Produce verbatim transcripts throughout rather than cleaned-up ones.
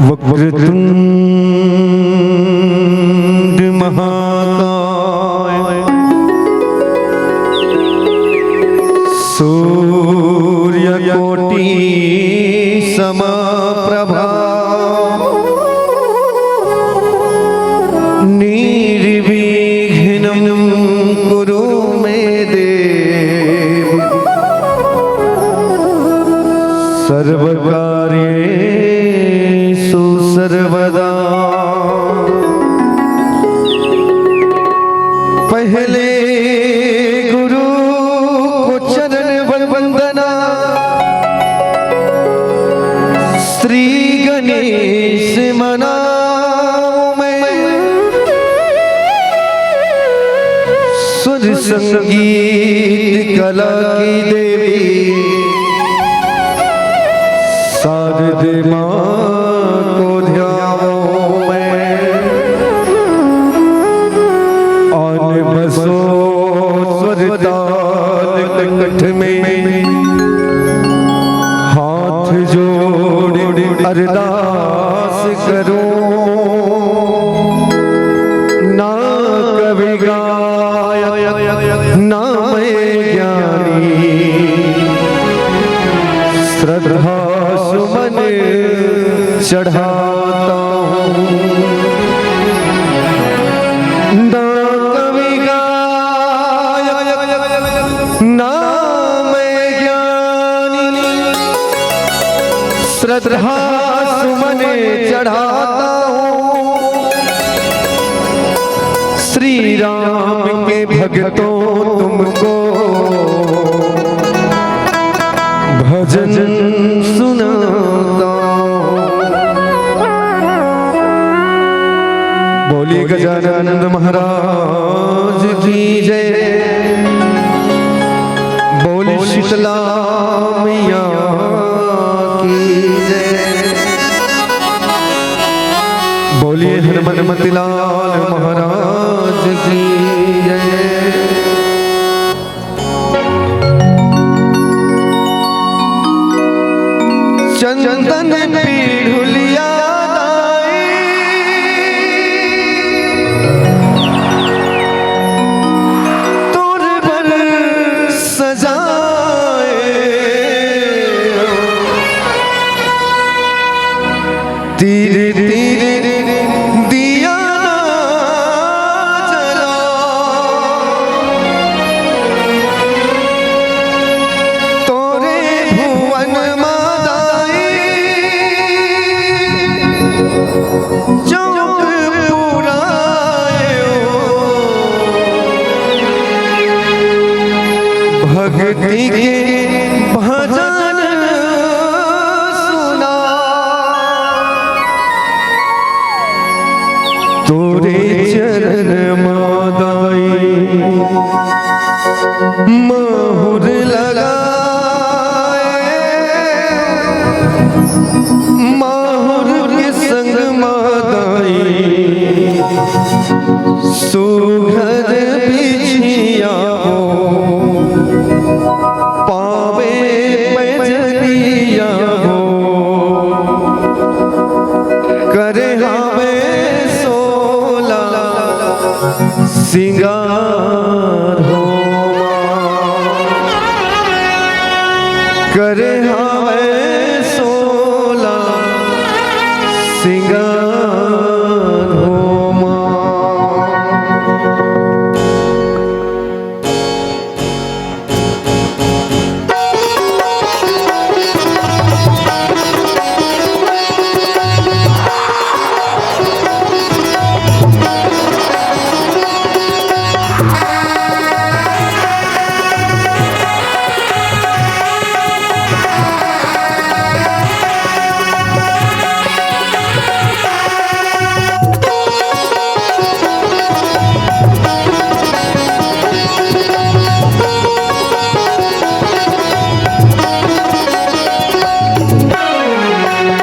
वक्रतुंड महाकाय, सूर्यकोटि समप्रभा, निर्विघ्नं कुरु मे देव, सर्वकार्येषु सर्वदा। पहले गुरु को चरण वंदना, श्री गणेश मनाऊं मैं। स्वर संगीत कला की देवी शारदे माँ को ध्याऊं मैं। आन बसो स्वर ताल कंठ में, हाथ जोड़ अरदास करूं। ना कवि गायक, ना मैं ज्ञानी, श्रद्धा सुमन चढ़ाता हूँ। ना कवि गायक, ना मैं ज्ञानी, श्रद्धा सुमन चढ़ाता हूँ। श्री राम के भक्तों, तुमको भजन सुनाता हूँ। बोलिए गजानंद महाराज की जय। बोल शीतला मैया की जय। बोलिए हनुमंत लाल महाराज की जय। चंदन पीढ़ुलिया लाई, तोर बर सजाए। तीर तीर दिया ना जला, तोरे भुवन माँ दाई, चौक पुरायो। भक्ति के भजन सुना, तोरे चरण माँ दाई, माहुर लगाए, माहुर के संग माँ दाई, सुघर बिछिया हो, पावे पैजनिया हो। करे हवे सोला सिंगार हो माँ। करे हवे सोला सिंगार हो माँ।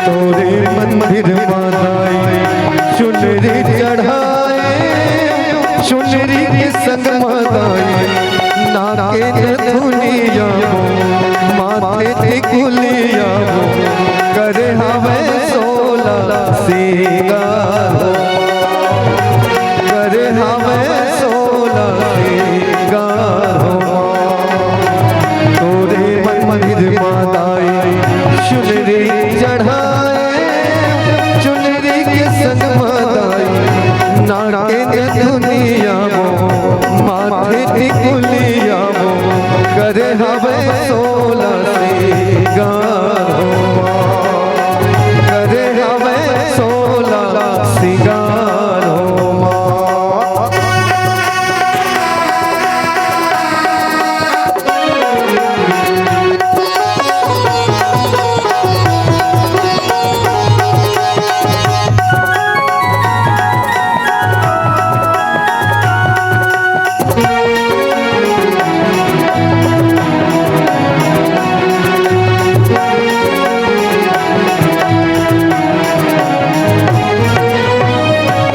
तोरे मंदिर माँ दाई चुनरी चढ़ाए, चुनरी के संग माँ दाई नाके नथुनिया हो, माथे टिकुलिया हो, करे हवे सोला सिंगार हो, करे हवे सोला सिंगार हो। तोरे मंदिर मा दाई चुनरी चढ़ाए, चुनरी के संग मा दाई नाके नथुनिया वो, माथे टिकुलिया वो, करे हवे सोला सिंगार हो, करे हवे सोला सिंगार हो।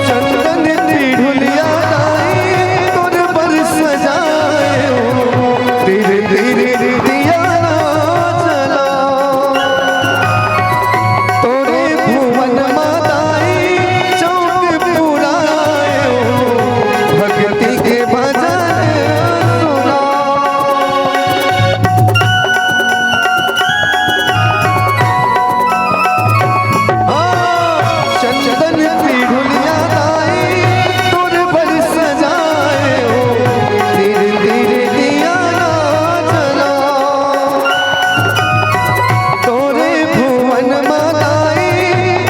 चंदन की ढुलिया लाई तोर बर सजाए हो, तेरे तेरे दिया ना जला। तोरे भुवन मा दाई चौक पुरायो, भक्ति के भजन सुना। हाँ, चंदन की ढुलिया दाई तोर बर सजाए हो, तेरे तेरे दिया ना जला। तोरे भुवन मा दाई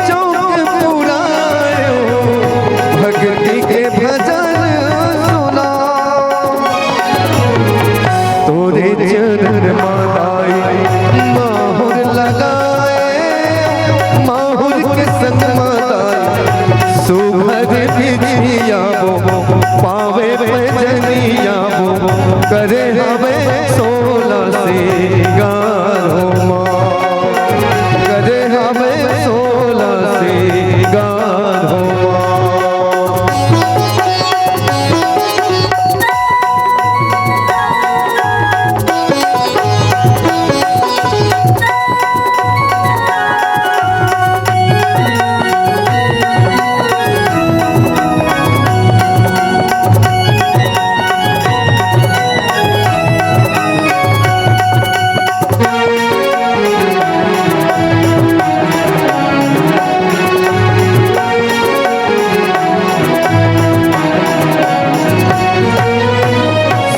चौक पुरायो, भक्ति के भजन सुना। तोरे चरण मा दाई माहुर लगाए, माहुर के संग मा दाई सुभर बिछिया वो, पावे पैजनिया वो, करे हवे सोला सिंगार हो माँ, करे हवे सोला सिंगार हो माँ।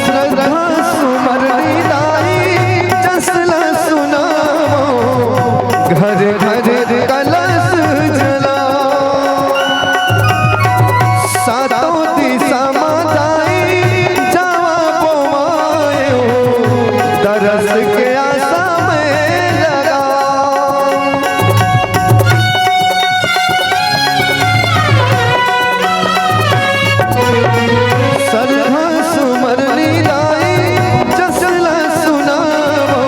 श्रद्धा सुमर लाई जस ला सुनावो, घर घर कलश जलाओ। सातों दिशा मा दाई जावा बोवायो, दरस के आसा में लगाओ। श्रद्धा सुमर लाई जस ला सुनावो,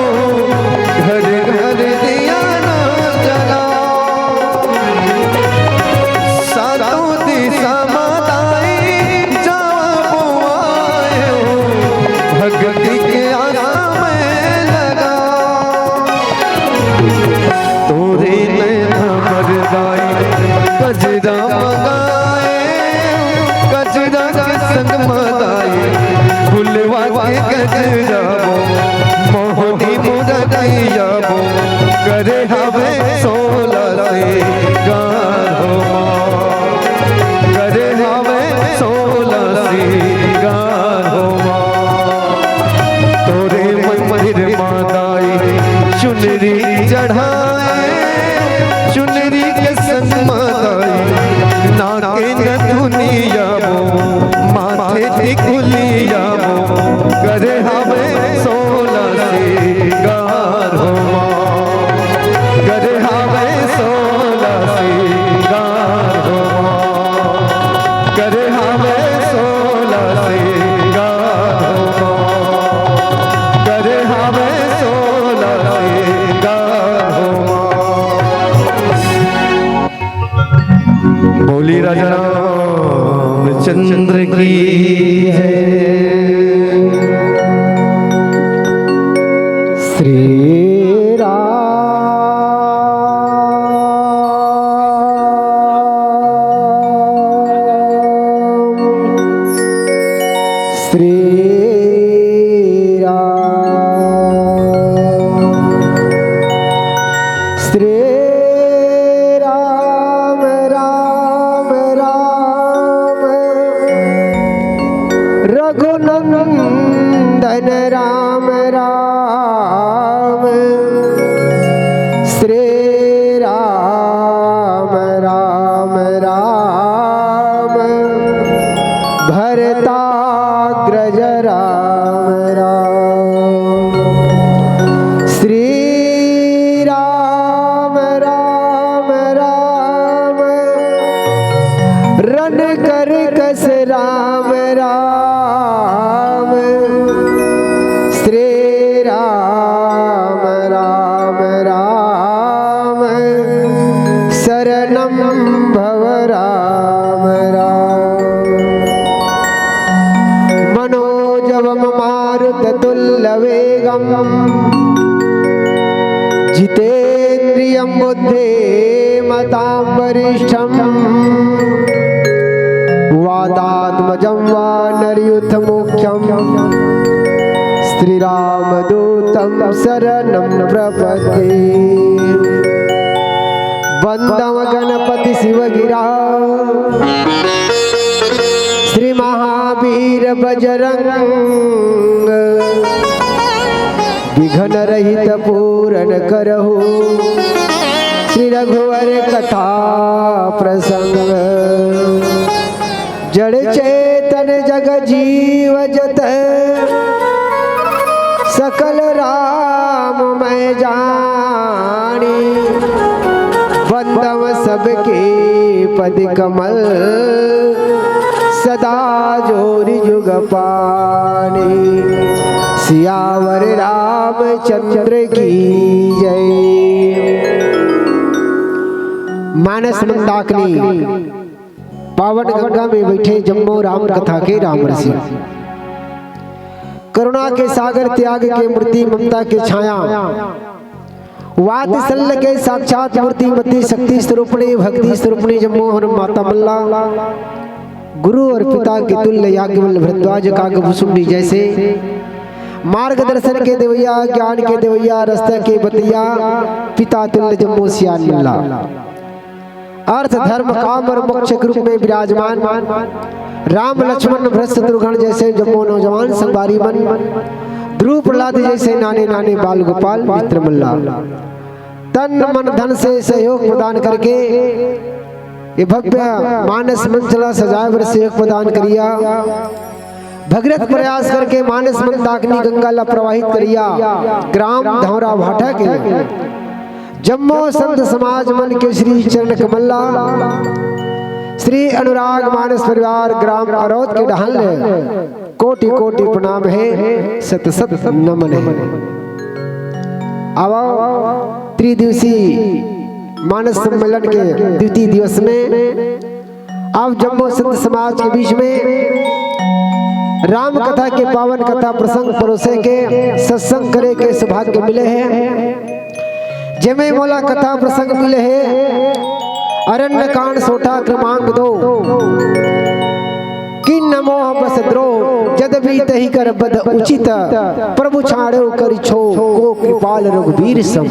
घर घर दिया ना जलाओ। सातों दिशा मा दाई जावा बोवायो, भक्ति के आसा में लगाओ। तोरे नैना बर दाई गजरा मंगाए, गजरा के संग मा दाई फुलवा के गजरा वो, मोहनी मुरतिया वो, करे हवे सोला सिंगार हो माँ, करे हवे सोला सिंगार हो माँ। तोरे मंदिर मा दाई चुनरी चढ़ाए, चुनरी के संग मा दाई नाके नथुनिया वो, माथे टिकुलिया वो, करे हवे सोला सिंगार हो माँ, करे हवे सोला सिंगार हो माँ, करे हवे सोला सिंगार हो माँ, करे हवे सोला सिंगार हो श्री राम राम, श्री राम राम राम, शरणं भव राम राम। मनोजवं मारुततुल्यवेगं, जितेन्द्रियं बुद्धिमतां वरिष्ठं, वातात्मजं वानरयूथमुख्यं, श्रीरामदूतं शरणं प्रपद्ये। वंदं गणपति शिव गिरा, श्री महावीर बजरंग, विघ्न रहित पूरन करहु, श्री रघुवर कथा प्रसंग। जड़ चेतन जग जीव जत, सकल राम मैं जानी। वंदव सबके पद कमल, सदा जोरि जुग पानी। सियावर रामचंद्र की जय। मानस मंदाकिनी पावन गंगा में बैठे जम्मो राम कथा के राम ऋषि। करुणा के सागर, त्याग के मूर्ति, ममता के छाया, वात्सल्य के साक्षात मूर्तिमती, शक्ति स्वरूपणी, भक्ति स्वरूपणी जम्मो हर माता मन ला गुरु और पिता के तुल्य याज्ञवल्क्य भरद्वाज काकभुसुंडी जैसे मार्गदर्शन के देवैया, ज्ञान के देवैया, रास्ता के बतैया, पिता तुल्य जम्मो सियान मन ला। अर्थ, धर्म, काम और मोक्ष के रूप में विराजमान राम, लक्ष्मण, भरत, शत्रुघ्न जैसे जम्मो नौजवान संगवारी मन, ध्रुव प्रहलाद जैसे नाने नाने बाल गोपाल मित्र मन ला तन मन धन से सहयोग प्रदान करके ये भव्य मानस मंच ला सजाए बर सहयोग प्रदान करिया। भगीरथ प्रयास करके मानस मंदाकिनी गंगा ला प्रवाहित करिया। ग्राम धौरा भाटा के जम्मो संत समाज मन के श्री चरण कमल ला, श्री अनुराग मानस परिवार ग्राम अरौद के डहान ले कोटि कोटि प्रणाम हे, सत सत नमन हे। आवा, त्रिदिवसीय मानस सम्मेलन के द्वितीय दिवस में आप जम्मो संत समाज के बीच में राम कथा के पावन कथा प्रसंग परोसे के सत्संग करे के सौभाग्य मिले हे। जेमे मोला कथा प्रसंग मिले हे, अरण्य कांड सोटा क्रमांक दो। किन न मोह बस द्रोह, जद भी तहि कर बद उचित, प्रभु छाड़ो करि छोह, को कृपाल रघुबीर सम।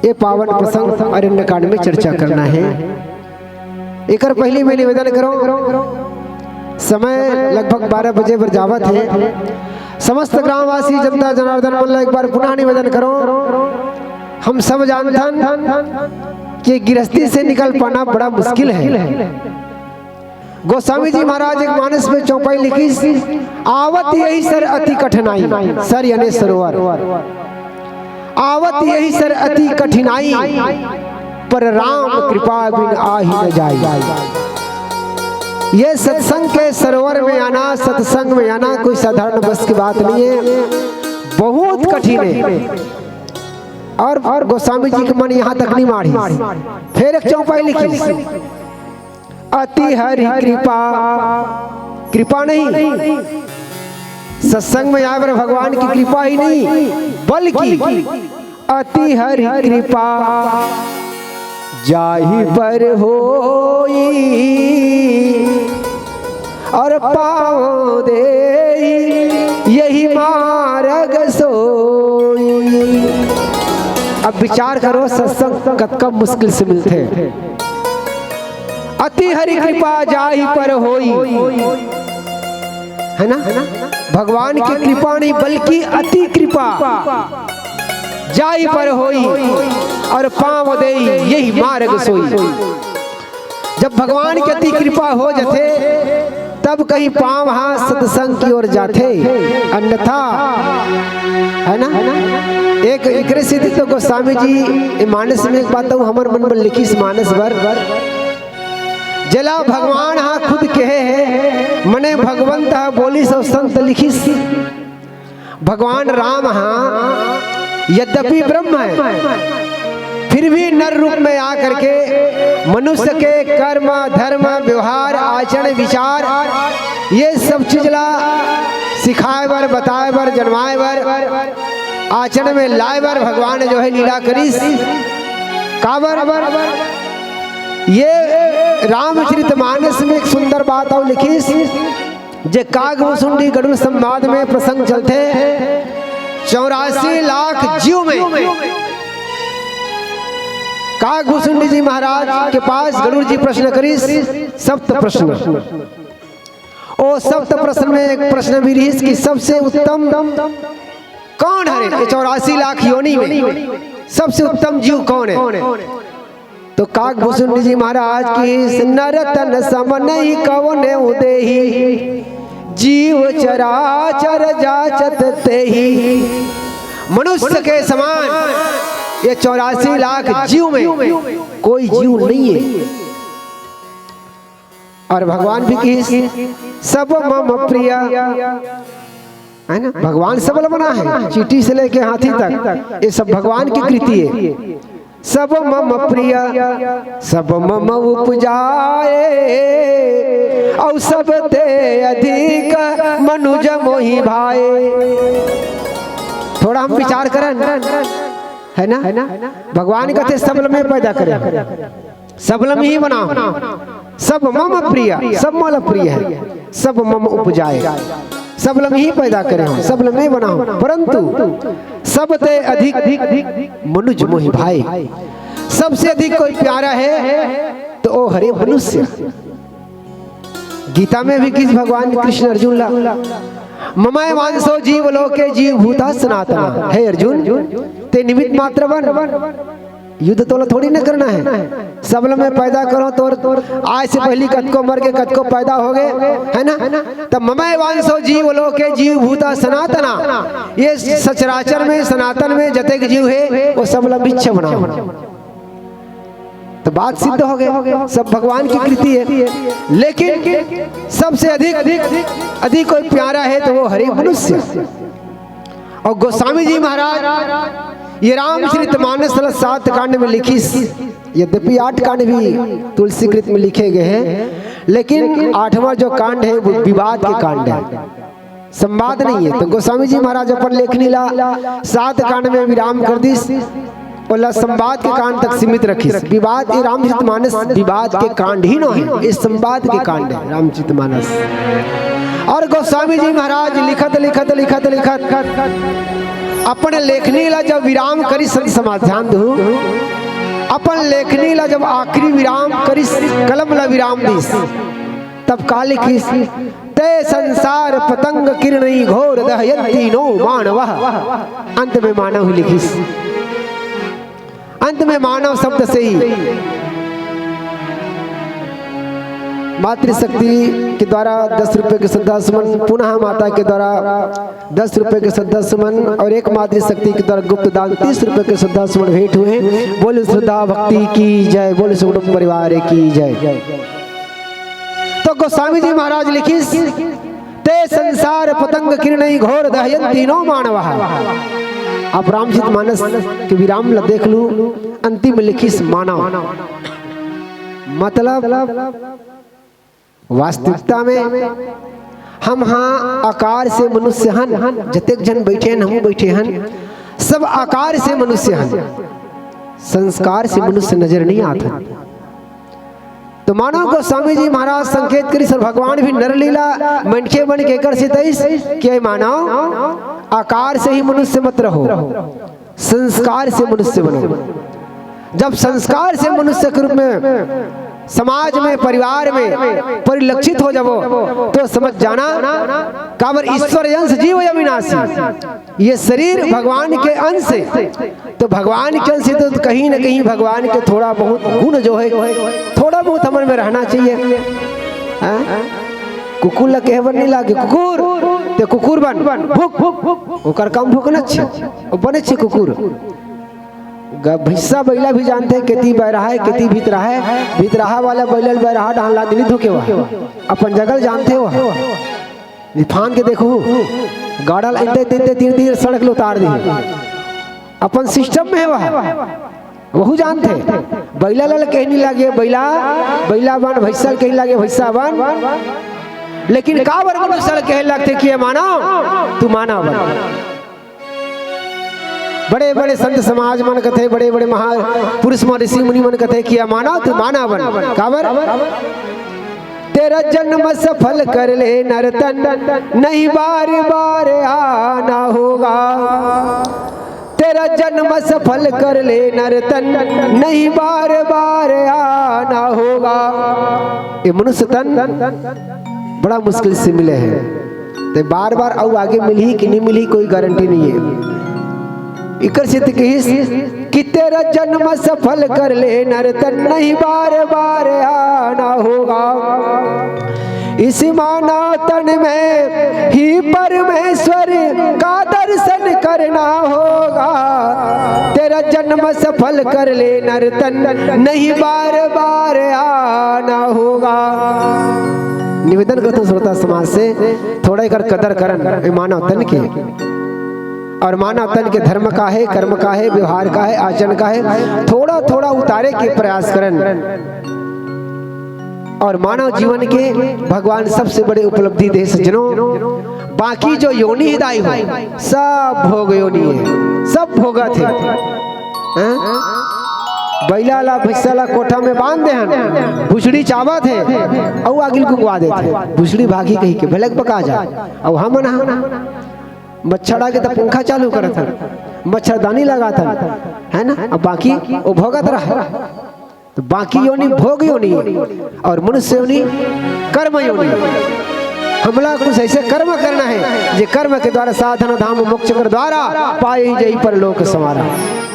ये पावन प्रसंग अरण्य कांड में चर्चा करना हे। एकर पहली मैं निवेदन करों, समय लगभग बारह बजे बर जावत हे। समस्त ग्रामवासी जनता जनार्दन मन ला एक बार पुनः निवेदन करों, हम सब जानथन कि गृहस्थी से निकल पाना बड़ा मुश्किल हे। गोस्वामी जी महाराज एक मानस में चौपाई लिखिस, आवत यही सर अति कठिनाई, सर याने सरोवर। आवत यही सर अति कठिनाई, पर राम कृपा बिन आहि न जाई। ये सत्संग के सरोवर में आना, सत्संग में आना कोई साधारण बस की बात नहीं है, बहुत कठिन है। और, और गोस्वामी जी के मन यहाँ तक नहीं माढ़ी, फिर एक चौपाई लिखी, अति हरि कृपा, कृपा नहीं, सत्संग में आए बर भगवान की कृपा ही नहीं, बल्कि अति हरि कृपा जाहि पर होई, और पाँव देई यही मारग सोई। अब विचार करो, सत्संग कतका मुश्किल से मिलथे। अति हरि कृपा जाहि पर होई, है ना? भगवान की कृपा नहीं, बल्कि अति कृपा जाहि पर होई, और पाँव देई यही मारग सोई। जब भगवान के अति कृपा हो जथे, तब कहीं पाँव हा सत्संग की ओर जाथे, अन्यथा, है ना? एक एकरे सेती तो गोस्वामी जी ए मानस में एक बात हमर मन में लिखिस मानस बर, जेला भगवान हा खुद कहे हे, मने भगवंत हा बोलिस अउ संत लिखिस। भगवान राम हा यद्यपि ब्रह्म हे, फिर भी नर रूप में आ करके मनुष्य के कर्म, धर्म, व्यवहार, आचरण, विचार, ये सब चीज ला सिखाए बर, बताए बर, जनवाए बर, आचरण में लाए बर भगवान जो है लीला करिस। काबर? ये रामचरित मानस में एक सुंदर बात अउ लिखिस, जे काग भुसुंडी गरुड़ संवाद में प्रसंग चलथे, चौरासी लाख जीव में काग भुसुंडी जी महाराज के पास गरुड़ जी प्रश्न करिस, सप्त प्रश्न। ओ सप्त प्रश्न में एक प्रश्न भी रहिस कि सबसे उत्तम कौन हरे ये चौरासी लाख योनि में, सबसे उत्तम जीव कौन हे? तो काग भुसुंडी जी महाराज कहिस, नर तन सम नहीं कवन उदेही, जीव चराचर जाचत तेही। मनुष्य के समान ये चौरासी लाख जीव में कोई जीव नहीं है। और भगवान भी कहिस, सब मम प्रिय, है ना? भगवान सब ल बनाए हे, चींटी से लेके हाथी तक, ये सब भगवान की कृति है। सब मम प्रिय, सब मम उपजाए, अउ सब ते अधिक मनुज मोहि भाए। थोड़ा हम विचार करन, है ना? भगवान कथे, सब ल मैं पैदा करे, सब ल मैं ही बनाहूं, सब मम प्रिय, सब मोला प्रिय हे, सब मम उपजाए, सब ल मैं ही पैदा करे हंव, सब ल मैं बनाहूं, परंतु सब ते अधिक मनुज मोहि भाए, सबसे अधिक कोई प्यारा हे तो ओ हरे मनुष्य। गीता में भी कहिस भगवान कृष्ण अर्जुन ला, ममैवांशो जीव लोके जीव भूता सनातना। हे अर्जुन, ते निमित्त मात्र बन, युद्ध तोला थोड़ी न करना हे। सब ल मैं पैदा करों, तोर आय से पहिली कतको मर गे, कतको पैदा हो गे, है ना? त ममैवांशो जीव लोके जीव भूता सनातना, ये सचराचर में, सनातन में जतेक जीव हे, वो सब ल बिच्छ बनाहूं। तो बात सिद्ध हो गे, सब भगवान की कृति हे। लेकिन सबसे अधिक, अधिक कोई प्यारा हे तो वो हरे मनुष्य। अउ गोस्वामी जी महाराज ये रामचरित मानस ल सात कांड में लिखिस, यद्यपि आठ कांड भी तुलसी कृत में लिखे गए हैं, लेकिन आठवां जो कांड हे वो विवाद के कांड हे, संवाद नहीं हे। तो गोस्वामी जी महाराज अपन लेखनी ला सात कांड में विराम कर दिस, ओला संवाद के कांड तक सीमित रखिस। विवाद, ये रामचरित मानस विवाद के कांड ही नोहे, ये संवाद के कांड हे रामचरित मानस। अउ गोस्वामी जी महाराज लिखत, लिखत, लिखत, लिखत अपन लेखनी ला जब विराम करिस, संत समाज ध्यान दहू, अपन लेखनी ला जब आखिरी विराम करिस, कलम ला विराम दिस, तब का लिखिस? ते संसार पतंग किरणई घोर दहयंती नो मानव। अंत में मानव ही लिखिस। अंत में मानव शब्द से ही मातृशक्ति के द्वारा दस रुपए के श्रद्धा सुमन, पुनः माता के द्वारा दस रुपए के श्रद्धा सुमन अउ एक मातृशक्ति के द्वारा गुप्त दान तीस रुपए के श्रद्धा सुमन भेंट हुए। बोल श्रद्धा भक्ति की जय, बोल सुगुणम परिवार की जय। तो गोस्वामी जी महाराज लिखिस, ते संसार पतंग किरणई घोर दहयंती नो मानव। अब रामचरित मानस के विराम ला देख लू, अंतिम लिखिस मानव। मतलब वास्तविकता में हम हा आकार से मनुष्य हन, जतेक झन बैठे हन, हमू बैठे हन, सब आकार से मनुष्य हन, संस्कार से मनुष्य नजर नहीं आत हन। तो मानव गोस्वामी जी महाराज संकेत करिस अउ भगवान भी नरलीला मनखे बन के एकर सितइस कि मानव आकार से ही मनुष्य मत रहो, संस्कार से मनुष्य बनो। जब संस्कार से मनुष्य के रूप में समाज में, परिवार में परिलक्षित हो जाबो, तो समझ जाना, काबर ईश्वर अंश जीव अविनाशी। ये शरीर भगवान के अंश हे, तो भगवान के अंश हे तो कहीं ना कहीं भगवान के थोड़ा बहुत गुण जो हे, थोड़ा बहुत हमन में रहना चाहिए। हाँ? कुकुर ला कहे बर नहीं लागे, "कुकुर, ते कुकुर बन, भूक।" ओकर काम भूकना छे, वो बने छे कुकुर। ग-, भैंसा बइला भी जानथे, केती बैराहा हे, केती भितराहा हे। भितराहा वाला बइला ल बैराहा डाहन लाद नइ धुके वह, अपन जगह ल जानथे वह। फांद के देखहू, गाड़ा ल एते तेते तीर तीर सड़क ल उतार दिही। अपन system में हे वह, वहू जानथे। बइला ल कहे नइ लागे, बइला, बइला बन, भैंसा ल कहे नइ लागे, भैंसा बन। लेकिन काबर मनुष्य ल कहे लगथे कि ये मानव, तू मानव बन। बड़े-बड़े संत समाज मन कथे, बड़े-बड़े महापुरुष मन, ऋषि मुनि मन कथे कि "या मानव, तू मानव बन।" काबर? "तेरा जन्म सफल कर ले नर तन, नहीं बार-बार आना होगा। तेरा जन्म सफल कर ले नर तन, नहीं बार-बार आना होगा।" ये मनुष्य तन बड़ा मुश्किल से मिले हे। ते बार-बार अउ आगे मिलही कि नइ मिलही, कोई गारंटी नइ हे। इकर सेती कहिस कि "तेरा जन्म सफल कर ले नर तन, नहीं बार-बार आना होगा। इस मानव तन में ही परमेश्वर का दर्शन करना होगा। तेरा जन्म सफल कर ले नर तन, नहीं बार-बार आना होगा।" निवेदन करथंव श्रोता समाज से, थोड़ा एकर कदर करन, ए मानव तन के। अउ मानव तन के धर्म का हे, कर्म का हे, व्यवहार का हे, आचरण का हे, थोड़ा-थोड़ा उतारे के प्रयास करन। अउ मानव जीवन के भगवान सबसे बड़े उपलब्धि दे हे सज्जनों। बाकी जो योनि हे दाई हो, सब भोग योनि हे, सब भोगत हे। हैं? बइला ला, भैंसा ला कोठा में बांध दे हन, भुसड़ी चाबत हे, अउ आगी ल कुंगवा देत हे, भुसड़ी भागही कहिके, भले बका जा। अउ हमन ह मच्छर आगे त पंखा चालू करत हन, मच्छरदानी लगात हन, है ना? अब बाकी वो भोगत रहा। तो बाकी योनि भोग योनि अउ मनुष्य योनि कर्म योनि। हमला कुछ ऐसे कर्म करना हे, जे कर्म के द्वारा साधन धाम मोक्ष कर द्वारा पाए जाई परलोक संवारा।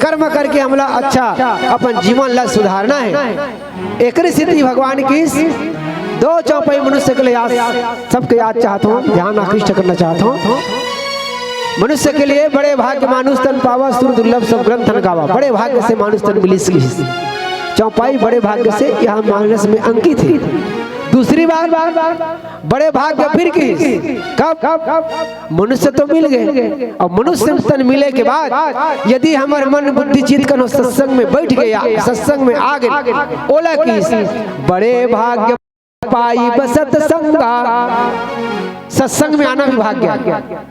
कर्म करके हमला अच्छा अपन जीवन ला सुधारना हे। एकरे सेती भगवान किहिस, दो चौपाई मनुष्य के लिए आज सबके याद चाहत हंव, ध्यान आकृष्ट करना चाहत हंव। मनुष्य के लिए बड़े भाग्य मानुष तन पावा, सुर दुर्लभ सब ग्रंथन गावा। बड़े भाग्य से मानुष तन मिलिस किहिस। चौपाई बड़े भाग्य से यहाँ मानस में अंकित हे। दूसरी बात, बड़े भाग्य फिर किहिस। कब? मनुष्य तो मिल गे, अउ मनुष्य तन मिले के बाद यदि हमर मन बुद्धि चित्त कोनो सत्संग में बइठ गे, सत्संग में आ गे, ओला किहिस बड़े भाग्य पाइब सत्संगा। सत्संग में आना भी भाग्य हे।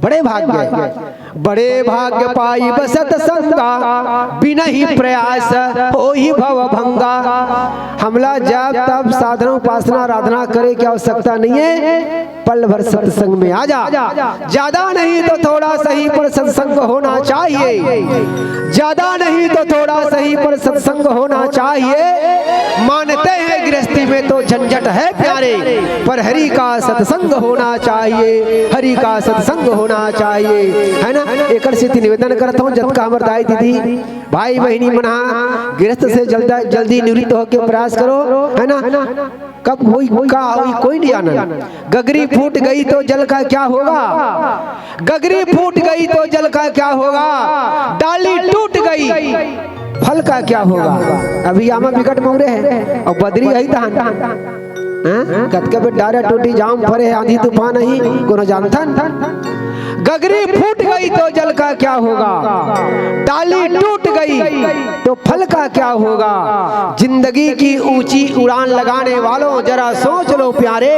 बड़े भाग्य हे। बड़े भाग्य पाइब सत्संगा, बिनहि प्रयास होई भव भंगा। हमला जप तप साधना उपासना आराधना करे के आवश्यकता नइ हे। पल भर सत्संग में आ जा। ज्यादा नहीं तो थोड़ा सही पर सत्संग होना चाहिए। ज्यादा नहीं तो थोड़ा सही पर सत्संग होना चाहिए। मानते हैं गृहस्थी में तो झंझट है प्यारे, पर हरि का सत्संग होना चाहिए, हरि का सत्संग होना चाहिए, है ना? एकर सेती निवेदन करत हंव, जतका हमर दाई दीदी, भाई बहिनी मन हा गृहस्थ से जल्दा, जल्दी निवृत्त होके प्रयास करो, है ना? कब होई, का होई, कोई नहीं जानन। गगरी फूट गई तो जल का क्या होगा? गगरी फूट गई तो जल का क्या होगा? डाली टूट गई, फल का क्या होगा? अभी आमा बिकट मउरे हे अउ बदरी अही तहन। हैं? कतका बेर डारा टूटी, जाम फरे, आंधी तूफान अही, कोनो जानथन? गगरी फूट गई तो जल का क्या होगा? डाली टूट गई तो फल का क्या होगा? जिंदगी की ऊंची उड़ान लगाने वालों, जरा सोच लो प्यारे,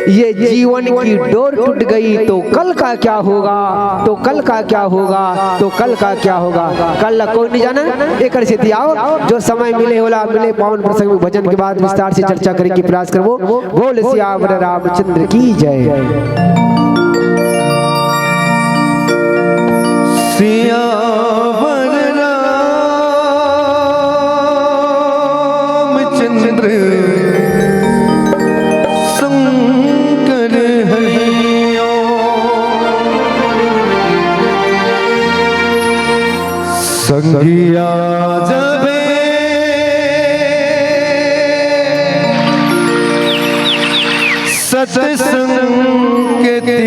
ये जीवन की डोर टूट गई तो कल का क्या होगा? तो कल का क्या होगा? तो कल का क्या होगा? कल ला कोई नहीं जाना। एकर सेती आओ, जो समय मिले होला, मिले पावन प्रसंग में भजन के बाद विस्तार से चर्चा करे के प्रयास करबो। बोल सियावर रामचंद्र की जय। सियावर रामचंद्र शंकर हरि ओम। संगिया जबे सत्संग की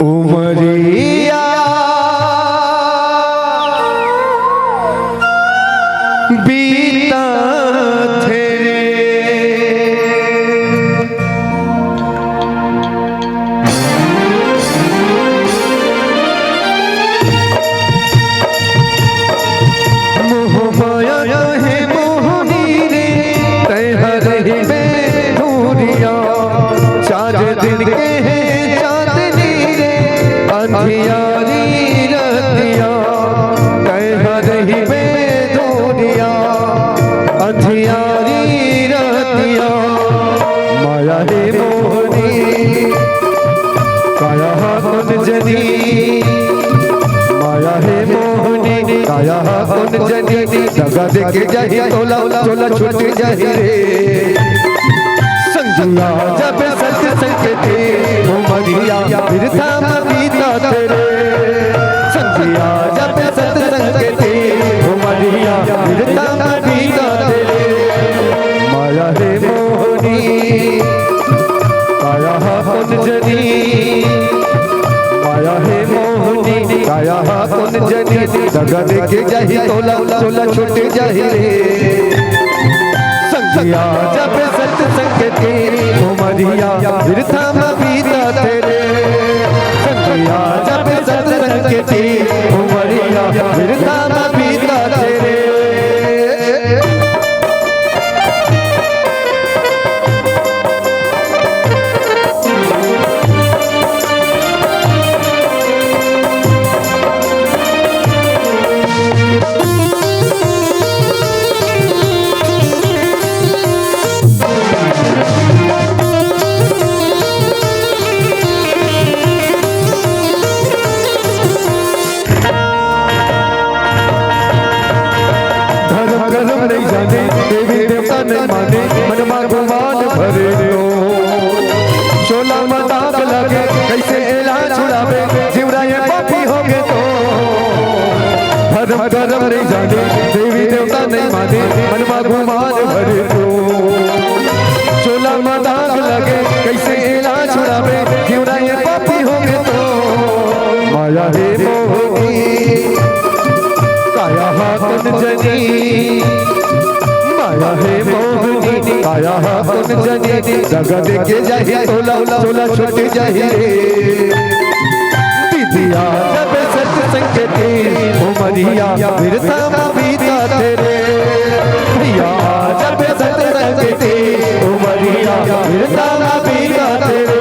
उमरी अंधियारी रतिया, कहाँ रहिबे दूरिया। अंधियारी रतिया, माया हे मोहनी, काया हा कोन जनी। माया हे मोहनी, काया हा कोन जनी। दगा देके जाही तोला, चोला छूट जाही रे। संगिया जब सतसंग के उमरिया, बिरथा म बीता तेरे। संगिया जब सतसंग के उमरिया, बिरथा म बीता तेरे। माया हे मोहनी, काया हा कोन जनी। माया हे मोहनी, काया हा कोन जनी। दगा देके जाही तोला, चोला छूट जाही रे। संगिया जब सतसंग के उमरिया, बिरथा म बीता तेरे। संगिया जब सतसंग के उमरिया, बिरथा म बीता तेरे। धर्म करम नहीं जाने, देवी देवता नहीं माने, मन मा गुमान भरे तो। चोला म दाग लगे, कैसे एला छुड़ावे, जीवरा ये पापी हो गए तो। धर्म करम नहीं जाने, देवी देवता नहीं माने, मन मा गुमान भरे तो। चोला म दाग लगे, कैसे एला छुड़ावे, जीवरा ये पापी हो गए तो। माया हे मोहनी, काया हा कोन जनी। माया हे मोहनी, काया हा कोन जनी। दगा देके जाही तोला, चोला छूट जाही रे। दीदिया जब सतसंग के उमरिया, बिरथा म बीता तेरे। भैया जब सतसंग के उमरिया, बिरथा म बीता तेरे।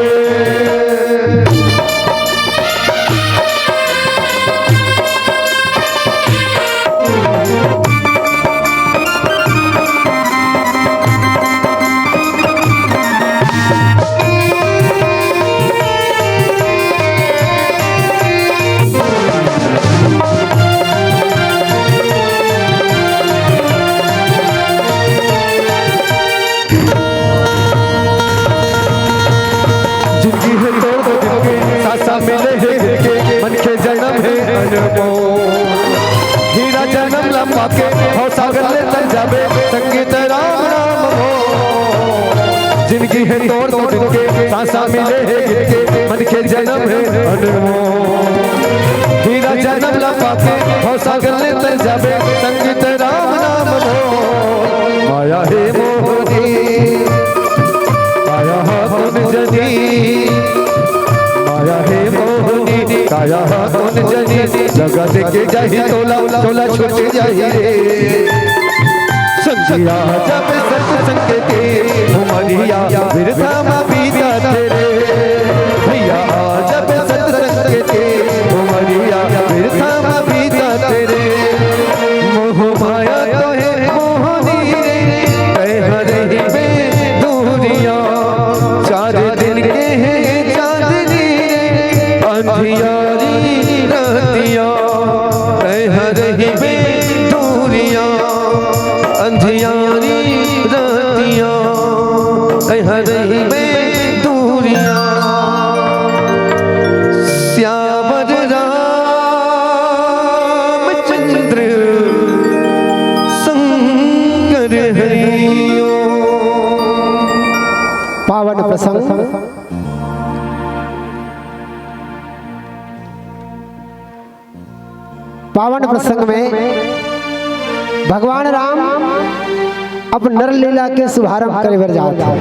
जिंदगी हे तोर तो दिल के, सासा मिले हे दिल के, मनखे जनम हे अनमोल। हीरा जनम ला पाके, भवसागर ले तर जाबे, संगीत राम नाम हो। जिंदगी हे तोर तो दिल के, सासा मिले हे दिल के, मनखे जनम हे अनमोल। हीरा जनम ला पाके, भवसागर ले तर जाबे, संगीत राम नाम हो। माया हे मोहनी, काया हा कोन जनी। माया हे मोहनी, काया हा कोन जनी। दगा देके जाही तोला, चोला छूट जाही रे। संगिया जब सतसंग के उमरिया, बिरथा म बीता तेरे। भैया जब सतसंग के उमरिया, बिरथा म बीता तेरे। मोह माया तो हे मोहनी रे, कहाँ रहिबे दूरिया। चार दिन के हे चांदनी रे, अंधियारी रतिया, कहाँ रहिबे दूरिया। अंधियारी रतिया, कहाँ रहिबे दूरिया। सियावर रामचंद्र शंकर हरिओ। पावन प्रसंग, पावन प्रसंग में भगवान राम अब नर लीला के शुभारंभ करे बर जात हे।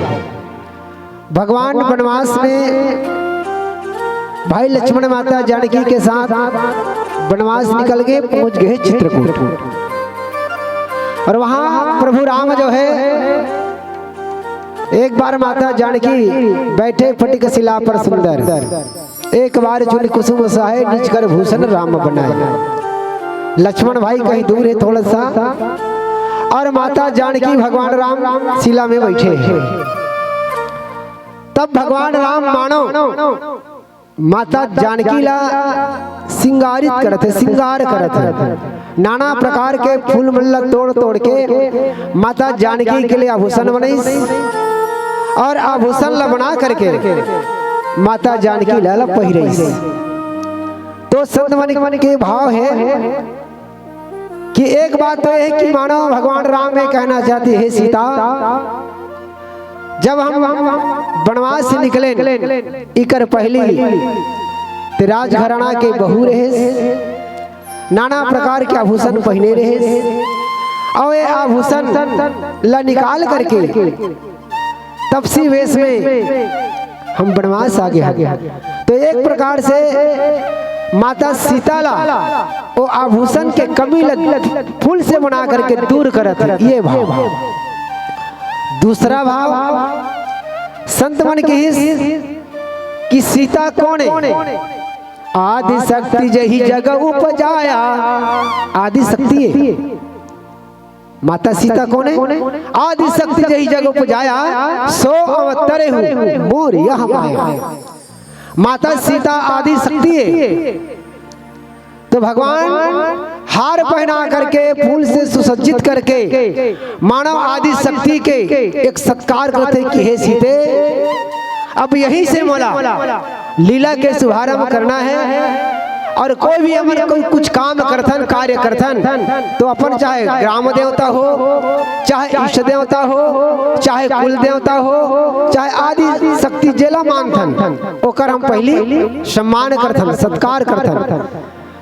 भगवान वनवास में भाई लक्ष्मण माता जानकी के साथ वनवास निकल के पहुंच गए चित्रकूट। और वहां प्रभु राम जो है, एक बार माता जानकी बैठे फटिक शिला पर सुंदर, एक बार चुनि कुसुम साहे, निज कर भूषण राम बनाए। लक्ष्मण भाई कहीं दूर हे थोड़ा सा, और माता जानकी भगवान राम शिला में बइठे हे। तब भगवान राम मानो माता जानकी ला सिंगारित करत हे, सिंगार करत हे। नाना प्रकार के फूल मन ला तोड़ तोड़ के माता जानकी के लिए आभूषण बनइस, और आभूषण ला बना करके माता जानकी ला, ला पहिरइस। तो संत मन के भाव हे कि एक बात तो ये हे कि मानो भगवान राम ये कहना चाहत हे, हे सीता, जब हम बनवास से निकलेन, इकर पहिली ते राजघराना के बहू रहेस, नाना प्रकार के आभूषण पहिने रहेस, अउ ये आभूषण ला निकाल करके तपसी वेश में हम बनवास आ गे हन। तो एक प्रकार से माता सीता ला वो आभूषण के कमी ला फूल से बना करके दूर करत हे, ये भाव। दूसरा भाव, संत मन किहिस कि सीता कोन हे? आदि शक्ति जहि जग उपजाया। आदि शक्ति हे। माता सीता कोन हे? आदि शक्ति जहि जग उपजाया, सो अवतरे हूँ मोर यह माया। माता सीता आदि शक्ति हे। तो भगवान हार पहना करके, फूल से सुसज्जित करके, मानव आदि शक्ति के एक सत्कार करत हे कि हे सीते, अब यहीं से मोला लीला के शुभारंभ करना हे। और कोई भी हमन कोई कुछ काम करथन, कार्य करथन, तो अपन चाहे ग्राम देवता हो, चाहे इष्ट देवता हो, चाहे कुल देवता हो, चाहे आदि शक्ति जेला मानथन, ओकर हम पहिली सम्मान करथन, सत्कार करथन।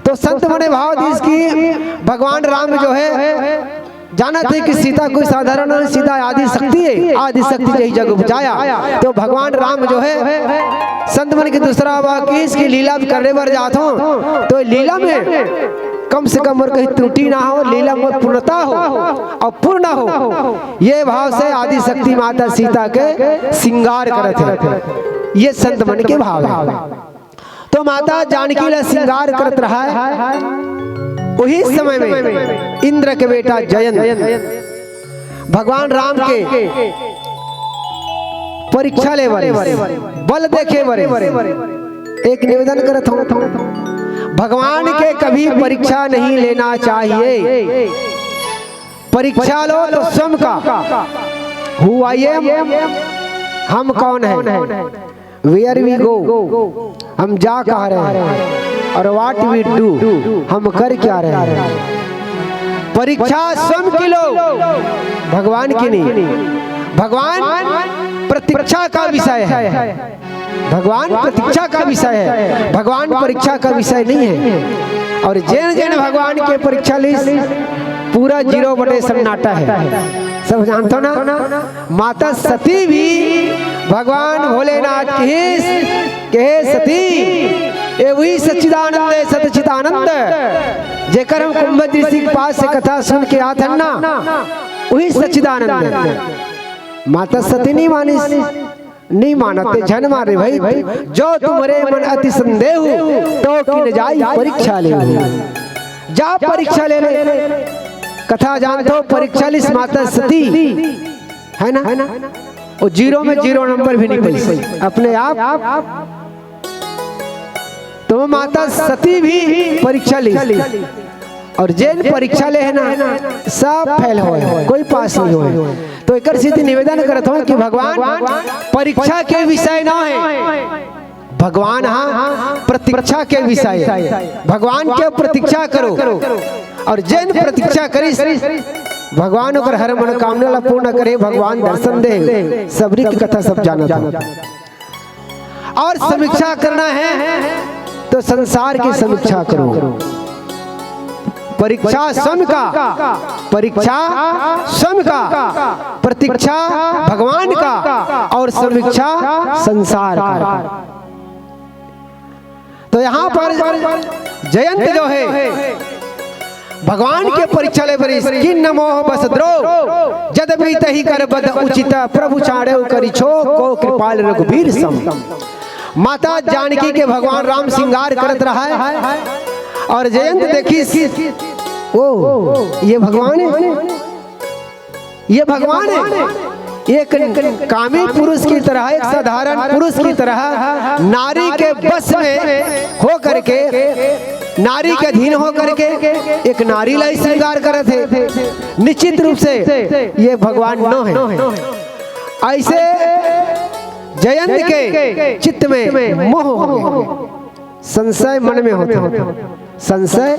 तो संत मन भाव दिस कि भगवान राम जो हे, जानत हे कि सीता कोई साधारण नहीं, सीता आदि शक्ति हे, आदि शक्ति जहि जग उपजाया। तो भगवान राम जो हे, संत मन के दूसरा भाव किहिस कि लीला करे बर जात हों, तो लीला में कम से कम मोर कहीं त्रुटि ना हो, लीला में पूर्णता हो और पूर्ण हो। ये भाव से आदि शक्ति माता सीता के सिंगार करत हे। ये संत मन के भाव हे। तो माता जानकी ला सिंगार करत रहय। उही समय में इंद्र के बेटा जयंत भगवान राम के परीक्षा ले बर, बल देखे बर एक निवेदन करत हों, भगवान के कभी परीक्षा नहीं लेना चाहिए। परीक्षा लो तो स्वयं का, who I am, हम कौन हैं, where we go, हम जा कहाँ रहे हैं, और what we do, हम कर क्या रहे हैं। परीक्षा स्वयं की लो, भगवान की नहीं। भगवान प्रतीक्षा का विषय हे, भगवान प्रतीक्षा का विषय हे, भगवान परीक्षा का विषय नहीं हे। और जेन जेन भगवान के परीक्षा लिस, पूरा जीरो बटे सन्नाटा हे। सब जानत हो ना, माता सती भी भगवान भोलेनाथ किहिस, कहे सती, ये उही सच्चिदानंद हे, सच्चिदानंद, जेकर हम कुंभज ऋषि के पास से कथा सुन के आत हन ना, उही सच्चिदानंद हे। माता सती नहीं मानिस, नहीं मानत हे, झन माने भाई, जो तुमरे मन अति संदेहु, तो किन जाई परीक्षा लेहु। जा परीक्षा ले ले। कथा जानत हो, परीक्षा लिस माता सती, हे ना? वो जीरो में जीरो नंबर भी नहीं पाइस, अपने आप। तो माता सती भी परीक्षा लिस, और जेन परीक्षा ले हे ना, सब फेल होय, कोई पास नहीं होय। तो एकर सेती निवेदन करत हों कि भगवान परीक्षा के विषय ना हे, भगवान हा प्रतीक्षा के विषय हे। भगवान के प्रतीक्षा करो, और जेन प्रतीक्षा करिस, भगवान ओकर हर मनोकामना ला पूर्ण करे, भगवान दर्शन दे। सबरी के कथा सब जानत हो। और समीक्षा करना हे तो संसार की समीक्षा करो। परीक्षा स्वयं का, परीक्षा स्वयं का, प्रतीक्षा भगवान का, और समीक्षा संसार का। तो यहाँ पर जयंत जो हे, भगवान के परीक्षा ले बरिस, किन मोह बस द्रोह, जद भी तही कर बद उचित, प्रभु छाड़ेउ करि छोह, को कृपाल रघुबीर सम। माता जानकी के भगवान राम श्रृंगार करत रहा है और जयंत देखिस, ओ, ये भगवान है, ये भगवान है। एक कामी पुरुष की तरह, एक साधारण पुरुष की तरह नारी के बस में हो करके, नारी के अधीन हो करके एक नारी ला ही श्रृंगार करत हे। निश्चित रूप से ये भगवान नो है। ऐसे जयंत के चित्त में मोह हो गया, संशय मन में होता है, संशय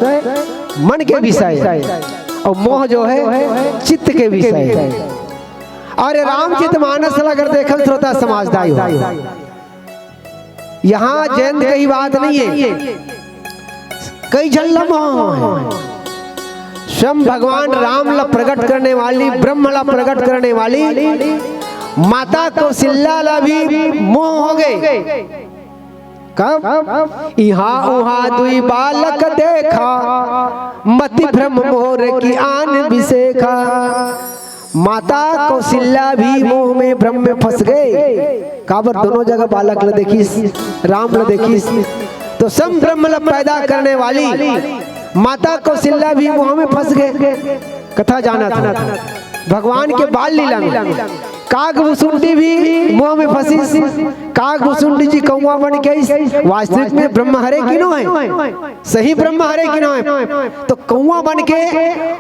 मन के विषय है और मोह जो है चित्त के विषय है। और रामचरित मानस ला अगर देखन श्रोता समाज दाई हो, यहाँ जयंत के ही बात नहीं है, कई झन ला मोह है। स्वयं भगवान राम ला प्रकट करने वाली, ब्रह्म ला प्रकट करने वाली माता कौशल्या ला भी मोह हो गए। कब? इहाँ उहाँ दुई बालक देखा, मति भ्रम मोर की आन बिसेखा। माता कौशल्या भी मोह में, भ्रम में फंस गए। काबर? दोनों जगह बालक ला देखिस, राम ला देखिस, तो स्वयं ब्रह्म ला पैदा करने वाली माता कौशल्या भी मोह में फंस गए। कथा जानत हो, भगवान के बाल लीला में काग भुसुंडी भी मोह में फंसिस। काग भुसुंडी जी कौआ बन के आइस। वास्तविक में ब्रह्म हरे कि नो है? सही ब्रह्म हरे कि नो है? तो कौआ बन के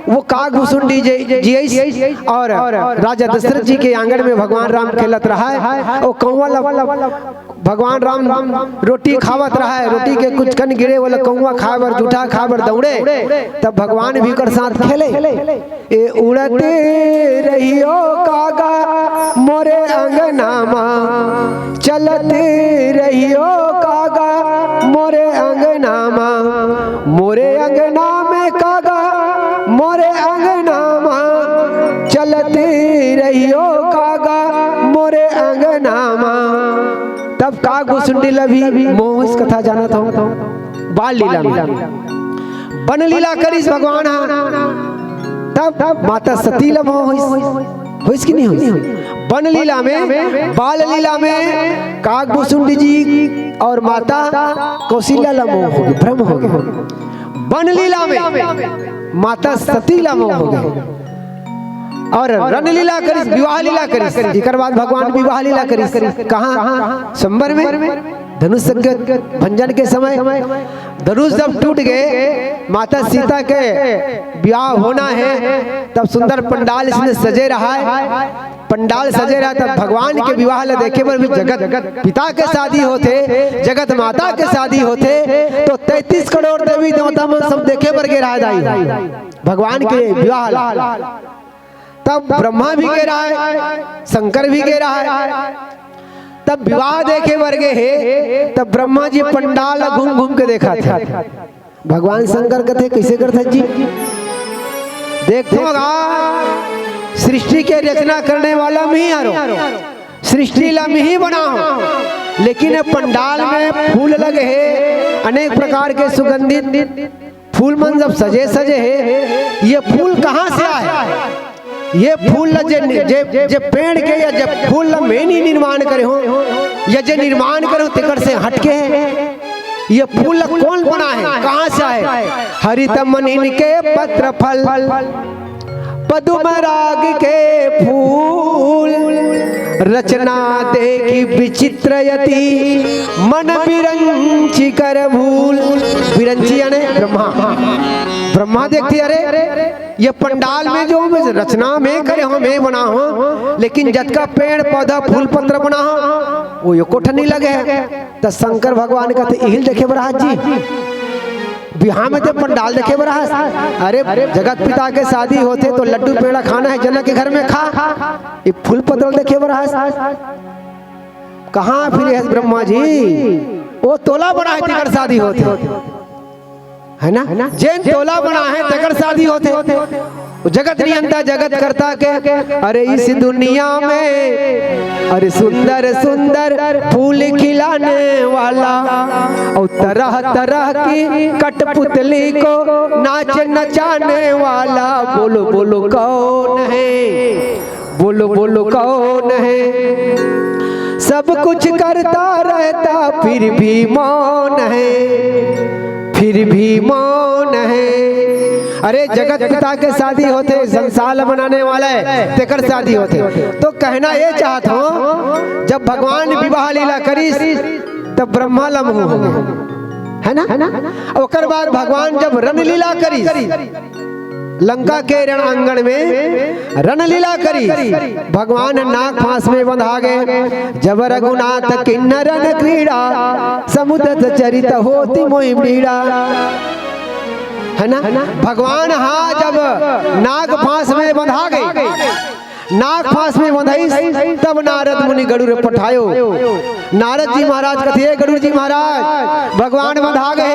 वो काग भुसुंडी जी, जी आइस और राजा दशरथ जी के आंगन में भगवान राम खेलत रहा है। वो कौआ ला भगवान राम रोटी खावत रहा है, रोटी के कुछ कन गिरे, वो ला कौआ खाए बर, जूठा खाए बर दौड़े, तब भगवान भी ओकर साथ खेले। ए उड़त रहियो कागा मोरे अंगना मा, चलत रहियो कागा मोरे अंगना मा, मोरे अंगना में कागा मोरे अंगना मा, चलत रहियो कागा मोरे अंगना मा। तब काग भुसुंडी ला भी मोह होइस, कथा जानत हो, बाल लीला में। बन लीला करिस भगवान हा, तब माता सती ला मोह होइस, होइस कि नहीं होइस? बन लीला में, बाल लीला में काग भुसुंडी जी और माता कौशल्या ला मोह हो गए, भ्रम हो गए। बन लीला में माता सती ला मोह हो गए और रन लीला करिस, विवाह लीला करिस। एकर बाद भगवान विवाह लीला करिस। कहाँ? स्वयंवर में। धनुष के भंजन के समय धनुष जब टूट गए, माता सीता के विवाह होना है, तब सुंदर पंडाल इसमें सजे रहा है। पंडाल सजे रहा, तब भगवान के विवाह ला देखे बर भी जगत पिता के शादी होथे, जगत माता के शादी होथे, तो तैंतीस करोड़ देवी देवता मन सब देखे बर गे रहा दाई, भगवान के विवाह ला। तब ब्रह्मा भी गे रहा है, शंकर भी गे रहा है। तब विवाह देखे बर गे हे, तब ब्रह्मा जी पंडाल ला घूम घूम के देखत हे। भगवान शंकर कथे, "कैसे करत हस जी?" देखथों गा, सृष्टि के रचना करने वाला मैं ही हरों, सृष्टि ला मैं ही बनाहूं, लेकिन ये पंडाल में फूल लगे हे, अनेक प्रकार के सुगंधित फूल मन जब सजे सजे हे, ये फूल कहाँ से आए? ये फूल ला जे, जे, जे पेड़ के या जे फूल ला मैं नहीं निर्माण करे हों, या जे निर्माण करे हों, तेकर से हटके हे। ये फूल ला कौन बनाए हे? कहाँ से आए? हरित मनिन के पत्र फल, पदुम राग के फूल, रचना देखि विचित्र अति, मन बिरंचि कर भूल। बिरंचि याने ब्रह्मा। ब्रह्मा देखथे, अरे, ये पंडाल में जो मैं रचना मैं करे हों, मैं बना हों, लेकिन जतका पेड़ पौधा फूल पत्र बना हों, वो एको ठन नहीं लगे हे। त शंकर भगवान कथे, "इही ल देखे बर आहस जी? बिहाव में ते पंडाल देखे बर आहस? अरे, जगत पिता के शादी होथे तो लड्डू पेड़ा खाना हे, जनक के घर में खा, ये फूल पत्र ल देखे बर आहस?" कहाँ फिरे हस ब्रह्मा जी? वो तोला बना हे, तेकर शादी होथे, है ना? जेन तोला बना हे, तेकर शादी होथे। वो जगत नियंता, जगत करता के, अरे इस दुनिया में, अरे सुंदर सुंदर फूल खिलाने वाला और तरह तरह की कठपुतली को नाच नचाने वाला, बोलो बोलो कौन है? बोलो बोलो कौन है? सब कुछ करता रहता, फिर भी मौन है, फिर भी मौन है। अरे, जगत पिता के शादी होथे, संसार ल बनाने वाला हे, तेकर शादी होथे। तो कहना ये चाहत हंव, जब भगवान विवाह लीला करिस, तब ब्रह्मा ल मोह होगे, है ना? ओकर बाद भगवान जब रणलीला करिस, लंका के रण आंगन में रणलीला करिस, भगवान नाग फांस में बंधा गे। जब रघुनाथ किन्नर रण क्रीड़ा, समुद्र चरित होती मोहि पीड़ा। है ना? भगवान हा जब नाग फांस में बंधा गे, नाग फांस में बंधइस, तब नारद मुनि गरुड़ पठायो। नारद जी महाराज कथे, "गरुड़ जी महाराज, भगवान बंधा गे,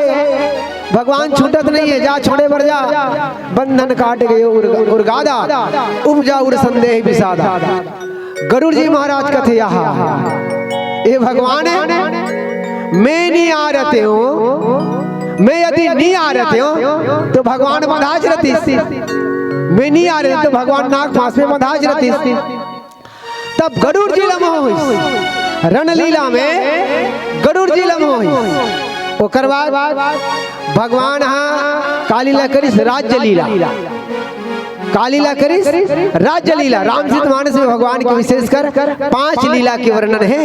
भगवान छूटत नहीं है, जा छोड़े बर जा, बंधन काट गयो उर, उर गादा, उपजा उर संदेह विषादा।" गरुड़ जी महाराज कथे, "आहा, ये भगवान है, मैं नहीं आ रहते हो, मैं यदि नहीं आ रहते हो, तो भगवान बंधाच रहतीस, मैं नहीं आ रहते तो भगवान नाग फांस में बंधाच रहतीस।" तब गरुड़ जी ल मोह होइस, रणलीला में गरुड़ जी ल मोह होइस। ओकर बाद भगवान हा का लीला करिस, राज्य लीला। का लीला करिस, राज्य लीला। रामचरित मानस में भगवान के विशेषकर पांच लीला के वर्णन हे।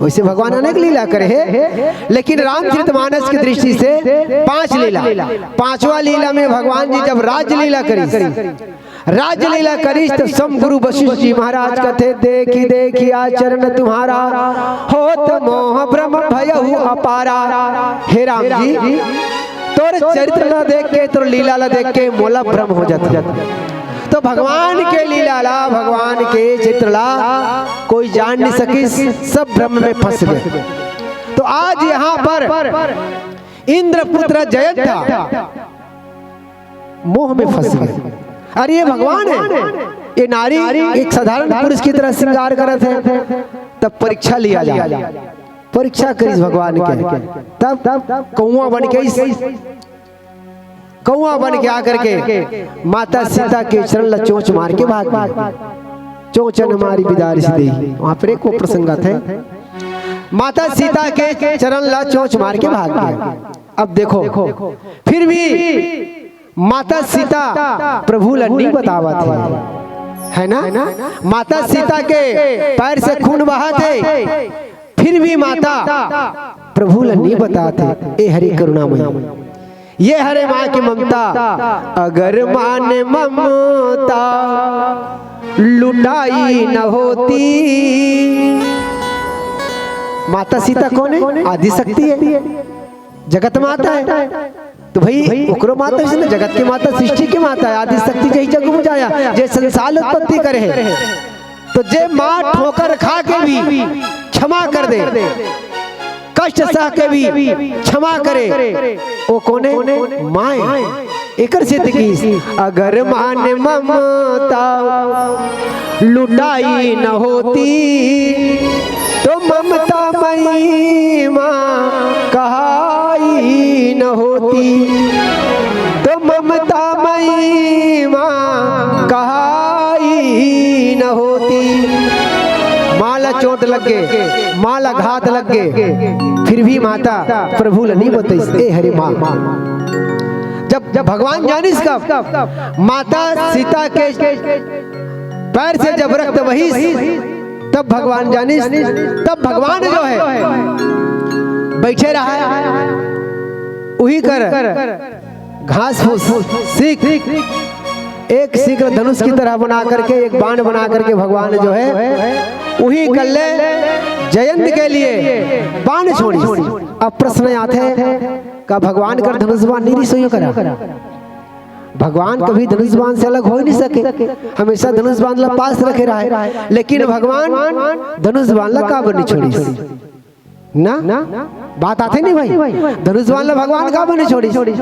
वैसे भगवान अनेक लीला करे हे, लेकिन रामचरित मानस की दृष्टि से पांच लीला। पांचवा लीला में भगवान जी जब राज्य लीला करिस, राज्य लीला करिस त सम गुरु वशिष्ठ जी महाराज कथे, "देखि देखि आचरण तुम्हारा, होत मोह भ्रम भयहु अपारा।" हे राम जी, तोर चरित्र ला देख के, तोर लीला ला देख के मोला भ्रम हो जाथे। तो भगवान के लीला ला, भगवान के चित्र ला कोई जान नहीं सकिस, सब भ्रम में फंस गए। तो आज यहाँ पर इंद्रपुत्र जयंत हा मोह में फंस गए। अरे, ये भगवान है, ये नारी एक साधारण पुरुष की तरह श्रृंगार करत हे, तब परीक्षा लिया जाए। परीक्षा करिस भगवान के, तब कौआ बन के इस, कौआ बन के आकर के माता सीता के चरण ला चोंच मार के भाग गए। चोंच न मारी बिदारिस देहि, वहां पर एक वो प्रसंग आता है, माता सीता के चरण ला चोंच मार के भाग गए। अब देखो, फिर भी माता सीता प्रभु ला नहीं बतावत हे, है ना? माता सीता के पैर से खून बहत हे, फिर भी माता प्रभु ला नहीं बताथे। ए हरि करुणामय, ये हरे माँ की ममता। अगर माँ ने ममता लुटाई न होती। माता सीता कौन है? आदि शक्ति है, जगत माता है। तो भाई, ओकरो माता, इसने जगत के माता, सृष्टि के माता है, आदि शक्ति जही जग उपजाया, जे संसार उत्पत्ति करे है। तो जे माँ ठोकर खा के भी क्षमा कर दे, कष्ट सह के भी क्षमा करे, वो कोने? माए। एकर सिद्ध की, अगर माँ ने ममता लुटाई न होती, तो ममता मई माँ कहाई न होती, तो ममता मई माँ कहाई न होती। माँ ला चोट लग गे, माँ ला घात लग गे, फिर भी माता प्रभु ला नहीं बतइस। ए हरे माँ, जब, जब भगवान जानिस कब माता सीता के पैर से जब रक्त बहिस, तब भगवान जानिस, तब भगवान जो है बैठे रहा है, उही कर घास फूस सीख, एक सीख धनुष की तरह बना करके, एक बाण बना करके भगवान जो है उही कल्ले जयंत के लिए बाण छोड़ी। अब प्रश्न आथे, का भगवान कर धनुष बाण नहीं रिसोई करा? भगवान कभी धनुष बाण से अलग हो ही नहीं सके, हमेशा धनुष बाण ला पास रखे रहे, लेकिन भगवान धनुष बाण ला काबर नहीं छोड़ी? ना, बात आथे नहीं भाई, धनुष बाण ला भगवान काबर नहीं छोड़ी?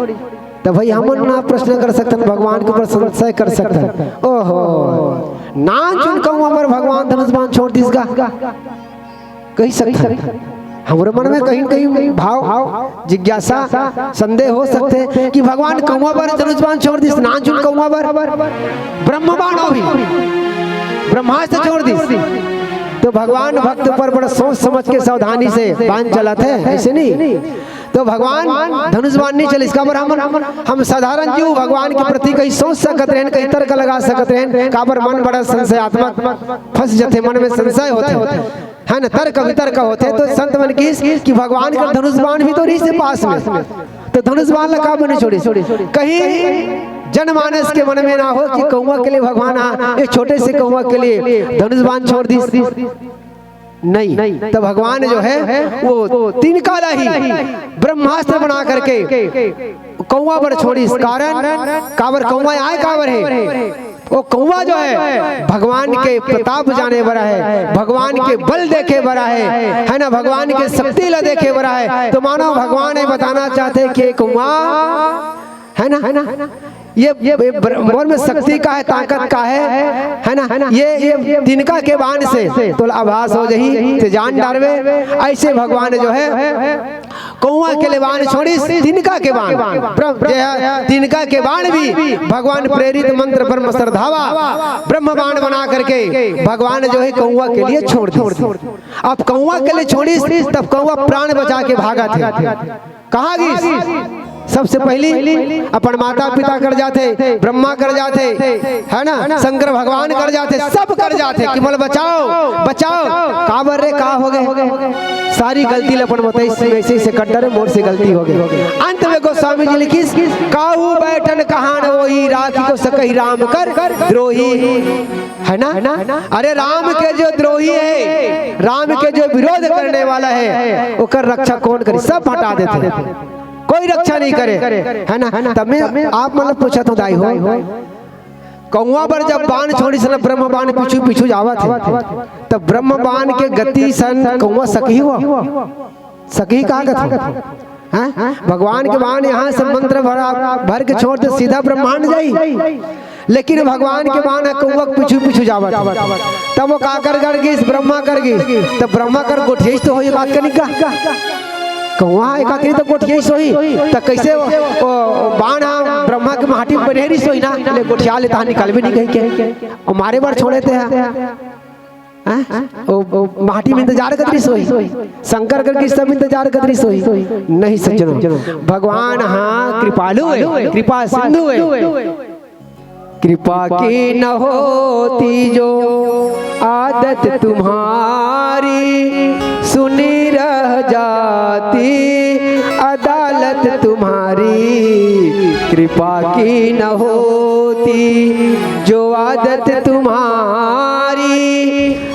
तो भाई, हमन ना प्रश्न कर सकथन, भगवान के ऊपर संशय कर सकथन। ओहो, नानचुन कौआ बर भगवान धनुष बाण छोड़ दिस गा, कही सकथन। हमरे मन में कहीं न कहीं भाव, जिज्ञासा, संदेह हो सकथे कि भगवान कौआ बर धनुष बाण छोड़ दिस, नानचुन कौआ बर, ब्रह्म बाण भी, ब्रह्मास्त्र छोड़ दिस। तो भगवान भक्त ऊपर बड़ा सोच समझ के सावधानी से बाण चलाथे, ऐसे नहीं। तो भगवान धनुष बाण नहीं चलिस, काबर हम, हम साधारण जीव भगवान के प्रति कहीं सोच सकत रहेन, कहीं तर्क लगा सकत रहेन, काबर मन बड़ा संशयात्मक फंस जथे, मन में संशय होथे, है ना, तर्क वितर्क होथे। तो संत मन किहिस कि भगवान के धनुष बाण भी तो रहिस हे पास में, तो धनुष बाण ला काबर नहीं छोड़िस? कहीं जनमानस के मन में ना हो कि कौवा के लिए भगवान, हाँ, ये छोटे से कौवा के लिए धनुष बाण छोड़ दिस। नहीं, तो भगवान जो है वो तिनका ला ही ब्रह्मास्त्र बना करके कौवा बर छोड़िस। कारण काबर कौवा आय काबर हे? वो कौवा जो है भगवान के प्रताप जाने बर हे, भगवान के बल देखे बर हे, है ना, भगवान के शक्ति ला देखे बर हे। तो मानो भगवान ये बताना चाहथे कि कौवा, है ना, है ना, ये, ये ब्र-, मोर में शक्ति का है, ताकत का है, है ना, ये, ये तिनका के बाण से तोला आभास हो जाही, ते जान डारबे। ऐसे भगवान जो है कौवा के ले बाण छोड़िस, तिनका के बाण, ब्रह्म, जे है, तिनका के बाण भी भगवान प्रेरित मंत्र ब्रह्म श्रद्धावा ब्रह्म बाण बना करके भगवान जो है कौवा के लिए छोड़ दिस। अब कौवा के लिए छोड़िस, तब कौवा प्राण बचा के भागथे। कहाँ गिस? सबसे पहली अपन माता पिता कर जाथे, ब्रह्मा कर जाथे, है ना, शंकर भगवान कर जाथे, सब कर जाथे कि मोला बचाओ, बचाओ। काबर रे, का हो गे? सारी गलती ल अपन बताइस, ऐसे ऐसे कर डारे, मोर से गलती हो गे। अंत में गोस्वामी जी लिखिस, "काहू बैठन कहान वही, राखि को सकहि राम कर द्रोही।" है ना? अरे, राम के जो द्रोही हे, राम के जो विरोध करने वाला हे, ओकर रक्षा कौन करी? सब हटा देथे, कोई रक्षा नहीं करे, है ना? तब मैं आप मन ल पूछत हूँ दाई हो, कौवा बर जब बाण छोड़िस ना, ब्रह्म बाण पीछू पीछू जावत हे, तब ब्रह्म बाण के गति सन कौवा सकही हो? सकही का कथे? हैं? भगवान के बाण यहाँ से मंत्र भरा, भर के छोड़ दे, सीधा ब्रह्मांड जाई। लेकिन भगवान के बाण ह कौवा के पीछू पीछू जावत हे। तब वो काकर कर गिस? ब्रह्मा कर गिस। तब ब्रह्मा कर गोठियाइस तो होई बात करनी का? कौवा हे काकरी तो गोठियाइस होई। त कैसे वो, वो बाण ह ब्रह्मा के माटी में बने रहिस होई ना? ले गोठिया ले तहाँ निकालबे नहीं कही के। वो मारे बर छोड़े ते ह। हैं? ओ, ओ, माटी में इंतजार करत रहिस होई, शंकर कर के सब इंतजार करत रहिस होई। नहीं सज्जनों, भगवान हाँ कृपालु हे, कृपा सिंधु हे। कृपा की न होती जो आदत तुम्हारी, सुनी रह जाती अदालत तुम्हारी। कृपा की न होती जो आदत तुम्हारी,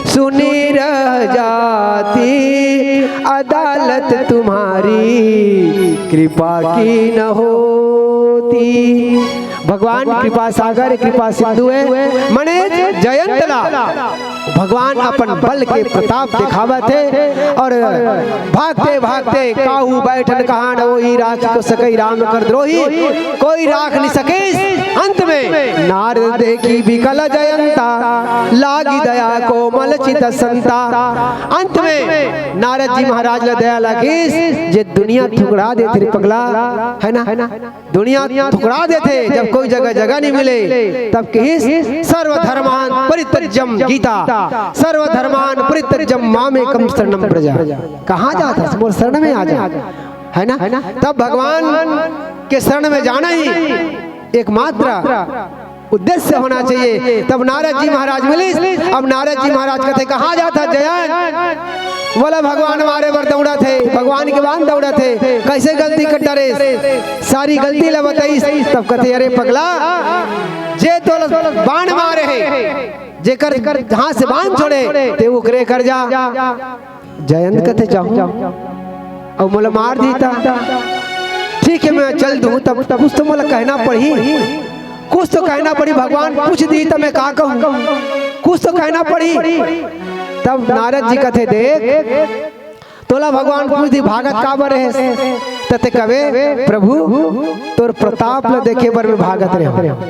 सुनी रह जाती अदालत तुम्हारी। कृपा की न होती। भगवान कृपा सागर, कृपा सिंधु हे। मने जयंत ला भगवान अपन बल के प्रताप दिखावत हे और भागते भागते काहू बैठन कहान वही, राखि को सकहि राम कर द्रोही। कोई राख नहीं सकिस। अंत में नारद देखि बिकल जयंता, लागी दया कोमल चित संता। अंत में नारद जी महाराज ला दया लागिस, जे दुनिया ठुकरा देथे रे पगला, है ना? दुनिया ठुकरा देथे, जब कोई जगह जगह नहीं मिले, तब किहिस, "सर्वधर्मान परित्यज्यम", गीता, "सर्वधर्मान परित्यज्यम मामेकम शरणम व्रज।" कहाँ जात हस? मोर शरण में आ जा, है ना? तब भगवान के शरण में जाना ही एकमात्र उद्देश्य होना चाहिए। तब नारद जी महाराज मिलिस। अब नारद जी महाराज कथे, "कहाँ जात हस जयंत?" बोला, "भगवान मारे बर दौड़त हे, भगवान के बाण दौड़त हे, कैसे गलती कर डरेस?" सारी गलती ला बताइस। तब कथे, "अरे पगला, जे तोला बाण मारे हे, जेकर हाथ से बाण छोड़े, ते ओकरे कर जा।" जयंत कथे, "जाहूं, अउ मोला मार दिही त?" "ठीक हे, मैं चल दूं, तब कुछ तो मोला कहना पड़ही, कुछ तो कहना पड़ही, भगवान पूछ दिही त मैं का कहूं, कुछ तो कहना पड़ही।" तब नारद जी कथे, "देख, तोला भगवान पूछ दिही, भागत काबर हे?" त ते कबे, "प्रभु, तोर प्रताप ल देखे बर मैं भागत रहेंव।"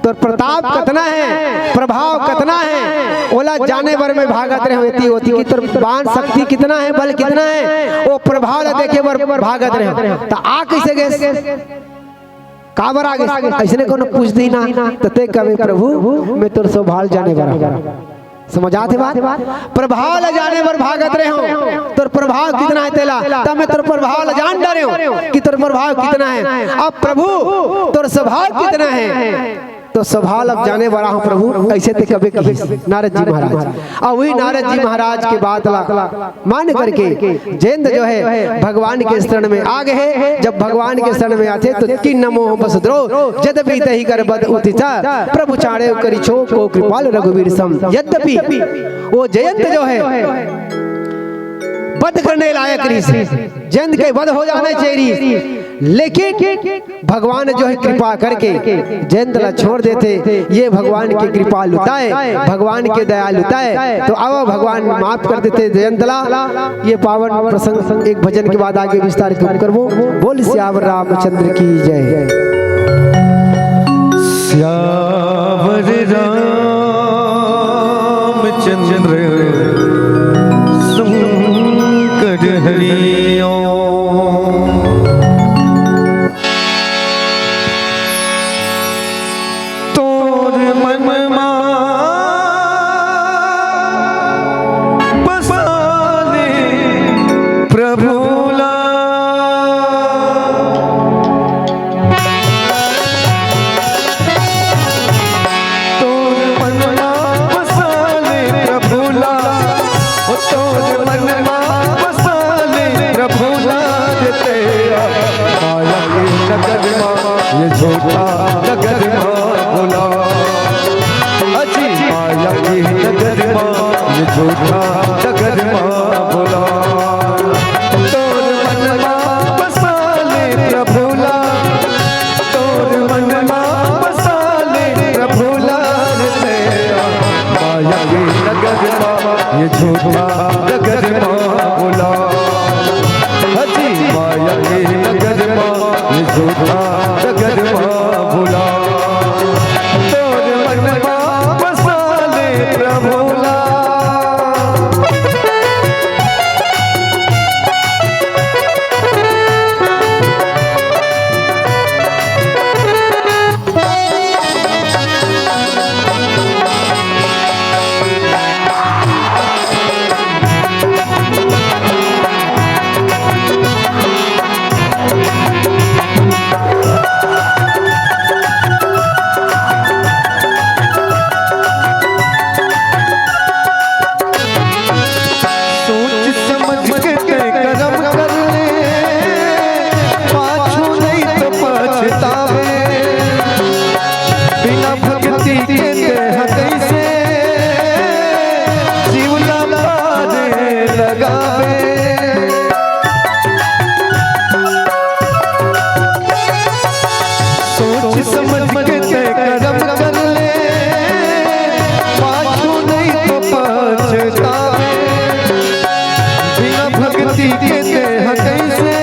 तोर प्रताप कतना हे, प्रभाव कतना हे, ओला जाने बर मैं भागत रहेंव। एती ओती कि तोर बाण शक्ति कितना हे, बल कितना हे, ओ प्रभाव ला देखे बर भागत रहेंव। त आ कैसे गेस? काबर आ गेस? अइसने कोनो पूछ दिही ना, त ते कबे, "प्रभु, मैं तोर स्वभाव जाने बर आंव।" समझ आथे बात? प्रभाव ला जाने बर भागत रहे हो, तोर प्रभाव कितना है तेला, तब मैं तोर प्रभाव ला जान डारे हो कि तोर प्रभाव कितना है। अब प्रभु तोर स्वभाव कितना है, तो स्वभाव ला जाने वाला हूँ प्रभु, ऐसे ते कबे कहिस नारद जी महाराज। और वही नारद जी महाराज के बात ला मान करके जयंत जो है भगवान के शरण में आ गए। जब भगवान के शरण में आथे तो किन्नमोह बस द्रोह, जदपि तहि कर बद उतिसा, प्रभु चाड़े करि छो को कृपाल रघुवीर सम। यद्यपि वो जयंत जो है वध करने लायक रहिस, जयंत के वध हो जाना चाहिए, लेकिन भगवान जो है कृपा करके जयंत ला छोड़ देथे। ये भगवान की कृपा लुताए, भगवान के दया लुताए। तो अब भगवान माफ कर देथे जयंत ला। ये पावन प्रसंग एक भजन के बाद आगे विस्तार करबो। बोल सियावर रामचंद्र की जय। सियावर रामचंद्र शंकर हरि ओम। तोर मन मा बसा ले प्रभु ला। तोर मन मा बसा ले प्रभु ला, ओ तोर मन मा बसा ले प्रभु ला रे तेरा। माया के नगर मा ये झूठा नगर मा भुला। अजी माया के नगर मा ये झूठा नगर मा भुला। तोर मन मा बसा ले प्रभु ला, तोर मन मा बसा ले प्रभु ला रे तेरा। माया के नगर मा ये झूठा नगर मा भुला। हजी माया के नगर मा ये झूठा नगर मा भुला। तोर मन मा बसा ले प्रभु ला। सोच समझ के तय करम कर ले, पाछू नहीं तो पछतावे। बिना भक्ति के देह कैसे जीव ला पार लगावे। सोच समझ के तय करम कर ले, पाछू नहीं तो पछतावे। बिना भक्ति के देह कैसे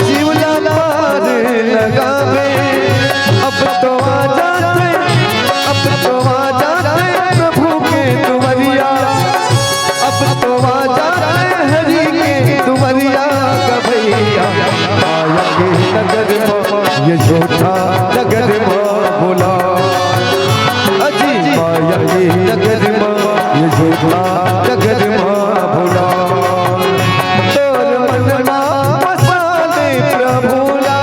जीव ला पार लगावे। अब तो आ जाते, अब तो आ जाते प्रभु के दुआरिया। अब तो आ जाते हरि के दुआरिया गवैया। माया के नगर मा ये झूठा नगर मा भुला। अजी माया के नगर मा ये झूठा नगर मा भुला। तोर मन मा बसा ले प्रभु ला।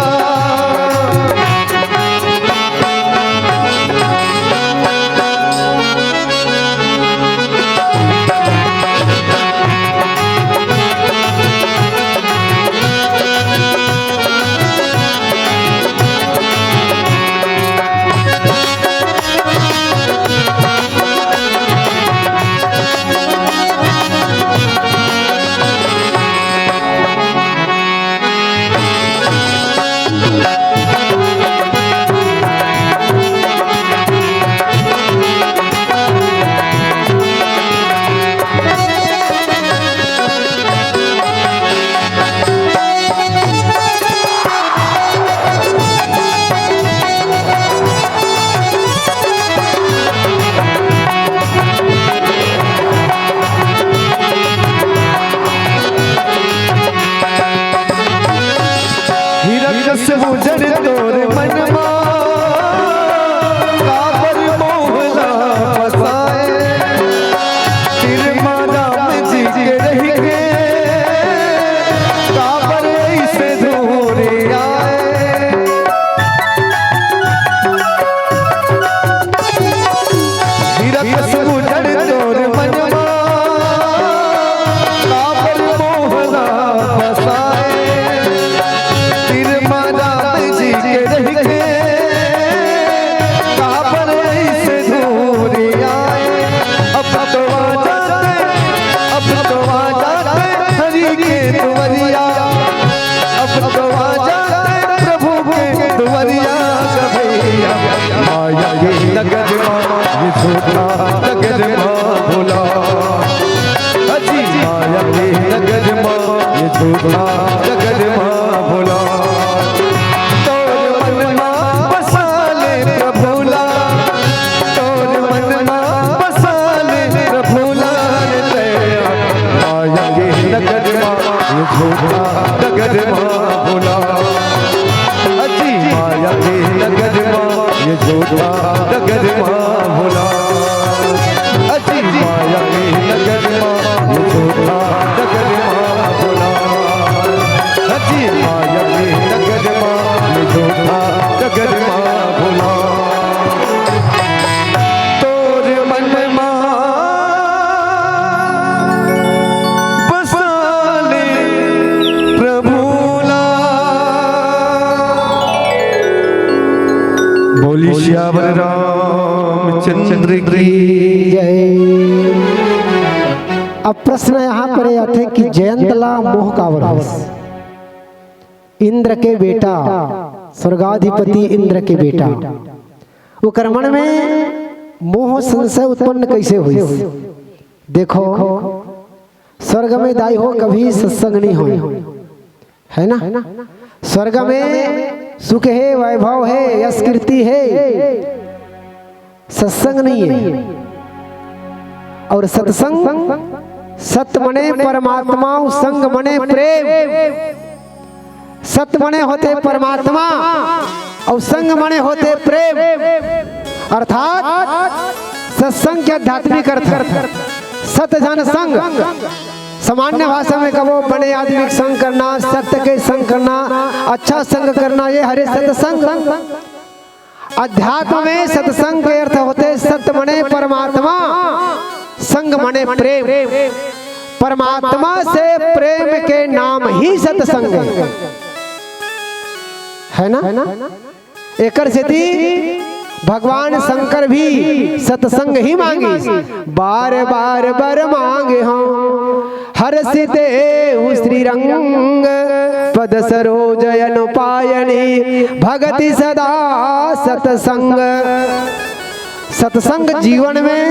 हिरक से उजड़ तोर मन मा, काबर मोह ला फसाए। के नगर मा ये झूठा डगर मा भोला। अजी माया के नगर मा ये झूठा डगर मा भोला। तोर मन मा बसा ले प्रभु ला, तोर मन मा बसा ले प्रभु ला रे तैया। माया के नगर मा ये झूठा डगर मा भोला। अजी माया के नगर मा ये झूठा डगर मा भोला। अजी माया के नगर मा ये झूठा डगर मा भोला। अजी माया के नगर मा ये झूठा डगर मा भोला। तोर मन मा बसा ले प्रभु ला। बोली सियावर रामचंद्र की। जय। अब प्रश्न यहाँ पर ये आथे कि जयंत ला मोह काबर होइस? इंद्र के बेटा, स्वर्गाधिपति इंद्र के बेटा, ओकर मन में मोह संशय उत्पन्न कैसे होइस? देखो, स्वर्ग में दाई हो कभी सत्संग नहीं होय, है ना? स्वर्ग में सुख हे, वैभव हे, यश कीर्ति हे, सत्संग नहीं है। और सत्संग, सत मने परमात्मा, और संग मने प्रेम। सत मने होथे परमात्मा और संग मने होथे प्रेम। अर्थात सत्संग के आध्यात्मिक अर्थ, सत जन संग। सामान्य भाषा में कबो बने आदमी के संग करना, सत्य के संग करना, अच्छा संग करना, ये हरे सत्संग। अध्यात्म में सत्संग के अर्थ होथे सत मने परमात्मा, संग मने प्रेम। परमात्मा से प्रेम के नाम ही सत्संग है, है ना? एकर सेती भगवान शंकर भी सत्संग ही मांगिस। बार बार बर मांगे हंव, हरषि देहु श्रीरंग, पद सरोज अनुपायनी, भगति सदा सत्संग। सत्संग जीवन में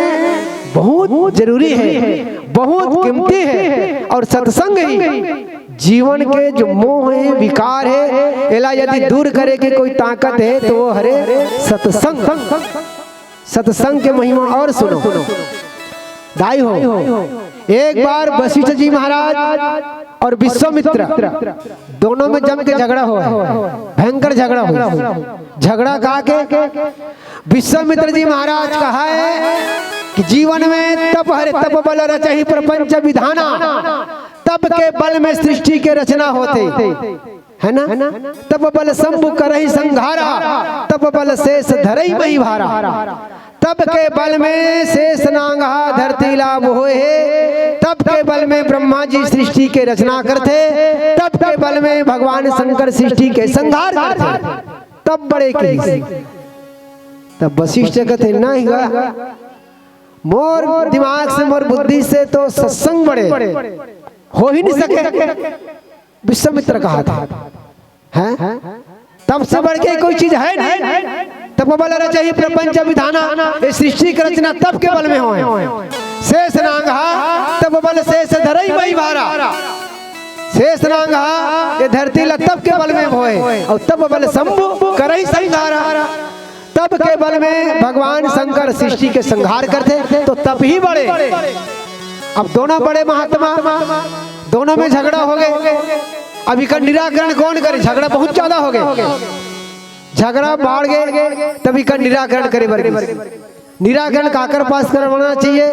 बहुत जरूरी है, बहुत कीमती है, और सत्संग ही जीवन के जो मोह है, विकार है, एला यदि दूर करे के कोई ताकत है तो वो हरे सत्संग। सत्संग के महिमा और सुनो। दाई हो, एक बार वशिष्ठ जी महाराज और विश्वामित्र दोनों में जम के झगड़ा हुआ है, भयंकर झगड़ा हुआ। झगड़ा का के विश्वामित्र जी महाराज कहा है कि जीवन में तप हरे तप बल रचहि प्रपंच विधाना, तप के बल में सृष्टि के रचना होथे, है ना? तप बल शंभु करहि संघारा, तप बल शेष धरहि महि भारा। तप के बल में शेष नांगहा धरती ला बोहे हे, तप के बल में ब्रह्मा जी सृष्टि के रचना करथे, तप के बल में भगवान शंकर सृष्टि के संहार करथे। तब बड़े की तब वशिष्ठ कथे, नहीं गा, मोर दिमाग से, मोर बुद्धि से तो सत्संग बड़े हो ही नहीं सके। विश्वामित्र कहा था, हैं? तप से बढ़ के कोई चीज है नहीं। तप बल रचहि प्रपंच विधाना, ये सृष्टि की रचना तप के बल में होय। शेष नांगहा तप बल शेष धरहि महि भारा। शेष नांगहा ये धरती ला तप के बल में होय, और तप बल शंभु करहि संघारा। तप के बल में भगवान शंकर सृष्टि के संहार करथे, तो तप ही बड़े। अब दोनों बड़े महात्मा, दोनों में झगड़ा हो गए। अब इकर निराकरण कौन करे? झगड़ा बहुत ज्यादा हो गए, झगड़ा बाढ़ गए, तब इकर निराकरण करे बर गिस। निराकरण काकर पास करवाना चाहिए?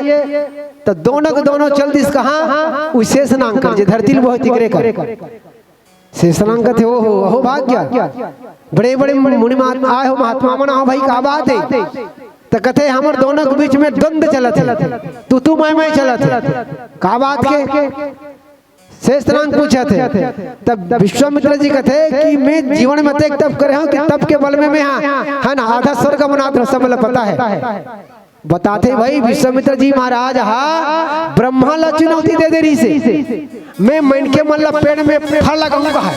तो दोनों के दोनों चल दिस कहाँ? उ शेष नांग कर, जे धरती ल बोहे तिकरे कर। शेष नांग कथे, "ओहो, अहो भाग गया। बड़े बड़े मुनि महात्मा आए हो, महात्मा मन, हाँ भाई, का बात है?" तो कथे, "हमर दोनों के बीच में द्वंद चलत है, तू तू मैं मैं चलत है, का बात के?" शेष नांग पूछत हे। तब विश्वामित्र जी कथे कि मैं जीवन में अतेक तप करे हूँ कि तप के बल में मैं, हाँ, है ना, आधा स्वर्ग बनात रहूँ, सब ल पता है। बताथे भाई, विश्वामित्र जी महाराज हा ब्रह्मा ला चुनौती दे दे रहिसे, मैं मनखे मन ला पेड़ में फल लगाऊं कहा।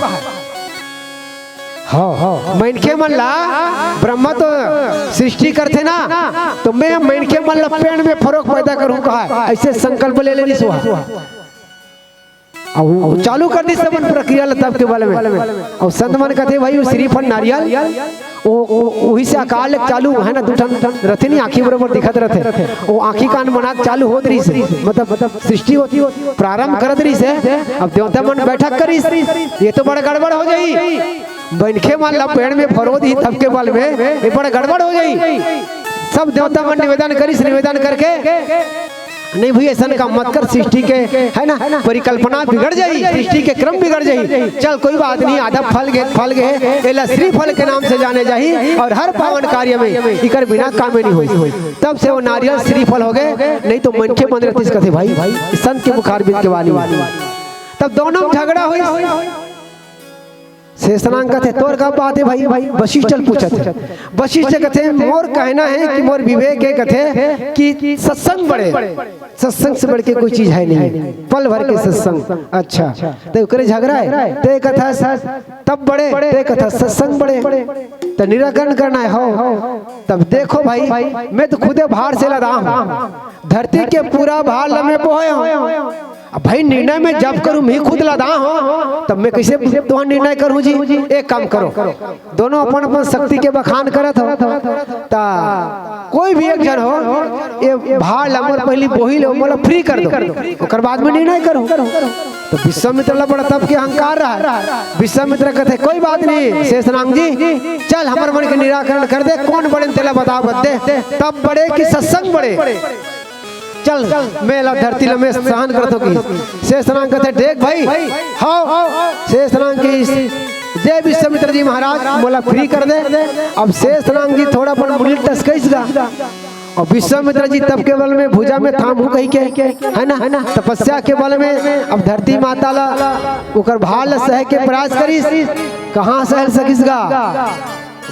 हाँ, हाँ। मनखे मन ला ब्रह्मा तो सृष्टि करथे ना, तो मैं मनखे मन ला पेड़ में फरोक पैदा करूं कहा, ऐसे संकल्प ले लेनी सुहा। अउ चालू कर दिस अपन प्रक्रिया ल तब के बल में। अउ संत मन कथे, भाई, वो श्रीफल नारियल, वो, वो, वही से अकाल ले चालू है ना, दू ठन रथे नहीं, आँखी बरोबर दिखत रथे, वो आँखी कान मना के चालू होत रहिस हे, मतलब, मतलब सृष्टि होत, प्रारंभ करत रहिस हे। अब देवता मन बैठक करिस, ये तो बड़ा गड़बड़ हो जाही, मनखे मन ला पेड़ में फरो दिही तब के बल में, ये बड़ा गड़बड़ हो जाही। सब देवता मन निवेदन करिस, निवेदन करके, नहीं भई, ऐसन काम मत कर, सृष्टि के, है ना, परिकल्पना बिगड़ जाही, सृष्टि के क्रम बिगड़ जाही। चल, कोई बात नहीं, आधा फल गे, फल गे, एला श्रीफल के नाम से जाने जाही, अउ हर पावन कार्य में इकर बिना कामे नहीं होही। तब से वो नारियल श्रीफल हो गे, नहीं तो मनखे मन रतिस कथे, भाई, संत के मुखारबिंद के वाणी। तब दोनों में झगड़ा होइस। शेषनाग कथे, "तोर का बात हे भाई?" वशिष्ठ ल पूछत हे। वशिष्ठ कथे, "मोर कहना हे कि मोर विवेक हे," कथे, "कि सत्संग बड़े, सत्संग से बढ़ के कोई चीज है नहीं, पल भर के सत्संग।" अच्छा, ते ओकरे झगड़ा हे, ते कथा तप बड़े, ते कथा सत्संग बड़े, त निराकरण करना हे, हो। तब देखो भाई, मैं तो खुदे भार से लदा हूँ, धरती के पूरा भार ल मैं बोहे हूँ। अब भाई, निर्णय मैं जब करूँ, मैं खुद लदा हूँ, तब मैं कैसे तुम्हारा निर्णय करूँ जी? एक काम करो, दोनों अपन अपन शक्ति के बखान करत हो, त कोई भी एक झन हो, ये भार ल मोर पहिली बोही ले, मोला free कर दो, ओकर बाद में निर्णय करो। तो विश्वामित्र ला बड़ा तप के अहंकार रहा। विश्वामित्र कथे, "कोई बात नहीं शेषनाग जी, चल, हमर मन के निराकरण कर दे, कोन बड़े तेला बता बत दे, तप बड़े कि सत्संग बड़े? चल, मैं ला धरती ल मैं सहन करत हूँ।" कि शेषनाग कथे, "देख भाई, हाँ, शेषनाग की जय विश्वामित्र जी महाराज, मोला free कर दे।" अब शेषनाग जी थोड़ा अपन मुड़ी टसकइस गा, अउ विश्वामित्र जी तप के बल में भुजा में थामहूँ कहिके, है ना, है ना, तपस्या के बल में अब धरती माता ला ओकर भार ल सहे के प्रयास करिस, कहाँ सहल सकिस गा?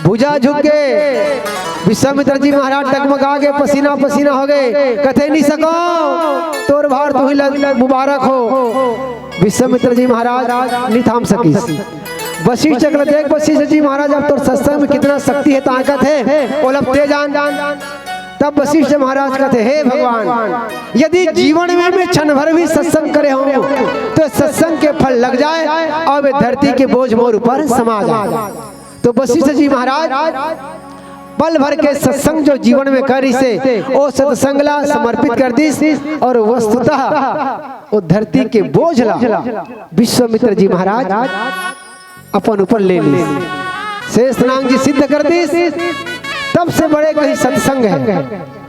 भुजा झुक गे, विश्वामित्र जी महाराज डगमगा गे, पसीना पसीना हो गे, कथे, "नहीं सकँव, तोर भार तुही ल मुबारक हो।" विश्वामित्र जी महाराज नहीं थाम सकिस। वशिष्ठ कथे, "देख वशिष्ठ जी महाराज, अब तोर सत्संग में कितना शक्ति हे, ताकत हे, ओला ते जान।" तब वशिष्ठ महाराज कथे, "हे भगवान, यदि जीवन में मैं क्षण भर भी सत्संग करे हूँ, तो सत्संग के फल लग जाए अउ ये धरती के बोझ मोर ऊपर समा जाए।" तो वशिष्ठ जी महाराज पल भर के सत्संग जो जीवन में करिस हे, ओ सत्संग ला समर्पित कर दिस अउ वस्तुतः ओ धरती के बोझ ला विश्वामित्र जी महाराज अपन ऊपर ले लिस। शेषनाग जी सिद्ध कर दिस, तब से बड़े कहीं सत्संग हे,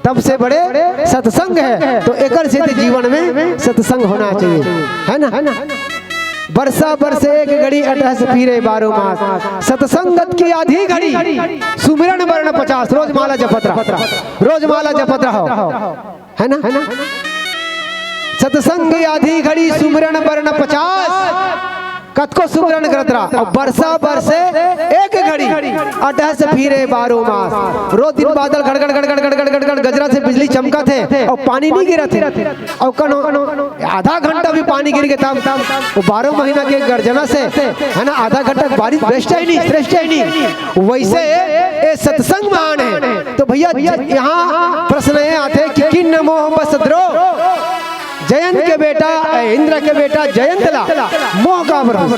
तब से बड़े सत्संग हे। तो एकर सेती जीवन में सत्संग होना चाहिए, है ना? बरसा बरसे एक घड़ी, अटहस फिरे बारो मास। सत्संगत की आधी घड़ी, सुमिरन बरन पचास। रोज माला जपत रहा, रोज माला जपत रहो, है ना? सत्संग आधी घड़ी, सुमिरन बरन पचास। कतको सुमिरन करत रहा, अउ बरसा बरसे एक घड़ी, अटहस फिरे बारो मास। रोज दिन बादल गड़गड़ गड़गड़ गड़गड़ गड़गड़ गजरा से बिजली चमकत हे, अउ पानी नहीं गिरत हे, अउ कनो आधा घंटा भी पानी गिर गे तब, वो बारह महीना के गर्जना से, है ना, आधा घंटा बारिश waste ही नहीं, श्रेष्ठ ही नहीं। वैसे ये सत्संग महान हे। तो भैया, यहाँ प्रश्न ये आथे कि किन मोह बस द्रोह, जयंत के बेटा, ए, इंद्र के बेटा जयंत ला मोह का भ्रम।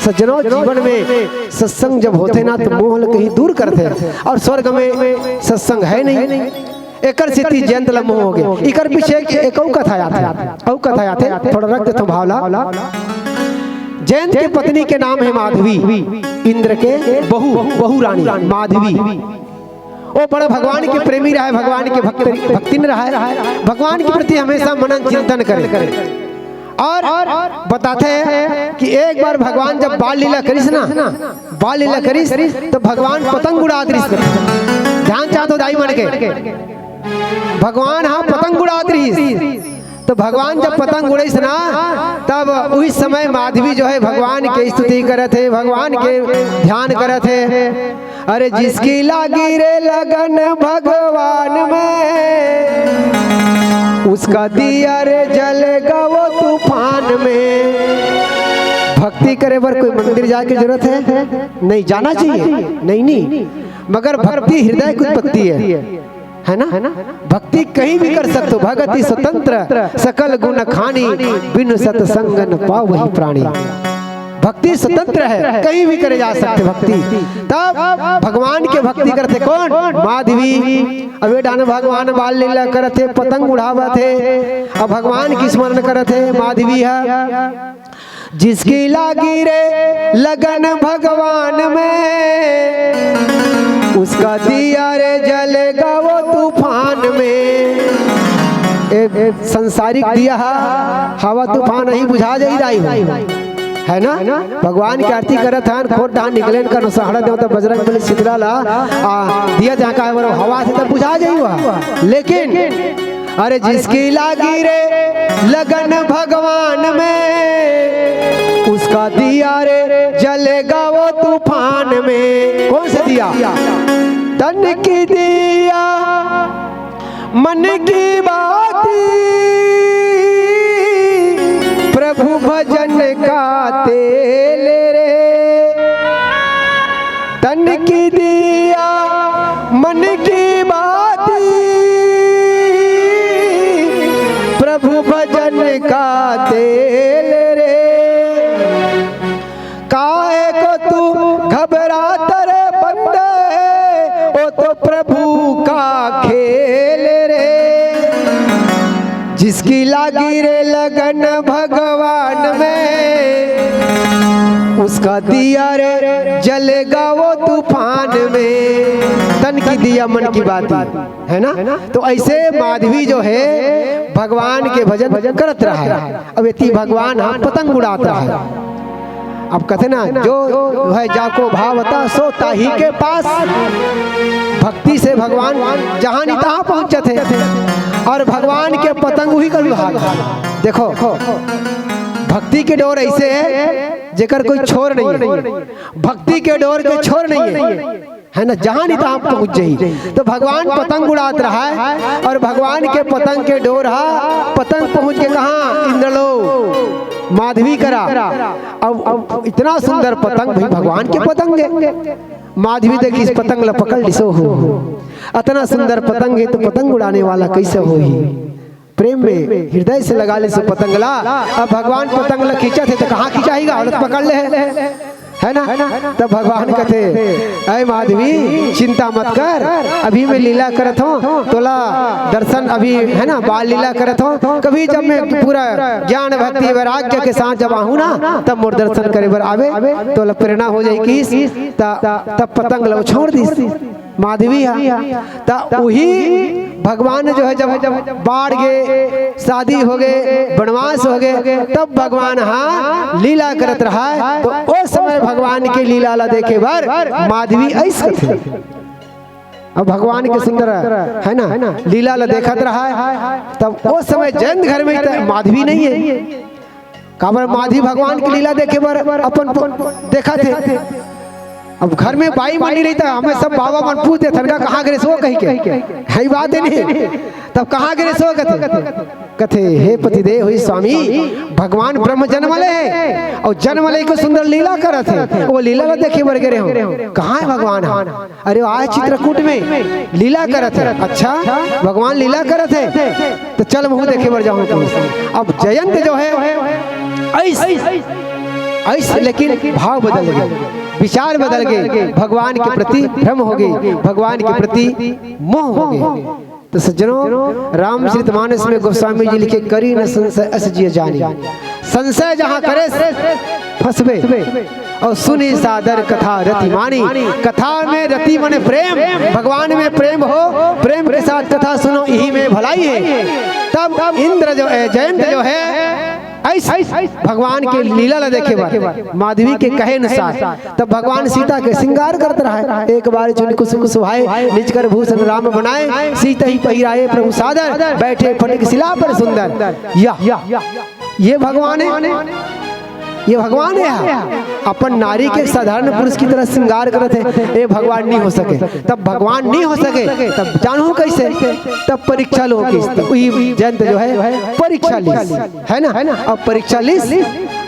सज्जनों, जीवन में सत्संग जब होथे ना, तो मोह ल कहीं दूर करथे, अउ स्वर्ग में सत्संग हे नहीं। एकर सेती जयंत ल मोह हो गे। एकर पीछे एक, एक अउ कथा आथे, अउ कथा आथे, थोड़ा रख देथों भाव ला। जयंत के पत्नी के नाम हे माधवी, इंद्र के बहू, बहू रानी माधवी। वो बड़ा भगवान के प्रेमी रहे, भगवान के भक्त, भक्तिन रहे, भगवान के प्रति हमेशा मनन चिंतन करे। अउ बताथे कि एक बार भगवान जब बाल लीला करिस ना, बाल लीला करिस, तो भगवान पतंग उड़ात रहिस। ध्यान चाहत हो दाई मन के, भगवान ह पतंग उड़ात रहिस। तो भगवान जब पतंग उड़ाइस ना, तब उही समय माधवी जो हे भगवान के स्तुति करत हे, भगवान के ध्यान करत हे। अरे जिसकी लागी रे लगन भगवान में, उसका दिया रे जलेगा वो तूफान में। भक्ति करे बर कोई मंदिर जाए के जरूरत हे? नहीं, जाना चाहिए, नहीं, नहीं, मगर भक्ति हृदय की उत्पत्ति हे, है ना? भक्ति कहीं भी कर सकते हो। भगति स्वतंत्र, सकल गुण खानी, बिनु सत्संग न पावहि प्राणी। भक्ति स्वतंत्र हे, कहीं भी करे जा सकते भक्ति। तब भगवान के भक्ति करथे कोन? माधवी। अब ए डाहन भगवान बाल लीला करत हे, पतंग उड़ावत हे, अउ भगवान के स्मरण करत हे माधवी ह। जिसकी लागी रे लगन भगवान में, उसका दिया रे जलेगा वो तूफान में। ए, ए, संसारिक दिया हा, हवा तूफान नहीं बुझा जाई दाई हो, है ना? भगवान के आरती करत हन, खोट डाहन निकलेन का नसहड़ा देवता बजरंग बली शीतला ला, आ, दिया जहाँ का है, वो हवा से तब बुझा जाई हुआ। लेकिन अरे जिसकी लागी रे लगन भगवान में, उसका दिया रे जलेगा वो तूफान में। कौन सा दिया? तन की दिया, मन की बाती, प्रभु भजन का तेल रे। तन की दिया, मन की बाती, प्रभु भजन का तेल रे। काहे को तू घबरात रे बंदे, वो तो प्रभु का खेल रे। जिसकी लागी रे लगन भगवान में, उसका दिया रे जलेगा वो तूफान में। तन की दिया, मन की बाती, है ना? तो ऐसे माधवी जो है, भगवान के भजन करत रहा है। अब एती भगवान ह पतंग उड़ात रहा है। अब कथे ना, जो है जाको भावता सो ताही के पास। भक्ति से भगवान जहाँ नहीं तहाँ पहुँच जाथे, अउ भगवान के पतंग उही कर विभाग। देखो, भक्ति के डोर ऐसे हे, जेकर कोई छोर नहीं हे। भक्ति के डोर के छोर नहीं हे, है ना? जहाँ नहीं तहाँ पहुँच जाही। तो भगवान पतंग उड़ात रहा है अउ भगवान के पतंग के डोर हा, पतंग पहुँच के कहाँ? इंद्रलोक, माधवी करा। अब, अब इतना सुंदर पतंग भाई, भगवान के पतंग हे। माधवी देखिस पतंग ला, पकड़ लिस हो। अतना सुंदर पतंग हे तो पतंग उड़ाने वाला कैसे होही? प्रेम में हृदय से लगा लिस पतंग ला। अब भगवान पतंग ला खींचत हे तो कहाँ खिंचाही गा? हालत पकड़ ले हे, है ना? तब भगवान कथे, "ऐ माधवी, चिंता मत कर, अभी मैं लीला करत हूँ, तोला दर्शन अभी, है ना, बाल लीला करत हूँ। कभी जब मैं पूरा ज्ञान भक्ति वैराग्य के साथ जब आहूँ ना, तब मोर दर्शन करे बर आबे, तोला प्रेरणा हो जाही" कहिस। त-, तब पतंग ला छोड़ दिस माधवी हा। त उही भगवान जो है, जब बाढ़ गे, शादी हो गे, वनवास हो गे, तब भगवान हा लीला करत रहा है। तो उस समय भगवान के लीला ला देखे बर माधवी अइस कथे। अब भगवान के सुंदर, है ना, लीला ला देखत रहा है। तब उस समय जयंत घर में त माधवी नहीं हे। काबर माधवी भगवान के लीला देखे बर अपन प-, देखत हे। अब घर में बाई मन नहीं रही त हमें सब बाबा मन पूछ देथन का, "कहाँ गे रेहेस वो?" कहि के। है बात हे नहीं? तब "कहाँ गे रेहेस वो?" कथे। कथे, "हे पतिदेव, हे स्वामी, भगवान ब्रह्म जन्म ले हे अउ जन्म ले के सुंदर लीला करत हे, वो लीला ला देखे बर गे रेहेंव।" "कहाँ हे भगवान हा?" "अरे, वो आए चित्रकूट में लीला करत हे।" "अच्छा, भगवान लीला करत हे, त चल महूँ देखे बर जाहूँ।" अब जयंत जो है, अइस, अइस, लेकिन भाव बदल गे, विचार बदल गे, भगवान के प्रति भ्रम हो गे, भगवान के प्रति मोह हो गे। तो सज्जनों, रामचरितमानस में गोस्वामी जी लिखे, "करी न संशय अस जिय जानी।" संशय जहाँ करेस, फंसबे। अउ सुनी सादर कथा रति मानी। कथा में रति माने प्रेम, भगवान में प्रेम हो, प्रेम के साथ कथा सुनो, इही में भलाई हे। तब इंद्र जो है, जयंत जो है, अइस भगवान के लीला ला देखे बर, माधवी के कहे अनुसार, तब भगवान सीता के श्रृंगार करत रहा है। एक बार चुनि कुसुम सुहाए, निज कर भूषण राम बनाए। सीतहि पहिराए प्रभु सादर, बैठे फटिक सिला पर सुंदर। या, ये भगवान हे, ये भगवान हे। अपन नारी के साधारण पुरुष की तरह श्रृंगार करत हे, ए भगवान नहीं हो सके। तब भगवान नहीं हो सके, तब जानहूँ कैसे? तब परीक्षा लो किस, तब वही जयंत जो है परीक्षा लिस, है ना? अब परीक्षा लिस,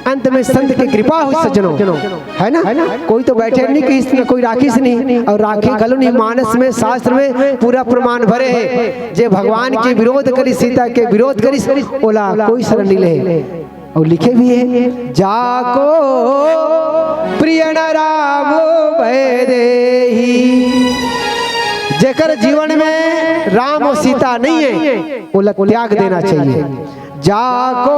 अंत में संत के कृपा होइस सज्जनों, है ना? कोई तो बैठे नहीं कहिस, न कोई राखिस नहीं, और राखे घलो नहीं। मानस में, शास्त्र में पूरा प्रमाण भरे हे, जे भगवान के विरोध करिस, सीता के विरोध करिस, ओला कोई शरण नहीं ले। और लिखे भी हे, "जाको प्रिय न राम भय देही।" जेकर जीवन में राम और सीता नहीं है, ओला त्याग देना चाहिए। "जाको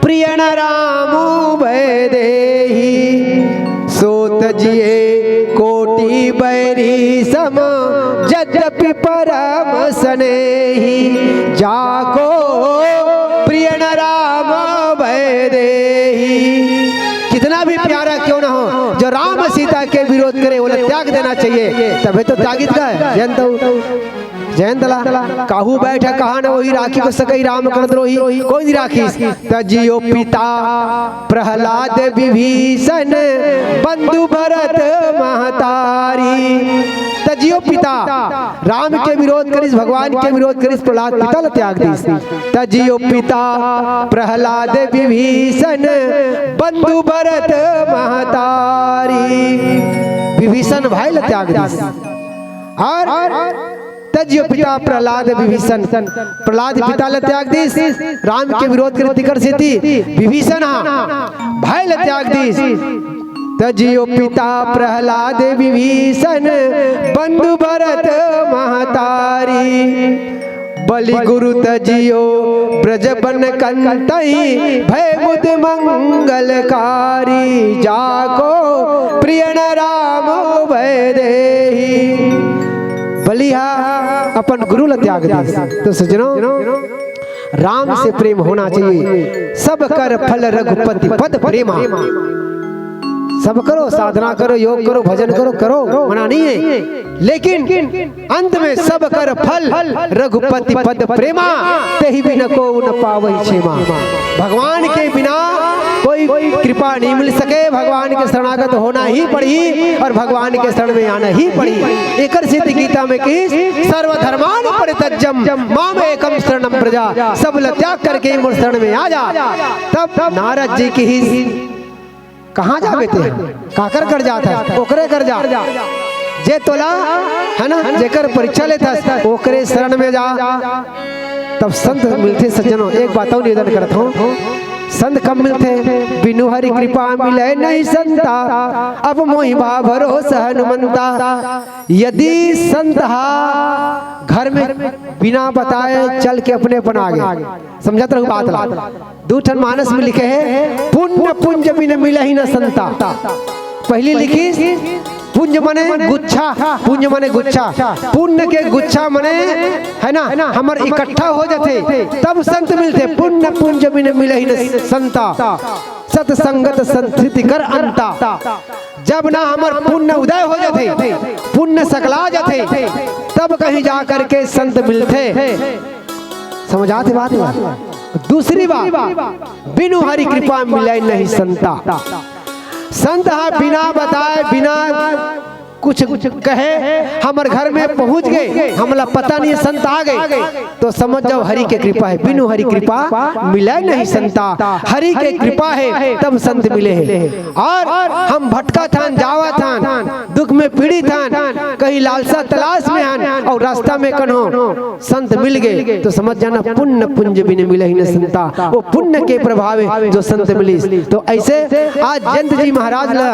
प्रिय न राम भय देही, सो तजिए कोटि बैरी सम, यद्यपि परम स्नेही। जाको प्रिय न राम भय देही।" कितना भी प्यारा क्यों ना हो, जो राम सीता के विरोध करे, ओला त्याग देना चाहिए, तभे तो त्यागित का है। जयंत जयंत ला, "काहू बैठ कहा न वही, राखी को सकई राम कन द्रोही।" कोई नहीं राखिस। "तजियो पिता प्रहलाद विभीषण, बंधु भरत महतारी।" तजियो पिता राम के विरोध करिस, भगवान के विरोध करिस, प्रहलाद पिता ला त्याग दिस। "तजियो पिता प्रहलाद विभीषण, बंधु भरत महतारी।" विभीषण भाई ला त्याग दिस। और तजियो पिता प्रहलाद विभीषण, प्रहलाद पिता ला त्याग दिस, राम के विरोध करे तिकर सेती विभीषण हा भाई ला त्याग दिस। "तजियो पिता प्रहलाद विभीषण, बंधु भरत महतारी। बलि गुरु तजियो ब्रज बन कंतहि, भय मुद मंगलकारी। जाको प्रिय न राम भय देही।" बलि हा अपन गुरु ला त्याग दिस। तो सज्जनों, राम से प्रेम होना चाहिए। "सब कर फल रघुपति पद प्रेमा।" सब करो, साधना करो, योग करो, भजन करो, करो, मना नहीं है, लेकिन अंत में "सब कर फल रघुपति पद प्रेमा, तेहि बिन को न पावहि क्षेमा।" भगवान के बिना कोई कृपा नहीं मिल सके। भगवान के शरणागत होना ही पड़ी और भगवान के शरण में आना ही पड़ी। एकर सेती गीता में कहिस, "सर्वधर्मान परित्यज्य माम एकम शरणम व्रज।" सब ल त्याग करके मोर शरण में आ जा। तब नारद जी कहिस, "कहाँ जाबे ते? काकर कर जात हस? ओकरे कर जा, जे तोला, है ना, जेकर परीक्षा लेत हस, ओकरे शरण में जा।" तब संत मिलथे सज्जनों, एक बात और निवेदन करत हूँ, संत कब मिलथे? "बिनु हरि कृपा मिले नहीं संता, अब मोहि भा भरोस हनुमंता।" यदि संत हा घर में बिना बताए चल के अपने अपन आ गे, समझत रहू बात ला, दू ठन मानस में लिखे हे, "पुण्य पुंज बिन मिलहि न संता।" पहली लिखिस, पुंज मने गुच्छा, पुंज मने गुच्छा, पुण्य के गुच्छा मने, है ना, हमर इकट्ठा हो जाथे, तब संत मिलथे। "पुण्य पुंज बिन मिलहि न संता, सत संगत संस्थिति कर अंता।" जब ना हमर पुण्य उदय हो जाथे, पुण्य सकला जाथे, तब कहीं जा करके संत मिलथे। समझ आथे बात ला? दूसरी बात, "बिनु हरि कृपा मिले नहीं संता।" संत हा बिना बताए, बिना कुछ कहे हमर घर में पहुंच गे, हमला पता नहीं संत आ गे, तो समझ जाओ हरि के कृपा हे। "बिनु हरि कृपा मिले नहीं संता।" हरि के कृपा हे तब संत मिले हे। और हम भटकत हन, जावत हन, दुख में पीड़ित हन, कहीं लालसा तलाश में हन और रास्ता में कन्हो संत मिल गे, तो समझ जाना, "पुण्य पुंज बिन मिलहि न संता।" वो पुण्य के प्रभाव हे जो संत मिलिस। तो ऐसे आज जयंत जी महाराज ला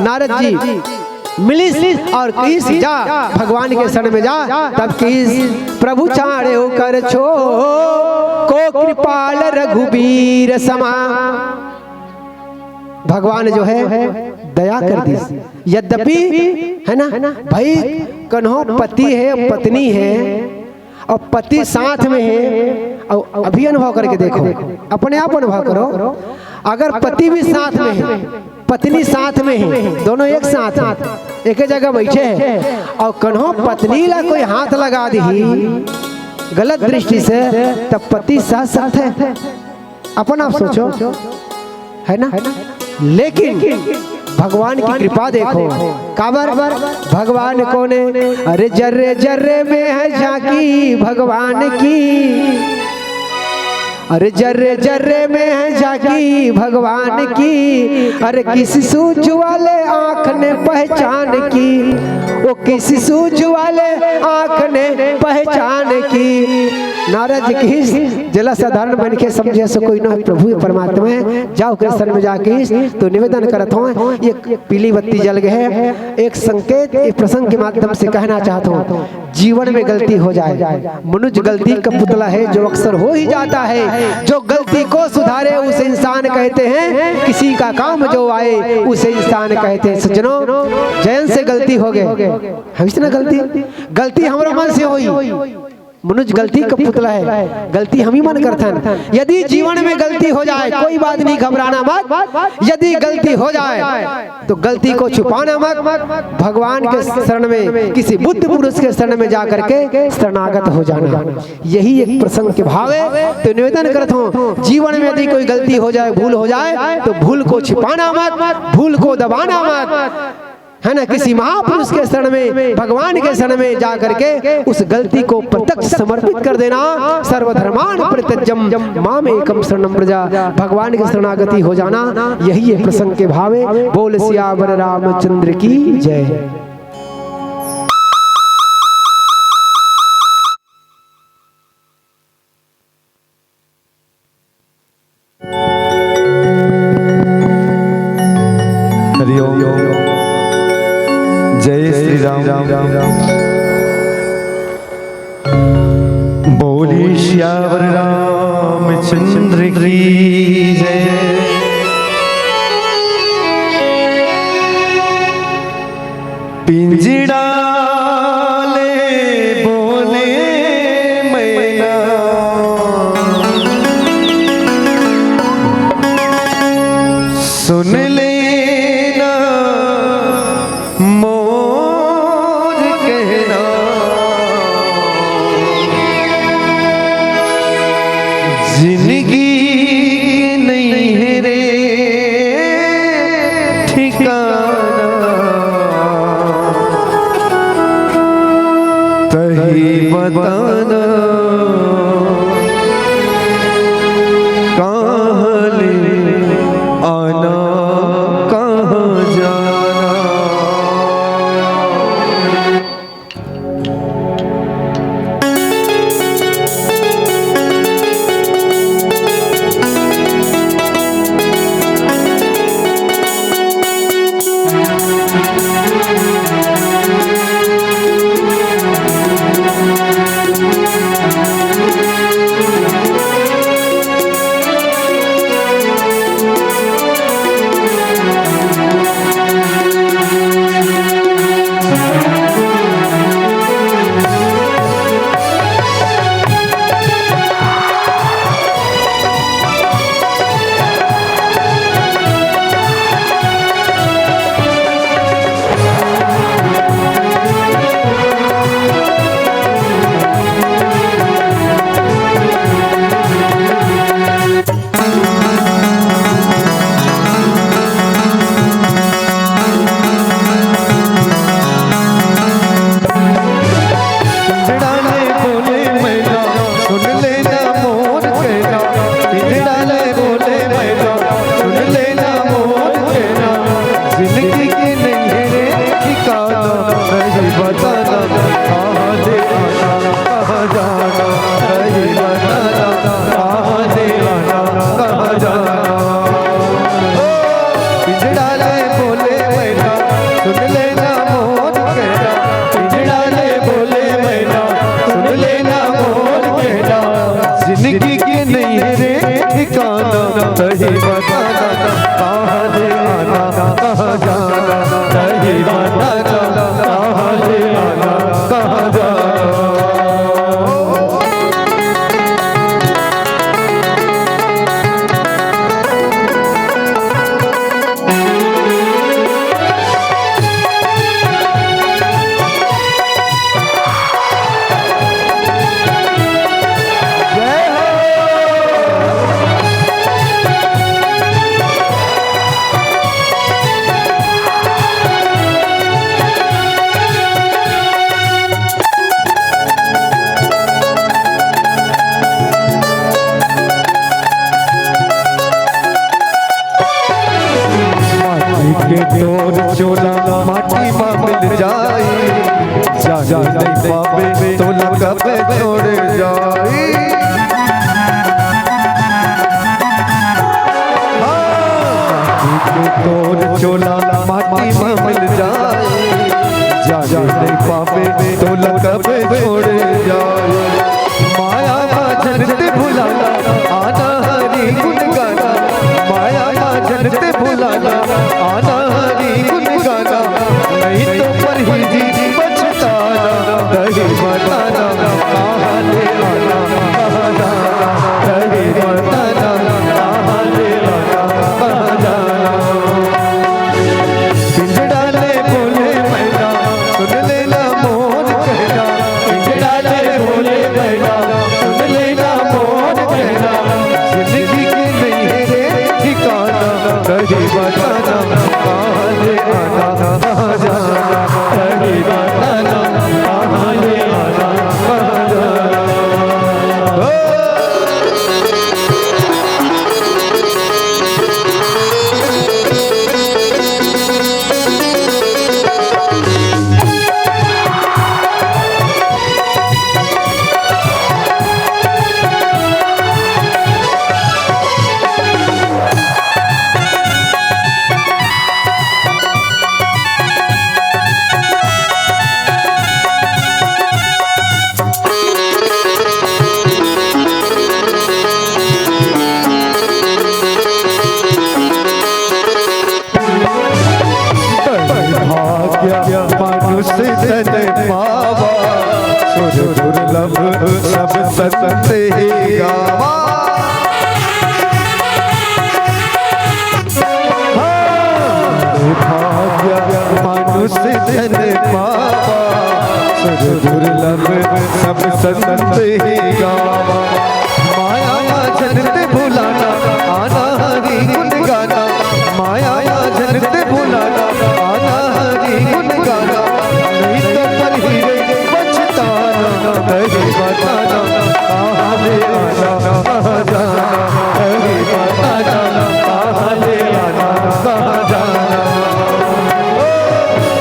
नारद जी मिलिस और कहिस, "जा भगवान के शरण में जा।" तब कहिस, "प्रभु छाड़े हो कर छो को कृपाल रघुबीर समा।" भगवान जो है दया कर दिस। यद्यपि, है ना भाई, कन्हो पति हे, पत्नी हे, और पति साथ में हे, और अभी अनुभव करके देखो, अपने आप अनुभव करो। अगर पति भी साथ में हे, पत्नी साथ में हे, दोनों एक साथ हे, एक जगह बैठे हे, और कन्हो पत्नी ला कोई हाथ लगा दिही, गलत दृष्टि से, तब पति सह सकथे? अपन आप सोचो, है ना? लेकिन भगवान की कृपा देखो, काबर? भगवान कोन हे? अरे जर्रे जर्रे में है झांकी भगवान की। अरे जर्रे जर्रे में है झांकी भगवान की, अरे किस सूझ वाले आँख ने पहचान की, ओ किस सूझ वाले आँख ने पहचान की। नारद जी कहिस, जेला साधारण मनखे समझे से कोई ना, प्रभु परमात्मा हे, जा ओकरे शरण में जा कहिस। तो निवेदन करत हों, ये पीली बत्ती जल गए है, एक संकेत, एक प्रसंग के माध्यम से कहना चाहत हों। जीवन में गलती हो जाए, मनुष्य गलती का पुतला है जो अक्सर हो ही जाता है। जो गलती को सुधारे उसे इंसान कहते हैं, किसी का काम जो आए उसे इंसान कहते हैं। सज्जनों, जयंत से गलती हो गए, हइस ना गलती, गलती हमरा मन से होई। मनुष्य गलती का पुतला है, गलती हम ही मन करथन। यदि जीवन में गलती हो जाए, कोई बात नहीं, घबराना मत। यदि गलती हो जाए तो गलती को छुपाना मत, भगवान के शरण में, किसी बुद्ध पुरुष के शरण में जा करके शरणागत हो जाना। यही एक प्रसंग के भाव है। तो निवेदन करत हों, जीवन में यदि कोई गलती हो जाए, भूल हो जाए, तो भूल को छिपाना मत, भूल को दबाना मत, है ना, किसी महापुरुष के शरण में, भगवान के शरण में जा करके उस गलती को प्रत्यक्ष समर्पित कर देना। सर्वधर्मान परित्यज्यम माम एकम शरणम व्रज, भगवान की शरणागति हो जाना, यही है प्रसंग के भावे। बोल सियावर रामचंद्र की जय। हरि ओम। जय श्री राम। बोली सियावर रामचंद्र की जय। पिंजड़ा ले बोले मैना, सुन लेना मोर कहना। जिंदगी नहीं है रे ठिकाना, तही बताना कहाँ ले आना, कहाँ जाना। मिल जाई, जान नहीं पावे तोला कब छोड़ जाई। हाँ, तोर चोला माटी में मिल जाई, जान नहीं पावे तोला कब छोड़ जाई। माया मा झन ते भुलाना, आना हरी गुन गाना। माया मा झन ते भुलाना, आना हरी गुन गाना। नहीं तो पर ही जी पछताना। दही बताना, कहाँ ले आना, कहाँ जाना। दही बताना, कहाँ ले आना, कहाँ जाना। पिंजड़ा ले बोले मैना, सुन लेना मोर कहना। पिंजड़ा ले बोले मैना, सुन लेना मोर कहना। जिंदगी के नहीं है रे ठिकाना, कहीं बताना, कहाँ ले आना, कहाँ जाना। कहीं बताना, कहाँ ले आना, कहाँ जाना। ओ! भाग्य मनुष्य तन पावा, सुर दुर्लभ सब संत ही गावा। हाँ, भाग्य मनुष्य तन पावा, सुर दुर्लभ सब संत ही गावा। माया मा झन ते भुलाना, आना हरी गुन गाना। माया मा झन ते भुलाना, आना हरी गुन गाना। नहीं तो पर ही रे पछताना, कहीं बताना, कहाँ ले आना, कहाँ जाना। कहीं बताना, कहाँ ले आना, कहाँ जाना।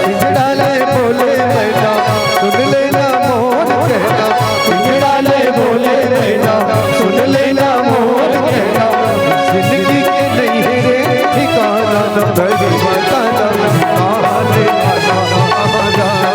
पिंजड़ा ले बोले मैना, सुन लेना मोर कहना। पिंजड़ा ले बोले मैना, सुन लेना मोर कहना। जिंदगी के नहीं है रे ठिकाना, कहीं बताना, कहाँ ले आना, कहाँ जाना।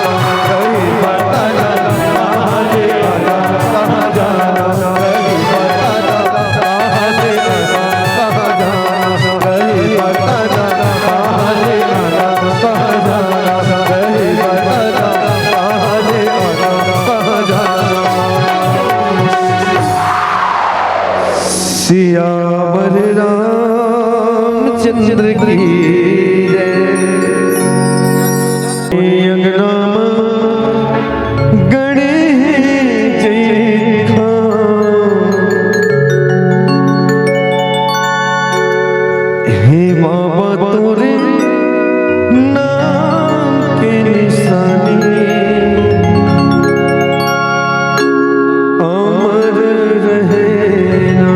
कहीं बताना, कहाँ ले आना, कहाँ जाना। कहीं बताना, कहाँ ले आना, कहाँ जाना। कहीं बताना, कहाँ ले आना, कहाँ जाना। कहीं बताना, कहाँ ले आना, कहाँ जाना। सियावर रामचंद्र की जय। अंगना म गणेश जय। हे बाबा तोरे नाम के निशानी अमर रहे ना।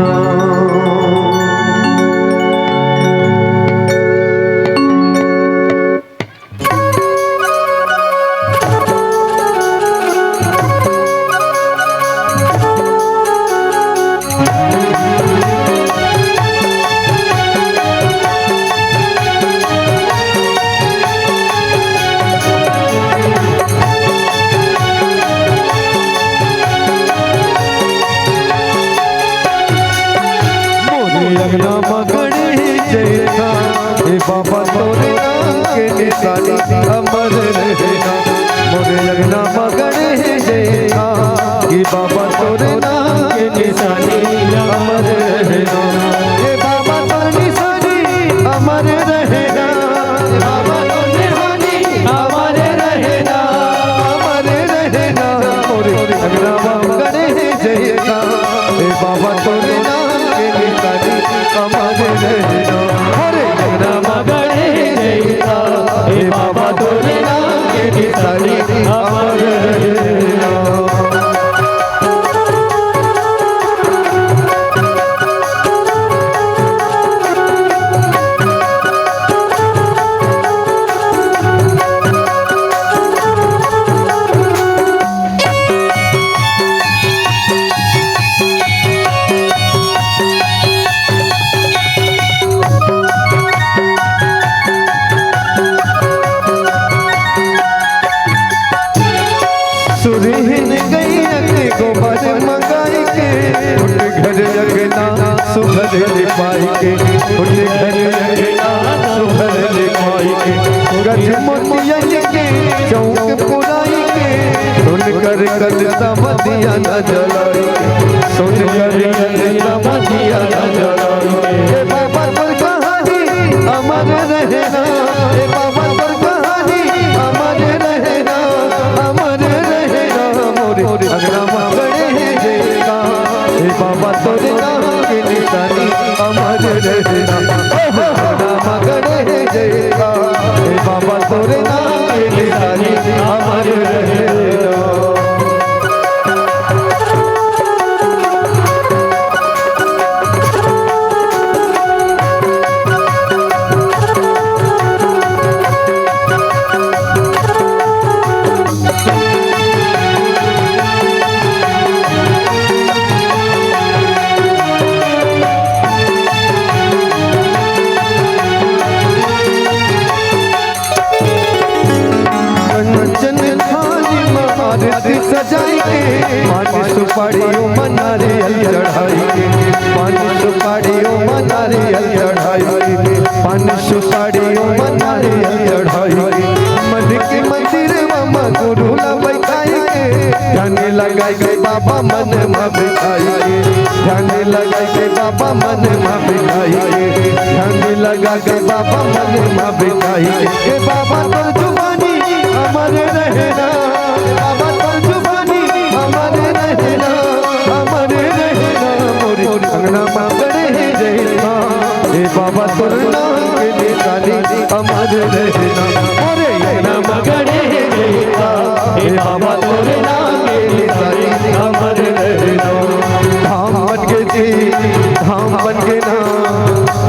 मोरे अंगना म गणेश जय था, हे बाबा तोरे नाम के निशानी अमर रहे ना। मोरे अंगना म गणेश जय था, हे बाबा तोरे नाम के निशानी अमर रहे ना। हे बाबा तोरे निशानी अमर रहे ना। बाबा तोरे निशानी अमर रहे ना। अमर रहे ना। मोरे अंगना म गणेश जय था, हे बाबा तोरे नाम के निशानी अमर रहे ना। हरे राम गणेश जय था, हे बाबा तोरे नाम के निशानी अमर रहे ना। चौक पुराई के, सुनकर कलसा म दिया न जलाई के, सुनकर कलसा म दिया न जलाई के। ए बाबा तोर कहानी अमर रहे ना, ए बाबा तोर कहानी अमर रहे ना, अमर रहे ना। मोरे अंगना म गड़े हे जयकार, ए बाबा तोर नाम के निशानी अमर रहे ना। ओ हो, अंगना म गड़े हे जयकार, ए बाबा तोर नाम के निशानी अमर रहे ना। कंचन थाली म आरती सजाई के, पान सुपारी ओमा नारियल चढ़ाई के, पान सुपारी ओमा नारियल चढ़ाई के, पान सुपारी ओमा नारियल चढ़ाई के। मन के मंदिर म गुरु ला बैठाई के, ध्यान लगाई के बाबा मन म बिठाई के, ध्यान लगाई के बाबा मन म बिठाई के, ध्यान लगा के बाबा मन म बिठाई के। ए बाबा तोर जुबानी अमर रहे ना, बाबा तोर जुबानी अमर रहे ना, अमर रहे ना। मोरे अंगना म गड़े हे जयकार, ए बाबा तोर नाम के निशानी अमर रहे ना। मोरे अंगना म गड़े हे जयकार, ए बाबा तोर नाम के निशानी अमर रहे ना। धाम बन के जी, धाम बन के ना,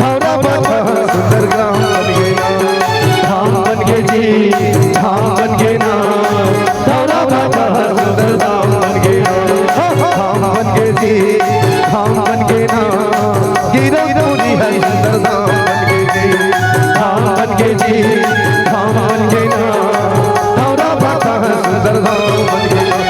हरा बाबा सुंदर गांव बन के ना। धाम बन के जी, धाम बन के ना, हरा बाबा सुंदर धाम बन के ना। धाम बन के जी, धाम बन के ना, गिरौदपुरी है सुंदर धाम बन के जी। धाम बन के जी, धाम बन के ना, हरा बाबा सुंदर धाम बन के ना।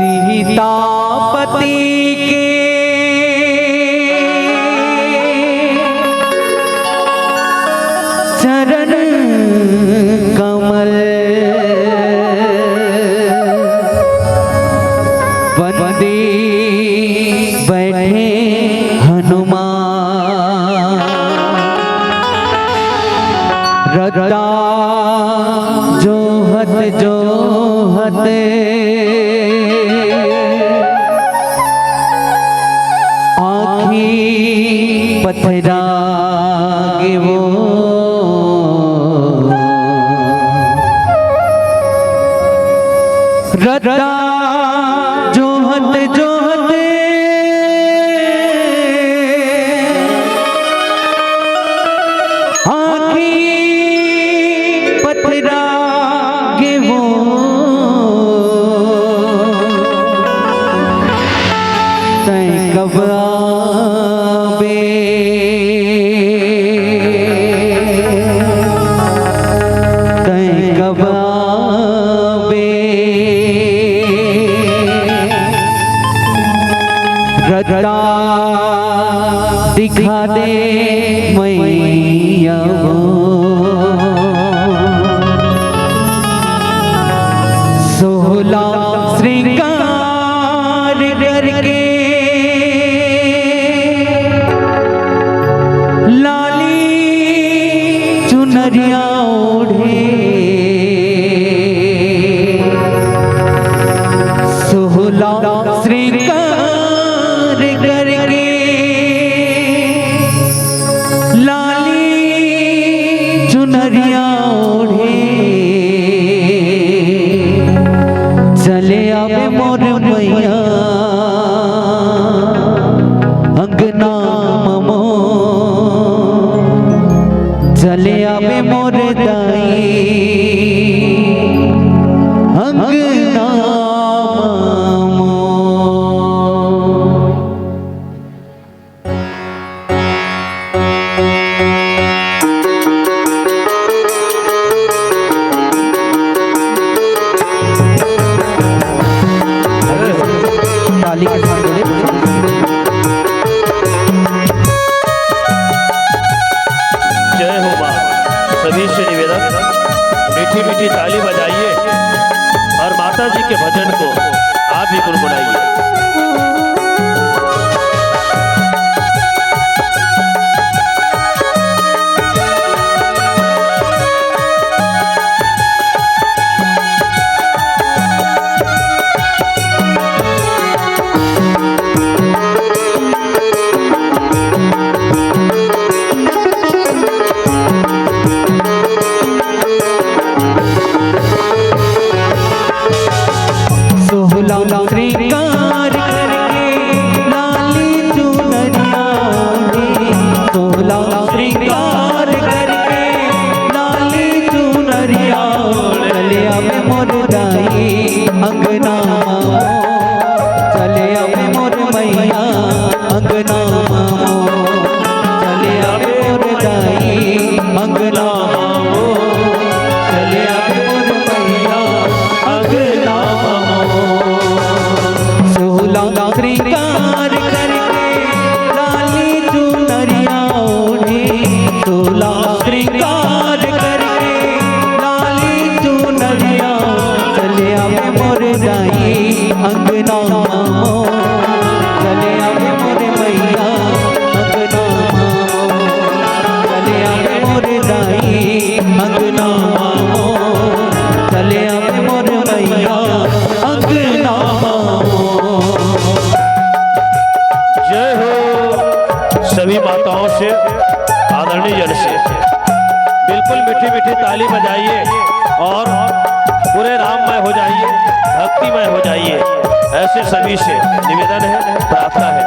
सीतापति के चरण कमल वंदे बैठे हनुमान। रद्दा जोहत जोहत आँखी पथरा गे वो। रद्दा जोहत जोहत आँखी पथरा गे वो। तैं कब आबे, तैं कब आबे, रद्दा दिखा दे मैया वो। सोहला श्रृंगार करके लाली चुनरिया ओढ़े। सोहला श्रृंगार करके लाली चुनरिया ओढ़े। चले आवे मोर मैया अंगना ममो। चले आवे मोर दाई अंगना ममो। ताली के साथ बोले। जय हो माँ। सभी से निवेदन, मीठी मीठी ताली बजाइए और माता जी के भजन को आप भी गुनगुनाइए। सोहला श्रृंगार करके लाली चुनरिया ओढ़े। सोहला श्रृंगार करके लाली चुनरिया ओढ़े। चले आवे मोर दाई अंगना ममो। चले आवे मोर मैया अंगना ममो। चले आवे मोर दाई अंगना ममो। चले आवे मोर मैया अंगना ममो। सोहला श्रृंगार करके लाली चुनरिया ओढ़े। सोहला श्रृंगार करके लाली चुनरिया। चले आवे मोर दाई अंगना ममो। चले आवे मोर मैया अंगना ममो। चले आवे मोर दाई अंगना ममो। चले आवे मोर मैया अंगना ममो। जय हो सभी माताओं से, आदरणीय जन से। बिल्कुल मीठी मीठी ताली बजाइए और पूरे राममय हो जाइए, भक्तिमय हो जाइए। ऐसे सभी से निवेदन है, प्रार्थना है।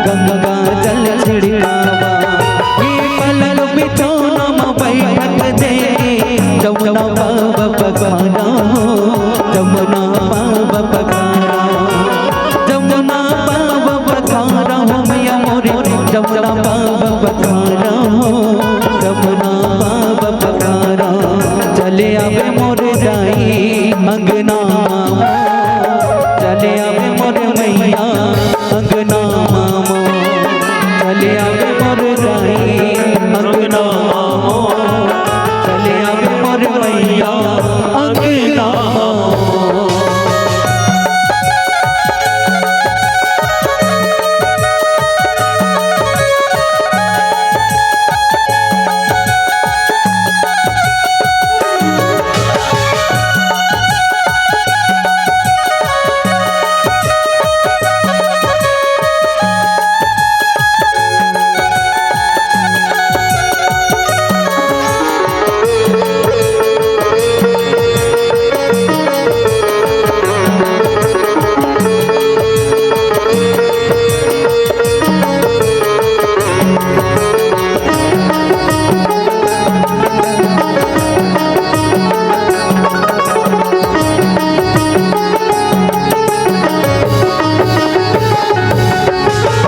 गंगा जल छिड़कावा, ये पलंग बिछौना म बैठक दे, जमुना पावा पखारा हो, जमुना पावा पखारा, जमुना पावा पखारा हो मैया मोरे, जमुना पावा पखारा हो, जमुना पावा पखारा। चले आवे मोर दाई अंगना, चले आवे मोर मैया अंगना मामो, चले आवे मोर दाई अंगना मामो, चले आवे मोर मैया अंगना मामो।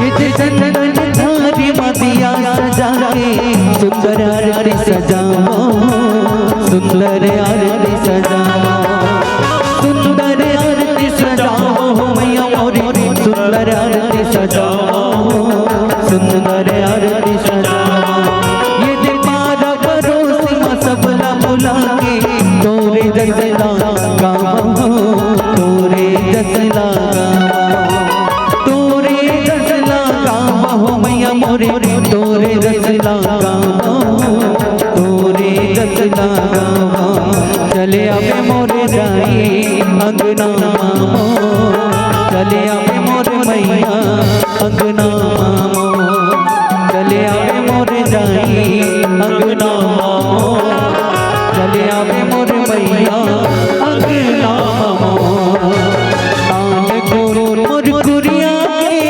ये जे चंदन थारी म दिया सजा के, सुंदर आरती सजावा, सुंदर आरती सजावा, सुंदर आरती सजावा हो मैया मोरी, सुंदर आरती सजावा, सुंदर आरती सजावा। ये जे पारा परोसी म सबला बुला के, तोरे जस ला गावा हो, तोरे जस ला गावा, तोरे जस ला गावा हो मैया मोरे, तोरे जस ला गावा, तोरे जस ला गावा। चले आवे मोरे दाई अंगना मामो, चले आवे मोरे मैया अंगना मामो, चले आवे मोरे दाई अंगना मामो, चले आवे मोरे मैया अंगना मामो। तान कोन मोर कुरिया के,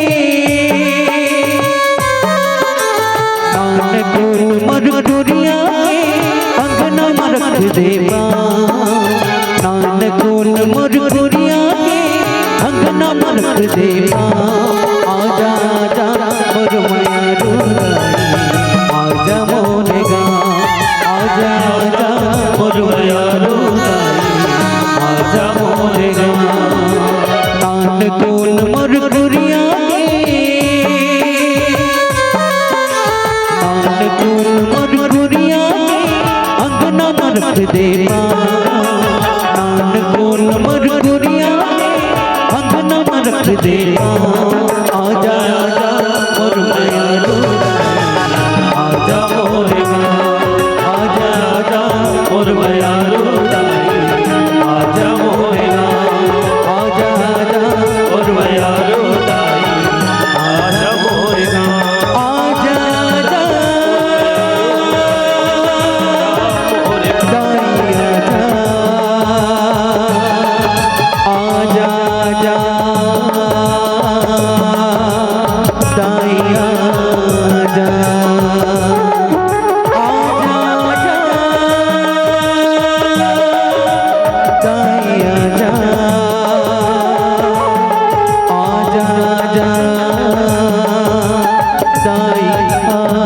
तान कोन मोर कुरिया के, अंगना म रख देबा। तान कोन मोर कुरिया के, अंगना म रख देबा। आजा, आजा, मोर मयारू दाई, आजा मोरे गाँव। आजा, आजा, मोर मयारू दाई, आजा मोरे गाँव। तान कोन मोर कुरिया के, तान कोन मोर कुरिया के, अंगना म रख देबा। तान कोन मोर कुरिया के, अंगना म रख देबा। आजा, आजा, मोर मयारू दाई, आजा मोरे गाँव। आजा, आजा, मोर मयारू दाई, आजा मोरे गाँव। आजा, आजा, मोर मयारू दाई, आजा मोरे गाँव। आजा, आजा, दाई आजा। आजा, आजा, दाई आजा। आजा, आजा, दाई आजा। आजा, आजा, दाई आजा।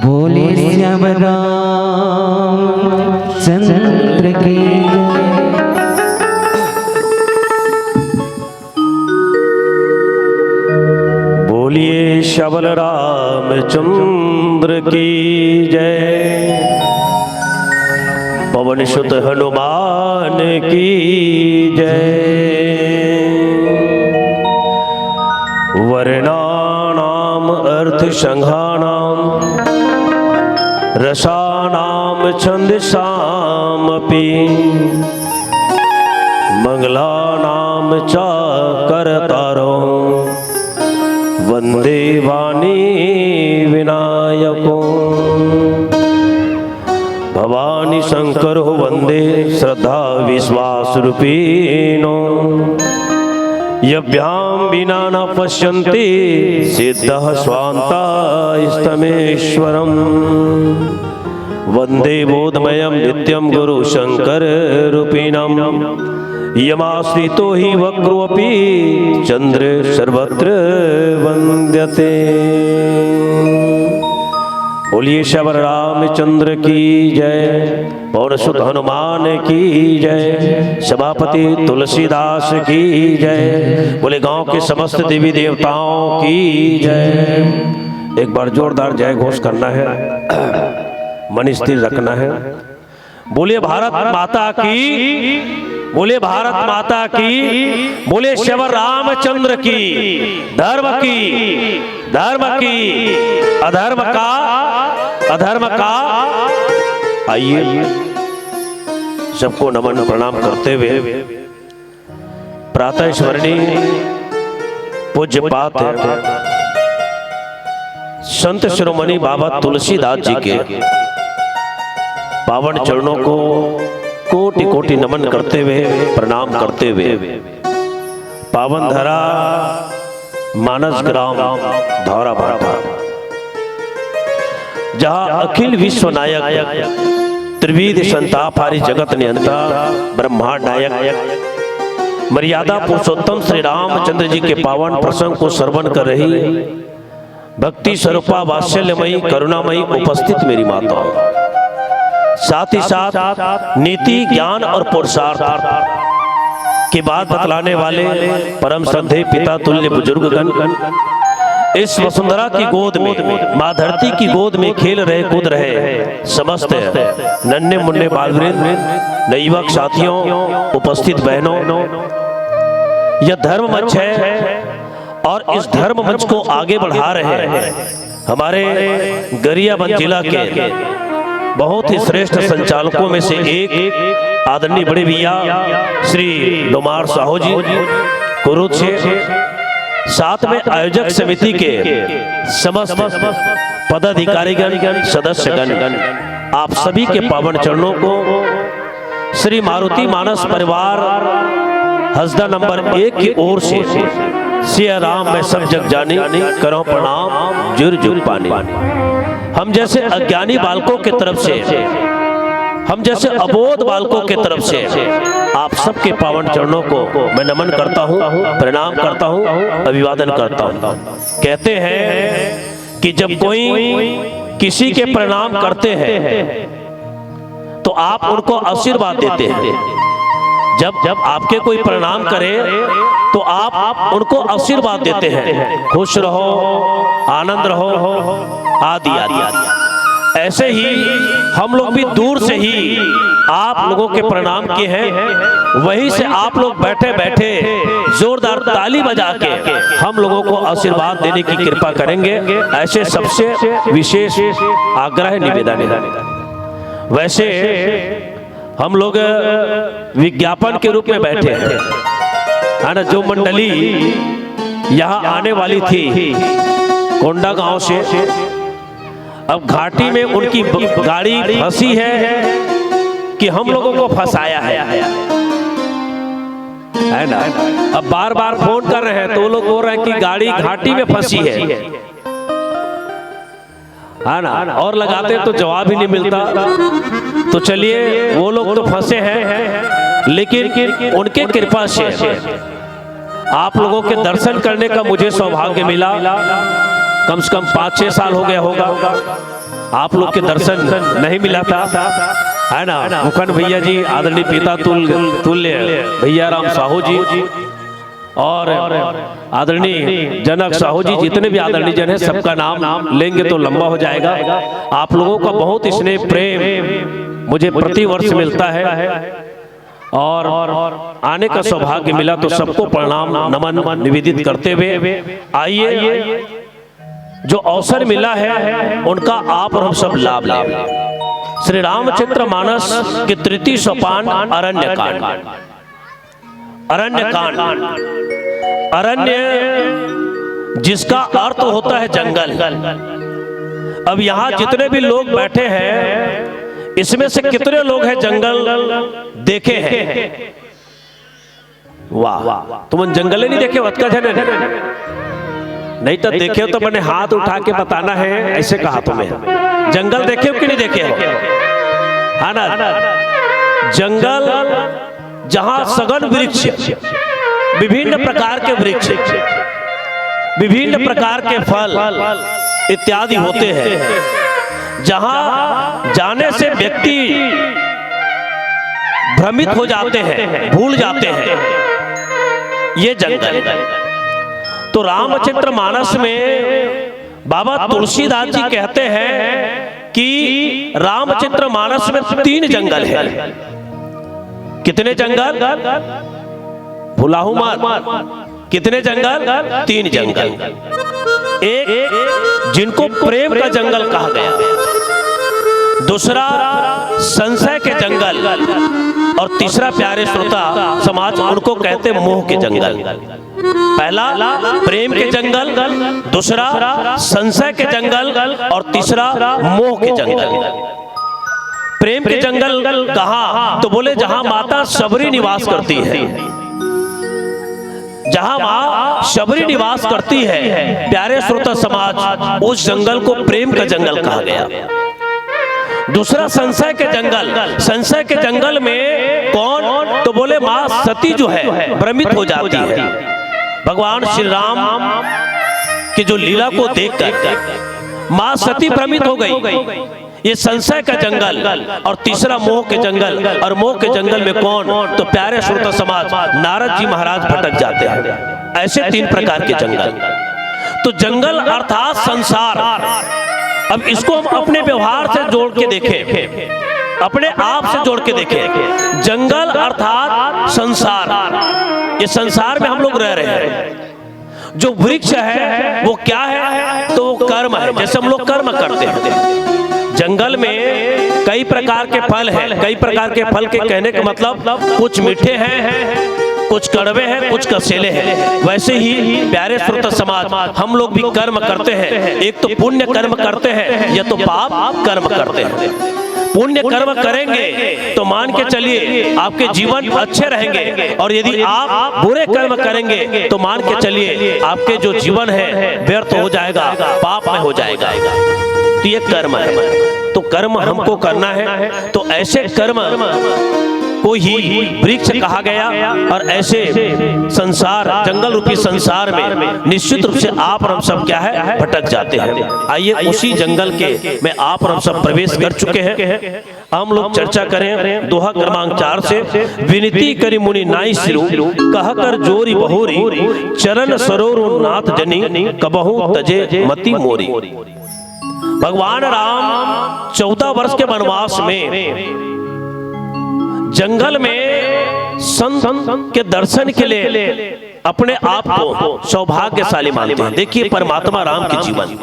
बोले श्याम राम चंद्र की। बोलिए श्यामल रामचंद्र की जय। पवन सुत हनुमान की जय। वर्णानाम अर्थ संघानाम रसानाम छंदसामपि। मंगलानाम च कर्तारो वंदे वाणी विनायको। भवानी शंकर गुरो वन्दे श्रद्धा विश्वास रूपिणो। यभ्यां विना न पश्यन्ति सिद्धः स्वान्तास्तमेश्वरम्। वन्दे बोधमयं नित्यं गुरु शंकर रूपिणम्। यमाश्रितो हि वक्रोऽपि चंद्र सर्वत्र वन्द्यते। बोलिए श्यावर रामचंद्र की जय, पवन सुत हनुमान की जय, सभापति तुलसीदास की जय, बोले गांव के समस्त देवी देवताओं की जय। एक बार जोरदार जय घोष करना है, मन स्थिर रखना है। बोलिए भारत माता की, बोलिए भारत माता की, बोलिए श्यावर रामचंद्र की, धर्म की, धर्म की, अधर्म का, अधर्म का। आइए, सबको नमन प्रणाम करते हुए प्रातः स्मरणीय पूज्यपाद संत शिरोमणि बाबा तुलसीदास जी के पावन चरणों को कोटि कोटि नमन करते हुए, प्रणाम करते हुए, पावन धरा मानस ग्राम धौरा भाटा, जहाँ अखिल विश्व नायक त्रिविध संतापहारी जगत नियंता ब्रह्मांड नायक मर्यादा पुरुषोत्तम श्री रामचंद्र जी के पावन प्रसंग को श्रवण कर रही भक्ति स्वरूपा वात्सल्यमयी करुणामयी उपस्थित मेरी माताओं, साथ ही साथ नीति ज्ञान और पुरुषार्थ की बात बतलाने वाले परम श्रद्धेय पिता तुल्य बुजुर्गगण, इस वसुंधरा की गोद में, माँ धरती की गोद में खेल रहे कूद रहे समस्त नन्हे मुन्ने बालवृंद, नवयुवक साथियों, उपस्थित बहनों, यह धर्म मंच है और इस धर्म मंच को आगे बढ़ा रहे हमारे गरियाबंद जिला के बहुत ही श्रेष्ठ संचालकों में से एक आदरणीय बड़े भैया श्री डोमार साहू जी कुरुद से, साथ में आयोजक समिति के समस्त पदाधिकारीगण, सदस्यगण, आप सभी के पावन चरणों को श्री मारुति मानस परिवार हसदा नंबर एक की ओर से सिया राम मैं सब जग जानी, करो प्रणाम जुर जुग पानी। हम जैसे अज्ञानी बालकों की तरफ से, हम जैसे अबोध बालकों की तरफ से आप सबके पावन चरणों को मैं नमन करता हूँ, प्रणाम करता हूँ, अभिवादन करता हूँ। कहते हैं कि जब कोई किसी के प्रणाम करते हैं तो आप उनको आशीर्वाद देते हैं। जब जब आपके कोई प्रणाम करे तो आप उनको आशीर्वाद देते हैं, खुश रहो, आनंद रहो, आदि आदि। ऐसे ही हम लोग भी दूर से ही आप लोगों के प्रणाम किए हैं, वहीं से आप लोग बैठे बैठे जोरदार ताली बजा के हम लोगों को आशीर्वाद देने की कृपा करेंगे। ऐसे सबसे विशेष आग्रह निवेदन है। वैसे हम लोग विज्ञापन के रूप में बैठे हैं, है ना। जो मंडली यहाँ आने वाली थी कोंडागांव से, अब घाटी में उनकी ब- गाड़ी फंसी है कि हम लोगों को फंसाया है, है ना। अब बार बार फोन कर रहे हैं तो वो लोग बोल रहे हैं कि गाड़ी घाटी में फंसी है, है ना। और लगाते तो जवाब ही नहीं मिलता। तो चलिए, वो लोग तो फंसे हैं, लेकिन उनके कृपा से आप लोगों के दर्शन करने का मुझे सौभाग्य मिला। कम से कम पाँच छह साल हो गया होगा, आप लोग के दर्शन नहीं मिला था, है ना। मुखन भैया जी, आदरणीय पिता तुल तुल्य भैया राम साहू जी, और आदरणीय जनक साहू जी, जितने भी आदरणीय जन हैं, सबका नाम लेंगे तो लंबा हो जाएगा। आप लोगों का बहुत स्नेह प्रेम मुझे प्रतिवर्ष मिलता है और आने का सौभाग्य मिला, तो सबको प्रणाम नमन निवेदित करते हुए आइए, जो अवसर मिला है उनका आप और हम सब लाभ लें। श्री रामचरित मानस के तृतीय सोपान अरण्य कांड। अरण्य कांड, अरण्य जिसका अर्थ होता है जंगल। अब यहाँ जितने भी लोग बैठे हैं, इसमें से कितने लोग हैं जंगल देखे हैं? वाह, तुमन जंगल नहीं देखे हो, अतका झन हे। नहीं तो देखे हो तो मैंने हाथ उठा के बताना है, ऐसे कहा तुम्हें। जंगल देखे हो कि नहीं देखे हो? हाँ ना, जंगल जहाँ सघन वृक्ष, विभिन्न प्रकार के वृक्ष, विभिन्न प्रकार के फल इत्यादि होते हैं, जहाँ जाने से व्यक्ति भ्रमित हो जाते हैं, भूल जाते हैं। ये जंगल। तो रामचरित मानस में बाबा तुलसीदास जी कहते हैं कि रामचरित मानस में तीन जंगल है। कितने जंगल? भुलाहू मत। कितने जंगल? तीन जंगल। एक, जिनको प्रेम का जंगल कहा गया, दूसरा संशय के जंगल, और तीसरा, प्यारे श्रोता समाज, उनको कहते मोह के जंगल। पहला प्रेम के जंगल, दूसरा संशय के जंगल, और तीसरा मोह के जंगल। प्रेम के जंगल कहाँ? तो बोले, जहाँ माता शबरी निवास करती है, जहाँ माँ शबरी निवास करती है, प्यारे श्रोता समाज, उस जंगल को प्रेम का जंगल कहा गया। दूसरा संशय के जंगल, संशय के जंगल में कौन? तो बोले, माँ सती जो है, भ्रमित हो जाती है। भगवान श्री राम की जो लीला को देखकर माँ सती भ्रमित हो गई। ये संशय का जंगल और तीसरा मोह के जंगल, और मोह के जंगल में कौन? तो प्यारे श्रोता समाज, नारद जी महाराज भटक जाते हैं। ऐसे तीन प्रकार के जंगल। तो जंगल अर्थात संसार। अब इसको हम अपने व्यवहार से जोड़ के देखें, अपने आप से जोड़ के देखें। जंगल अर्थात संसार, ये संसार में हम लोग रह रहे हैं। जो वृक्ष है वो क्या है? तो वो कर्म है, जैसे हम लोग कर्म करते हैं। जंगल में कई प्रकार के फल हैं, कई प्रकार के फल के कहने का मतलब कुछ मीठे हैं, कुछ कड़वे हैं, कुछ कसेले हैं। वैसे ही प्यारे श्रोता समाज, हम लोग भी कर्म करते हैं, एक तो पुण्य कर्म करते हैं या तो पाप कर्म करते हैं। पुण्य कर्म करेंगे तो मान के चलिए आपके जीवन अच्छे रहेंगे, और यदि आप बुरे कर्म करेंगे तो मान के चलिए आपके जो जीवन है व्यर्थ हो जाएगा, पाप में हो जाएगा। तो ये कर्म है, तो कर्म हमको करना है। तो ऐसे कर्म को ही वृक्ष कहा गया, और ऐसे संसार, जंगल रूपी संसार में निश्चित रूप से आप और हम सब क्या है, भटक जाते हैं। आइए, उसी जंगल के में आप और हम सब प्रवेश कर चुके हैं। हम लोग चर्चा करें दोहा क्रमांक चार से। विनती करी मुनि नाई सिरु, कह कर जोरी बहोरी, चरण सरोरु नाथ जनी, कबहु तजे मति मोरी। भगवान राम चौदह वर्ष के वनवास में जंगल में संत के दर्शन के लिए अपने आप को सौभाग्यशाली मानते हैं। देखिए, परमात्मा राम के जीवन,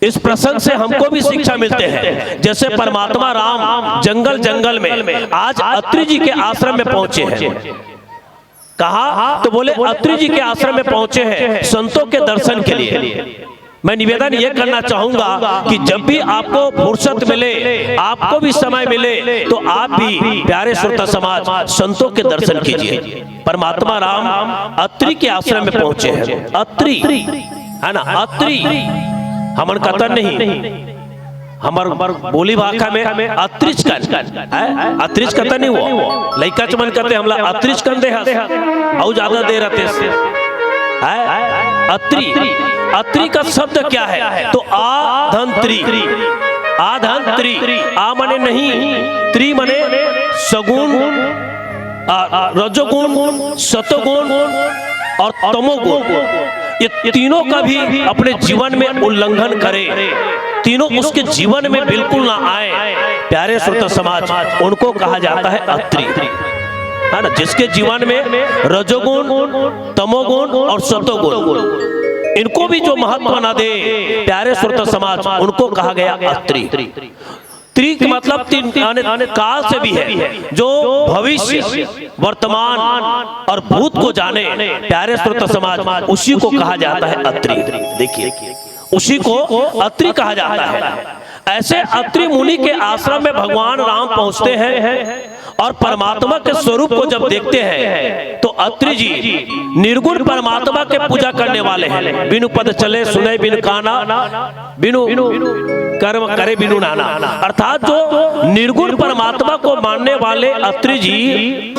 इस प्रसंग से हमको भी शिक्षा मिलते हैं। जैसे परमात्मा राम जंगल जंगल में आज अत्रि जी के आश्रम में पहुंचे हैं। कहा तो बोले, अत्रि जी के आश्रम में पहुंचे हैं संतों के दर्शन के लिए। मैं निवेदन ये करना चाहूंगा कि जब भी आपको फुर्सत मिले, आपको भी समय मिले, तो आप भी, प्यारे श्रोता समाज, संतों के दर्शन कीजिए। परमात्मा राम अत्रि के आश्रम में पहुंचे हैं। अत्रि, है ना, अत्रि। हमन कतन नहीं, हमर बोली भाखा में अत्रिच कन, हैं? अत्रिच कतन नहीं वो। लइका चमन कहते हमला अत्रिच कन दे हस, अउ ज्यादा दे रहते हैं। अत्रि, अत्रि का शब्द क्या है? तो आ धन त्रि, आ धन त्रि। आ माने नहीं, त्रि माने सगुण, आ, आ, रजोगुण, सतोगुण और तमोगुण, ये तीनों का भी अपने जीवन में उल्लंघन करे, तीनों उसके जीवन में बिल्कुल ना आए, प्यारे श्रोता समाज, उनको कहा जाता है अत्रि, है ना। जिसके जीवन में रजोगुण, तमोगुण और सतोगुण, इनको भी जो महत्व ना दे, प्यारे श्रोता समाज, उनको कहा गया अत्रि। त्रि का मतलब तीन, यानी काल से भी है, जो भविष्य, वर्तमान और भूत को जाने, प्यारे श्रोता समाज, उसी को कहा जाता है अत्रि। देखिए, उसी को अत्रि कहा जाता है। ऐसे अत्रि मुनि के आश्रम में भगवान राम पहुंचते हैं और परमात्मा के स्वरूप को जब देखते हैं तो अत्रि जी निर्गुण परमात्मा के पूजा करने वाले हैं। बिनु पद चले सुने बिनु काना, बिनु कर्म करे बिनु नाना। अर्थात जो निर्गुण परमात्मा को मानने वाले अत्रि जी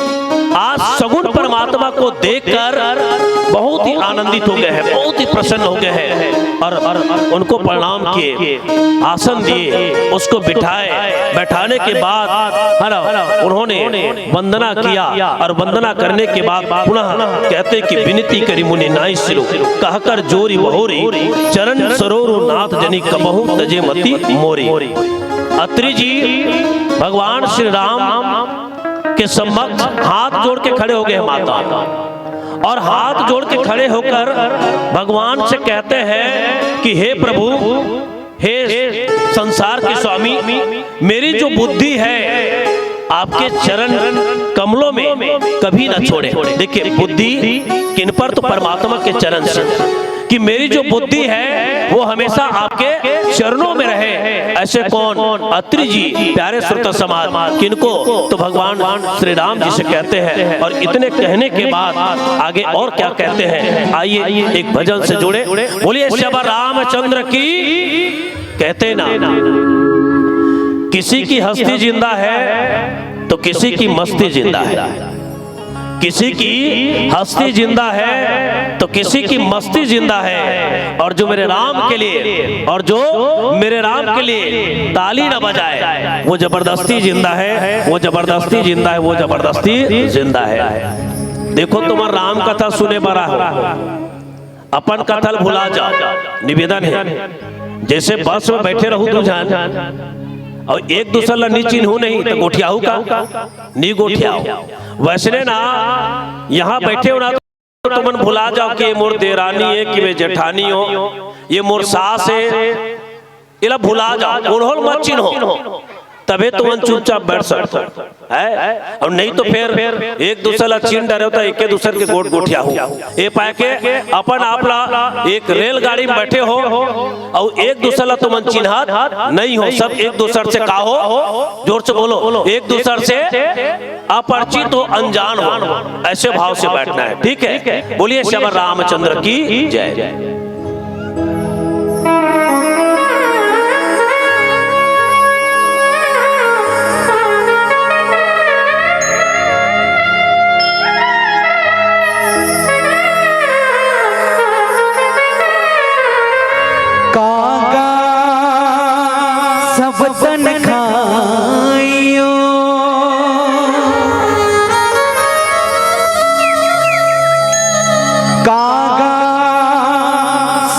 आज सगुण परमात्मा को देखकर बहुत ही आनंदित हो गए हैं, बहुत ही प्रसन्न हो गए हैं और, और उनको प्रणाम किए, आसन दिए, उसको बिठाए। बैठाने के बाद, है ना, उन्होंने वंदना किया और वंदना करने के बाद पुनः कहते कि विनती करी मुनि नाई सिरो, कहकर जोरी बहोरी, चरण सरोरु नाथ जनी कबहू तजे मति मोरी। अत्रि जी भगवान श्री राम के समक्ष हाथ जोड़ के खड़े हो गए हैं माता, और हाथ जोड़ के खड़े होकर भगवान से कहते हैं कि हे प्रभु, हे संसार के स्वामी, मेरी जो बुद्धि है आपके चरण कमलों में कभी ना छोड़े। देखिए, बुद्धि किन पर? तो परमात्मा के चरण से, कि मेरी जो बुद्धि है वो हमेशा आपके चरणों में रहे। ऐसे कौन? अत्रि जी, प्यारे श्रोता समाज, किनको? तो भगवान श्री राम जी से कहते हैं। और इतने कहने के बाद आगे और क्या कहते हैं, आइए एक भजन से जुड़े। बोलिए श्यामा रामचंद्र की। कहते ना, किसी की हस्ती जिंदा है तो किसी की मस्ती जिंदा है, किसी की हस्ती जिंदा है तो किसी की मस्ती जिंदा है। और जो मेरे राम के लिए, और जो मेरे राम के लिए ताली ना बजाए, वो जबरदस्ती जिंदा है, वो जबरदस्ती जिंदा है, वो जबरदस्ती जिंदा है। देखो, तुम्हार राम कथा सुने बर आए हो, अपन कथा ल भुला जाओ। निवेदन है, जैसे बस में बैठे रहू दू झन और एक दूसर ला नी चिन्हू नहीं तो गोठियाहू का? नी गोठियाओ। वैसने ना, यहाँ बैठे हो ना तो तुमन भुला जाओ कि ये मोर देरानी है, कि मैं जेठानी हो, ये मोर सास है, एला भुला जाओ, उन्हों मत चिन्हो, तबे तुमन चुपचाप बैठ सकते हो, है? और नहीं तो फिर एक दूसर ला चिन्ह डरे हो तो एक दूसर के गोठ गोठियाहू। ए पाए के अपन आप ला एक रेलगाड़ी में बैठे हो और एक दूसर ला तुमन चिन्हत नहीं हो, सब एक दूसर से का हो, जोर से बोलो, एक दूसर से अपरिचित हो, अनजान हो, ऐसे भाव से बैठना है, ठीक है? बोलिए श्यामा रामचंद्र की जय। कागा सब तन खाइयो, कागा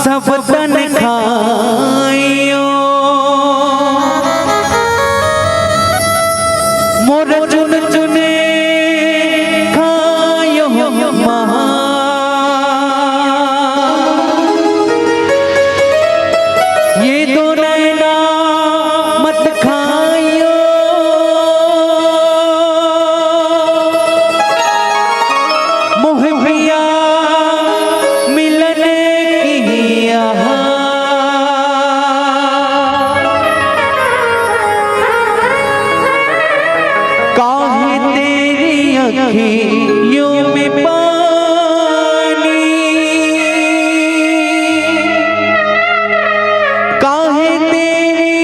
सब तन खाइयो, मोर चुन चुने खायो महा। ये दो नैना मत खाइयो, मोह पिया मिलन की आह। काहे तेरी अखियों में पानी, काहे तेरी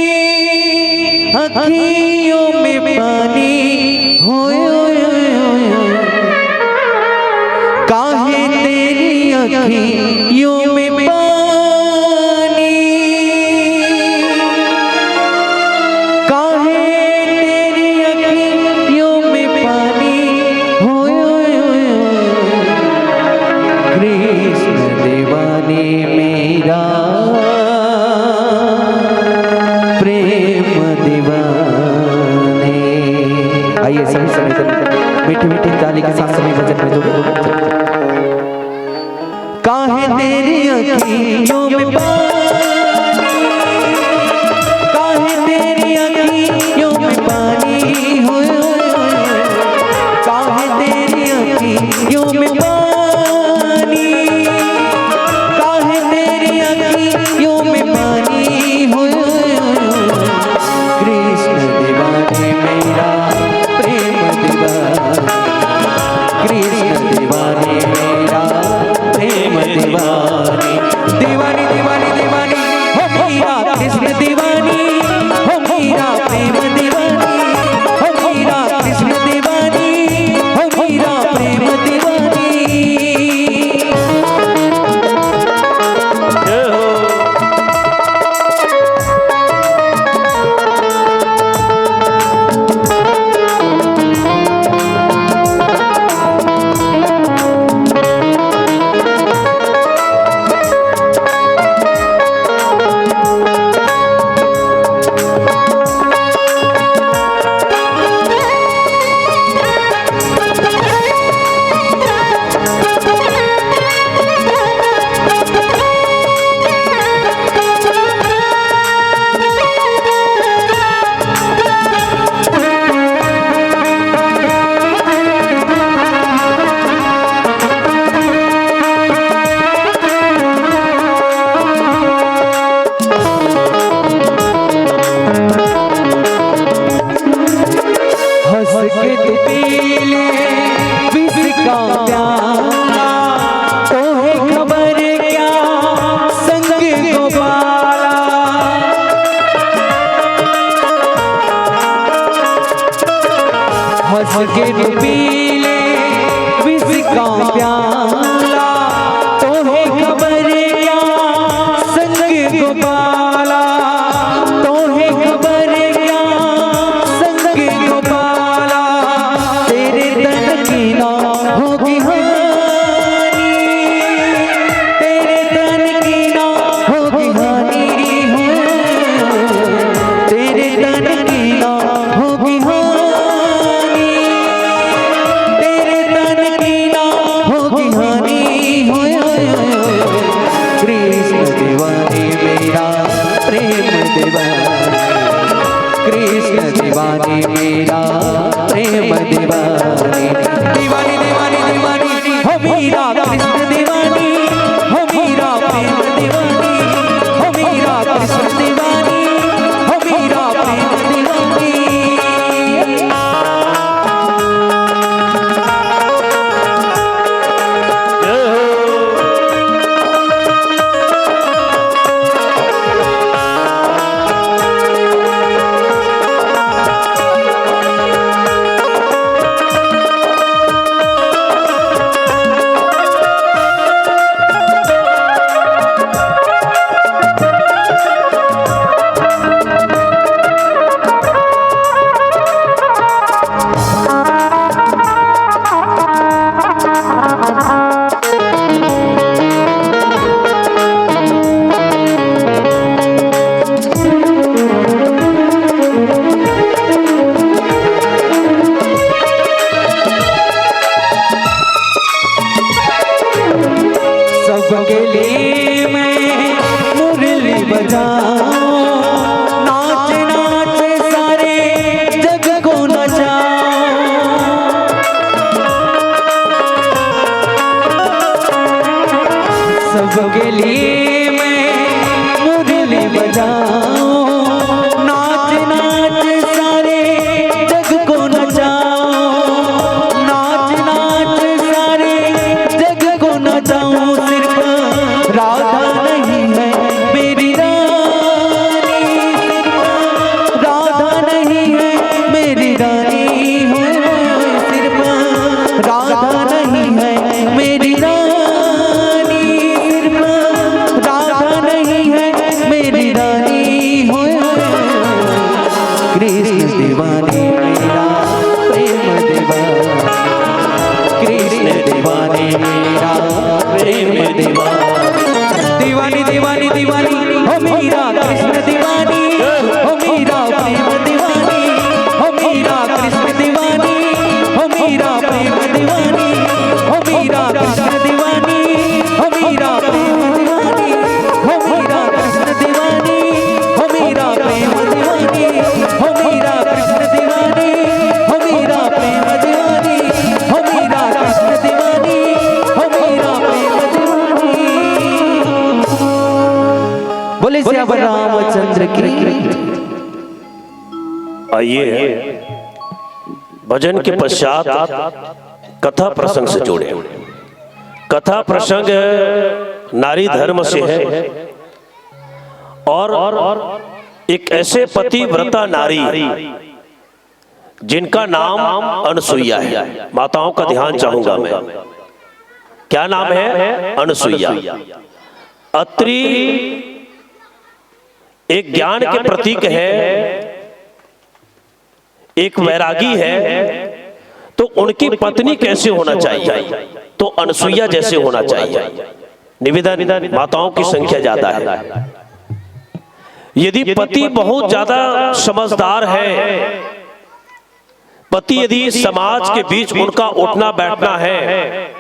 अखियों में पानी, होय, होय, होय, होय, होय। काहे तेरी अखियों में पानी, काहे तेरी अखियों में पानी, होय, होय, होय, होय। कृष्ण दीवाने मेरा प्रेम दीवाने। आइए सभी समित मीठी मीठी ताली के साथ सभी भजन में जुड़े। काहे तेरी अखियों में पानी, काहे तेरी अखियों में पानी, होय, होय, होय। काहे तेरी अखियों में पानी, काहे तेरी अखियों में पानी, होय, होय, होय। दीवानी मेरा प्रेम दीवानी, दीवानी, दीवानी, दीवानी, हो मेरा कृष्ण दीवानी, हो मेरा प्रेम दीवानी, हो मेरा कृष्ण दीवानी, हो मेरा प्रेम दीवानी। जय हो। हंस के तू पी ले विष का प्याला, तोहे खबर क्या संग गोपाला। हंस के तू पी ले विष का प्याला, तोहे खबर क्या संग गोपाला, तोहे खबर क्या संग गोपाला। तेरे तन की ना होगी हानि, तेरे तन की ना होगी हानि, तेरे तन की ना होगी हानि, तेरे तन की ना होगी हानि। कृष्ण दीवानी मेरा प्रेम दीवानी, कृष्ण दीवानी मेरा प्रेम दीवानी, दीवानी, दीवानी, दीवानी, हो मेरा कृष्ण दीवानी, हो मेरा प्रेम दीवानी, हो मेरा कृष्ण दीवानी, हो मेरा प्रेम दीवानी। सबके लिए मैं मुरली बजाऊं, नाच नाच सारे जग को नचाऊं। सबके लिए मैं मुरली बजाऊं, नाच नाच सारे जग को नचाऊं, नाच नाच सारे जग को नचाऊं। सिर्फ राधा नहीं है मेरी रानी, सिर्फ राधा नहीं है मेरी रानी, हो सिर्फ राधा नहीं है मेरी रानी, सिर्फ राधा नहीं है मेरी रानी, हो कृष्ण दीवानी मेरा प्रेम दीवानी, कृष्ण दीवानी मेरा प्रेम दीवानी, दीवानी, दीवानी, दीवानी, हो मेरा कृष्ण दीवानी, हो मेरा प्रेम दीवानी, हो मेरा कृष्ण दीवानी, हो मेरा प्रेम दीवानी, हो मेरा कृष्ण दीवानी, हो मेरा प्रेम दीवानी, हो मेरा कृष्ण दीवानी, हो मेरा प्रेम दीवानी, हो मेरा कृष्ण दीवानी, हो मेरा प्रेम दीवानी, हो मेरा कृष्ण दीवानी, हो मेरा प्रेम दीवानी। बोले सियावर रामचंद्र की। आइए, भजन के पश्चात कथा प्रसंग से जोड़े। कथा प्रसंग नारी धर्म से है और एक ऐसे पतिव्रता नारी जिनका नाम अनसुईया है। माताओं का ध्यान चाहूंगा मैं। क्या नाम है? अनसुईया। अत्रि एक ज्ञान के प्रतीक है, एक वैरागी है, तो उनकी पत्नी कैसे होना चाहिए? तो अनसुईया जैसे होना चाहिए। निवेदन, माताओं की संख्या ज्यादा है। यदि पति बहुत ज्यादा समझदार है, पति यदि समाज के बीच उनका उठना बैठना है,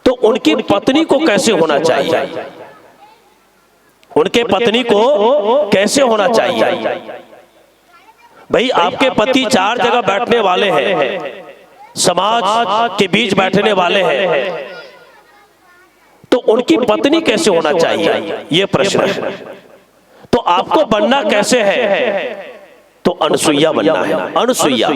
तो उनकी पत्नी को कैसे होना चाहिए? उनके पत्नी को कैसे होना चाहिए? भाई, आपके पति चार जगह बैठने वाले हैं, समाज के बीच बैठने वाले हैं, तो उनकी पत्नी कैसे होना चाहिए, ये प्रश्न है। तो आपको बनना कैसे है? तो अनसुईया बनना है। अनसुईया,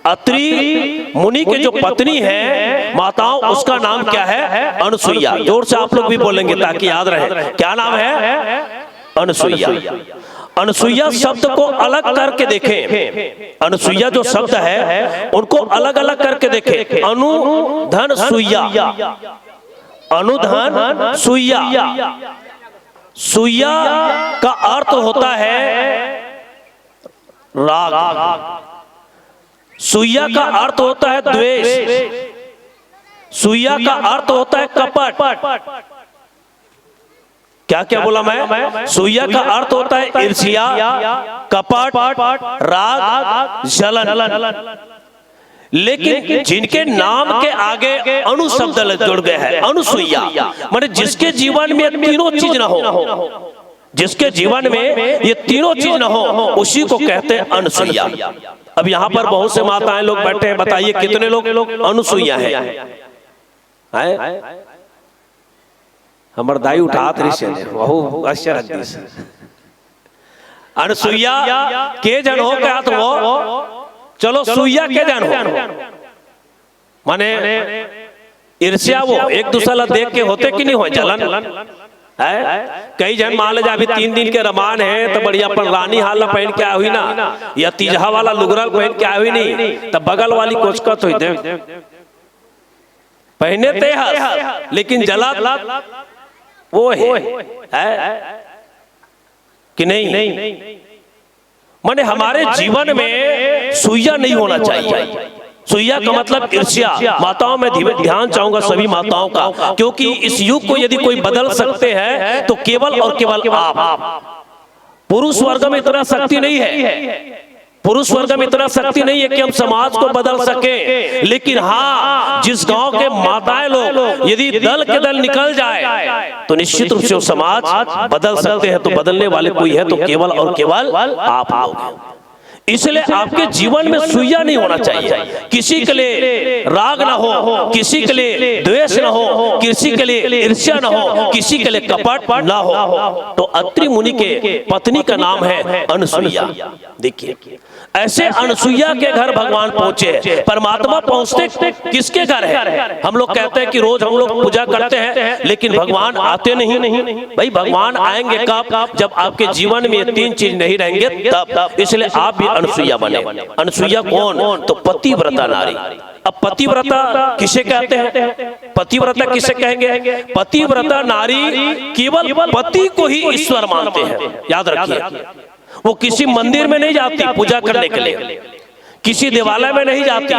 अत्रि मुनि के जो पत्नी है, माताओं, उसका नाम क्या है? अनसुईया। जोर से आप लोग भी बोलेंगे ताकि याद रहे। क्या नाम है? अनसुईया। अनसुईया शब्द को अलग करके देखें। अनसुईया जो शब्द है, उनको अलग अलग करके देखें। अनु धन सुईया। अनु धन सुईया। सुईया का अर्थ होता है राग। सुईया का अर्थ होता है द्वेष। सुईया का अर्थ होता है कपट। क्या क्या बोला मैं? सुईया का अर्थ होता है ईर्ष्या, कपट, राग, जलन। लेकिन जिनके नाम के आगे अनु शब्द लग, जुड़ गए हैं, अनुसुईया, माने जिसके जीवन में तीनों चीज ना हो, जिसके जीवन में ये तीनों चीज ना हो, उसी को कहते हैं अनुसुईया। अब यहाँ पर बहुत से माताएं लोग बैठे हैं, बताइए कितने लोग अनुसुईया हैं? हैं? हमर दाई उठात रहिस हे, वहू आश्चर्य दिस। अनसुईया के झन हो कहत हो, चलो सुईया के झन हो। माने ईर्ष्या वो एक दूसरा ला देख के होथे कि नहीं होय जलन? हैं? कई झन मान ले जा, अभी तीन दिन के रमान हे, त बढ़िया अपन रानी हार ला पहिन के आए होही ना, या तीजहा वाला लुगरा पहिन के आए होही नहीं, त बगल वाली कोचकत होही, देख, पहिने ते हस, लेकिन जलत वो हे, हैं? कि नहीं? माने हमारे जीवन में सुईया नहीं होना चाहिए। सुईया का मतलब ईर्ष्या। माताओं में ध्य-, ध्यान चाहूंगा सभी माताओं का, क्योंकि इस युग को यदि कोई बदल सकते हैं तो केवल और केवल आप। पुरुष वर्ग में इतना शक्ति नहीं है, पुरुष वर्ग में इतना शक्ति नहीं है कि हम समाज को बदल सके, लेकिन हाँ, जिस गांव के माताएं लोग यदि दल के दल निकल जाए तो निश्चित रूप से वो समाज बदल सकते हैं। तो बदलने वाले कोई है तो केवल और केवल आप लोग हैं। इसलिए आपके जीवन में सुईया नहीं होना चाहिए, किसी के लिए राग ना हो, किसी के लिए द्वेष ना हो, किसी के लिए ईर्ष्या ना हो, किसी के लिए कपट ना हो। तो अत्रि मुनि के पत्नी का नाम है अनुसुईया। देखिए, ऐसे अनसुईया के घर भगवान पहुंचे। परमात्मा पहुंचते किसके घर है? हम लोग कहते हैं कि रोज हम लोग पूजा करते हैं, लेकिन भगवान आते नहीं। भाई, भगवान आएंगे कब? जब आपके जीवन में ये तीन चीज नहीं रहेंगे तब। इसलिए आप भी अनसुईया बने। अनसुईया कौन? तो पतिव्रता नारी। अब पतिव्रता किसे कहते हैं? पतिव्रता किसे कहेंगे? पतिव्रता नारी केवल पति को ही ईश्वर मानते हैं, याद रखिए। वो किसी मंदिर में नहीं जाती पूजा करने के लिए, किसी देवालय में नहीं जाती।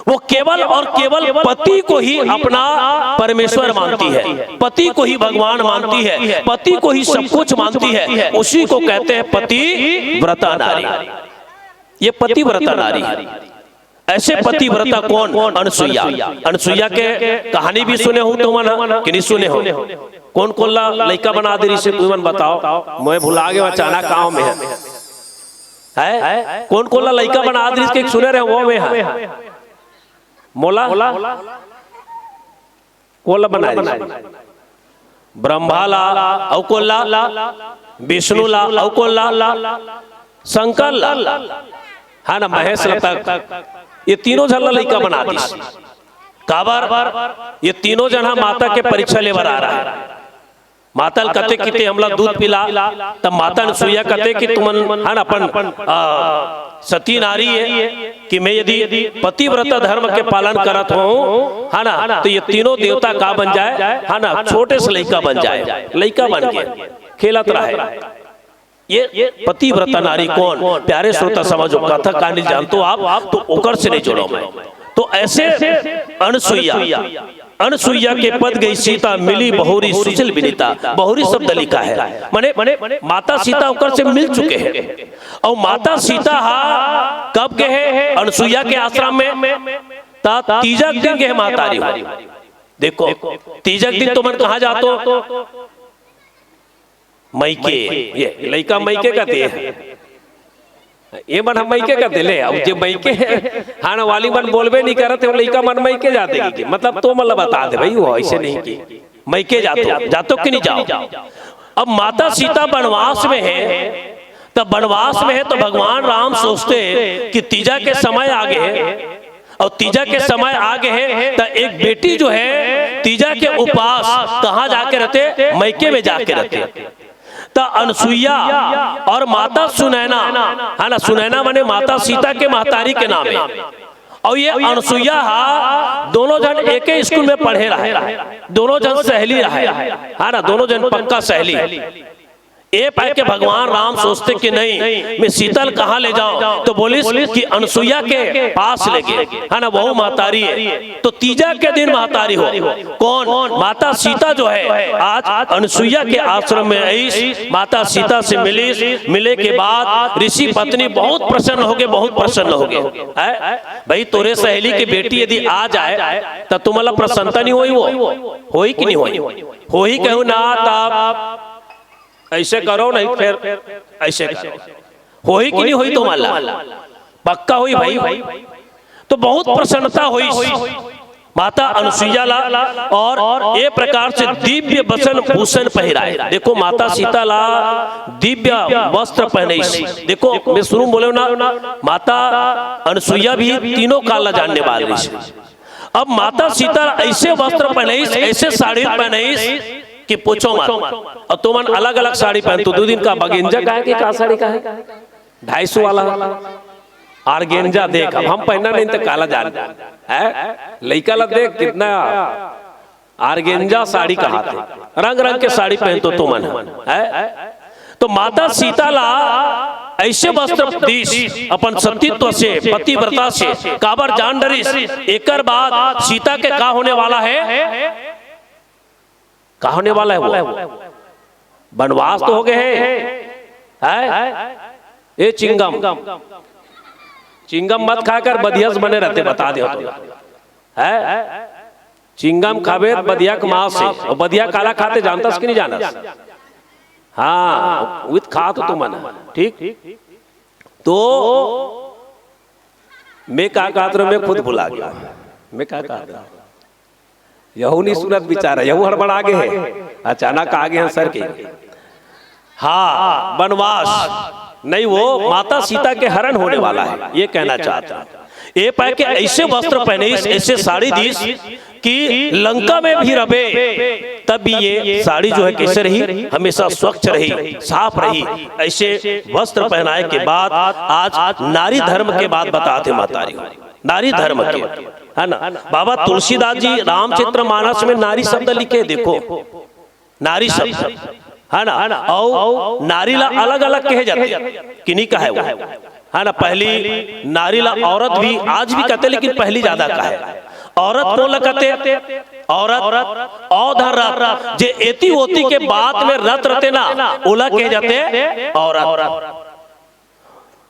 वो केवल और केवल पति को ही अपना परमेश्वर मानती है, पति को ही भगवान मानती है, पति को ही सब कुछ मानती है। उसी को कहते हैं पतिव्रता नारी। ये पतिव्रता नारी है। ऐसे पतिव्रता कौन? अनसुईया। अनसुईया के कहानी भी सुने हो तुमन ह कि नहीं सुने हो? कोन कोन ला लइका बना दे रहिसे, तुमन बताओ। मैं भुला गया, अचानक गाँव में है। हैं? कोन कोन ला लइका बना दे रहिसे के सुने रहे हो, वो में है। मोला? कोन ला बना रहिसे? ब्रह्मा ला, अउ कोन ला? विष्णु ला, अउ कोन ला? शंकर ला। है ना, महेश ला तक। ये तीनों झन ला लइका बना दिस। काबर? ये तीनों झन हा माता के परीक्षा लेबर आ रहा है। माता ल कथे कि ते हमला दूध पिला, तब माता अनसुईया कथे कि तुमन, है ना, अपन, आ, सती नारी है कि मैं यदि पतिव्रता धर्म के पालन करत हूँ, है ना, तो ये तीनों देवता का बन जाए, है ना, छोटे से लइका बन जाए। लइका बन के खेलत रहे। ये पतिव्रता नारी कौन? प्यारे श्रोता समाज, कथा कहानी जानते हो आप, तो ओकर से नहीं जोड़ो मैं। तो ऐसे अनसुईया, अनसुईया के पद गई सीता, मिली बहुरी सुशील विनीता। बहुरी शब्द लिखा है, माने, माने माता सीता ओकर से मिल चुके हैं। और माता सीता हा कब गए हैं अनसुईया के आश्रम में? ता तीजा के दिन गए महतारी हो। देखो, तीजा के दिन तुमन कहाँ जातो? मइके। ये लइका मइके कथे। ये मन हम मइके कथे ले, अब जे मइके हान वाली मन बोलबे नहीं करत हे, वो लइका मन मइके जाथे कि, मतलब, तो मतलब बता दे भाई, वो ऐसे नहीं कि मइके जातो, जातो कि नहीं जाओ? अब माता सीता वनवास में है, तब वनवास में है तो भगवान राम सोचते कि तीजा के समय आ गए, और तीजा के समय आ गए हैं, तो एक बेटी जो है तीजा के उपास कहाँ जाके रहते? मइके में जाके रहते। तो अनसुईया और माता सुनैना, है ना, सुनैना माने माता सीता के महतारी के नाम है, और ये अनसुईया हा दोनों झन एक ही स्कूल में पढ़े रहे, दोनों झन सहेली रहे, है ना, दोनों झन पक्का सहेली। ए पाए के भगवान राम सोचते कि नहीं, मैं सीता ल कहाँ ले जाऊं, तो बोलिस कि अनसुईया के पास ले गए, है ना, वहू महतारी है। तो तीजा के दिन महतारी हो, कौन? माता सीता जो है, आज अनसुईया के आश्रम में आईस, माता सीता से मिलीस, मिले के बाद ऋषि पत्नी बहुत प्रसन्न हो गए, बहुत प्रसन्न हो गए। है भाई, तोरे सहेली के बेटी यदि आ जाए, तो तुम्हारा प्रसन्नता नहीं होई? वो होई कि नहीं होई? होई कहू ना, तब ऐसे करो, नहीं फिर ऐसे करो। होई कि नहीं होई तुम्हारा? पक्का होई भाई। तो बहुत प्रसन्नता होई माता अनसुईया ला, और ए प्रकार से दिव्य वसन भूषण पहिराए। देखो, माता सीता ला दिव्य वस्त्र पहनईस। देखो, मैं शुरू में बोले ना, माता अनसुईया भी तीनों काल ला जानने वाली है। अब माता सीता ऐसे वस्त्र पहनईस, ऐसे साड़ी पहनईस कि पूछो मत। और तुमन अलग-अलग साड़ी पहनतो, दू दिन का बगेंजा का है कि का साड़ी का है? ढाई सौ वाला ऑर्गेंजा। देख, अब हम पहना नहीं तो काला जान है। लइका ला देख, कितना ऑर्गेंजा साड़ी कहाथे, रंग रंग के साड़ी पहनतो तुमन है। तो माता सीता ला ऐसे वस्त्र दीस अपन सतीत्व से, पतिव्रता से, काबर जान डरिस। एकर बाद सीता के का होने वाला है? का होने वाला है वो? वनवास तो हो गए है, है? ए चिंगम, चिंगम मत खाकर बधियस बने रहते, बता दे तो, है? चिंगम खाबे त बधिया के मांस हे। और बधिया काला खाथे, जानथस कि नहीं जानस? हाँ, उही त खात हो तुमन, ठीक? तो मैं का कहत रहों, मैं खुद भुला गया। मैं का कहत रहों? यहू नहीं सुनत बेचारा, यहू हड़बड़ा गे हे, अचानक आ गे हे सर के। हाँ, वनवास नहीं, वो माता सीता के हरण होने वाला है, ये कहना चाहता हूँ। ए पाए के ऐसे वस्त्र पहनईस, ऐसे साड़ी दीस कि लंका में भी रहे, तब भी ये साड़ी जो है कैसे रही, हमेशा स्वच्छ रही, साफ रही। ऐसे वस्त्र पहनाए के बाद आज नारी धर्म के बात बताथे महतारी, नारी धर्म के, है ना? बाबा तुलसीदास जी रामचरित मानस में नारी शब्द लिखे, देखो, नारी शब्द, है ना? और नारी ला अलग-अलग कहे जाथे कि नहीं कहे वो, है ना? पहली नारी ला औरत भी आज भी कहथे, लेकिन पहली ज्यादा कहे। औरत कोन ला कहथे? औरत औ धर रत, जे एती ओती के बात में रत रथे ना, ओला कहे जाथे औरत।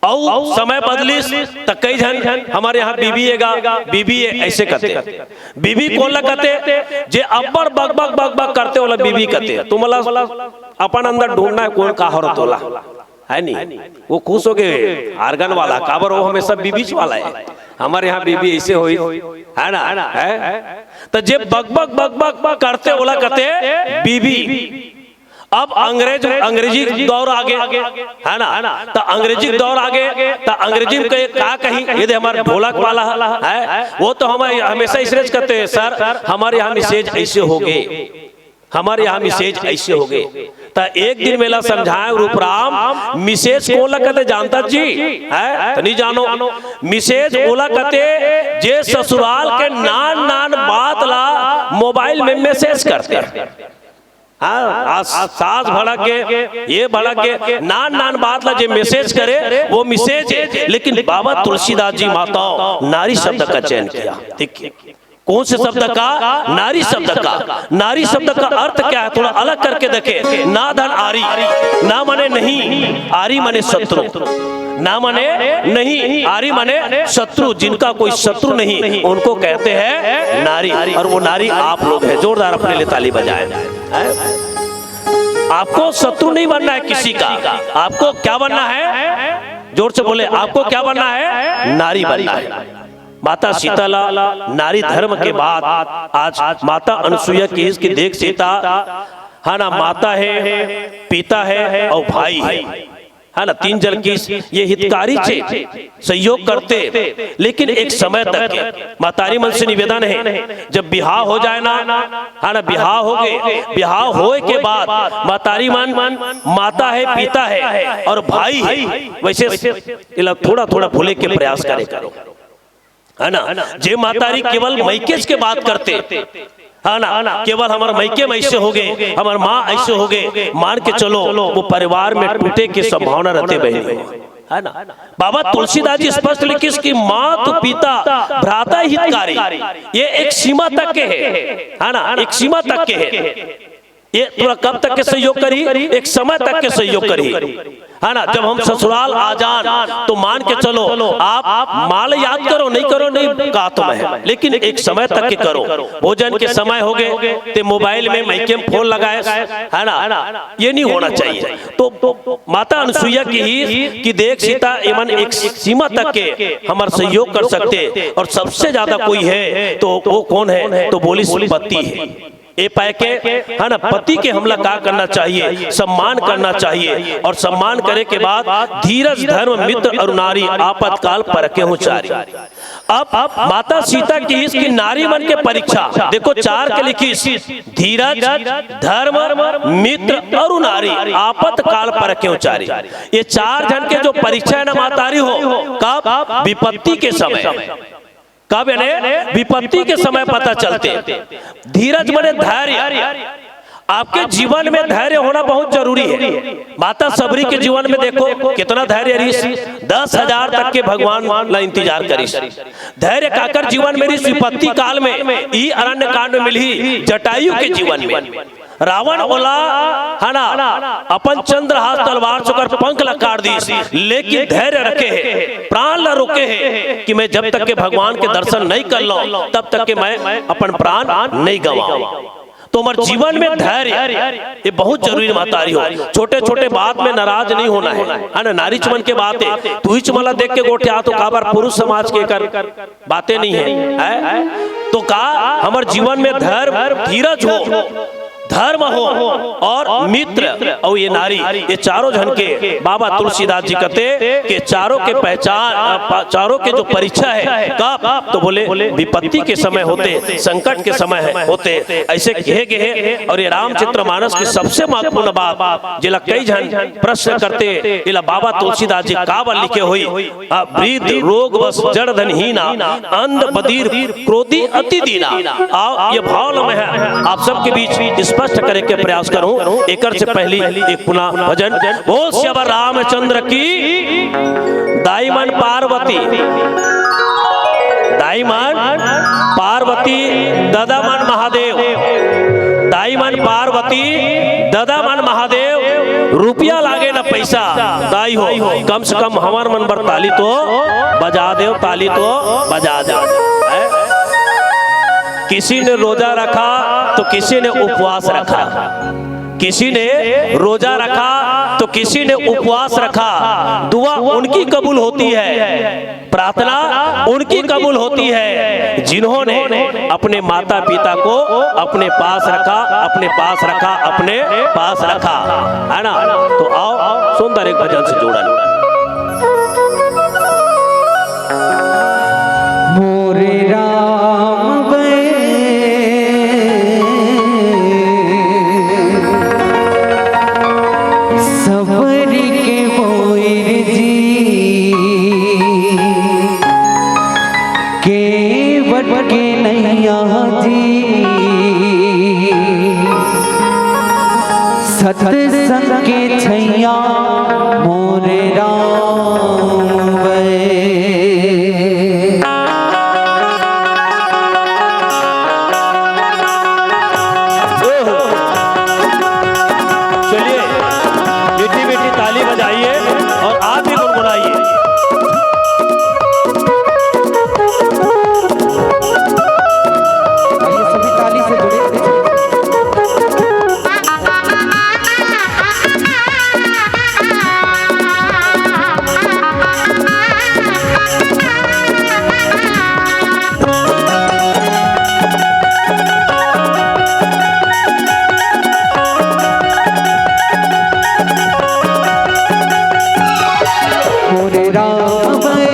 अउ समय बदलिस त कई झन हमर यहाँ बीबी ए गा, बीबी ए ऐसे कहथे। बीबी कोन ला कहथे? जे अब्बड़ बकबक बकबक करथे ओला बीबी कहथे। तुमला अपन अंदर ढूंढना है कोन का हरत ओला, है नी? वो खुश हो गए organ वाला, काबर वो हमेशा बीबीच वाला है। हमर यहाँ बीबी ऐसे होई, है ना? है? त जे बकबक बकबक करथे ओला कहथे बीबी। अब अंग्रेज, अंग्रेजी दौर आगे, है ना? त अंग्रेजी दौर आगे, त अंग्रेजी में कहे, का कही, ये दे हमार ढोलक वाला है, वो तो हम हमेशा इसरेज कहते हैं, "सर, हमारे यहाँ मिसेज ऐसे हो गए, हमारे यहाँ मिसेज ऐसे हो गए।" त एक दिन मेला समझाए रूपराम, मिसेज कोन ला कहते जानता जी? है? त नहीं जानो। मिसेज ओला कहते, जे ससुराल के नान नान बात ला मोबाइल में मैसेज करते। हाँ, आज सास भड़क के, ये भड़क के, नान नान बात ला जे मैसेज करे, वो मिसेज है। लेकिन बाबा तुलसीदास जी माताओं नारी शब्द का चयन किया। देखिए, कौन से शब्द का? नारी शब्द का। नारी शब्द का अर्थ क्या है, थोड़ा अलग करके देखे। ना धन आरी, ना माने नहीं, आरी माने शत्रु। ना माने नहीं, आरी माने शत्रु। जिनका कोई शत्रु नहीं, उनको कहते हैं नारी। और वो नारी आप लोग हैं। जोरदार अपने लिए ताली बजाएं। हैं? आपको शत्रु नहीं बनना है किसी का। आपको क्या बनना है? जोर से बोले, आपको क्या बनना है? नारी बनना है। माता सीता ला नारी धर्म के बाद आज माता अनुसुईया कहिस कि देख सीता, है ना, माता है, पिता है और भाई है, है ना, तीन जन कहिस, ये हितकारी चे, सहयोग करते, लेकिन एक समय तक के। महतारी मन से निवेदन है, जब बिहाव हो जाए ना, है ना, बिहाव हो गए, बिहाव होए के बाद महतारी मन माता है, पिता है और भाई है, वैसे इला थोड़ा थोड़ा भूले के प्रयास करे करो, है ना? जे महतारी केवल मइकेच के बात करते, है ना, केवल हमर मइके में ऐसे हो गए, हमर माँ ऐसे हो गए, मान के चलो, वो परिवार में टूटे की संभावना रहते बहनी, है ना? बाबा तुलसीदास जी स्पष्ट लिखिस कि मात पिता भ्राता हितकारी, ये एक सीमा तक के है, है ना, एक सीमा तक के है। ये तोला कब तक के सहयोग करही? एक समय तक के सहयोग करही, है ना? जब हम ससुराल आ जान, तो मान के चलो, आप माँ ला याद करो, नहीं करो, नहीं कहा तो मैं, लेकिन एक समय तक के करो। भोजन के समय हो गए, ते मोबाइल में मइके में फोन लगाए, है ना? ये नहीं होना चाहिए। तो माता अनुसुईया कहिस कि देख सीता, एमन एक सीमा तक के हमर सहयोग कर सकते, और सबसे ज्यादा कोई है तो वो कौन है? तो बोलिस पति है। ए पाए के, है ना, पति के हमला का करना चाहिए? सम्मान करना चाहिए। और सम्मान करे के बाद धीरज, धर्म, मित्र और नारी, आपातकाल परखे हो चारी। अब माता सीता कहिस कि नारी मन के परीक्षा, देखो, चार के लिखिस, धीरज, धर्म, मित्र और नारी, आपातकाल परखे हो चारी। ये चार जन के जो परीक्षा है ना महतारी हो, कब? विपत्ति के समय। कब? यानी विपत्ति के समय पता चलते। धीरज माने धैर्य। आपके जीवन में धैर्य होना बहुत जरूरी है। माता सबरी के जीवन में देखो, कितना धैर्य रिहिस, दस हजार तक के भगवान ला इंतजार करिस। धैर्य काकर जीवन में रिहिस? विपत्ति काल में, ई अरण्य कांड में मिलही जटायु के जीवन में। रावण ओला, है ना, अपन चंद्रहास तलवार से ओकर पंख ला काट दिस, लेकिन धैर्य रखे है, प्राण ला रोके है कि मैं जब तक के भगवान के दर्शन नहीं कर लूं, तब तक के मैं अपन प्राण नहीं गंवाऊं। तो हमर जीवन में धैर्य ये बहुत जरूरी महतारी हो। छोटे छोटे बात में नाराज नहीं होना है, है ना? नारीच मन के बात है, तुहीच मन ला देख के गोठियात हो, काबर पुरुष समाज के कर बातें नहीं है, है? तो का हमर जीवन में धर्म, धीरज हो, धर्म हो और मित्र और ये नारी, ये चारों जन के बाबा तुलसीदास जी कहते कि चारों के पहचान, अ, प-, चारों के जो परीक्षा है, कब? तो बोले विपत्ति के समय होते, संकट के समय है, होते, ऐसे कहे गए हैं। और ये रामचरितमानस की सबसे महत्वपूर्ण बात, जेला कई जन प्रश्न करते, एला बाबा तुलसीदास जी काबर लिखे होही? आ, वृद्ध रोग बस जड़ धन हीना, अंध बधिर क्रोधी अति दीना। आओ, ये भाव ल मैं ह आप सबके बीच स्पष्ट करे के प्रयास करूं। एकर से पहली एक पुनः भजन। बोल सियावर रामचंद्र की। दाई मन पार्वती, दाई मन पार्वती, ददा मन महादेव, दाई मन पार्वती, ददा मन महादेव। रुपया लागे ना पैसा, दाई हो, कम से कम हमर मन बर ताली तो बजा देव, ताली तो बजा देव। हैं? किसी ने रोजा रखा तो किसी ने उपवास रखा, किसी ने रोजा रखा तो किसी ने उपवास रखा, दुआ उनकी कबूल होती है, प्रार्थना उनकी कबूल होती है, जिन्होंने अपने माता पिता को अपने पास रखा, अपने पास रखा, अपने पास रखा, है ना? तो आओ, सुंदर एक भजन से जोड़ा जाए। मोरे राम बे, सबर के बोइर जी, केवट के नैया जी, सतसंग के छैया मोरे राम बे। ओहो। चलिए, मीठी मीठी ताली बजाइए और आप भी गुनगुनाइए। आइए, सभी ताली से जुड़े। मोरे राम बे,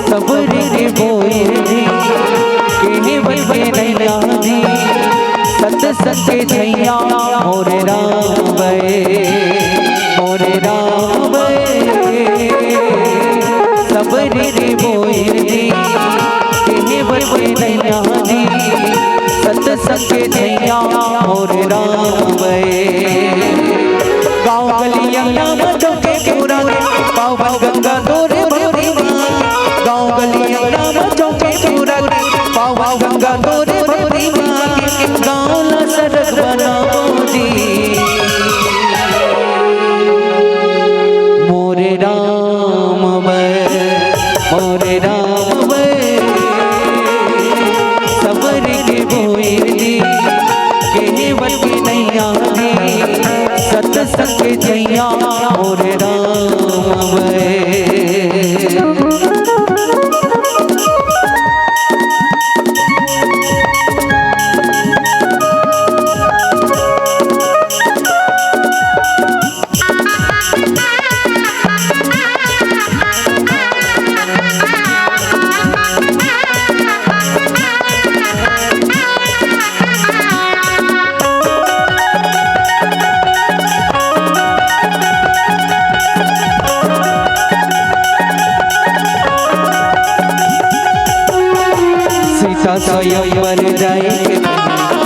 सबर के बोइर जी, केवट के नैया जी, सतसंग के छैया मोरे राम बे, मोरे राम बे, सबर के बोइर जी, केवट के नैया जी, सतसंग के छैया मोरे राम बे। गाँव गली अंगना में चौके पूरा, पावन गंगा तोरे भक्ति माँ। गाँव गली अंगना में चौके पूरा, पावन गंगा तोरे भक्ति माँ। गाँव ला सरग बनाओ जी। मोरे राम बे, मोरे राम बे, सबर के बोइर जी, केवट के नैया जी, सतसंग के छैया मोरे राम बे। सीता स्वयंवर जाय के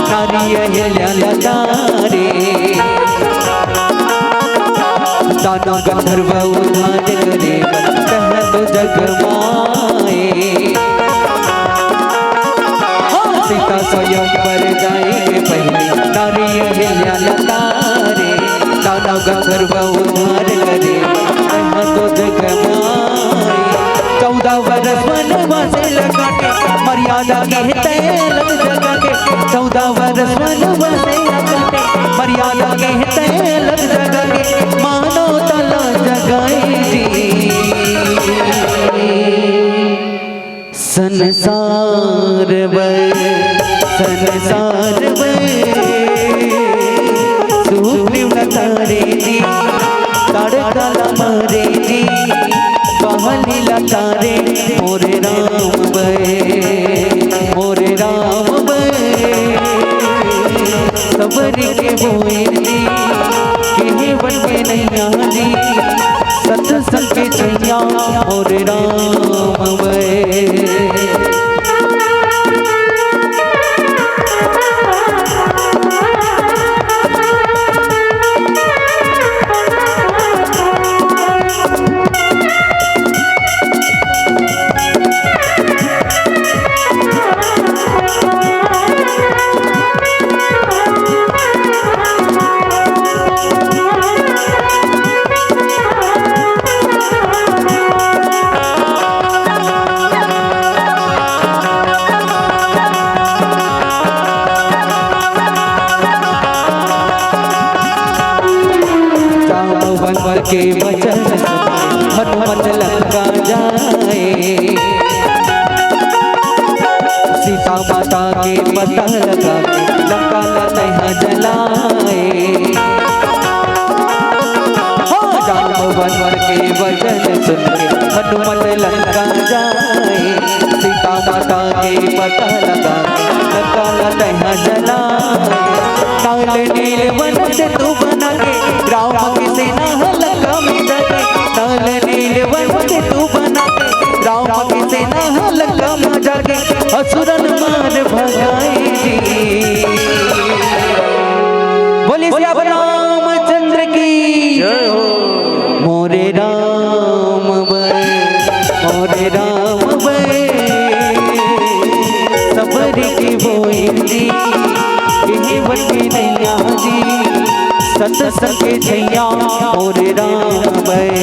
नारी अहिल्या लतारे। दानव गंधर्व उद्धार करे, कह तो जग माए। हाँ, सीता स्वयंवर जाय के पहिले नारी अहिल्या लतारे। दानव गंधर्व उद्धार करे, कह तो जग माए। चौदह वर्ष वनवास लगा के, मर्यादा के तलक जगा के। चौदह वर्ष वनवास लगा के, मर्यादा के तलक जगा के, मानवता ला जगाए जी। संसार बर, संसार बर, सुग्रीव लतारे जी, ताड़का ला मारे जी, बहनी लतारे, मोरे राम बे, मोरे राम बे, सबर के बोइर जी, केवट के नैया जी, सतसंग के छैया, मोरे राम बे। के वचन सुन हनुमत लंका जाए। सीता माता के पता लगा के लंका ला तैहा जलाए। हाँ, राम वन के वचन सुन के हनुमत लंका जाए। सीता माता के पता लगा के लंका ला तैहा जलाए। लाल नील वन से तू बना के राम की सेना लंका में जाके। लाल नील वन से तू बना के राम की सेना लंका में जाके असुरन मार भगाए जी। बोलिए सियावर रामचंद्र की जय हो। मोरे राम बर, मोरे राम बर, सबर की बोई जी, केहे वन के नैया जी, सत संग के छैया, मोरे राम बर।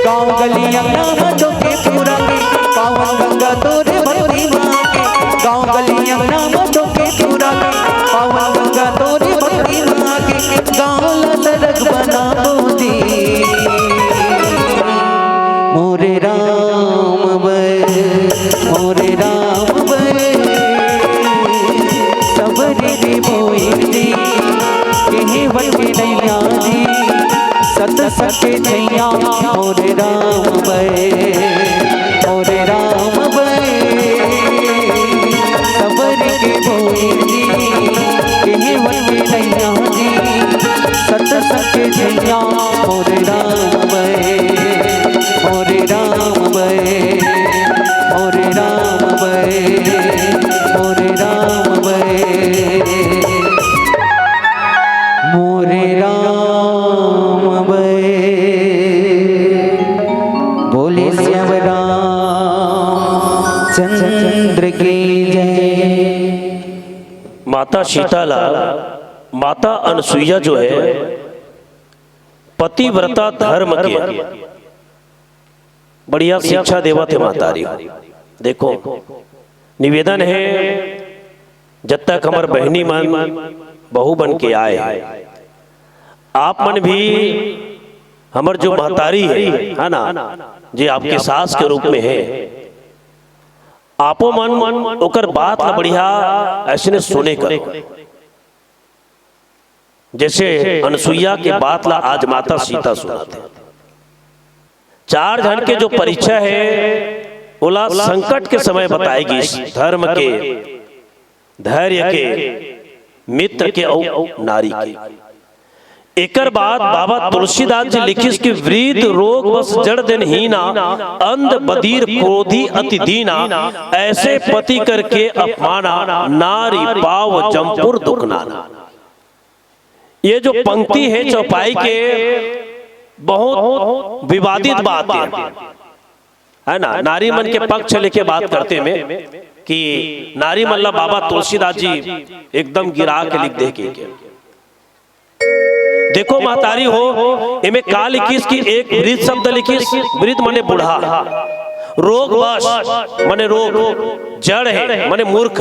गाँव गली अंगना में चौके पूरा के, पावन गंगा तोरे भक्ति माँ के। गाँव गली अंगना में चौके पूरा के, पावन गंगा तोरे भक्ति माँ के। गाँव ला सड़क बनाबो जी। मोरे राम बर, मोरे राम बर, सबरी री बोई जी, केहे वन के नैया जी, सत सत छैया, मोरे राम बर, मोरे राम बर, सबरी के बोई जी, केहे वन के नैया जी, सत सत छैया, मोरे राम बर, मोरे राम बर, मोरे राम बर, मोरे राम बर, मोरे राम बर। बोले सियावर रामचंद्र की जय। माता सीता ला माता अनसुईया जो है पतिव्रता धर्म के बढ़िया शिक्षा देवत हे महतारी। देखो, निवेदन हे, जब तक हमर बहिनी मन बहू बन के आए हे, आप मन भी हमर जो महतारी हे, है ना, जे आपके सास के रूप में हे, आपो मन ओकर बात ला बढ़िया अइसने सुने करो। जइसे अनसुईया के बात ला आज माता सीता सुनाथे। चार झन के जो परीक्षा हे, ओला संकट के समय बताए गिस, धर्म के, धैर्य के, मित्र के अउ नारी के। एकर बाद बाबा तुलसीदास जी लिखिस कि वृद्ध रोग बस जड़ दिन हीना, अंध बधिर क्रोधी अति दीना, ऐसे पति करके अपमाना, नारी पाव जमपुर दुख नाना। ये जो पंक्ति हे चौपाई के, बहुत विवादित बात हे, है ना? नारी मन के पक्ष लेके बात करते में कि नारी मन ला बाबा तुलसीदास जी एकदम गिरा के लिख दे के। देखो महतारी हो, एमे का लिखिस कि एक वृद्ध शब्द लिखिस, वृद्ध माने बूढ़ा, रोग बस माने रोग, जड़ हे माने मूर्ख,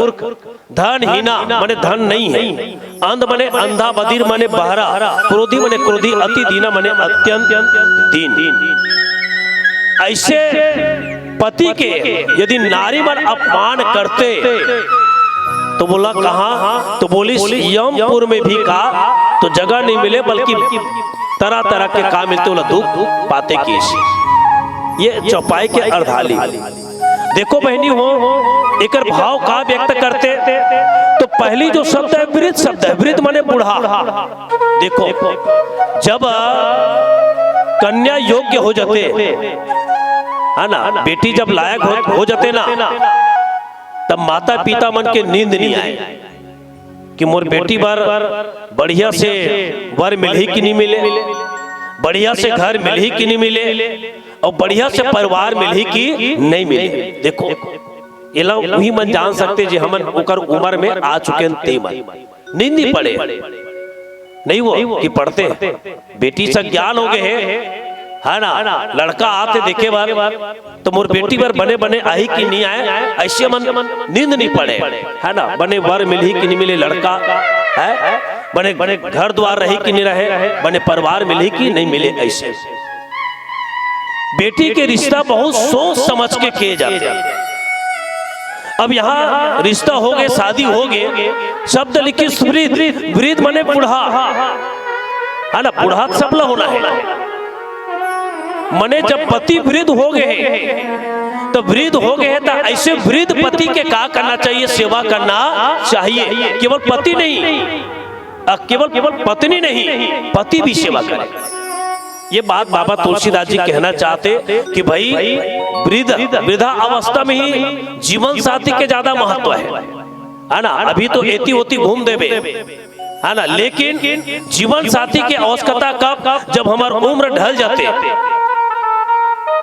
धन हीना माने धन नहीं है, अंध माने अंधा, बधिर माने बहरा, क्रोधी माने क्रोधी, अति दीना माने अत्यंत दीन। ऐसे पति के यदि नारी मन अपमान करते तो बोला कहाँ, तो बोलिस यमपुर में भी का तो जगह नहीं मिले, बल्कि तरह तरह के का मिलते, ओला दुख पाते किस। ये चौपाई के अर्धाली। देखो बहिनी हो, एकर भाव का व्यक्त करते, तो पहली जो शब्द हे वृद्ध शब्द हे, वृद्ध माने बूढ़ा। देखो, जब कन्या योग्य हो जाते, है ना, बेटी जब लायक हो, हो जाते ना, तब माता पिता मन के नींद नहीं आए कि मोर बेटी बर बढ़िया से वर मिलही कि नहीं मिले, बढ़िया से घर मिलही कि नहीं मिले, अउ बढ़िया से परिवार मिलही कि नहीं मिले। देखो, एला उही मन जान सकथे जे हमन ओकर उमर में आ चुके हन ते मन। नींद नहीं पड़े, नहीं वो कि पढ़ते, बेटी से ज्ञान हो गए हे, है ना, लड़का आथे देखे बर, तो मोर बेटी बर बने बने आही कि नहीं आए, अइसे मन नींद नहीं पड़े, है ना, बने वर मिलही कि नहीं मिले लड़का, है। बने, बने घर द्वार रही कि नहीं रहे, बने परिवार मिली कि नहीं मिले, ऐसे। बेटी के रिश्ता बहुत सोच समझ के किए जाते हैं। अब यहाँ रिश्ता हो गए, शादी हो गए, शब्द लिखी वृद्ध, वृद्ध माने बूढ़ा, है ना, बूढ़ा तो सबला होना है। मने जब पति वृद्ध हो गए हैं, तो वृद्ध हो गए हैं, तो ऐसे वृद्ध पति के का करना चाहिए? सेवा करना चाहिए। केवल पति नहीं, अ, केवल, केवल पत्नी नहीं, पति भी सेवा करे। ये बात बाबा तुलसीदास जी कहना चाहते कि भाई, वृद्ध, वृद्धा अवस्था में ही जीवन साथी के ज्यादा महत्व है, है ना? अभी तो एती ओती घूम देबे, है ना, लेकिन जीवन साथी के आवश्यकता कब? जब हमार उम्र ढल जाते,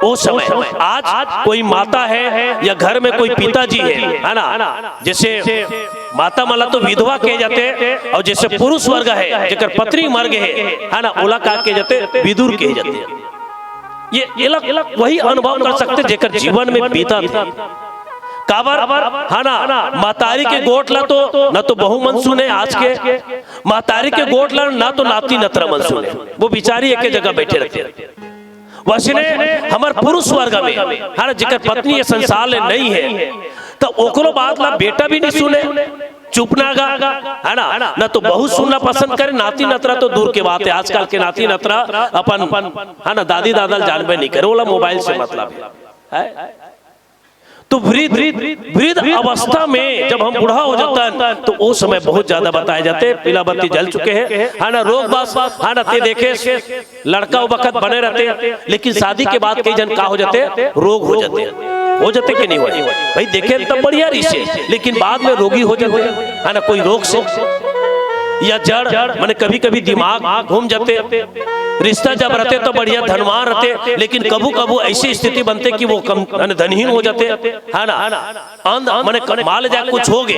वो समय। आज कोई माता है या घर में कोई पिताजी है, है ना, जैसे माता मन ला तो विधवा कहे जाते, और जैसे पुरुष वर्ग है जेकर पत्नी मर गए है, है ना, ओला का कहे जाते? विधुर कहे जाते। ये, ये लोग वही अनुभव कर सकते जेकर जीवन में बीता थे। काबर, है ना, महतारी के गोठ ला तो ना तो बहू मन सुने आज के, महतारी के गोठ ला ना तो नाती नतरा मन सुने, वो बिचारी एक जगह बैठे रहते। वैसने हमर पुरुष वर्ग में, है ना, जेकर पत्नी ये संसार ले नहीं है, तो ओकरो बात ला बेटा भी नहीं सुने, चुप ना गा, है ना, ना तो बहू सुनना पसंद करे, नाती नतरा तो दूर के बात है। आजकल के नाती नतरा अपन, है ना, दादी दादा ल जानबे नहीं करे, ओला मोबाइल से मतलब है, है? तो वृद्ध, वृद्ध अवस्था में जब हम बूढ़ा हो जातन, तो वो समय बहुत ज्यादा बताए जाते, पीला बत्ती जल चुके हैं, है ना, रोग बस, है ना, ते देखे, लड़का वो वक्त बने रहते, लेकिन शादी के बाद कई जन का हो जाते? रोग हो जाते। हो जाते कि नहीं हो? भाई, देखे तब बढ़िया रही से, लेकिन बाद में रोगी हो जाते, है ना, कोई रोग से, या जड़, माने कभी कभी दिमाग घूम जाते। रिश्ता जब रहते तो बढ़िया धनवान रहते, लेकिन कभू कभू ऐसी स्थिति बनते कि वो कम, है ना, धनहीन हो जाते, है ना, अंध, माने कमाल जा कुछ हो गए,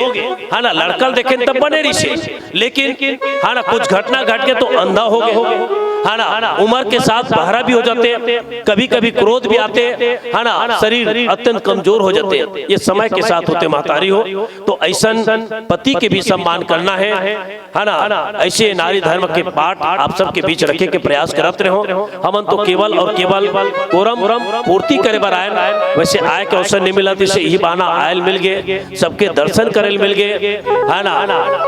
है ना, लड़का ल देखे तब बने रही से, लेकिन, है ना, कुछ घटना घट के तो अंधा हो गए, है ना, उम्र के साथ बहरा भी हो जाते, कभी कभी क्रोध भी आते, है ना, शरीर अत्यंत कमजोर हो जाते। ये समय के साथ होते महतारी हो, तो ऐसन पति के भी सम्मान करना है, है ना। ऐसे नारी धर्म के पाठ आप सबके बीच रखे के प्रयास करत रहो। हमन तो केवल और केवल कोरम पूर्ति करे बर आयन, वैसे आय के अवसर नहीं मिला, जैसे यही बहाना आयल मिल गए, सबके दर्शन करे मिल गए, है ना।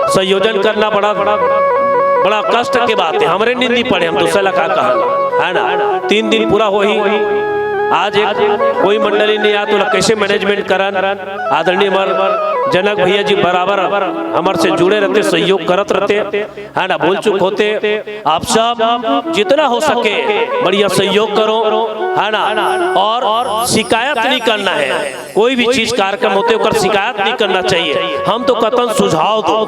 संयोजन करना बड़ा, बड़ा कष्ट के बात है। हमरे निंदी पड़े, हम दूसरा ला का कहन, है ना। तीन दिन पूरा होही, आज एक कोई मंडली नहीं आत, ओला कैसे मैनेजमेंट करन? आदरणीय हमार जनक भैया जी बराबर हमर से जुड़े रहते, सहयोग करत रहते, है ना, भूल चूक होते। आप सब जितना हो सके बढ़िया सहयोग करो, है ना, और शिकायत नहीं करना है। कोई भी चीज कार्यक्रम होते ओकर शिकायत नहीं करना चाहिए। हम तो कतन सुझाव दो,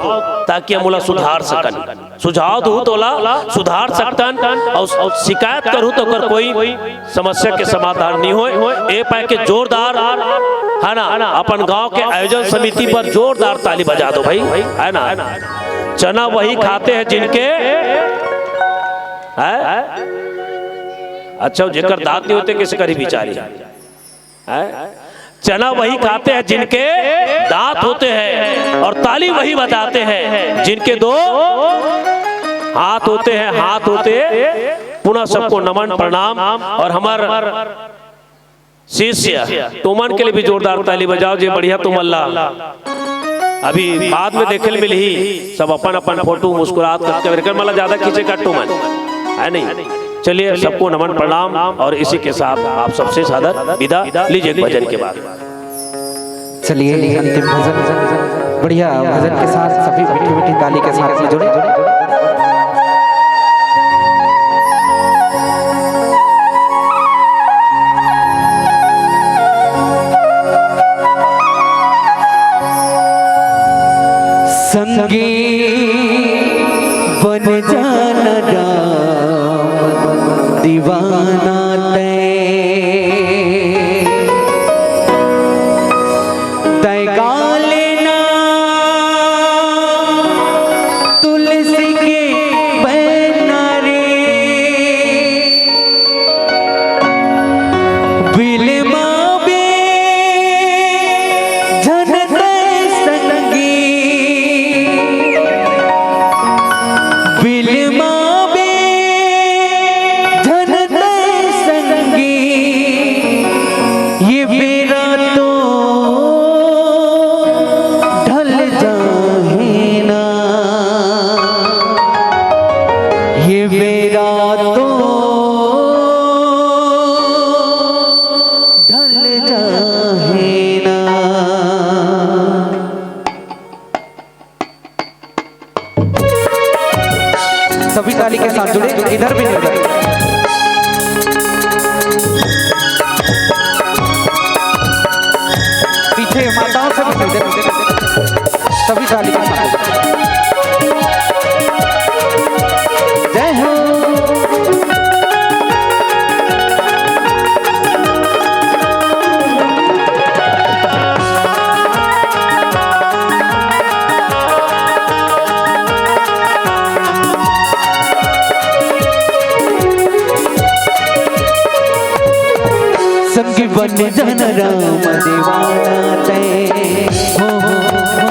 ताकि हम ओला सुधार सकन। सुझाव दू तो ओला सुधार सकतन, और शिकायत करू तो ओकर कोई समस्या के समाधान नहीं होय। ए पाए के जोरदार, है ना, अपन गांव के आयोजन समिति पर जोरदार ताली बजा दो भाई, है ना। चना वही खाते हैं जिनके, है? अच्छा, जेकर दांत नहीं होते, किस करी बिचारी? हैं? चना वही खाते हैं जिनके दांत होते हैं, और ताली वही बजाते हैं जिनके दो हाथ होते हैं, हाथ होते। पुनः सबको नमन, प्रणाम। और हमार शिष्य तुमन के लिए भी जोरदार ताली बजाओ, जे बढ़िया तुमन ला अभी बाद में देखे ल मिलही, सब अपन अपन फोटो मुस्कुरात करके, एकर मला ज्यादा खींचे का तुमन, है नहीं? चलिए, सबको नमन, प्रणाम, और इसी के साथ आप सबसे सादर विदा लीजिए एक भजन के बाद। चलिए, अंतिम भजन, बढ़िया भजन के साथ सभी मीठी मीठी ताली के साथ में जुड़े। संगी बन जाना राम दीवाना तै, तै गा लेना तुलसी के बहना रे। बिलमाबे झन तै संगी, जाही ना, ये बेरा तो ढल जाही ना। सभी ताली के साथ जुड़े, इधर भी नहीं, उधर। पीछे माताओं से भी जुड़े, सभी ताली के साथ। जय हो। संग बन जाना राम दीवाना तैं, हो, हो, हो।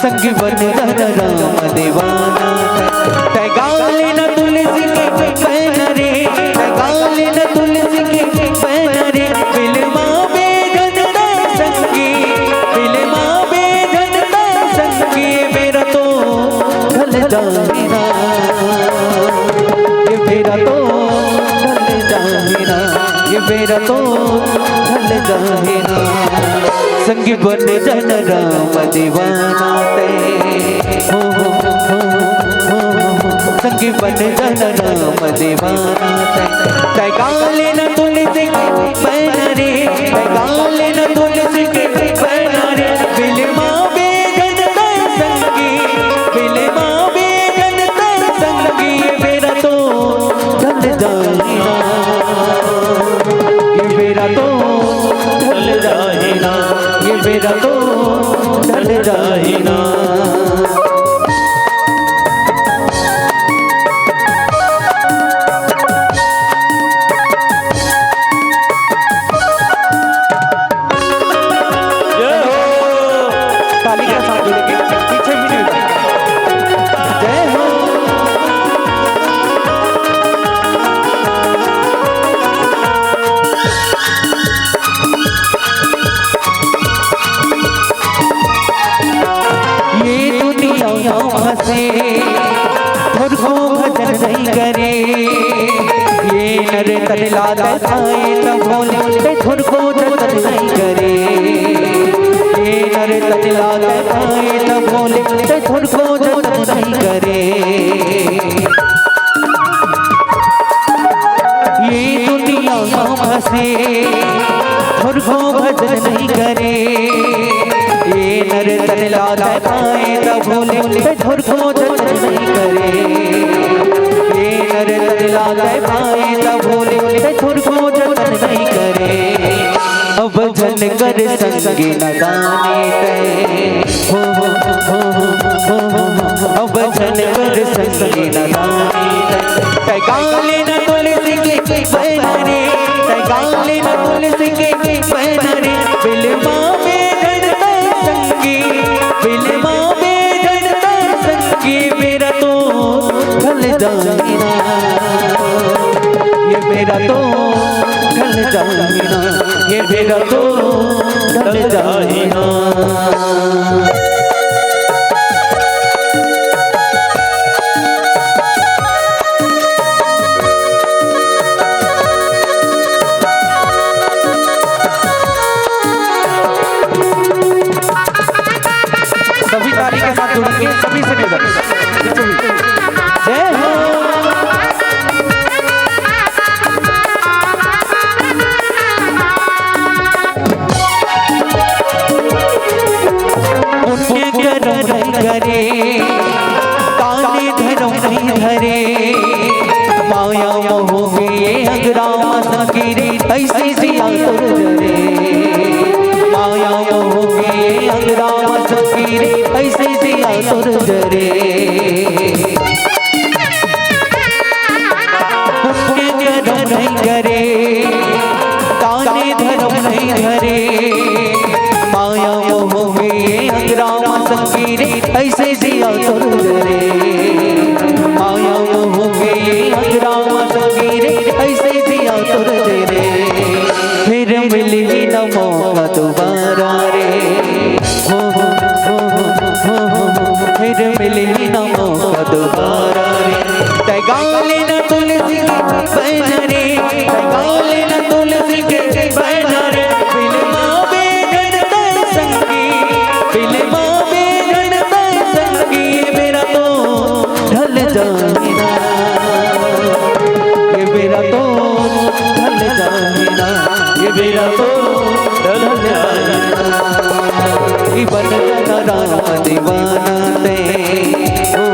संग बन जाना राम दीवाना तैं, तैं गाले ना तुलसी के बैन रे, तैं गाले ना तुलसी के बैन रे, बिलमा बेधन तैं संगी, बिलमा बेधन तैं संगी, बेरा तो ढल जाही ना, ये बेरा तो ढल जाही ना, ये बेरा तो ढल जाही ना। संग बन जाना राम दीवाना तैं, हो, हो, हो। संग बन जाना राम दीवाना तैं, तैं गाले ना तुलसी के बैन रे, तैं गाले ना तुलसी के बैन रे, बिलमा बेधन तैं संगी, बिलमा बेधन तैं संगी, ये बेरा तो ढल जाही ना, ये बेरा तो ढल जाही ना, ये बेरा तो ढल जाही ना। जय हो। ताली के साथ बोलेंगे, पीछे भी नहीं। जय हो। ये दुनिया फंसे, थोरको भजन नहीं करे। ये नर तन लात आए त भोले, ते थोरको जतन नहीं करे। ये नर तन लात आए त भोले, ते थोरको जतन नहीं करे। ये दुनिया में फंसे, थोरको भजन नहीं करे। ये नर तन लात आए त भोले, ते थोरको जतन नहीं करे। ये नर तन लात आए त भोले, ते थोरको जतन नहीं करे। अब झन कर संगी नदानी तैं, हो, हो, हो। अब झन कर संगी नदानी तैं, तैं गाले ना तुलसी के बैन रे, तैं गाले ना तुलसी के बैन रे, बिलमा बेधन तैं संगी, बिलमा बेधन तैं संगी, बेरा तो ढल जाही ना, ये बेरा तो ढल जाही ना, ये बेरा तो ढल जाही ना। सभी ताली के साथ जुड़ेंगे, सभी से निवेदन। जय हो। पुण्य करम नहीं करे, दानी धरम नहीं धरे, माया मोह के ये अंगराम संगी रे, ऐसे जिया तोर जरे। माया मोह के ये अंगराम संगी रे, ऐसे जिया तोर जरे। पुण्य करम नहीं करे, दानी धरम नहीं धरे, माया मोह के ये अंगराम संगी रे, ऐसे जिया तोर जरे। माया मोह के ये अंगराम संगी रे, ऐसे जिया तोर जरे। फिर मिलही न मौका दोबारा रे, हो, हो, तुम्हारा रे। तै गा ले ना तुलसी के बैना रे, तै गा ले ना तुलसी के बैना रे, बिलमाबे झन तै संगी, बिलमाबे झन तै संगी, ये बेरा तो ढल जाए ना, ये बेरा तो ढल जाए ना, ये बेरा तो ढल जाए ना। कि बन जाना राम दीवाना तै, ओ,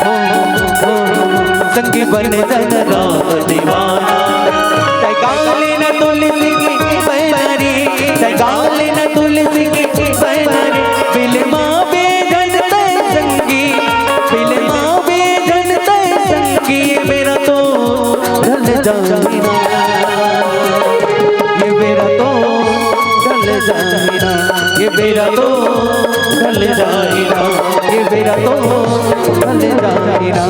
ओ, ओ, ओ, संगी बन जाना राम दीवाना। तै गा ले ना तुलसी की बैना रे, तै गा ले ना तुलसी की बैना रे, बिलमाबे झन तै संगी, बिलमाबे झन तै संगी, ये बेरा तो ढल जाए ना, ये बेरा तो ढल जाए ना, ये बेरा तो ढल जाए ना, ये बेरा तो ढल जाए ना,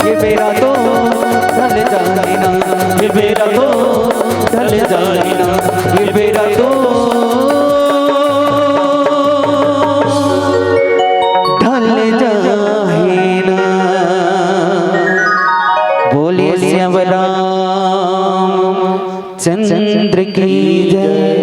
ये बेरा तो ढल जाए ना, ये बेरा तो ढल जाए ना, ये बेरा तो ढल जाए ना। बोलिए श्याम राम चंद्र की जय।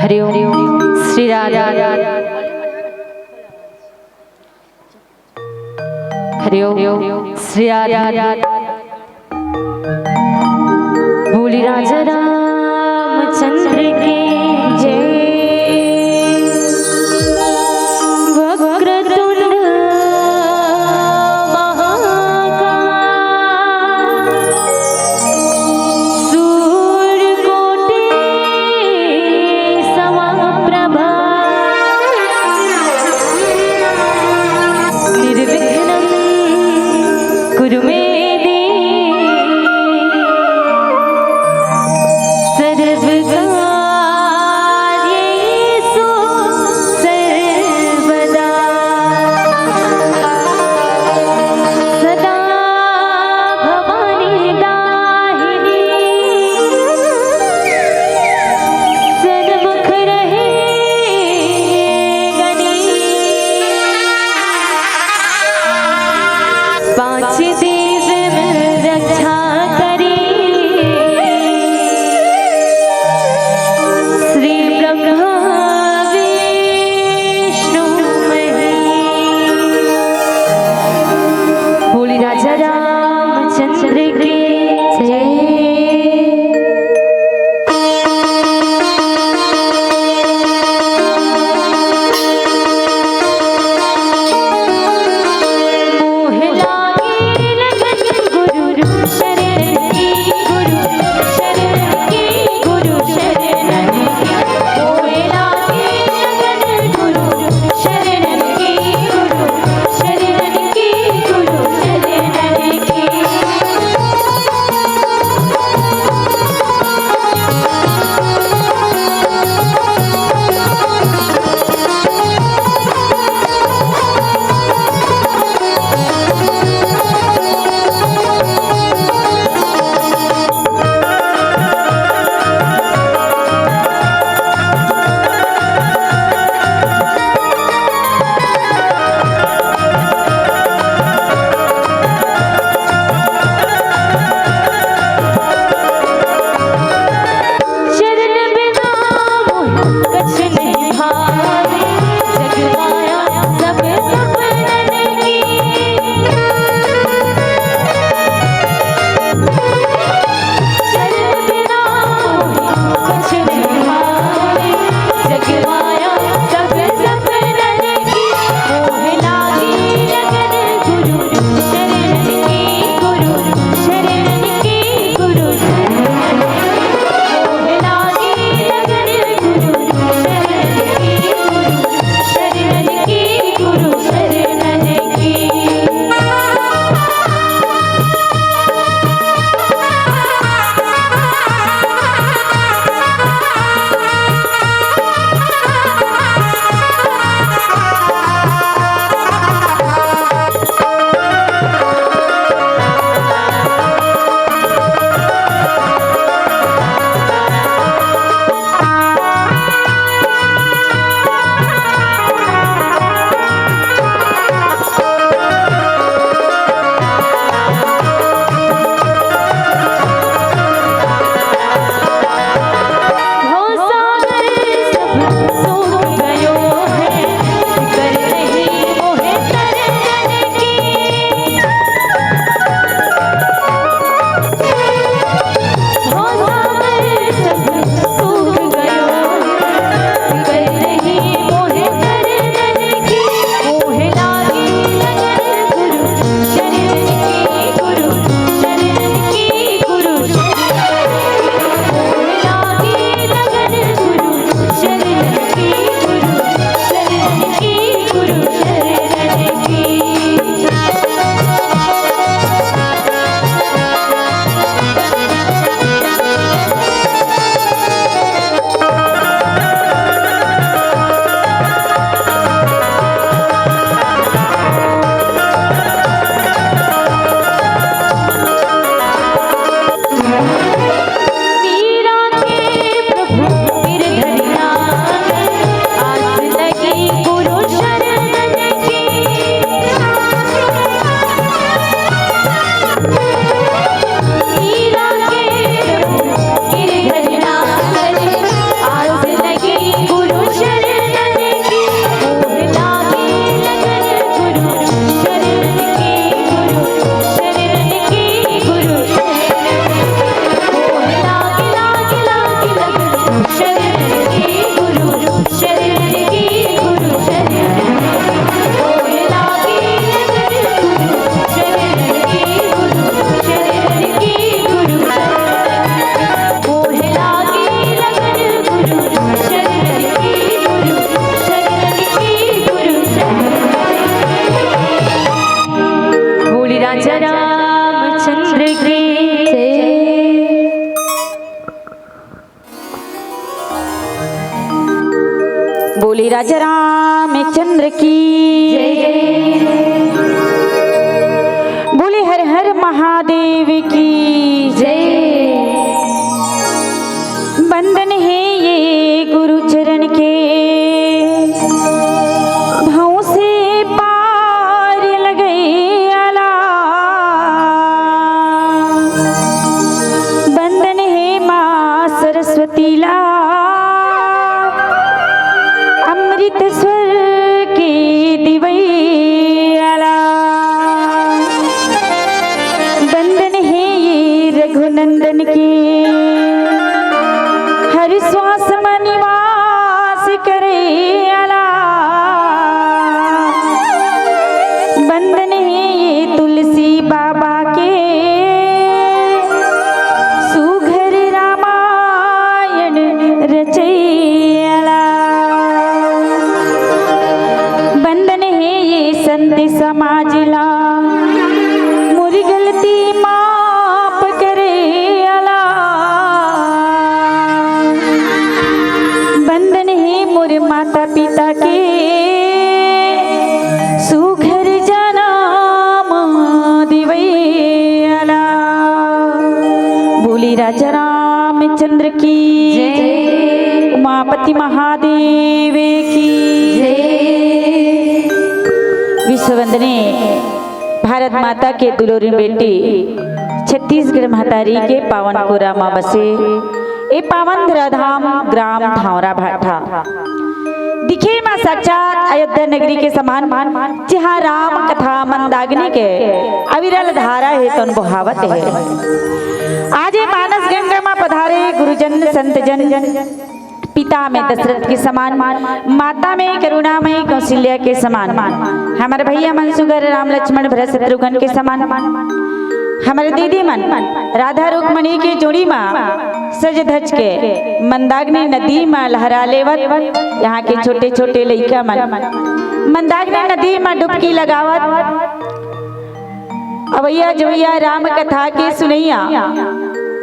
हरि ओम। श्री राधा। हरि ओम। श्री राधा। बोली राजा रामचंद्र की जय। वक्रतुंड महाकाय, सूर्यकोटि समप्रभा, निर्विघ्नं कुरु मे देव, सर्वकार्येषु सर्वदा। सदा भवानी दाहिनी, सन्मुख रहे गणी। पांच देव मिल रक्षा करी, राजा रामचंद्र की जय। बोले हर हर महादेव की जय। बंदन हे ये गुरु चरण के, भौं से पार लगई आला। बंदन हे माँ सरस्वती ला, अमृत स्वर के दिवैया ला। बंदन हे ये रघुनंदन के, हर श्वास म निवास करैया ला। बंदन हे ये तुलसी बाबा के, सुघर रामायण रचैया ला। बंदन हे ये संत समाज ला, मोर गलती माफ करैया ला। बंदन हे मोर माता पिता के, सुघर जनम दिवैया ला। बोली राजा रामचंद्र की जय। उमापति महादेव की जय। विश्ववंदनीय भारत माता के दुलोरी बेटी, छत्तीसगढ़ महतारी के पावन कोरा म बसे ए पावन धराधाम ग्राम धांवरा भाठा। दिखे म साक्षात अयोध्या नगरी के समान, जिहाँ राम कथा मंदाकिनी के अविरल धारा हे तन बोहावत हे। आज ए मानस गंगा म पधारे गुरुजन संतजन, पिता में दशरथ के समान, माता में करुणामयी कौशल्या के समान, हमर भैया मन सुघर राम लक्ष्मण भरत शत्रुघ्न के समान, हमर दीदी मन राधा रुक्मणी के जोड़ी मा सज धज के मंदाकिनी नदी मा लहरा लेवत, यहाँ के छोटे छोटे लइका मन मंदाकिनी नदी मा डुबकी लगावत, अवैया जवैया राम कथा के सुनैया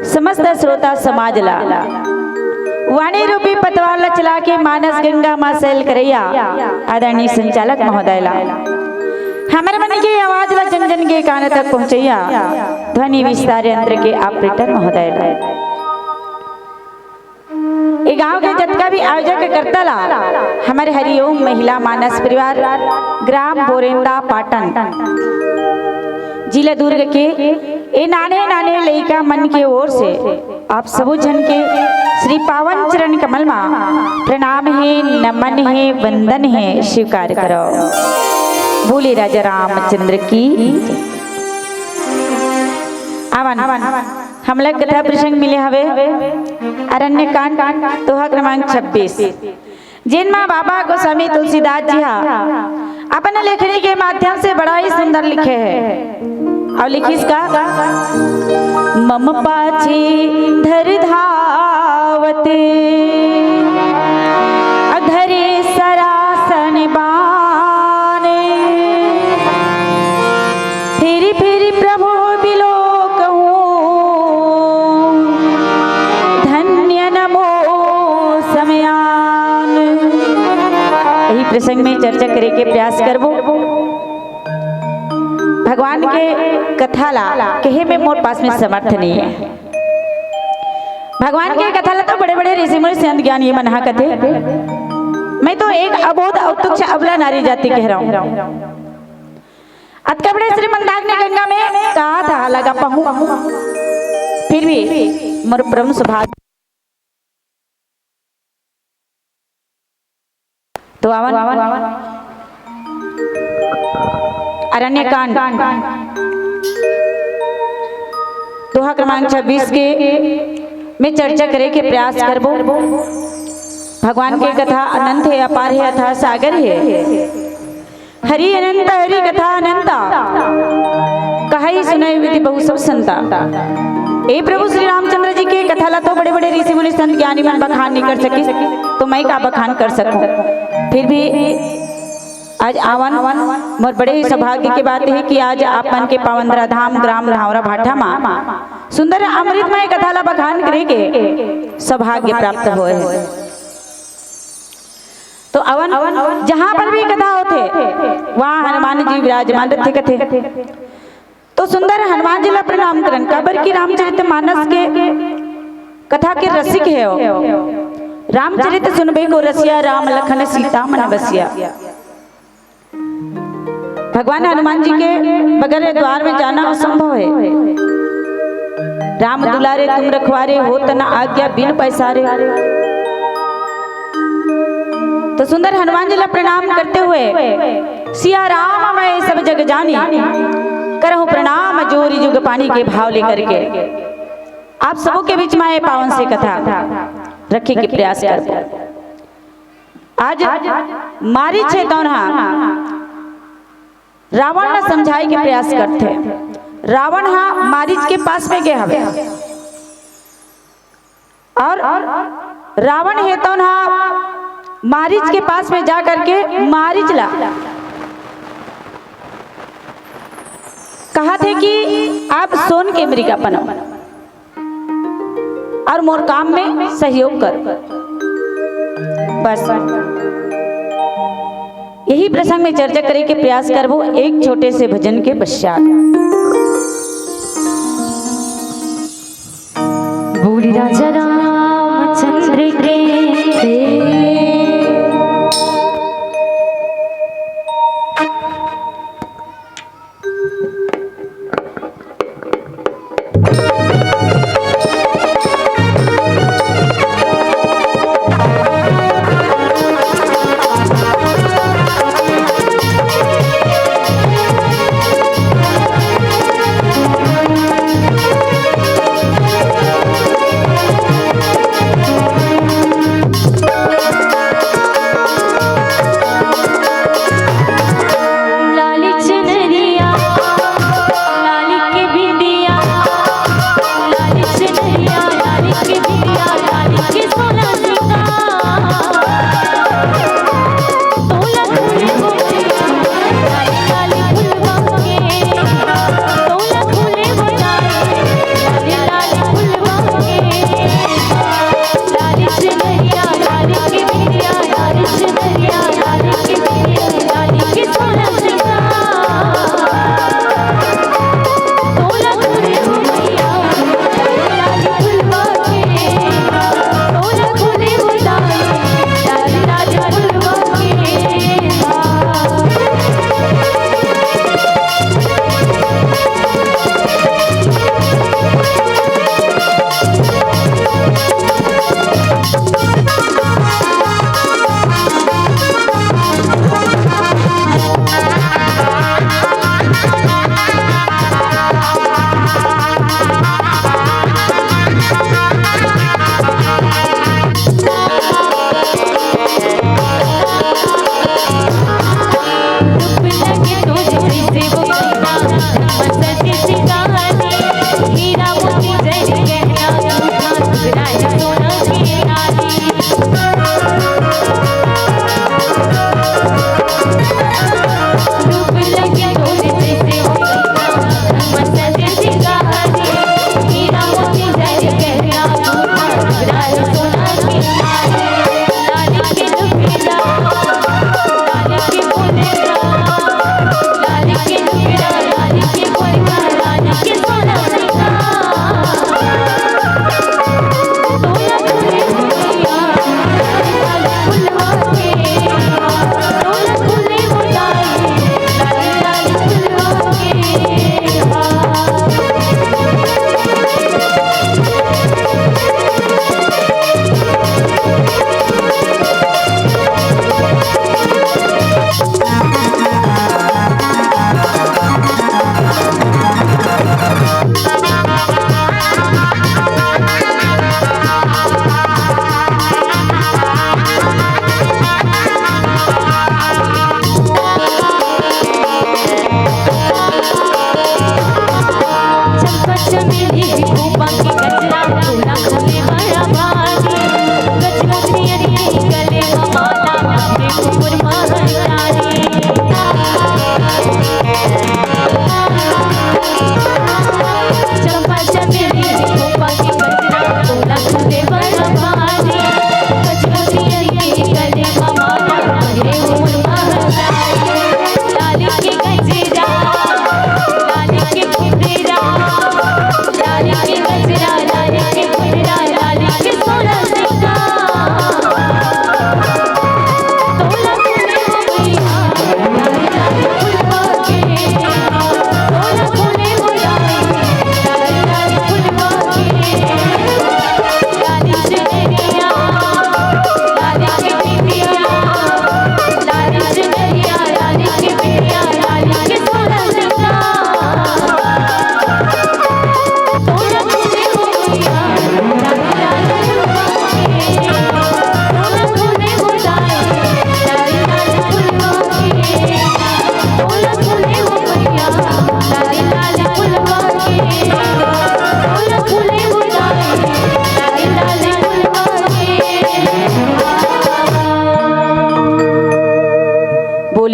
समस्त श्रोता समाज ला, वाणी रूपी पतवार ला चला के मानस गंगा मा सैल करैया आदरणीय संचालक महोदय ला, हमर मन के आवाज ला जन जन के कान तक पहुँचैया ध्वनि विस्तार यंत्र के ऑपरेटर महोदय ला। ए गांव के जतका भी आयोजक करता ला, हमर हरिओम महिला मानस परिवार, ग्राम बोरेंदा पाटन, जिला दुर्ग के ए नाने नाने लइका मन के ओर से आप सबो झन के श्री पावन चरण कमल मा प्रणाम हे, नमन हे, वंदन हे, स्वीकार करो। बोले राजा रामचंद्र की। आवन, हमला कथा प्रसंग मिले हवे अरण्य कांड, दोहा क्रमांक छब्बीस, जेन मा बाबा गोस्वामी तुलसीदास जी हा अपन लेखनी के माध्यम से बड़ा ही सुंदर लिखे हे। अउ लिखिस का, मम पाछे धर धावत, अधरे सरासन बान, फिरि फिरि प्रभु बिलोकहूँ, धन्य न मो समयान। यही प्रसंग में चर्चा करे के प्रयास करबो। भगवान के कथा ला कहे में मोर पास में समर्थ नहीं है। भगवान के कथा ला तो बड़े बड़े ऋषि मुनि संत ज्ञानी मन हा कथे। मैं तो एक अबोध अतुक्ष अबला नारी जाति कह रहा हूँ। अतका बड़े श्री मंदाकिनी गंगा में कहाँ था लगा पाहूँ, फिर भी मोर परम सौभाग्य। तो आवन, अरण्य कांड, दोहा क्रमांक छब्बीस के में चर्चा करे के प्रयास करबो। भगवान के कथा अनंत हे, अपार हे, अथाह सागर हे। हरि अनंत, हरि कथा अनंता, कहई सुनई विधि बहु सब संता। ए प्रभु श्री रामचंद्र जी के कथा ला तो बड़े बड़े ऋषि मुनि संत ज्ञानी मन बखान नहीं कर सकिस, तो मैं का बखान कर सकूं। फिर भी आज आवन, मोर बड़े ही सौभाग्य के बात है कि आज आप मन के पावन धाम ग्राम धांवरा भाठा मा सुंदर अमृतमय कथा ला बखान करे के सौभाग्य प्राप्त होए है। तो अवन, जहां पर भी कथा होथे, वहां हनुमान जी विराजमान रथे कथे। तो सुंदर हनुमान जी ला प्रणाम करन, काबर कि रामचरित मानस के कथा के रसिक हे हो। रामचरित सुनबे को रसिया, राम लखन सीता मन बसिया। भगवान हनुमान जी के बगैर द्वार में जाना असंभव है। राम दुलारे तुम रखवारे, होत न आज्ञा बिनु पैसारे। तो सुंदर हनुमान जी ला प्रणाम करते हुए, सिया राम मैं सब जग जानी, करहूं प्रणाम जोरी जुग पानी के भाव लेकर के आप सबों के बीच में ये पावन से कथा रखे के प्रयास करबो। आज मारीच हे तौन हा रावण ला समझाए के प्रयास करथे। रावण हा मारीच के पास में गे हवे और रावण हे तौन हा मारीच के पास में जा करके मारीच ला कहा थे कि आप सोन के मृगा बनो और मोर काम में सहयोग कर। बस यही प्रसंग में चर्चा करे के प्रयास करबो एक छोटे से भजन के पश्चात। बोली राजा रामचंद्र के।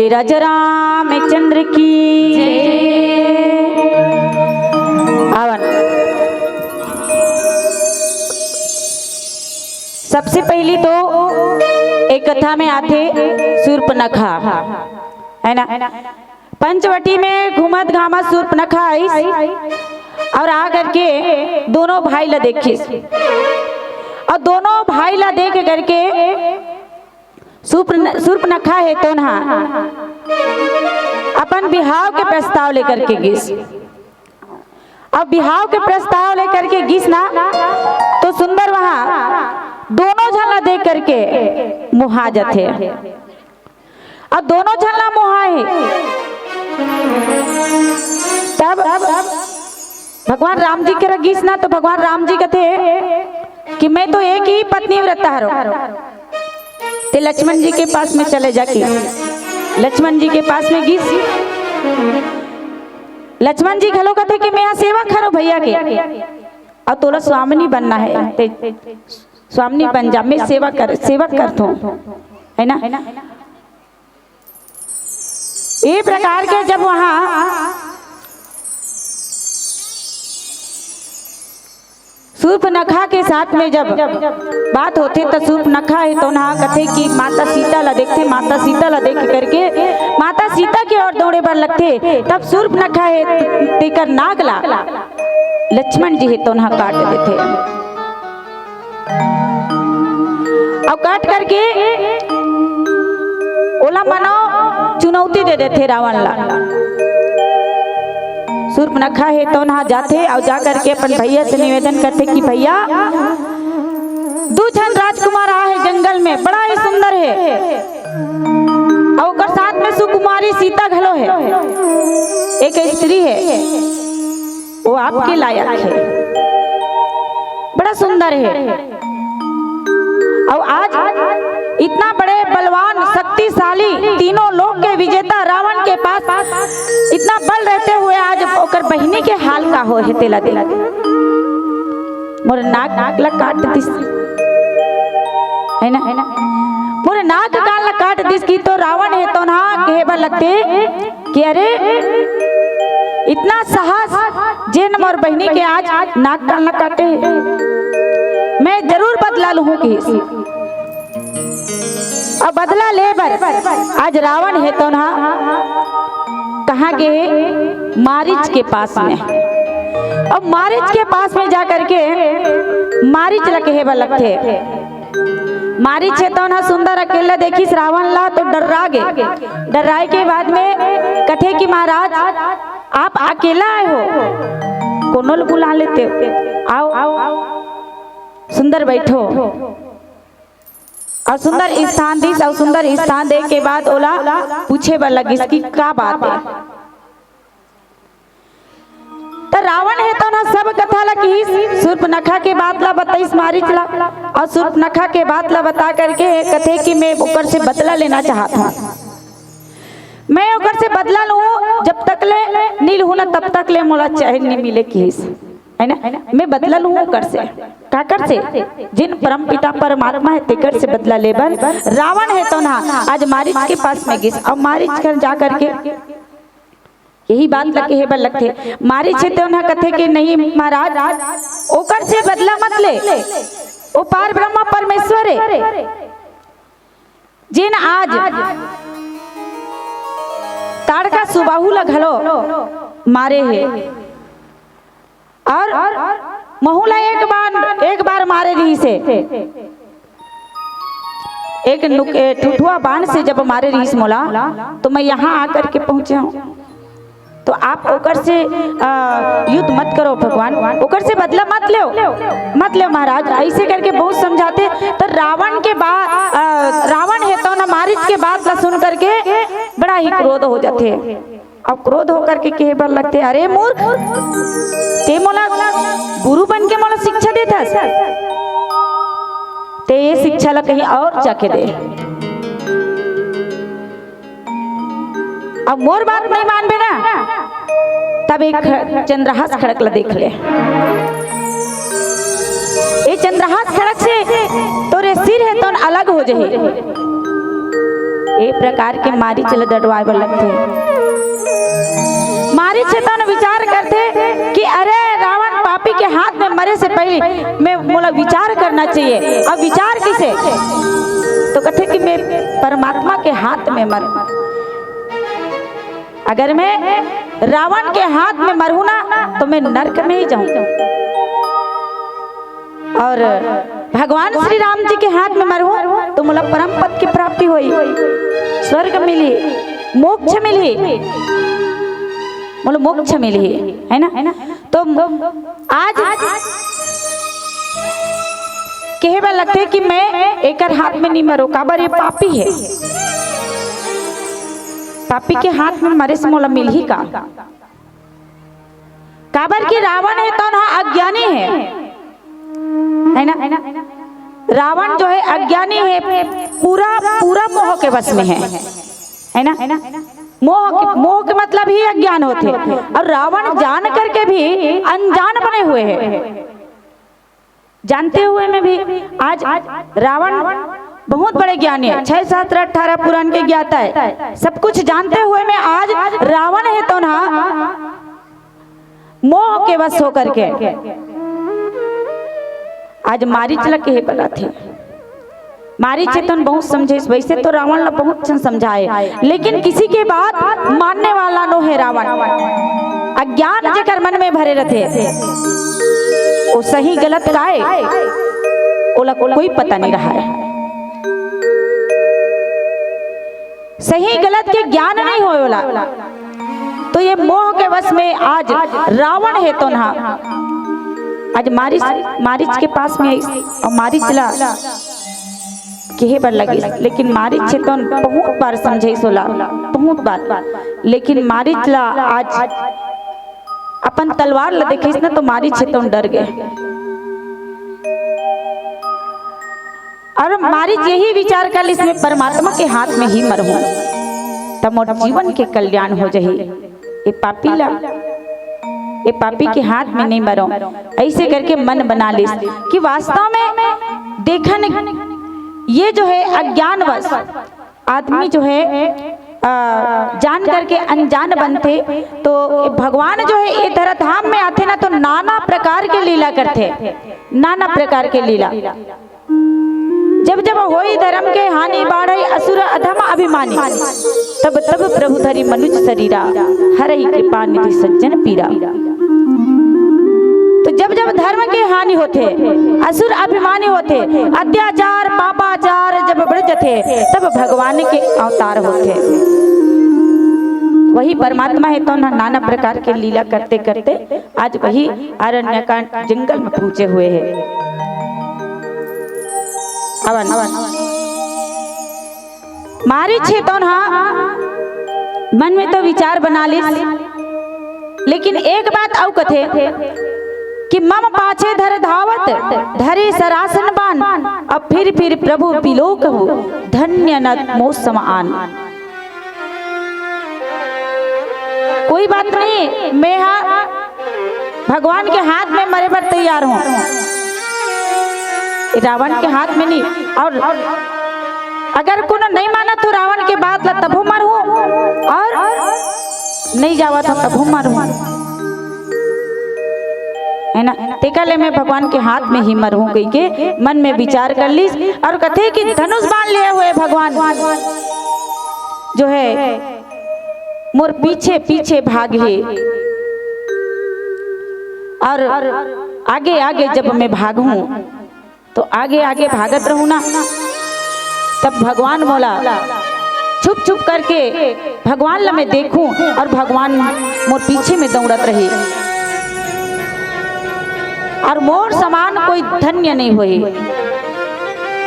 राजा रामचंद्र की जय। आवन। सबसे पहली तो एक कथा में आथे सूर्पनखा, है ना? पंचवटी में घूमत घामत सूर्पनखा आइस और आ करके दोनों भाई ला देखिस और दोनों भाई ला देख करके सूर्पन-, सूर्पनखा हे तोन हा अपन बिहाव के प्रस्ताव लेकर के गिस। अब बिहाव के प्रस्ताव लेकर के गिस ना, तो सुंदर वहाँ दोनों झन ला देख करके मोहा जाथे। अब दोनों झन ला मोहा हे, तब भगवान राम जी करा गिस ना, तो भगवान राम जी कथे कि मैं तो एक ही पत्नी व्रता हरो, ते लक्ष्मण जी के पास में चले जाके। लक्ष्मण जी के पास में गिस। लक्ष्मण जी घलो कथे कि मैं यहाँ सेवक हरो भैया के, और तोला स्वामिनी बनना है, ते स्वामिनी बन जा, मैं सेवा कर, सेवक करथों, है ना? ये प्रकार के जब वहाँ सूर्पनखा के साथ में जब बात होथे, त सूर्पनखा हे तोन हा कथे कि माता सीता ला देखथे, माता सीता ला देख करके माता सीता के ओर दौड़े बर लगथे। तब सूर्पनखा हे तेकर नाक ला लक्ष्मण जी हे तोन हा काट देथे। अउ काट करके ओला मानो चुनौती दे देथे रावण ला। सूर्पनखा हे तोन हा जाथे अउ जा करके अपन भैया से निवेदन करथे कि भैया, दू झन राजकुमार आ हे जंगल में, बड़ा ही सुंदर हे, अउ ओकर साथ में सुकुमारी सीता घलो हे, एक स्त्री हे, वो आपके लायक हे, बड़ा सुंदर हे। अउ आज इतना बड़े बलवान, शक्तिशाली, तीनों लोक के विजेता रावण के पास इतना बल रहते हुए आज ओकर बहिनी के हाल का हो हे, तेला दे। मोर नाक ला काट दिस, है ना? मोर नाक कान ला काट दिस कि तो रावण हे तोन हा कहे बर लगथे कि अरे, इतना साहस, जेन मोर बहिनी के आज नाक कान ला काटे हे, मैं जरूर बदला लूहूं किहिस। अब बदला ले बर आज रावण हे तोन हा कहाँ गे हे? मारीच के पास में। अब मारीच के पास में जा करके मारीच ला कहे बर लगथे। मारीच हे तोन हा सुंदर अकेला देखिस रावण ला तो डर्रा गे। डर्राए के बाद में कथे कि महाराज, आप अकेला आए हो, कोनो ल बुला लेते, आओ सुंदर बैठो। अउ सुंदर स्थान दिस, अउ सुंदर स्थान दे के बाद ओला पूछे बर लगिस कि का बात हे। त रावण हे तोन हा सब कथा ला किहिस, सूर्पनखा के बात ला बताइस मारीच ला, अउ सूर्पनखा के बात ला बता करके कथे कि मैं ओकर से बदला लेना चाहत हूँ। मैं ओकर से बदला लूँ, जब तक ले नी लूँ ना, तब तक ले मोला चैन नी मिले किहिस, है ना? मैं बदला लूँ ओकर से, काकर से? जिन परमपिता परमात्मा हे, तेकर से बदला ले बर रावण हे तोन हा आज मारीच के पास में गिस, अउ मारीच कर जा करके यही बात ला कहे बर लगथे। मारीच हे तोन हा कथे कि नहीं महाराज, ओकर से बदला मत ले, वो पार ब्रह्मा परमेश्वर हे, जेन आज ताड़का सुबाहु ला घलो मारे हे, अउ महू ला एक बार, एक बार मारे रिहिस हे। एक नुक-, ए, ठुठुआ बाण से जब मारे रिहिस मोला, तो मैं यहाँ आकर के पहुँचे हूँ। तो आप ओकर से, अ, युद्ध मत करो भगवान, ओकर से बदला मत लेव, मत लेव महाराज। ऐसे करके बहुत समझाथे। तो रावण के बा-, अ, रावण हे तोन हा मारीच के बात ला सुन करके बड़ा ही क्रोध हो जाथे। अब क्रोध होकर के कहे बर लगथे, अरे मूर्ख, ते मोला गुरु बन के मोला शिक्षा देथस, ते ये शिक्षा ला कहीं और जाके दे। अब मोर बात नहीं मानबे ना, तब एक ख-, चंद्रहास खड़क ला देख ले। ये चंद्रहास खड़क से तोरे सिर हे तोन अलग हो जाही। ए प्रकार के मारीच ल डटवाए बर लगथे। मारीच ह तौन विचार करथे कि अरे, रावण पापी के हाथ में मरे से पहले मैं, मोला विचार करना चाहिए। अब विचार किसे? तो कथे कि मैं परमात्मा के हाथ में मरूं। अगर मैं रावण के हाथ में मरहूं ना, तो मैं नरक में ही जाऊं। और भगवान श्री राम जी के हाथ में मरहूं, तो मोला परम पद की प्राप्ति होई, स्वर्ग मिली, मोक्ष मिली, मोला मोक्ष मिली, है ना? तो आज कहे बर लगथे कि मैं एकर हाथ में नहीं मरो, काबर ये पापी है। पापी के हाथ में मरे से मोला मिलही का? काबर कि रावण है तौन हा अज्ञानी है, है ना? रावण जो है अज्ञानी है, पूरा, पूरा मोह के वश में है, है ना? मोह के, मोह के मतलब ही अज्ञान होथे। और रावण जान करके भी अनजान बने हुए हैं। जानते हुए में भी आज रावण बहुत बड़े ज्ञानी है, छह शास्त्र अठारह पुराण के ज्ञाता है, सब कुछ जानते हुए में आज रावण है तौन हा मोह के वश होकर के आज मारीच ल कहे बर आथे। मारीच ह तौन बहुत समझाइस, वैसे तो रावण ला बहुत झन समझाए, लेकिन किसी के बात मानने वाला नो है रावण। अज्ञान जेकर मन में भरे रथे, वो सही गलत काय, ओला कोई पता नहीं रहा है। सही गलत के ज्ञान नहीं होय ओला। तो ये मोह के वश में आज रावण है तौन हा, आज मारीच, मारीच के पास में आइस और मारीच ला कहे बर लगिस, लेकिन मारीच ह तौन बहुत बार समझाइस ओला, बहुत बार, लेकिन मारीच ला आज अपन तलवार ला देखिस ना, तो मारीच ह तौन डर गे। और मारीच यही विचार कर लिस, मैं परमात्मा के हाथ में ही मरहूं, त मोर जीवन के कल्याण हो जाही। ये पापी ला, ये पापी के हाथ में नहीं मरो। ऐसे करके मन बना लिस कि वास्तव में देखन, ये जो है अज्ञानवश आदमी जो है, अ, जान करके अनजान बनथे, तो भगवान जो है ये धराधाम में आथे ना, तो नाना प्रकार के लीला करथे, नाना प्रकार के लीला। जब जब होई धर्म के हानि, बाढ़ई असुर अधम अभिमानी, तब तब प्रभु धरी मनुज शरीरा, हरहि कृपा निधि सज्जन पीरा। तो जब जब धर्म के हानि होथे, असुर अभिमानी होथे, अत्याचार पापाचार जब बढ़ जथे, तब भगवान के अवतार होथे। वही परमात्मा है तो ना, नाना प्रकार के लीला करते करते आज वही अरण्यकांड जंगल में पहुंचे हुए हैं। अवन मारीच हे तौन हा मन में तो विचार बना लिस, लेकिन एक बात अउ कथे कि मम पाछे धर धावत, धरे सरासन बान, अब फिर फिर प्रभु बिलोकहु, धन्य न मो सम आन। कोई बात नहीं, मैं हा भगवान के हाथ में मरे बर तैयार हूँ। ये रावण के हाथ में नहीं। और अगर कोनो नहीं मानत हो रावण के बात ला, तभो मरहूँ, और नहीं जावत हो, तभो मरहूँ, है ना? तेकर ले मैं भगवान के हाथ में ही मरहूँ कहि के मन में विचार कर लिस। और कथे कि धनुष बाण लिए हुए भगवान जो है मोर पीछे पीछे भाग हे, और आगे आगे जब मैं भागहूं तो आगे आगे भागत रहूं ना, तब भगवान मोला छुप छुप करके भगवान ला मैं देखूं और भगवान मोर पीछे में दौड़त रही। और मोर समान कोई धन्य नहीं होई।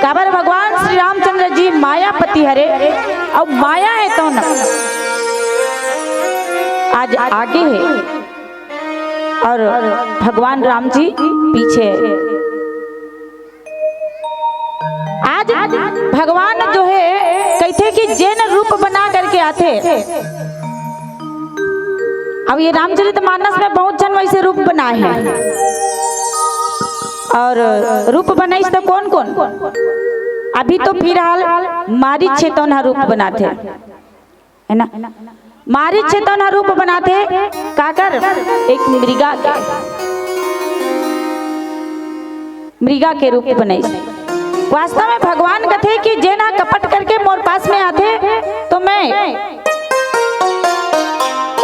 काबर भगवान श्री रामचंद्र जी मायापति हरे, अउ माया हे तौन आज आगे हे और भगवान राम जी पीछे हे। आज भगवान जो हे कहिथे कि जेन रूप बना करके आथे, अब ये रामचरित मानस में बहुत झन वैसे रूप बनाए हैं। और रूप बनाइस तो कौन कौन? अभी तो फिलहाल मारीच हे तौन ह रूप बनाथे, है ना? मारीच हे तौन ह रूप बनाथे, काकर? एक मृगा के, मृगा के रूप बनाइस। वास्तव में भगवान कथे कि जेन ह कपट करके मोर पास में आथे, तो मैं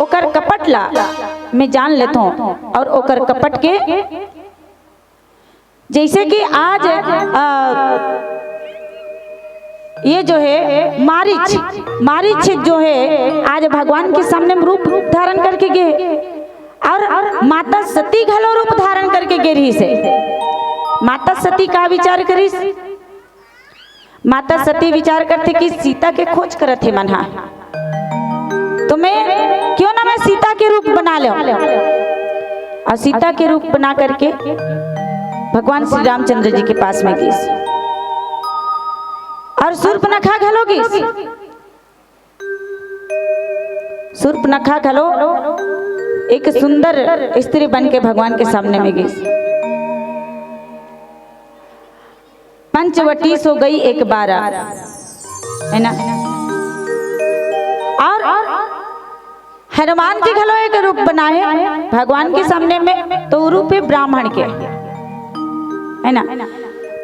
ओकर कपट ला मैं जान लेथों और ओकर कपट के, जैसे कि आज, अ, ये जो है मारीच, मारीच जो है आज भगवान के सामने में रूप धारण करके गे, और माता सती घलो रूप धारण करके गे रहिस हे। माता सती का विचार करिस? माता सती विचार करथे कि सीता के खोज करत हे मन ह, तो मैं, क्यों ना मैं सीता के रूप बना लेंव। और सीता के रूप बना करके भगवान श्री रामचंद्र जी के पास में गिस और शूर्पणखा घलो गिस। शूर्पणखा घलो एक सुंदर स्त्री बन के भगवान के सामने में गिस। पंचवटी सो गई एक बारा, है ना? और हनुमान जी घलो एक रूप बनाए भगवान के सामने में, तो रूप हे ब्राह्मण के, है ना?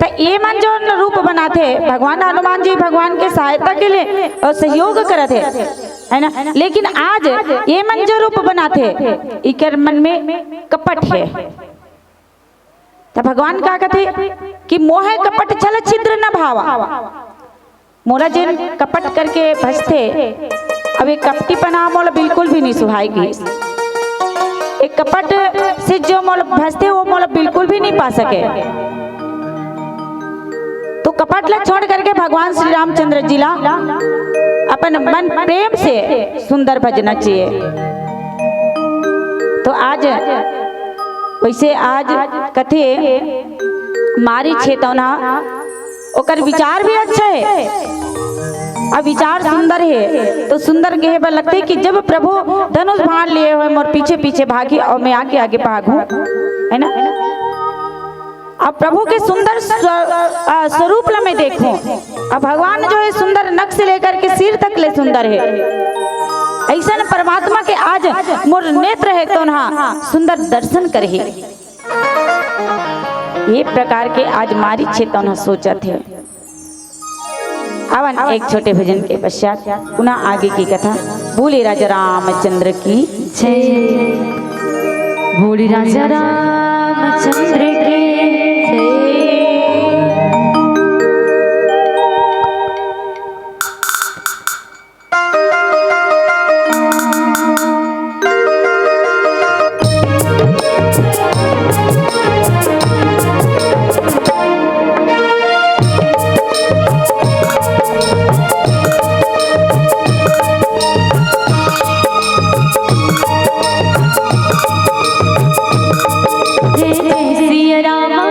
त ये मन जो रूप बनाथे, भगवान हनुमान जी भगवान के सहायता के लिए और सहयोग करत हे, है ना? लेकिन आज ये मन जो रूप बनाथे, इकर मन में कपट हे। त भगवान का कथे कि मोह कपट छल छिद्र न भावा। मोला जेन कपट करके भजथे, अब ये कपटीपना मोला बिल्कुल भी नहीं सुहाय गिस। ये कपट से जो मोला भजथे, वो मोला बिल्कुल भी नहीं पा सके। तो कपट ला छोड़ करके भगवान श्री रामचंद्र जी ला अपन मन प्रेम से सुंदर भजना चाहिए। तो आज वैसे आज कथे मारीच हे तौन ह, ओकर विचार भी अच्छा हे, अब विचार सुंदर हे, तो सुंदर कहे बर लगथे कि जब प्रभु धनुष बाण लिए हुए मोर पीछे पीछे भागी और मैं आगे आगे भागूं, है ना? अब प्रभु के सुंदर स्व-, अ, स्वरूप ला मैं देखूं। अब भगवान जो हे सुंदर नख से लेकर के सिर तक ले सुंदर हे। अइसन परमात्मा के आज मोर नेत्र हे तौन ह सुंदर दर्शन करही। ये प्रकार के आज मारीच हे तौन ह सोचत हे। आवन एक छोटे भजन के पश्चात पुनः आगे की कथा। बोले राजा रामचंद्र की जय। बोले राजा रामचंद्र की जय। जय जय सिया रामा,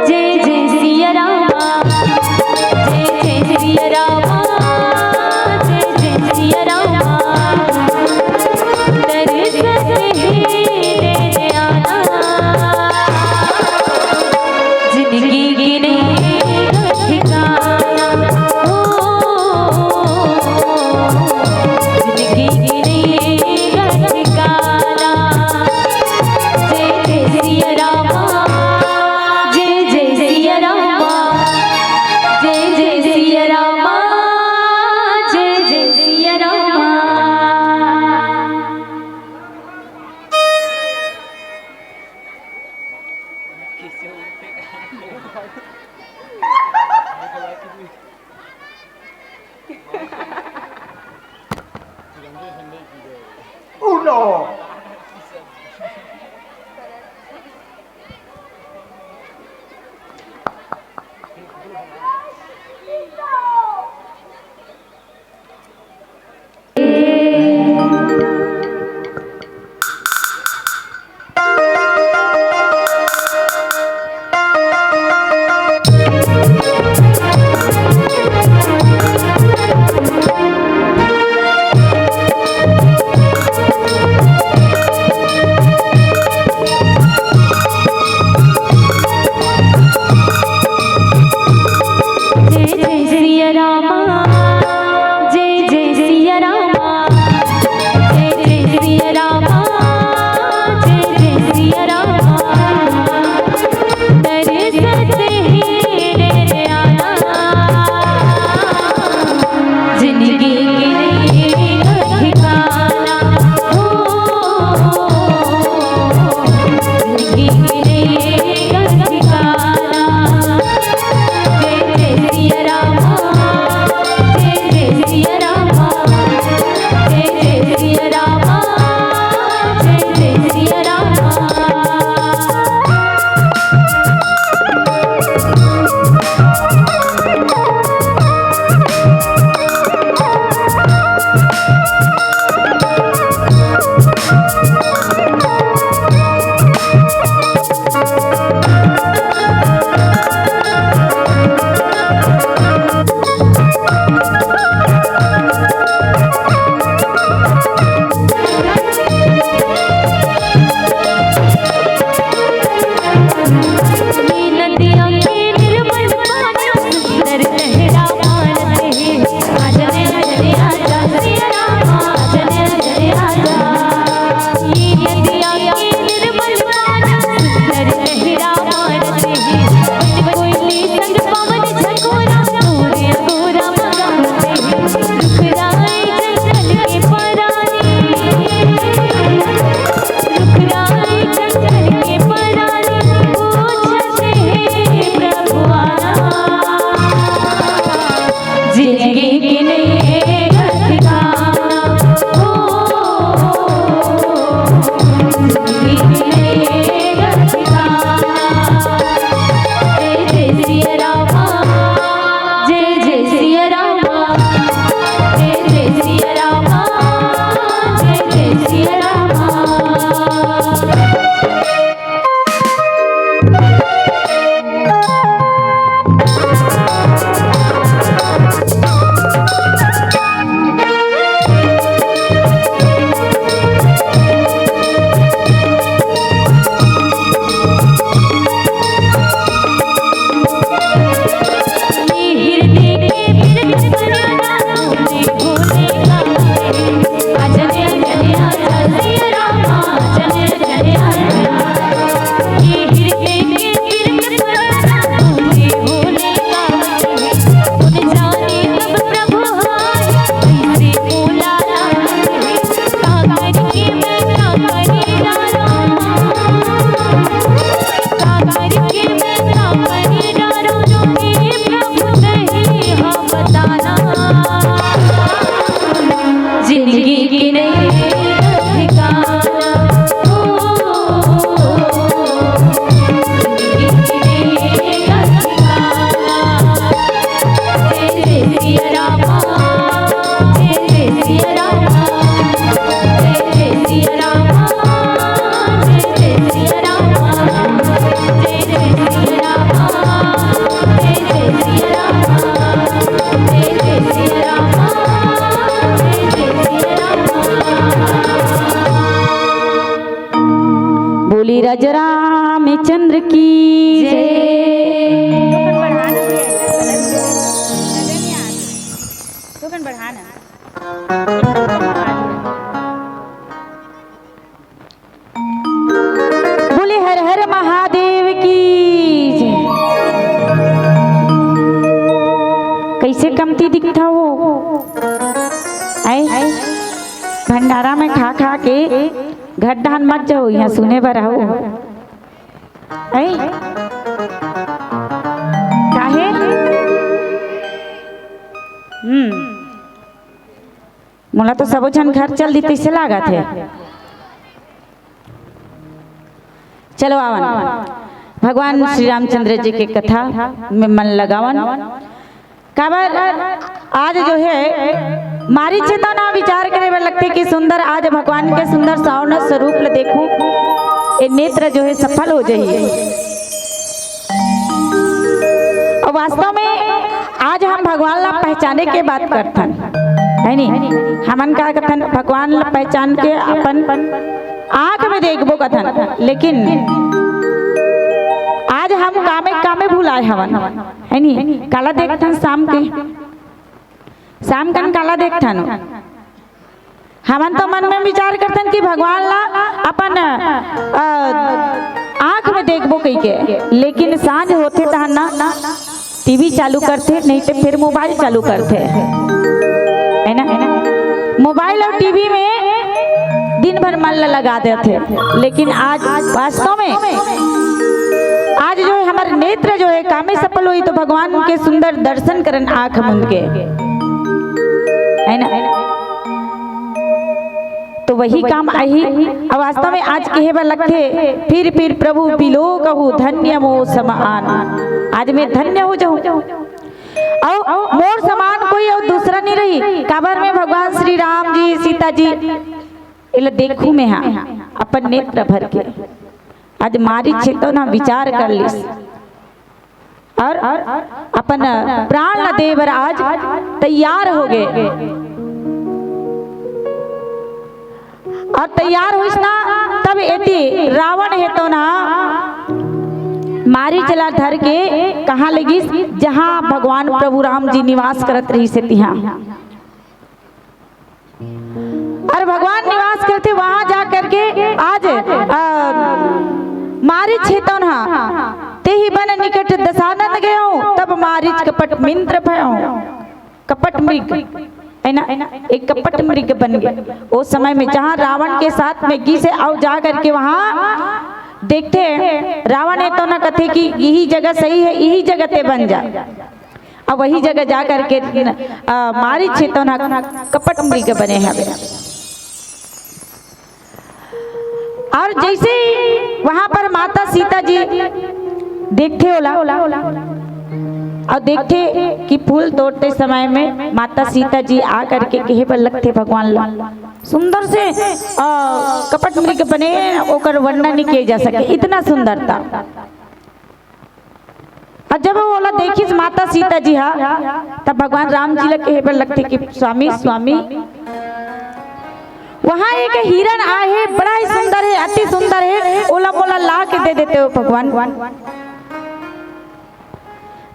जय जय सिया रामा, जय जय सिया रामा, जय जय सिया रामा। दर्शन ही दे दे आना, जिंदगी की नई ठिकाना। ओ, जिंदगी की नई ठिकाना। जय जय सिया रामा, जय जय सिया रामा, जय जय सिया रामा, जय जय सिया रामा। ये नदिया के निर्मल पानी सुंदर लहरा मारत हे। आजा रे, आजा रे, आजा सिया रामा, आजा रे, आजा रे, आजा। ये नदिया के निर्मल पानी सुंदर लहरा मारत हे। कोयली संग पवन झकोरा तोरे अगोरा मगावत हे। रुख राई जंगल के परानी, रुख राई जंगल के परानी पूछत हे प्रभु आना। जिंदगी के नए ठिकाना हो, जिंदगी के नए ठिकाना। जय जय सिया रामा, जय जय सिया रामा, जय जय सिया रामा, जय जय सिया रामा। जिंदगी की नई ठिकाना हो, जिंदगी की नई ठिकाना। जय जय सिया रामा, जय जय सिया रामा, जय जय सिया रामा, जय जय सिया रामा, जय जय सिया रामा, जय जय सिया रामा, जय जय सिया रामा, जय जय सिया रामा। बोली राजा रामचंद्र की जय। बोले हर हर महादेव की जय। कैसे कमती दिखता हो? आए? भंडारा में खा खा के घर डाहन मत जाओ, यहाँ सुने बर आओ। आए? काहे? हम्म। मोला तो सबो झन घर चल दी तइसे लागत हे। चलो आवन, भगवान श्री रामचंद्र जी के कथा में मन लगावन। काबर आज जो है मारी चेतना विचार करे बर लगथे कि सुंदर आज भगवान के सुंदर सावना स्वरूप ल देखूं, ये नेत्र जो है सफल हो जाही। अउ वास्तव में आज हम भगवान ला पहचाने के बात करथन, है नी? हमन का करथन, भगवान ला पहचान के अपन आंख में देखबो कथन, लेकिन आज हम कामे कामे भुलाए हवन, है नी? काला देखथन शाम के, शाम कन काला देखथन? हमन तो मन में विचार करथन कि भगवान ला अपन, अ, आँख में देखबो कहिके, लेकिन सांझ होथे तहन ना टीवी चालू करथे, नहीं तो फिर मोबाइल चालू करथे, है ना? मोबाइल और टीवी में दिन भर मन ला लगा देथे, लेकिन आज वास्तव में आज जो है हमारे नेत्र जो है कामे सफल होही तो भगवान के सुंदर दर्शन करन आँख मुंद के। है ना? तो वही काम आही। अब वास्तव में आज कहे बर लगथे, फिर फिर प्रभु बिलो कहू धन्य मो समान। आज मैं धन्य हो जाऊं। अउ मोर समान कोई अउ दूसरा नहीं रही। काबर में भगवान श्री राम जी, सीता जी एला देखू में हा अपन नेत्र भर के। आज मारी छे तो ना विचार कर लिस। और अपन प्राण ला दे बर आज तैयार हो गए। और तैयार होइस ना, तब एती रावण हे तो ना मारीच ला धर के कहाँ ले गिस? जहाँ भगवान प्रभु राम जी निवास करत रहिस हे तिहाँ। अउ भगवान निवास करथे वहाँ जा करके आज, अ, मारीच हे तौन हा, तेहि बन निकट दसानन गयो, तब मारीच कपट मिंद्र भयो। कपट मृग, है ना, एक कपट मृग बन गे। ओ समय में जहाँ रावण के साथ में गिस हे अउ जा करके वहाँ देखथे, रावण हे तौन हा कथे कि यही जगह सही है, यही जगह ते बन जा। अब वही जगह जा करके, अ, मारीच हे तौन हा कपट मृग बने हवे। अउ जैसे ही वहाँ पर माता सीता जी देखथे ओला, अउ देखथे कि फूल तोड़ते समय में माता सीता जी आ करके कहे बर लगथे भगवान ला, सुंदर से, अ, कपट मृग बने, ओकर वर्णन नहीं किए जा सके, इतना सुंदरता। अउ जब ओला देखिस माता सीता जी हा, तब भगवान राम जी ला कहे बर लगथे कि स्वामी, स्वामी, वहाँ एक हिरण आए हे, बड़ा ही सुंदर हे, अति सुंदर हे, ओला मोला ला के दे देते हो भगवान।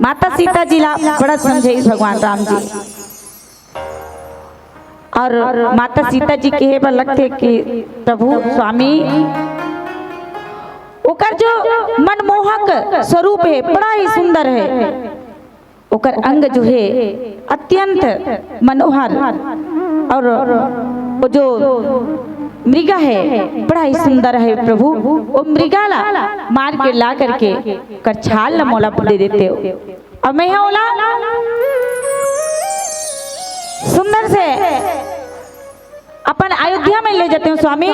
माता सीता जी ला बड़ा समझाइस भगवान राम जी। अउ माता सीता जी कहे बर लगथे कि प्रभु स्वामी, ओकर जो मनमोहक स्वरूप हे, बड़ा ही सुंदर हे, ओकर अंग जो हे अत्यंत मनोहर, अउ वो जो मृगा हे बड़ा ही सुंदर हे प्रभु, वो मृगा ला मार के ला करके ओकर छाल ला मोला दे देते हो। अब मैं हा ओला सुंदर से अपन अयोध्या में ले जाते हो स्वामी,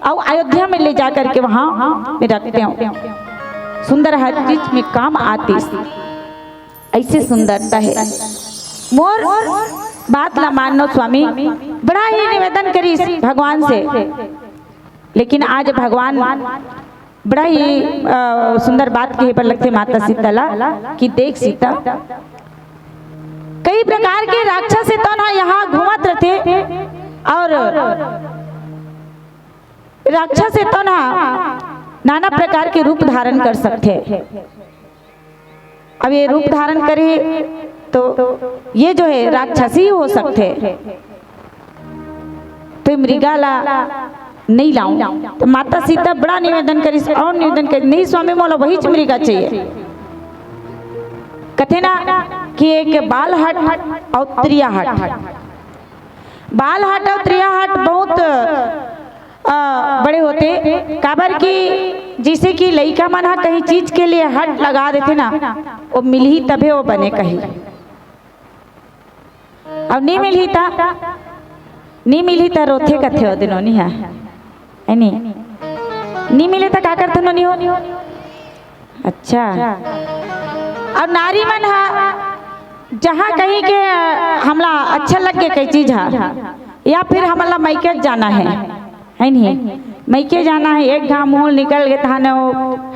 अउ अयोध्या में ले जा करके वहाँ मैं रखते हो। सुंदर हर चीज में काम आतीस, ऐसे सुंदरता हे। मोर बात ला मानो स्वामी, बड़ा ही निवेदन करिस भगवान से, लेकिन आज भगवान बड़ा ही, अ, सुंदर बात कहे बर लगथे माता सीता ला कि देख सीता, कई प्रकार के राक्षस हे तौन हा यहाँ घूमत रथे, अउ राक्षस हे तौन हा नाना प्रकार के रूप धारण कर सकथे। अब ये रूप धारण करे तो ये जो हे राक्षसी हो सकथे। तो ये मृगा ला नहीं लाऊं। तो माता सीता बड़ा निवेदन करिस अउ निवेदन करिस, "नहीं स्वामी, मोला वहीच मृगा चाहिए।" कथे ना कि एक बाल हट अउ त्रिया हट। बाल हट अउ त्रिया हट बहुत, अ, बड़े होथे, काबर कि जैसे कि लइका मन हा कहीं चीज के लिए हट लगा देथे ना, वो मिलही तभे वो बने कही। अउ नी मिलही त, नी मिलही त रोथे कथे ओ दिन ओनी हा, है नी? नी मिले त का करथे नोनी हो? अच्छा। अउ नारी मन हा जहाँ कहीं के, अ, हमला अच्छा लग गे कई चीज हा, या फिर हमला मइके जाना है, है नहीं? मइके जाना है, एक घाव मोल निकल गे, तहाने वो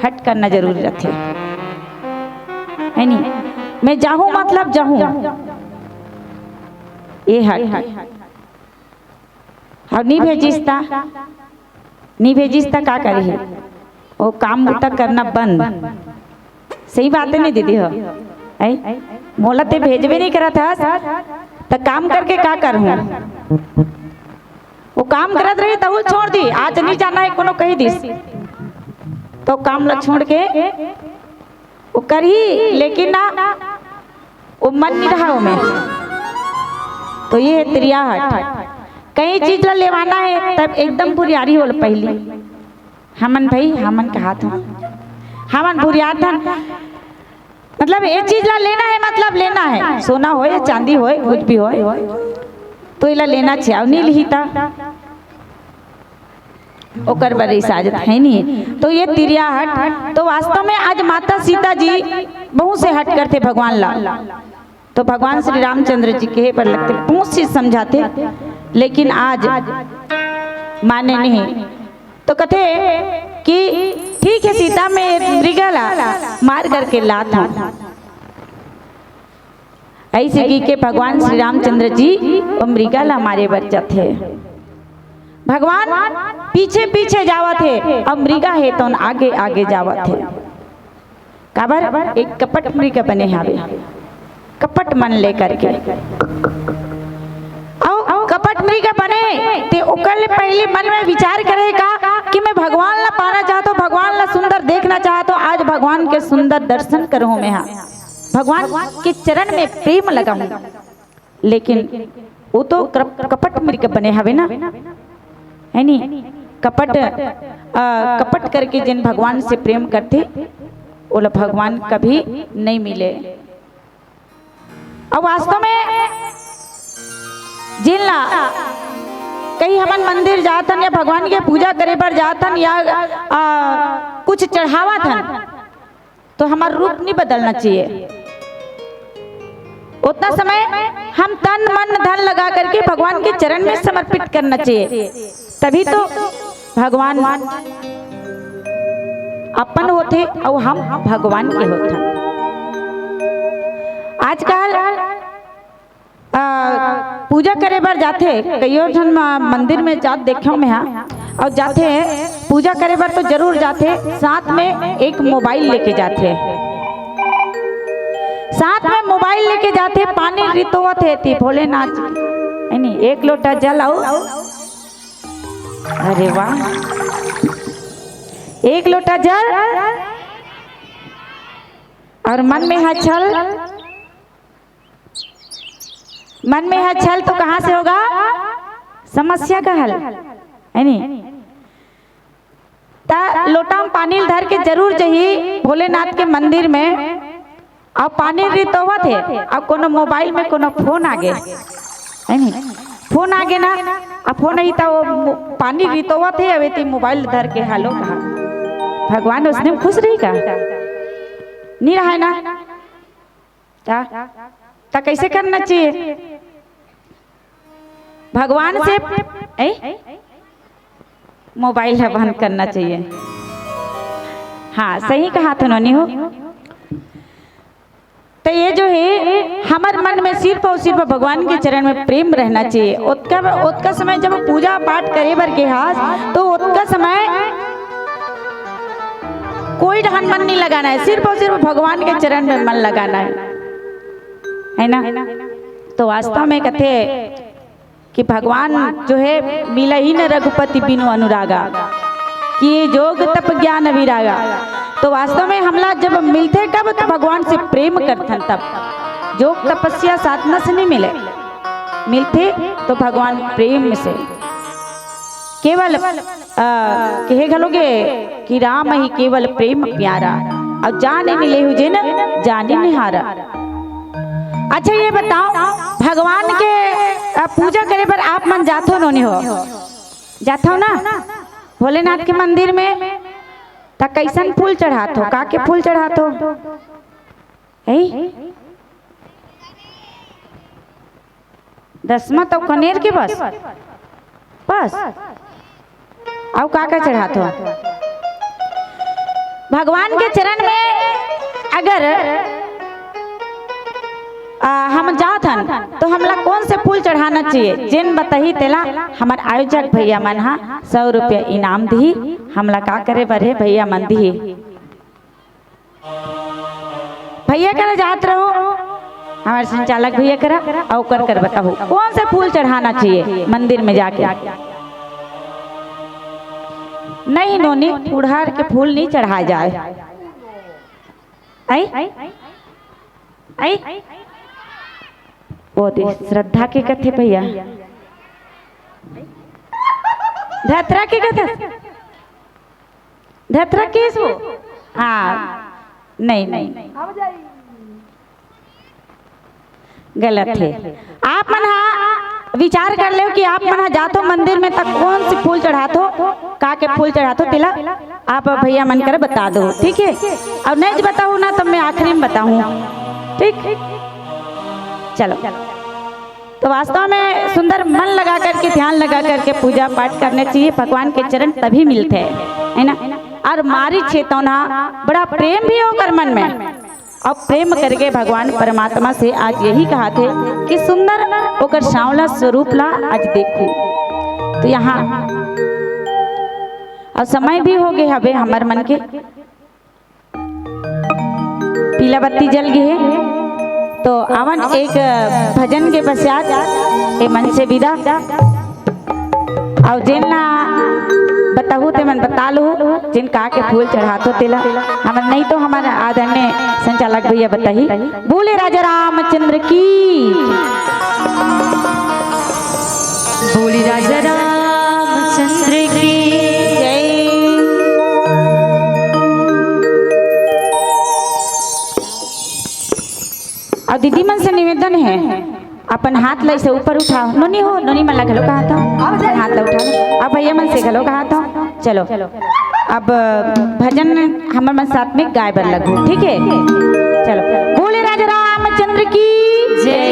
हट करना जरूरी रहथे, है नहीं? मैं जाहूँ मतलब जाहूँ, ये हट। अउ नी भेजिस ता, नी भेजिस ता का करही? वो काम बुता करना बंद। सही बात है नहीं दीदी हो? ऐ? मोला ते भेजबे नहीं करत हस, त काम करके का करहूँ? वो काम करत रही तब वो छोड़ दी, आज नहीं जाना है कोनो कही दिस। तो काम ला छोड़ के वो करही, लेकिन ना, वो मन नहीं रहा ओमे। तो ये है त्रिया हट। कहीं चीज ला लेवाना है, तब एकदम बुरियारी होल पहली। हमन भाई, हमन कहा था, हमन बुरियार था, मतलब, ये चीज ला लेना है, मतलब, लेना है, सोना होय, चांदी होय, कुछ भी होय, तो इला लेना चाहिए, अउ नहीं लिही ता ओकर बर रिसाजत है नहीं। तो ये तिरियाहट तो वास्तव में आज माता सीता जी बहुत से हट करथे भगवान ला। तो भगवान श्री रामचंद्र जी कहे बर लगथे, बहुत चीज समझाथे, लेकिन आज माने नहीं। तो कथे कि ठीक है सीता, मैं मृगा ला मार करके लात हूँ। ऐसे की के भगवान श्री रामचंद्र जी वो मृगा ला मारे बर जाथे। भगवान पीछे पीछे जावत हे और मृगा हे तौन आगे आगे जावत हे। काबर एक कपट मृग बने हावे, कपट मन लेकर के। अउ कपट मृग बने ते ओकर ले पहली मन में विचार करे का कि मैं भगवान ला पाना चाहत हूँ, भगवान ला सुंदर देखना चाहत हूँ, आज भगवान के सुंदर दर्शन करहूँ मैं हा, भगवान के चरण में प्रेम लगाहूँ। लेकिन वो तो कप-, कपट मृग बने हवे ना, है नी? कपट, आ, कपट करके जिन भगवान से प्रेम करथे, ओला भगवान कभी नहीं मिले। अउ वास्तव में जिन ला कहीं हमन मंदिर जात हन या भगवान के पूजा करे बर जात हन या, आ, कुछ चढ़ावत हन, तो हमार रूप नहीं बदलना चाहिए। उतना समय हम तन मन धन लगा करके भगवान के चरण में समर्पित करना चाहिए, तभी तो भगवान अपन होथे अउ हम भगवान के होथन। आजकल आ, पूजा करे बर जाथे, कइयो झन म-, मंदिर में जात देखेंव मैं हा, अउ जाथे, पूजा करे बर तो जरूर जाथे, साथ में एक मोबाइल लेके जाथे, साथ में मोबाइल लेके जाथे, पानी रितोवत हे ती भोलेनाथ जी, है नी, एक लोटा जल अउ, अरे वाह, एक लोटा जल अउ मन में हा छल, मन में है छल तो कहाँ से होगा समस्या का हल, है नी? त लोटा में पानी धर के जरूर जही भोलेनाथ के मंदिर में, अउ पानी रितोवत हे, अउ कोनो मोबाइल में कोनो फोन आगे, है नी? फोन आगे ना, अउ फोन ही त वो मो-, पानी रितोवत हे, अबे ती मोबाइल धर के हेलो कहा, भगवान उसने खुश रही का? नहीं रहा है ना? त, त कैसे करना चाहिए? भगवान से, ए? मोबाइल ह बंद करना चाहिए। हाँ, सही कहा थे नोनी हो। तो ये जो है, हमर मन में सिर्फ अउ सिर्फ भगवान के चरण में प्रेम रहना चाहिए। ओतका, ओतका समय जब पूजा पाठ करे बर गे हस, तो ओतका समय कोई ढहान मन नहीं लगाना है, सिर्फ अउ सिर्फ भगवान के चरण में मन लगाना है, है ना? तो वास्तव में कथे कि भगवान जो है, "मिलही न रघुपति बिनु अनुरागा, किए जोग तप ज्ञान विरागा।" तो वास्तव में हमला जब मिलथे कब, तो भगवान से प्रेम करथन तब। जोग तपस्या साधना से नहीं मिले, मिलथे तो भगवान प्रेम से। केवल, अ, कहे घलो गे कि राम ही केवल प्रेम प्यारा, अउ जाने मिले हु जिन जाने निहारा। अच्छा, ये बताओ, भगवान के, अ, पूजा करे बर आप मन जाथो नोनी हो? जाथो ना भोलेनाथ के मंदिर में? त कैसन फूल चढ़ाथो? का के फूल चढ़ाथो? है? दसमा तो कनेर के बस? बस? अउ का का चढ़ाथो? भगवान के चरण में अगर, आ, हम जात हन, तो हमला कौन से फूल चढ़ाना चाहिए? जेन बताही तेला हमर आयोजक भैया मन हा सौ रुपया इनाम दिही। हमला का करे बर हे भैया मन दिही? भैया करा जात रहो, हमर संचालक भैया करा, अउ ओकर कर बताहू, कौन से फूल चढ़ाना चाहिए मंदिर में जाके? नहीं नोनी, फुड़हर के फूल नहीं चढ़ाए जाए। आई? आई? वो दे, श्रद्धा के कथे भैया, धतरा के कथे। धतरा केस वो? हाँ, नहीं, नहीं, गलत है। आप मन हा विचार कर लेव कि आप मन हा जाथो मंदिर में, त कौन से फूल चढ़ाथो, का के फूल चढ़ाथो, तेला आप भैया मन कर बता दो, ठीक है? अउ नहीं बताहू ना, तब मैं आखिरी में बताहूँ, ठीक? चलो। तो वास्तव में सुंदर मन लगा करके, ध्यान लगा करके पूजा पाठ करना चाहिए, भगवान के चरण तभी मिलते हैं, है ना? अउ मारी चेतौना बड़ा प्रेम भी होकर मन में, अउ प्रेम करके भगवान परमात्मा से आज यही कहा थे कि सुंदर ओकर सांवला स्वरूप ला आज देखू। तो यहाँ अउ समय भी हो गए हवे हमर मन के, बत्ती जल गे हे। तो आवन एक भजन के पश्चात ए मंच से विदा। अउ जेन ला बताहू ते मन बता लू, जेन का के फूल चढ़ात हो तेला। हमर नहीं तो हमर आदरणीय संचालक भैया बताही। बोले राजा रामचंद्र की, बोले राजा रामचंद्र की जय। अउ दीदी मन से निवेदन हे, अपन हाथ ला ऐसे ऊपर उठाओ। नोनी हो, नोनी मन ला घलो कहा था, अपन हाथ ला उठाओ। अब भैया मन से घलो कहा था। चलो, अब भजन हमर मन साथ में गाए बर लगू, ठीक है? चलो, बोले राजा रामचंद्र की जय।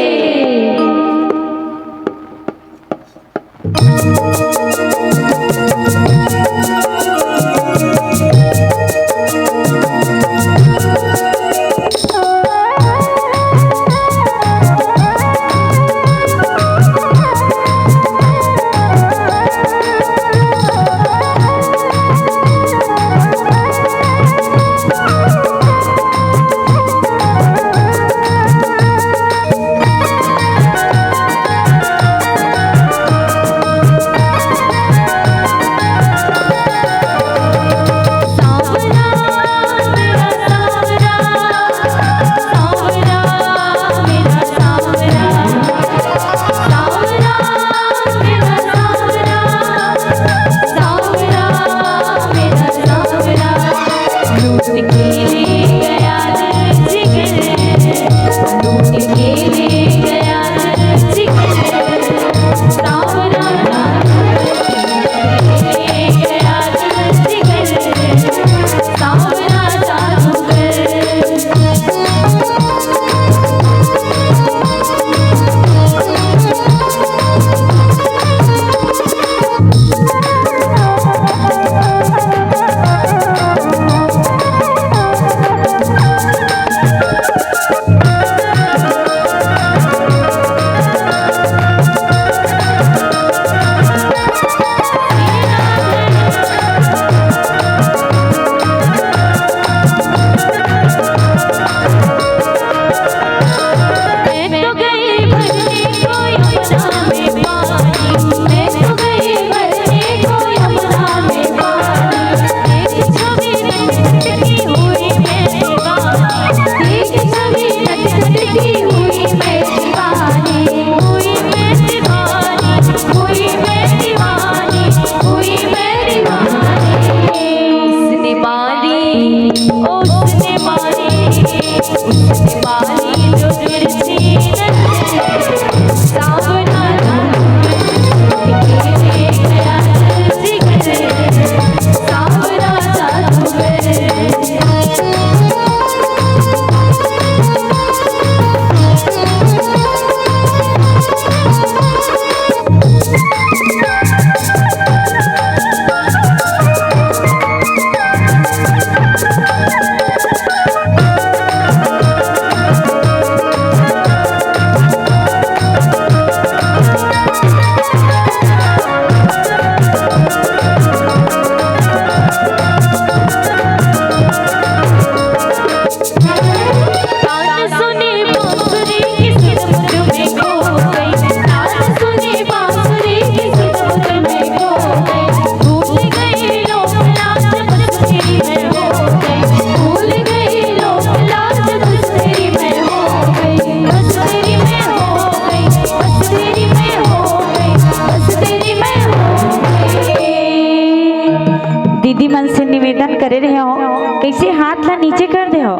दीदी मन से निवेदन करे रहे हो, कैसे हाथ ला नीचे कर दे हो।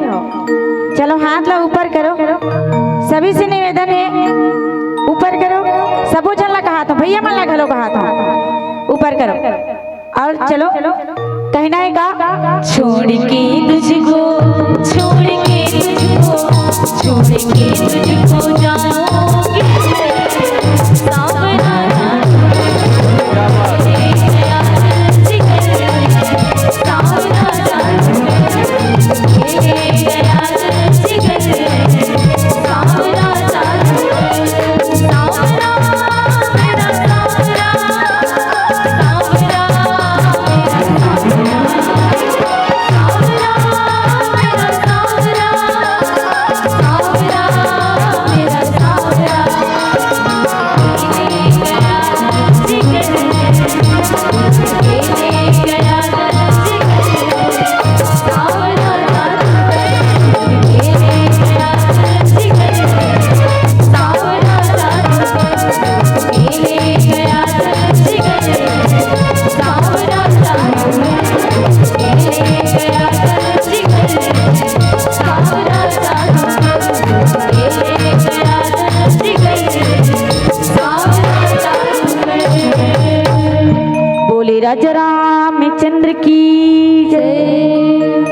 चलो, हाथ ला ऊपर करो। सभी से निवेदन है, ऊपर करो। सबो झन ला कहा था, भैया मन ला घलो कहा था, ऊपर करो। और चलो, कहना है का? छोड़ के तुझको, छोड़ के तुझको, छोड़ के तुझको जाऊंगी। राज रामचंद्र की जय।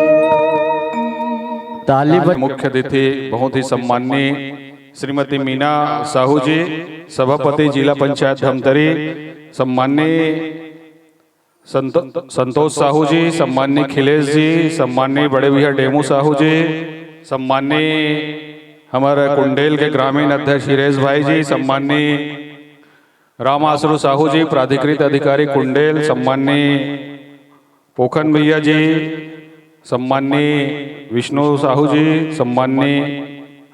ताली बज- मुख्य अतिथि बहुत ही सम्माननीय श्रीमती मीना साहू जी, सभापति जिला पंचायत धमतरी, सम्माननीय संतो-, संतोष साहू जी, सम्माननीय खिलेश जी, सम्माननीय बड़े भैया डेमू साहू जी, सम्माननीय हमारे कुंडेल के ग्रामीण अध्यक्ष हिरेश भाई जी, सम्माननीय राम आसरू साहू जी, प्राधिकृत अधिकारी कुंडेल, सम्माननीय पोखन भैया जी, सम्माननीय विष्णु साहू जी, सम्माननीय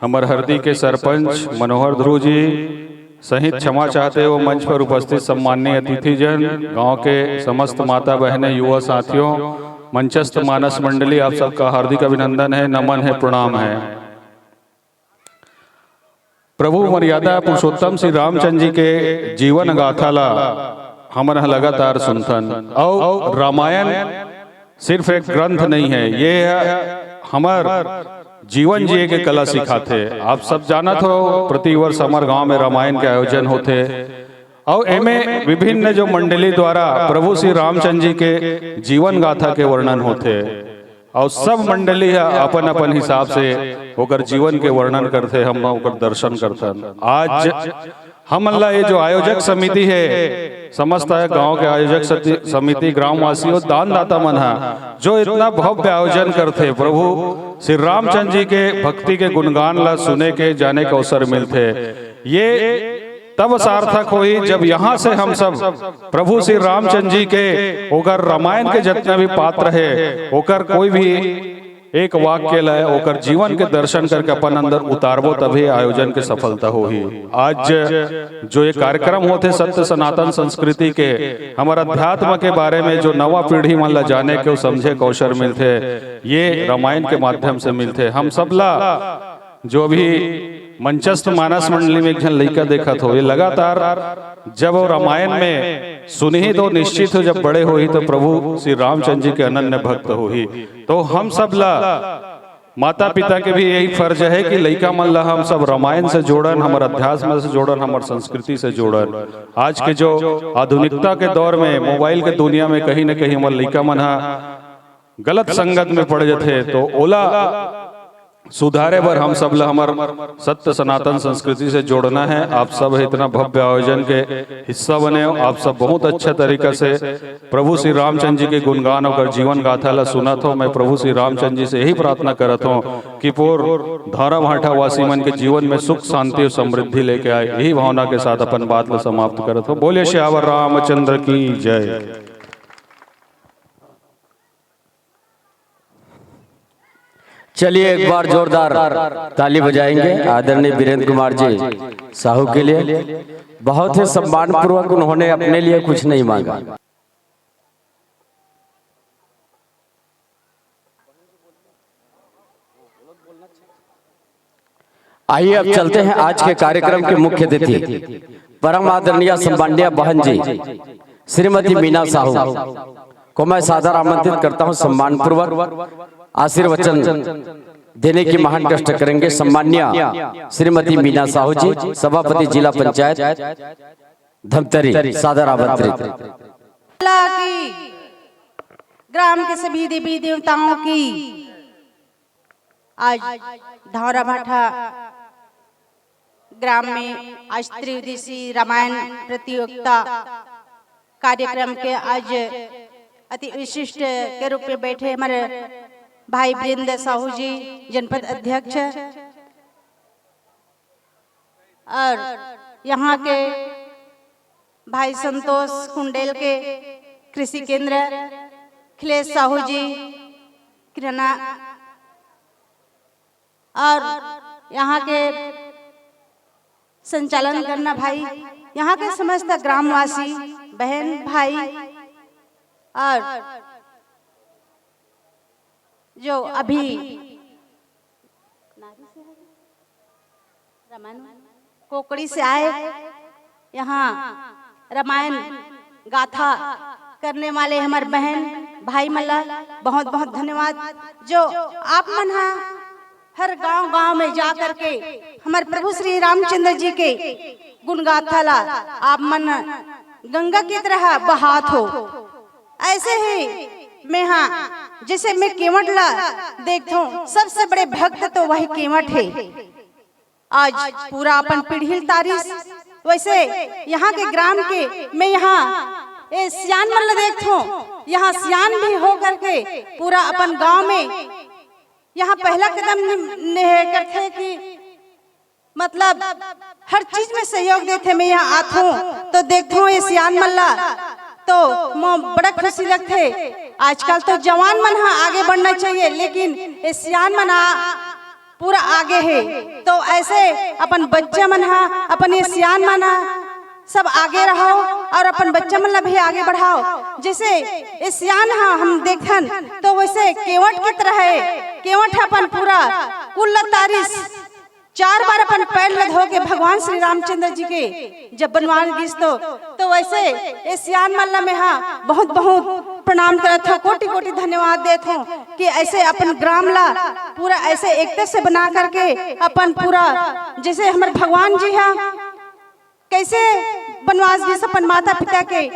हमर हरदी के सरपंच मनोहर ध्रुव जी सहित क्षमा चाहते हुए मंच पर उपस्थित सम्माननीय अतिथिजन, गांव के समस्त माता बहनें, युवा साथियों, मंचस्थ मानस मंडली, आप सबका हार्दिक अभिनंदन है, नमन है, प्रणाम है। प्रभु मर्यादा पुरुषोत्तम श्री रामचंद्र जी के जीवन गाथा ला हमन ह लगातार सुनथन। अउ रामायण सिर्फ एक ग्रंथ नहीं है, ये ह हमर जीवन जिए के कला सिखाथे। आप सब जानत हो, प्रतिवर्ष हमर गांव में रामायण के आयोजन होथे, अउ एमे विभिन्न जो मंडली द्वारा प्रभु श्री रामचंद्र जी के जीवन गाथा के वर्णन होथे। अउ सब मंडली ह अपन अपन हिसाब से ओकर जीवन के वर्णन करथे, हम ओकर दर्शन करथन। आज हमन ला ये जो आयोजक समिति है, समस्त गांव के आयोजक सति-, समिति, ग्रामवासी अउ दानदाता मन ह जो इतना भव्य आयोजन करथे, प्रभु श्री रामचंद्र जी के भक्ति के गुणगान ला सुने के, जाने के अवसर मिलथे। ये तब सार्थक होही जब यहाँ से हम सब प्रभु श्री रामचंद्र जी के ओकर रामायण के जितना भी पात्र है, ओकर कोई भी एक वाक्य ला ओकर जीवन के दर्शन करके अपन अंदर उतारबो, तभी आयोजन के सफलता होही। आज जो ये कार्यक्रम होथे सत्य सनातन संस्कृति के, हमर अध्यात्म के बारे में जो नवा पीढ़ी मन ला जाने के, समझे के अवसर मिलथे, ये रामायण के माध्यम से मिलथे। हम सब ला जो भी मंचस्थ मानस मंडली में एक झन लइका देखत हो, ये लगातार जब वो रामायण में सुनही तो निश्चित हो, जब बड़े होही तो प्रभु श्री रामचंद्र जी के अनन्य भक्त होही। तो हम सब ला माता पिता के भी यही फर्ज है कि लइका मन ला हम सब रामायण से जोड़न, हमर अध्यात्म से जोड़न, हमर संस्कृति से जोड़न। आज के जो आधुनिकता के दौर में, मोबाइल के दुनिया में कहीं न कहीं हमर लइका मन ह गलत संगत में पड़ जथे, तो ओला सुधारे बर हम सब ला हमर सत्य सनातन संस्कृति से जोड़ना है। आप सब इतना भव्य आयोजन के हिस्सा बने हो, आप सब बहुत अच्छा तरीका से प्रभु श्री रामचंद्र जी के गुणगान, ओकर जीवन गाथा ला सुनत हो। मैं प्रभु श्री रामचंद्र जी से यही प्रार्थना करत हूँ कि पूर धौरा भाठा वासी मन के जीवन में सुख, शांति और समृद्धि लेके आए। यही भावना के साथ अपन बात ला समाप्त करत हूँ। बोलिए सियावर रामचंद्र की जय। चलिए, एक बार जोरदार ताली बजाएंगे आदरणीय वीरेंद्र कुमार जी साहू के लिए। बहुत ही सम्मान पूर्वक उन्होंने अपने लिए कुछ नहीं मांगा। आइए, अब चलते हैं आज के कार्यक्रम के मुख्य अतिथि, परम आदरणीय सम्माननीय बहन जी श्रीमती मीना साहू को मैं सादर आमंत्रित करता हूं, सम्मान पूर्वक आशीर्वचन देने की महान कष्ट करेंगे। सम्माननीय श्रीमती मीना साहू जी, सभापति जिला पंचायत धमतरी, सादर आमंत्रित। की ग्राम के सभी देवी देवताओं की आज धौरा भाठा ग्राम में आज त्रिदिवसीय रामायण प्रतियोगिता कार्यक्रम के आज अति विशिष्ट के रूप में बैठे हमारे भाई वृंद साहू जी, जनपद अध्यक्ष, और यहाँ के भाई संतोष कुंडेल के कृषि केंद्र, खिलेश साहू जी किराना, और यहाँ के संचालन करना भाई, यहाँ के समस्त ग्रामवासी, बहन, भाई, और जो अभी कोकड़ी से आए, यहाँ रामायण गाथा करने वाले हमारे बहन भाई मन ला बहुत बहुत धन्यवाद। जो आप मन हा हर गांव गांव में जा करके हमारे प्रभु श्री रामचंद्र जी के गुण गाथा ला आप मन गंगा की तरह बहात हो। ऐसे ही मैं हा, जैसे मैं केवट ला देखथों, सबसे बड़े भक्त तो वही केवट हे। आज पूरा अपन पीढ़ी ल तारिस, वैसे यहाँ के ग्राम के मैं यहाँ ए सियान मन ला देखथों, यहाँ सियान भी हो करके पूरा अपन गांव में यहाँ पहला कदम ने, ने करथे कि मतलब हर चीज में सहयोग देथे। मैं यहाँ आथों तो देखथों ए सियान मन ला, तो मोर बड़ा खुशी लगथे। आजकल तो जवान मन हा आगे बढ़ना चाहिए, लेकिन ए सियान मन आ, पूरा आगे हे। तो ऐसे अपन बच्चा मन हा, अपन ए सियान मन हा, सब आगे रहो और अपन बच्चा मन ला भी आगे बढ़ाओ। जैसे ए सियान हा हम देखन तो वैसे केवट की तरह हे। केवट हा अपन पूरा कुल ला तारिस, चार बार अपन पैर ला धो के भगवान श्री रामचंद्र जी के जब बनवास गिस तो, तो वैसे ए सियान मन ला मैं हा बहुत बहुत प्रणाम करत हों, कोटि कोटि धन्यवाद देत हों कि ऐसे अपन ग्राम ला पूरा ऐसे एकता से बना करके अपन पूरा, जैसे हमर भगवान जी हा कैसे बनवास गिस अपन माता पिता के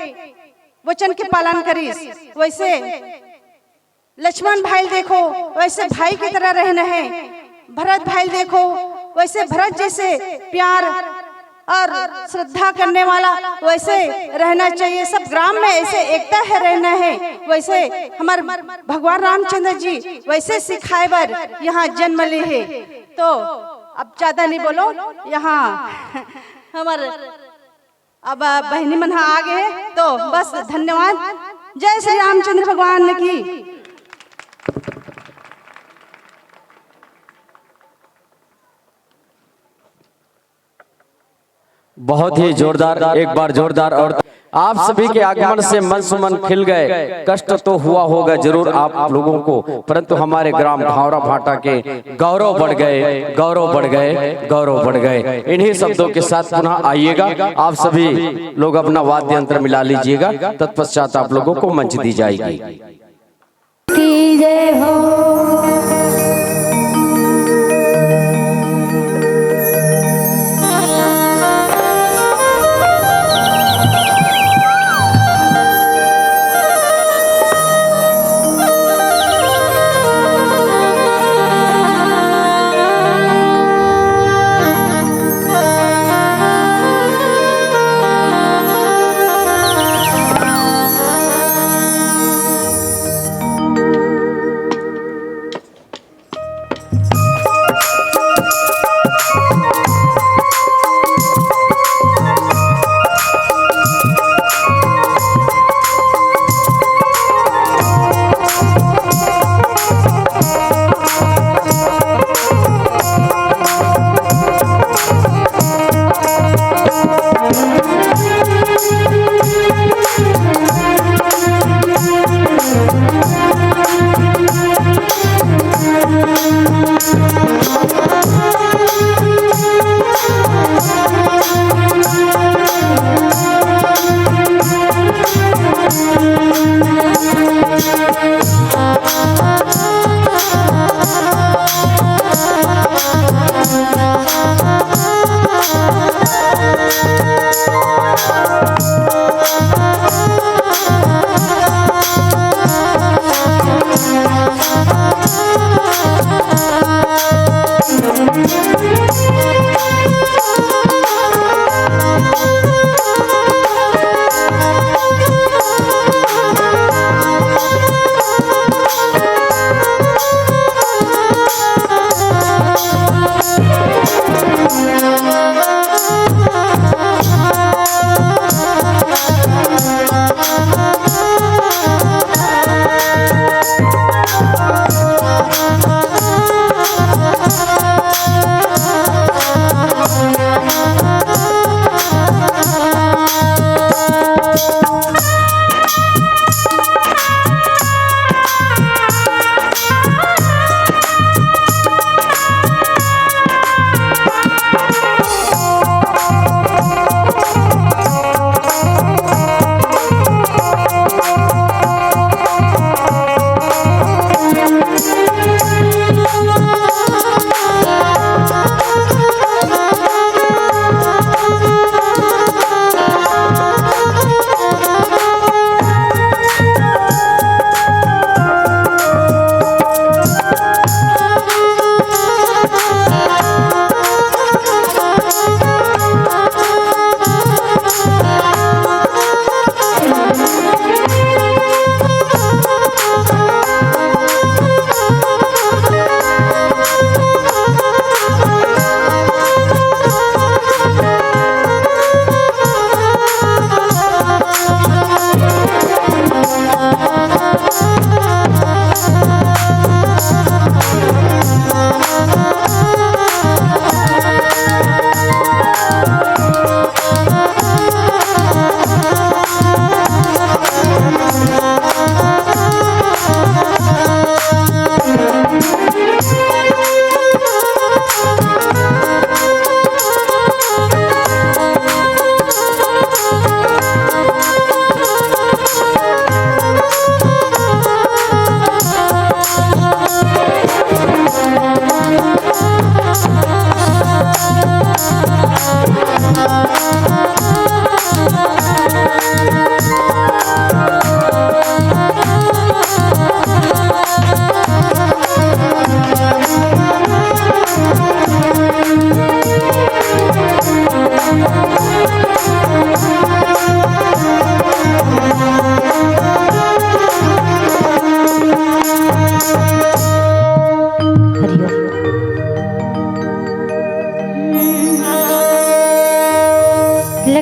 वचन के पालन करिस, वैसे लक्ष्मण भाई ल देखो, वैसे भाई की तरह रहना है। भरत भाई ल देखो, वैसे भरत जैसे प्यार और श्रद्धा करने वाला वैसे रहना चाहिए। सब ग्राम में ऐसे एकता है रहना है। वैसे हमर भगवान रामचंद्र जी वैसे सिखाए बर यहाँ जन्म ले हे। तो अब ज्यादा नहीं बोलो, यहाँ हमर अब बहिनी मन ह आ गे हे, तो बस धन्यवाद। जय श्री रामचंद्र भगवान की। बहुत ही जोरदार, एक बार जोरदार। और आप सभी के आगमन से मन सुमन खिल गए। कष्ट तो हुआ होगा जरूर आप लोगों को, परंतु हमारे ग्राम ढावरा भाटा के गौरव बढ़ गए, गौरव बढ़ गए, गौरव बढ़ गए। इन्हीं शब्दों के साथ पुनः आइएगा। आप सभी लोग अपना वाद्य यंत्र मिला लीजिएगा, तत्पश्चात आप लोगों को मंच दी जाएगी। की जय हो।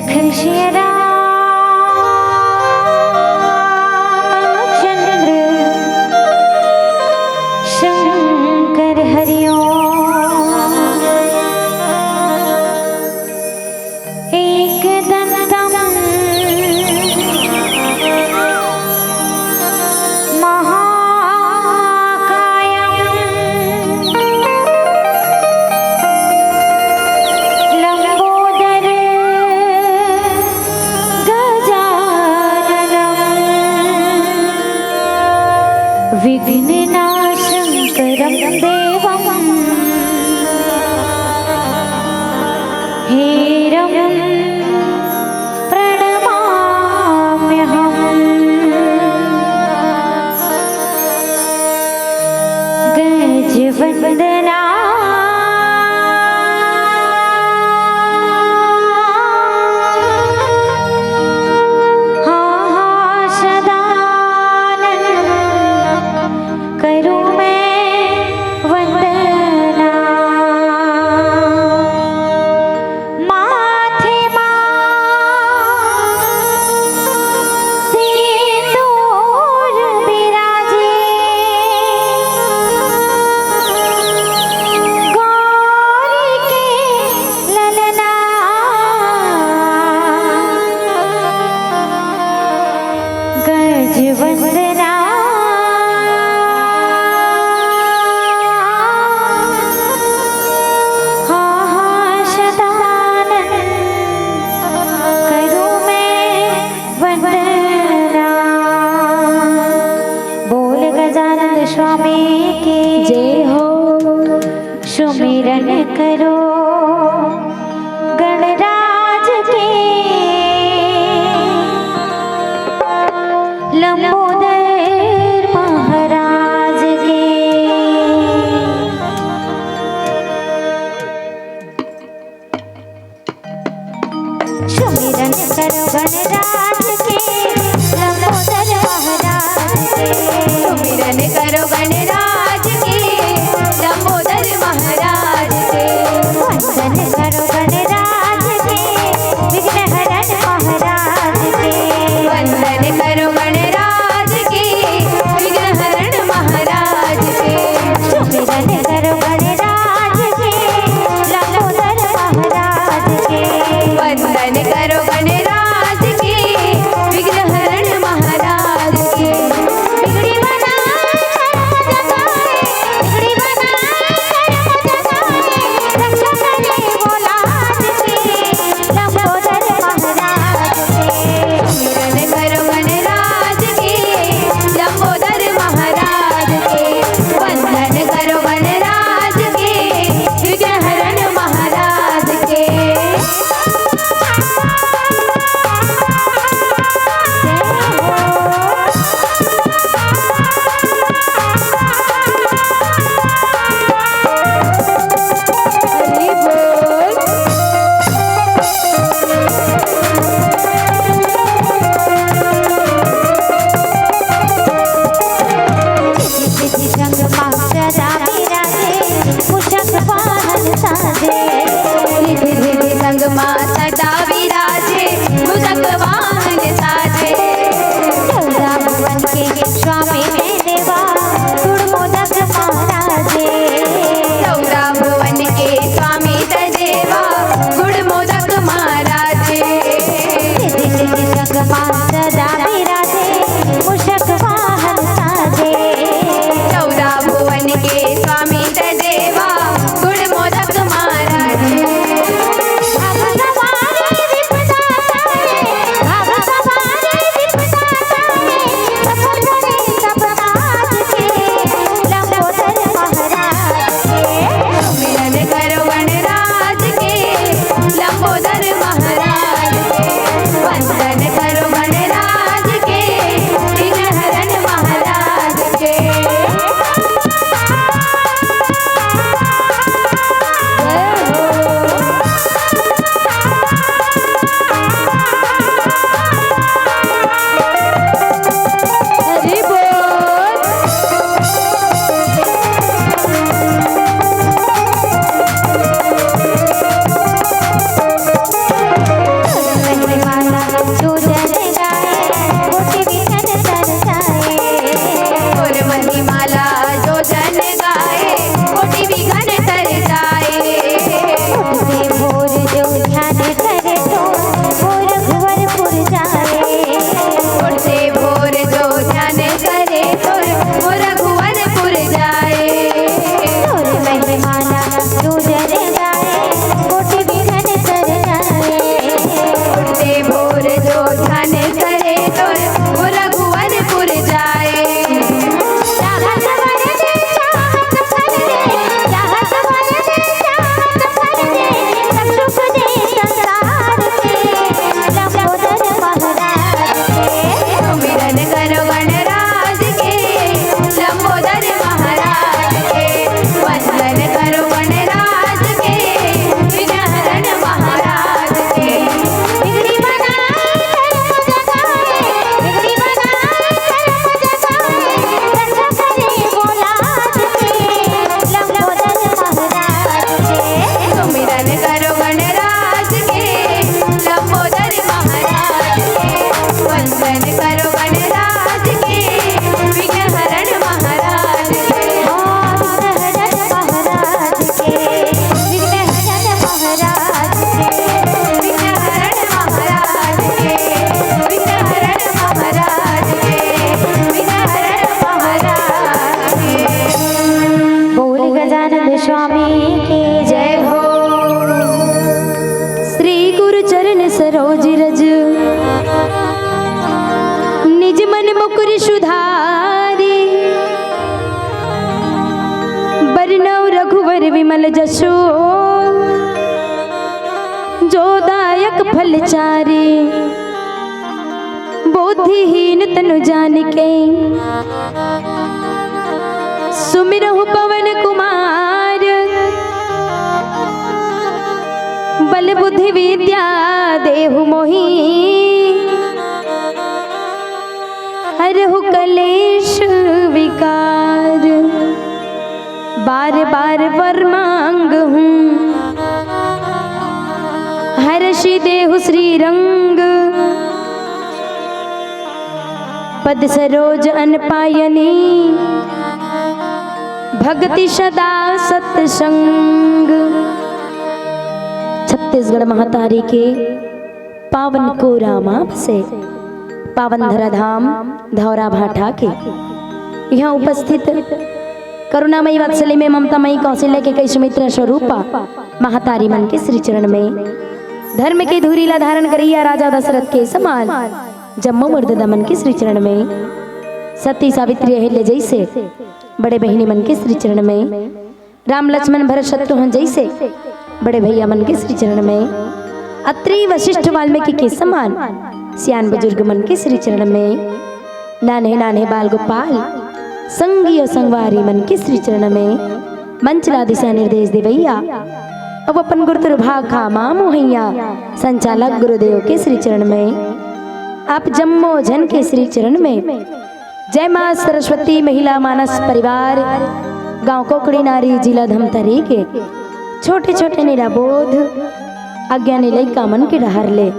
श्री रामचंद्र शंकर हरिओम। एकदंतं महाकायं लंबोदर गजाननं विघ्ननाशंकरं देवं हरिं प्रणमाम्यहम्। गजवंदना हा हा सदानंद करूं मैं वंदना। माथे मा सिंदूर बिराजे गौरी के ललना। गज वंदना हा हा सदानंद करूं मैं वंदना। बोल गजानंद स्वामी की जय हो। सुमिरन करो गणराज के, लंबोदर महाराज के। सुमिरन करो गणराज के, लंबोदर महाराज के। सुमिरन करो गणराज के, लंबोदर महाराज के। वंदन करो गणराज के, विघ्न हरण महाराज के। वंदन करो गणराज के, विघ्न हरण महाराज के। सुमिरन करो गणराज के, लंबोदर महाराज के। वंदन करो गणराज के, के जय हो। श्री गुरु चरण सरोज रज, निज मन मुकुर सुधारी। बरनउँ रघुवर विमल जसु, जो दायक फल चारी। बुद्धिहीन तनु जानिके, सुमिरहु पवन कुमार। बल बुद्धि विद्या देहु मोहि, हरहु कलेश विकार। बार बार वर मांगहूँ, हरषि देहु श्री रंग। पद सरोज अन पायनी, भगति सदा सत्संग। छत्तीसगढ़ महतारी के पावन कोरा म बसे पावन धराधाम धौरा भाठा के इहाँ उपस्थित करुणामयी वात्सल्य में ममतामयी कौशल्या के कई सुमित्रा स्वरूपा महतारी मन के श्री चरण में, धर्म के धूरी ला धारण करइया राजा दशरथ के समान जम्मो मोर ददा मन के श्री चरण में, सती सावित्री अहिल्या जइसे बड़े बहिनी मन के श्री चरण में, राम लक्ष्मण भरत शत्रुघ्न जइसे बड़े भइया मन के श्री चरण में, अत्रि वशिष्ठ वाल्मीकि के समान सियान बुजुर्ग मन के श्री चरण में, नान्हे नान्हे बाल गोपाल संगी अउ संगवारी मन के श्री चरण में, मंच ला दिशा निर्देश देवइया अउ अपन गुरु तुर भाखा माँ मोहइया संचालक गुरुदेव के श्री चरण में, आप जम्मो झन के श्री चरण में जय माँ सरस्वती महिला मानस परिवार, गांव कोकड़ी नारी, जिला धमतरी के छोटे छोटे निराबोध अज्ञानी लइका मन के डहर ले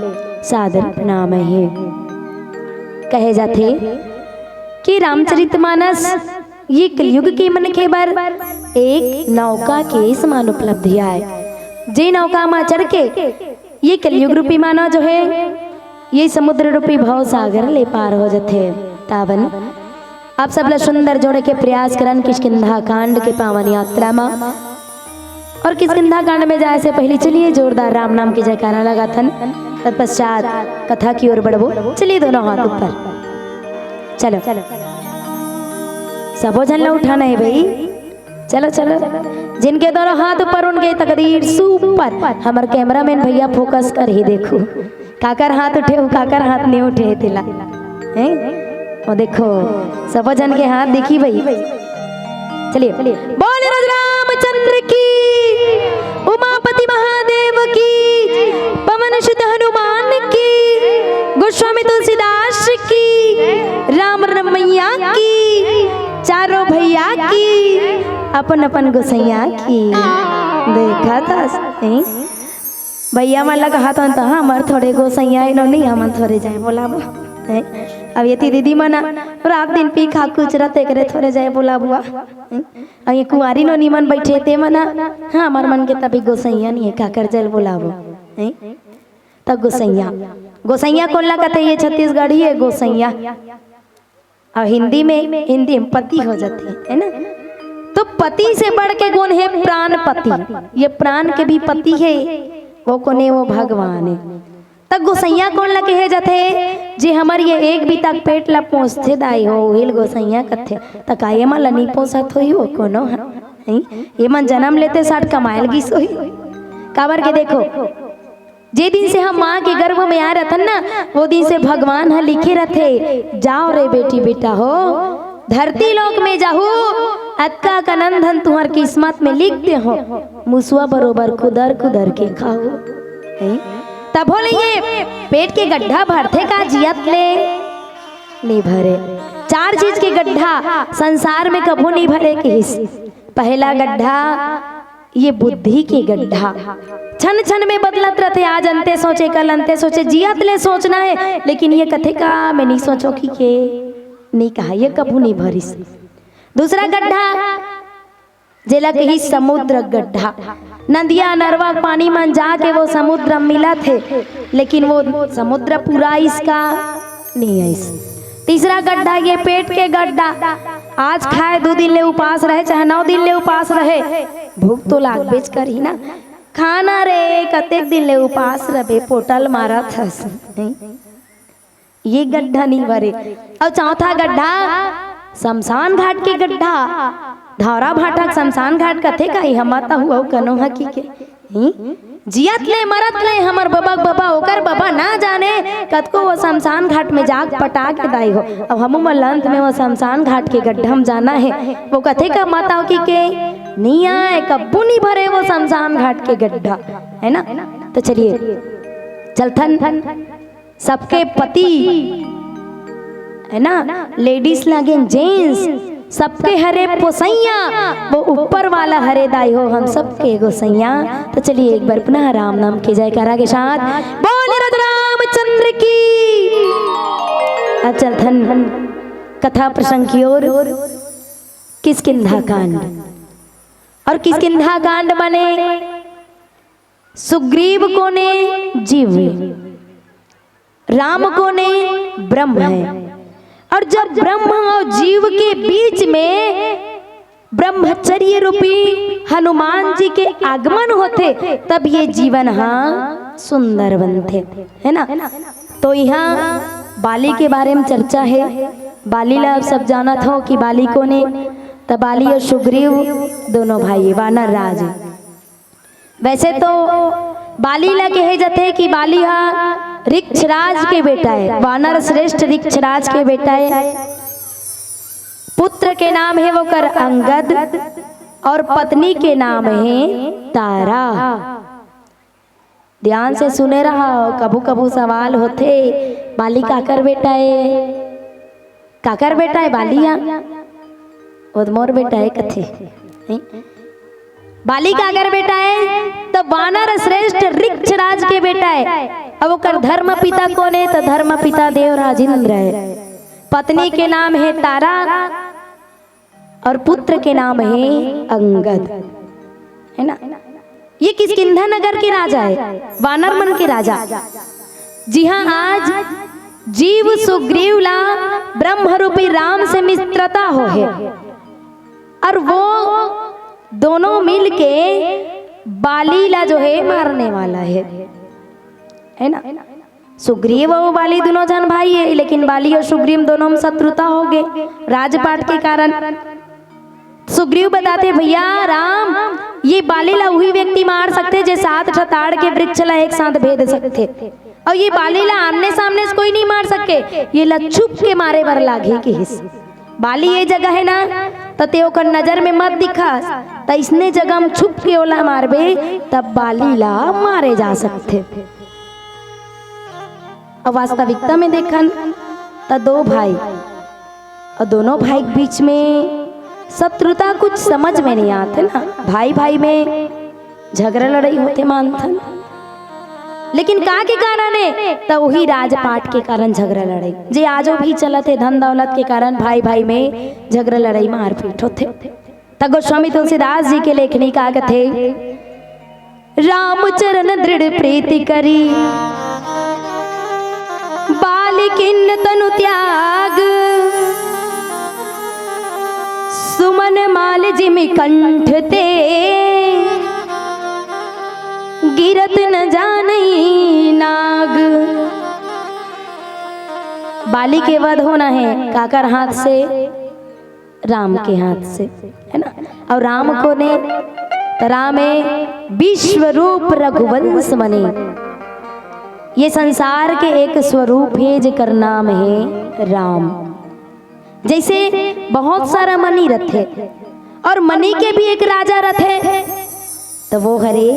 सादर प्रणाम हे। कहे जाथे कि रामचरित मानस ये कलयुग के मनखे बर एक नौका के समान उपलब्धि आय, जे नौका म चढ़ के ये कलयुग रूपी मानव जो हे, ये समुद्र रूपी भव सागर ले पार हो जथे। तावन आप सब ला सुंदर जोड़े के प्रयास करन किष्किंधा कांड के पावन यात्रा म। और किष्किंधा कांड में जाए से पहले चलिए जोरदार राम नाम के जयकारा लगाथन, तत्पश्चात कथा की ओर बढ़बो। चलिए दोनों हाथ ऊपर, चलो। सबो झन ला उठाना हे भाई, चलो चलो। जिनके दोनों हाथ ऊपर उनके तकदीर सुपर। हमर कैमरामैन भइया फोकस कर ही देखो, काकर हाथ उठे हो, काकर हाथ नहीं उठे हे तेला, हैं? वो देखो, सबो झन के हाथ देखी भाई। चलिए, बोल राज रामचंद्र की, उमापति महादेव की, पवन सुत हनुमान की, गोस्वामी तुलसीदास की, राम रमैया की, चारों भइया की, अपन अपन गोसैया की। देखा था, हैं? भइया मन ला कहत हन त हमर थोरे गोसैया ए नोनी, हमन थोरे जाए बोलाबो, हैं? अब ये ती दीदी मन रात दिन पी खा कुचरत, एकरे थोरे जाए बोलाबो, हैं? अब ये कुंवारी नोनी मन बइठे ते मन, हाँ, हमर मन के तभी गोसैया नहीं है, काकर जाए बोलाबो, हैं? त गोसैया, गोसैया कोन ला कथे? ये छत्तीसगढ़ी है गोसैया। अउ हिंदी में, हिंदी में पति हो जाथे, है ना? तो पति से बढ़ के गुण हे प्राणपति, ये प्राण के भी पति हे, वो कोने? वो भगवान हे। त गोसैया कोन ला कहे जाथे? जे हमर ये एक बीता के पेट ला पोसथे दाई हो, उही ल गोसैया कथे। त का ये मन ला नइ पोसत होही वो कोनो ह? हैं? ये मन जनम लेते साठ कमाए ल गिस होही। काबर के देखो, जे दिन से हम माँ के गर्भ में आए रथन ना, वो दिन से भगवान ह लिखे रथे, "जाओ रे बेटी बेटा हो, धरती लोक में जाहू, अतका कन अन धन तुहर किस्मत में लिख दे हो, मुसवा बरोबर खुदर खुदर के खाहू।" हैं? तभो ले ये पेट के गड्ढा भरथे का जियत ले? नहीं भरे। चार चीज के गड्ढा संसार में कभू नहीं भरे किहिस। पहला गड्ढा ये बुद्धि के गड्ढा, क्षण क्षण में बदलत रथे। आज अंते सोचे, कल अंते सोचे, जियत ले सोचना है, लेकिन ये कथे का मैं नहीं सोचो कि के नहीं कहा, ये कभू नहीं भरिस। दूसरा गड्ढा जेला कही समुद्र गड्ढा, नदिया नरवा के पानी मन जाके वो समुद्र में मिलत हे, लेकिन वो समुद्र पूरा इसका नहीं है। तीसरा गड्ढा ये पेट के गड्ढा, आज खाए दो दिन ले उपास रहे चाहे नौ दिन ले उपास रहे, भूख तो लागबेच करही ना। खाना रे, कतेक दिन ले उपास रबे, पोटल मारत हस। ये गड्ढा नहीं भरे। अउ चौथा गड्ढा, शमशान घाट के गड्ढा। धौरा भाठा के शमशान घाट कथे का? हम त हुआ कनो हकी के। हम्म? जियत ले मरत ले हमर बबा के बबा, ओकर बबा ना जाने कतको वो शमशान घाट में जाग पटा के दाई हो। अब हमू मन ल अंत में वो शमशान घाट के गड्ढा में जाना हे। वो कथे का माता हो कि के नहीं आए, कब्बू नहीं भरे वो शमशान घाट के गड्ढा, है ना? तो चलिए चलथन। सबके पति, है ना, लेडीज लागे जेंट्स, सबके हरे पोसैया, वो ऊपर वाला हरे दाई हो, हम सबके गोसैया। तो चलिए एक बार पुनः राम नाम के जयकारा के साथ बोले राजा रामचंद्र की। अब चलथन कथा प्रसंग की ओर। किष्किंधा कांड। और किष्किंधा कांड माने सुग्रीव कोने जीव है, राम कोने ब्रह्म है। और जब ब्रह्म और जीव के बीच में ब्रह्मचर्य रूपी हनुमान जी के आगमन होथे, तब ये जीवन हा सुंदर बनथे, है ना? तो यहाँ बाली के बारे में चर्चा है। बाली ला आप सब जानत हो कि बाली कोने? तो बाली और सुग्रीव दोनों भाई, वानर राज। वैसे तो बाली ला कहे जाथे कि बाली हा रिक्षराज के बेटा है, वानर श्रेष्ठ रिक्षराज के बेटा है। पुत्र के नाम है वोकर अंगद और पत्नी के नाम है तारा। ध्यान से सुने रहा, कभू कभू सवाल होथे, बाली काकर बेटा है? काकर बेटा है बाली हा? वो तो मोर बेटा है कथे। नहीं? बाली काकर बेटा है? तो वानर श्रेष्ठ रिक्षराज के बेटा है। अब ओकर धर्म पिता कोने? तो धर्म पिता देवराज इंद्र है। पत्नी के नाम है तारा और पुत्र के नाम है अंगद, है ना? ये किष्किंधा नगर के राजा है, वानर मन के राजा। जी हाँ, आज जीव सुग्रीव ला ब्रह्म रूपी राम से मित्रता हो है, और वो दोनों मिलके बाली ला जो है मारने वाला है, है ना? सुग्रीव और बाली दोनों जन भाई है, लेकिन बाली और सुग्रीव दोनों में शत्रुता हो गए राजपाट के कारण। सुग्रीव बताथे, भैया राम, ये बाली ला उही व्यक्ति मार सकथे जे सात ठताड़ के वृक्ष ला एक साथ भेद सकथे, और ये बाली ला आमने सामने से कोई नहीं मार सके, ये ला छुप के मारे बर लागही किहिस। बाली ये जगह है ना, त ते ओकर नजर में मत दिखस, त इसने जगह में छुप के ओला मारबे, तब बाली ला मारे जा सकथे। अब वास्तविकता में देखन, त दो भाई, और दोनों भाई के बीच में शत्रुता कुछ समझ में नहीं आथे ना, भाई भाई में झगड़ा लड़ाई होथे मानथन, लेकिन का के कारण है? त वही राजपाट के कारण झगड़ा लड़ाई, जे आजो भी चलत है, धन दौलत के कारण भाई भाई में झगड़ा लड़ाई मारपीट होथे। त गोस्वामी तुलसीदास जी के लेखनी का कथे, रामचरण दृढ़ प्रीति करी, बाली किन्न तनु त्याग। सुमन माल जिमि कंठ ते, गिरत न जानई नाग। बाली के वध होना है, काकर हाथ से? राम के हाथ से, है ना? और राम कोने? त राम है विश्व रूप रघुवंश मनी। ये संसार के एक स्वरूप है जेकर नाम है राम। जैसे बहुत सारा मनी रथे और मनी के भी एक राजा रथे, त वो हरे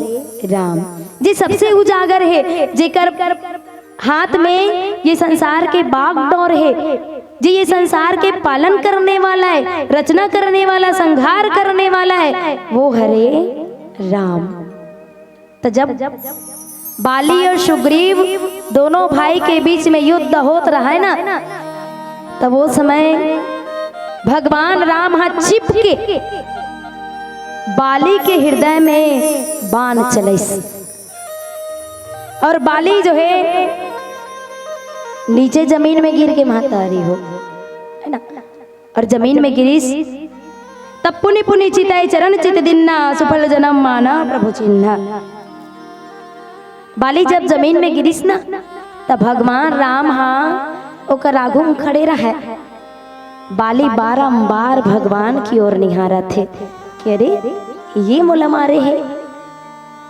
राम, जे सबसे उजागर है, जेकर हाथ में ये संसार के बागडोर है, जे ये संसार के पालन करने वाला है, रचना करने वाला, संहार करने वाला है, वो हरे राम। त जब बाली और सुग्रीव दोनों भाई के बीच में युद्ध होत रहा है ना, त वो समय भगवान राम हा छिप के बाली के हृदय में बाण चलइस। और बाली जो है नीचे जमीन में गिर के महतारी हो, है ना? और जमीन में गिरिस, तब पुनि पुनि चितय चरण चित दिन्ना, सुफल जनम माना प्रभु चिन्हा। बाली जब जमीन में गिरिस ना, तब भगवान राम हा ओकर आगू में खड़े रहय। बाली बारंबार भगवान की ओर निहारत हे कि अरे, ये मोला मारे हे।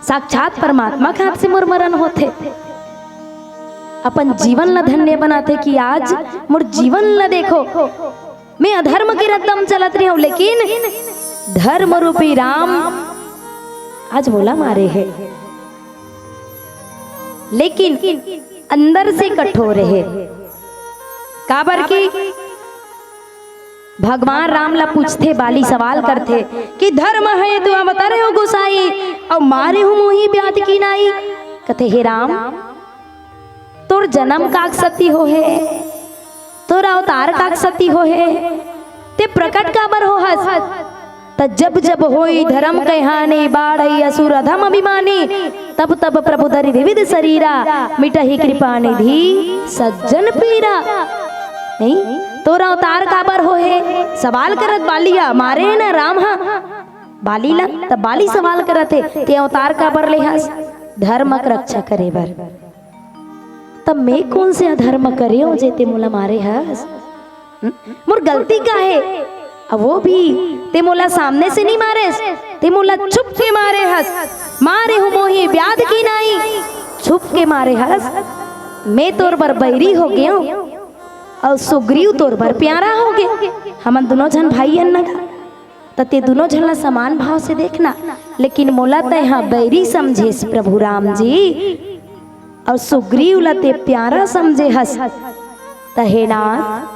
साक्षात परमात्मा के हाथ से मोर मरण होथे। अपन जीवन ला धन्य बनाथे कि आज मोर जीवन ला देखो, मैं अधर्म के रद्दम चलत रहे हूँ, लेकिन धर्म रूपी राम आज मोला मारे हे। लेकिन अंदर से कठोर हे, काबर कि भगवान राम ला पूछथे, बाली सवाल करथे कि धर्म हेतु अवतरे हो गोसाई, अउ मारे हो मोहि ब्याध की नाई। कथे, हे राम, तोर जनम काकसती होहे, तोर अवतार काकसती होहे, ते प्रकट काबर होहस? त जब जब होई धर्म के हानि, बाढ़ई असुर अधम अभिमानी, तब तब प्रभु धरि विविध शरीरा, मिटही कृपा निधि सज्जन पीरा। नहीं, तोर अवतार काबर होहे? सवाल करत बाली हा, मारे हे ना राम हा बाली ला, त बाली सवाल करत हे, ते अवतार काबर लेहस? धर्म के रक्षा करे बर। त मैं कोन से अधर्म करे हों जे ते मोला मारे हस? हम्म? मोर गलती का हे? अउ वो भी ते मोला सामने से नहीं मारेस, ते मोला छुप के मारे हस। मारे हो मोहि ब्याध की नाई, छुप के मारे हस। मैं तोर बर बैरी हो गेंव, अउ सुग्रीव तोर बर प्यारा हो गे। हमन दुनों झन भाई हन ना गा। त ते दुनों झन ला समान भाव से देखना, लेकिन मोला तैं हा बैरी समझेस प्रभु राम जी, अउ सुग्रीव ला ते प्यारा समझे हस। त हे नाथ,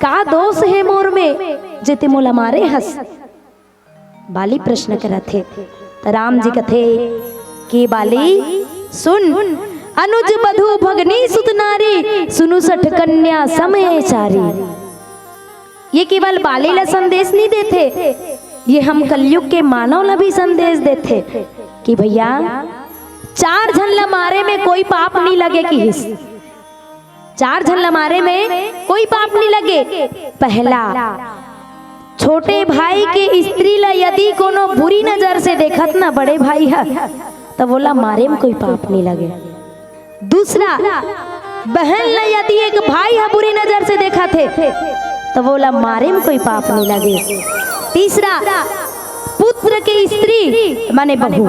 का दोष हे मोर में जे ते मोला मारे हस? बाली प्रश्न करत हे। त राम जी कथे कि बाली सुन, अनुज बधु भगनी सुत नारी, सुनु सठ कन्या समय चारी। ये केवल बाली ला संदेश नहीं देथे, ये हम कलयुग के मानव ला भी संदेश देथे कि भैया, चार झन ला मारे में कोई पाप नहीं लगे किहिस। चार झन ला मारे में कोई पाप नहीं लगे। पहला, छोटे भाई के स्त्री ला यदि कोनो बुरी नजर से देखत ना बड़े भाई ह, त वोला मारे में कोई पाप नहीं लगे। दूसरा, बहन ला यदि एक भाई ह बुरी नजर से देखत हे, त वोला मारे में कोई पाप नहीं लगे। तीसरा, पुत्र के स्त्री माने बहू,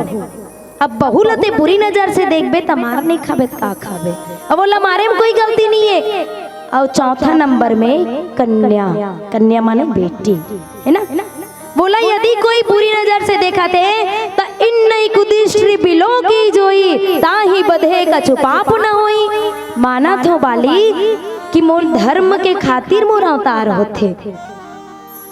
अब बहू ला ते बुरी नजर से देखबे त मार नहीं खाबे त का खाबे? अब वोला मारे में कोई गलती नहीं हे। अउ चौथा नंबर में कन्या, कन्या माने बेटी, हे ना? वोला यदि कोई बुरी नजर से देखत हे, त इन्नई कुदृष्टि बिलोकी जोई, ताहि बधे कछु पाप न होई। मानत हों बाली कि मोर धर्म के खातिर मोर अवतार होथे,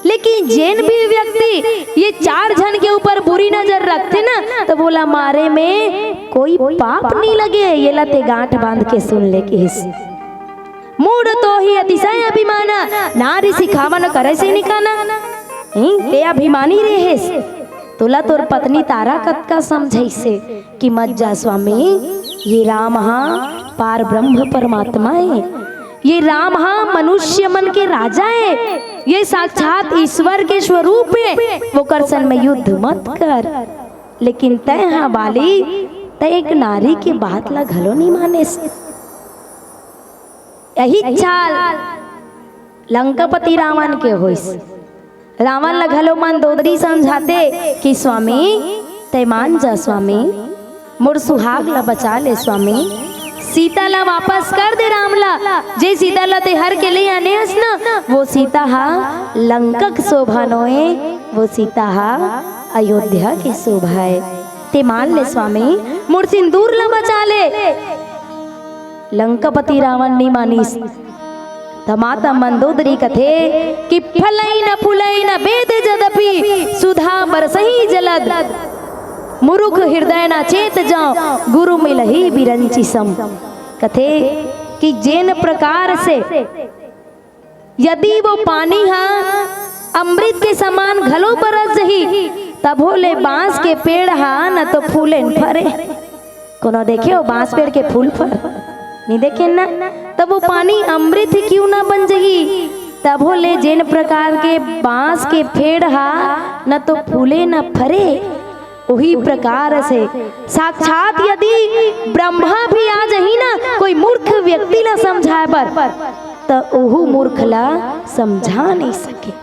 लेकिन जेन भी व्यक्ति ये चार झन के ऊपर बुरी नजर रखथे ना, त वोला मारे में कोई पाप नहीं लगे। ये ला ते गांठ बांध के सुन ले किहिस। मूढ़ तोहि अतिशय अभिमाना, नारी सिखावन करइ सैनिकाना। हम्म, ते अभिमानी रेहेस, तोला तोर पत्नी तारा कतका समझइसे कि मत जा स्वामी, ये राम हा पार ब्रह्म परमात्मा हे, ये राम हा मनुष्य मन के राजा हे, ये साक्षात ईश्वर के स्वरूप हे, वोकर संग में युद्ध मत कर। लेकिन तैं हा बाली, तैं एक नारी के बात ला घलो नहीं मानेस। यही चाल लंकापति रावण के होइस। रावण ला घलो मंदोदरी समझाथे कि स्वामी, तैं मान जा स्वामी, मोर सुहाग ला बचा ले स्वामी, सीता ला वापस कर दे राम ला। जे सीता ला तैं हर के ले आने हस ना, वो सीता हा लंका के शोभा नोहे, वो सीता हा अयोध्या के शोभा हे। तैं मान ले स्वामी, मोर सिंदूर ला बचा ले। लंकापति रावण नी मानिस। त माता मंदोदरी कथे कि फलई न फुलई न भेद जदपि, सुधा बरसही जलद। मुरुख हृदय न चेत जौं, गुरु मिलही बिरंचि सम। कथे कि जेन प्रकार से यदि वो पानी हा अमृत के समान घलो बरस जही, तभो ले बांस के पेड़ हा न तो फूले न फरे। कोनो देखे हो बांस पेड़ के फूल फर? नहीं देखे ना? तब वो पानी अमृत ही क्यों ना बन जही? तभो ले जेन प्रकार के बांस के फेड़ हा न तो फूले न फरे, उही प्रकार से साक्षात यदि ब्रह्मा भी आ जही ना कोई मूर्ख व्यक्ति ला समझाए बर, त ओहू मूर्ख ला समझा नहीं सके।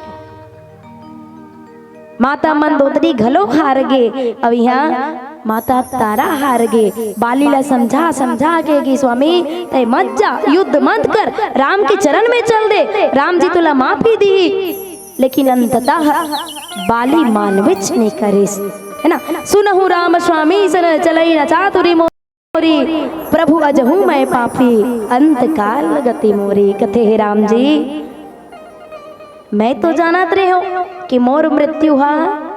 माता मंदोदरी घलो हार गे, अउ इहाँ माता तारा हार गे। बाली ला समझा समझा के कि स्वामी, तय मत जा, युद्ध मत कर, राम के चरण में चल दे, राम जी तुला माफी दिही। लेकिन अंततः बाली मानवेच नहीं करिस, है ना। सुनहु राम स्वामी सन चलई न चातुरी मोरी, प्रभु अजहू मैं पापी, अंत काल गति मोरी। कथे हे राम जी, मैं तो जानत रेहेंव कि मोर मृत्यु हा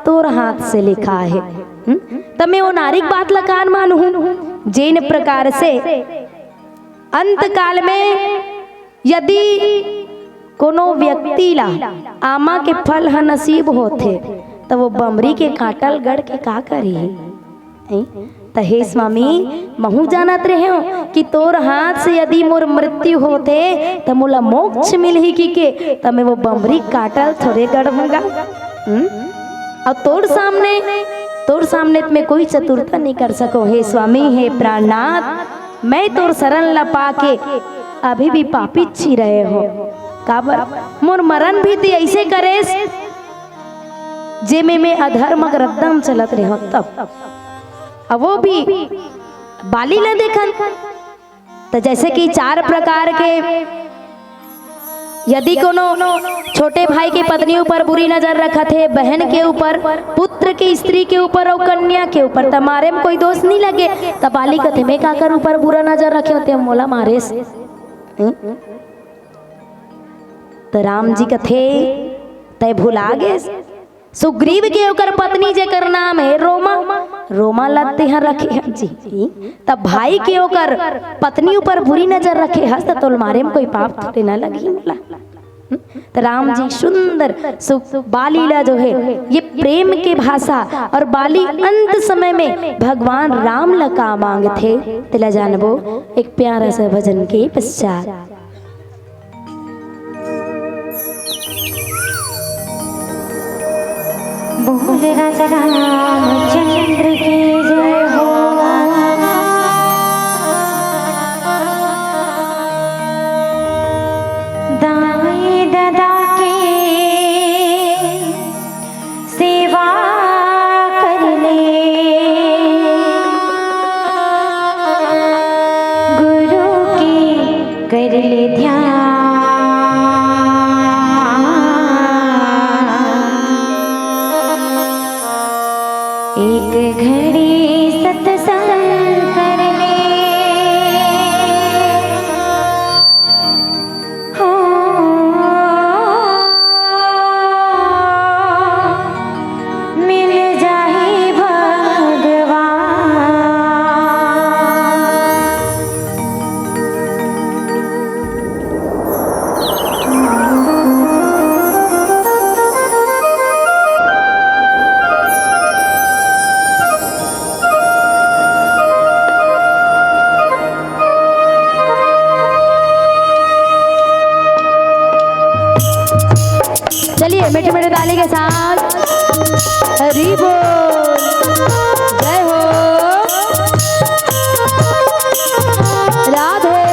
तोर हाथ से लिखा हे। हम्म? त मैं ओ नारी के बात ला कान मानहूं, जेन प्रकार से अंत काल में यदि कोनो व्यक्ति ला आमा के फल ह नसीब होथे, त वो बमरी के कांटा ल गड़ के का करही? हैं? त हे स्वामी, महूं जानत रेहेंव कि तोर हाथ से यदि मोर मृत्यु होथे, त मोला मोक्ष मिलही कहिके, त मैं वो बमरी कांटा ल थोरे गड़हूं गा। हम्म? अउ तोर सामने, तोर सामने त मैं कोई चतुरता नहीं कर सकों। हे स्वामी, हे प्राणनाथ, मैं तोर शरण ला पाके अभी भी पापीच ही रहे हों। काबर? मोर मरण भी तैं अइसे करेस, जेमे मैं अधर्म के रद्दा म चलत रेहेंव तब। अउ वो भी बाली ला देखन। त जइसे कि चार प्रकार के, यदि कोनो छोटे भाई के पत्नी ऊपर बुरी नजर रखत हे, बहन के ऊपर, पुत्र के, स्त्री के ऊपर अउ कन्या के ऊपर, त मारे म कोई दोष नइ लगे। त बाली कथे, "मैं काकर ऊपर बुरा नजर रखेंव, तें मोला मारेस?" हम्म? त राम जी कथे, "तैं भुला गेस?" सुग्रीव के ओकर पत्नी जेकर नाम हे रोमा, रोमा ला तेंहा रखे हस जी। त भाई के ओकर पत्नी ऊपर बुरी नजर रखे हस, त तोला मारे म कोई पाप थोरे ना लगही मोला। हम्म? त राम जी सुंदर सु-, बाली ला जो हे, ये प्रेम के भाषा अउ बाली अंत समय में भगवान राम ला का मांगथे, तेला जानबो एक प्यारा सा भजन के पश्चात। बोल राजा रामचंद्र की जय हो। दाई ददा के सेवा कर ले, गुरु की कर ले ध्यान। एक घड़ी सत्संग कर ले। हो, मिल जाही भगवान। चलिए, मीठे मीठे ताली के साथ हरि बोल, जय हो, राधे।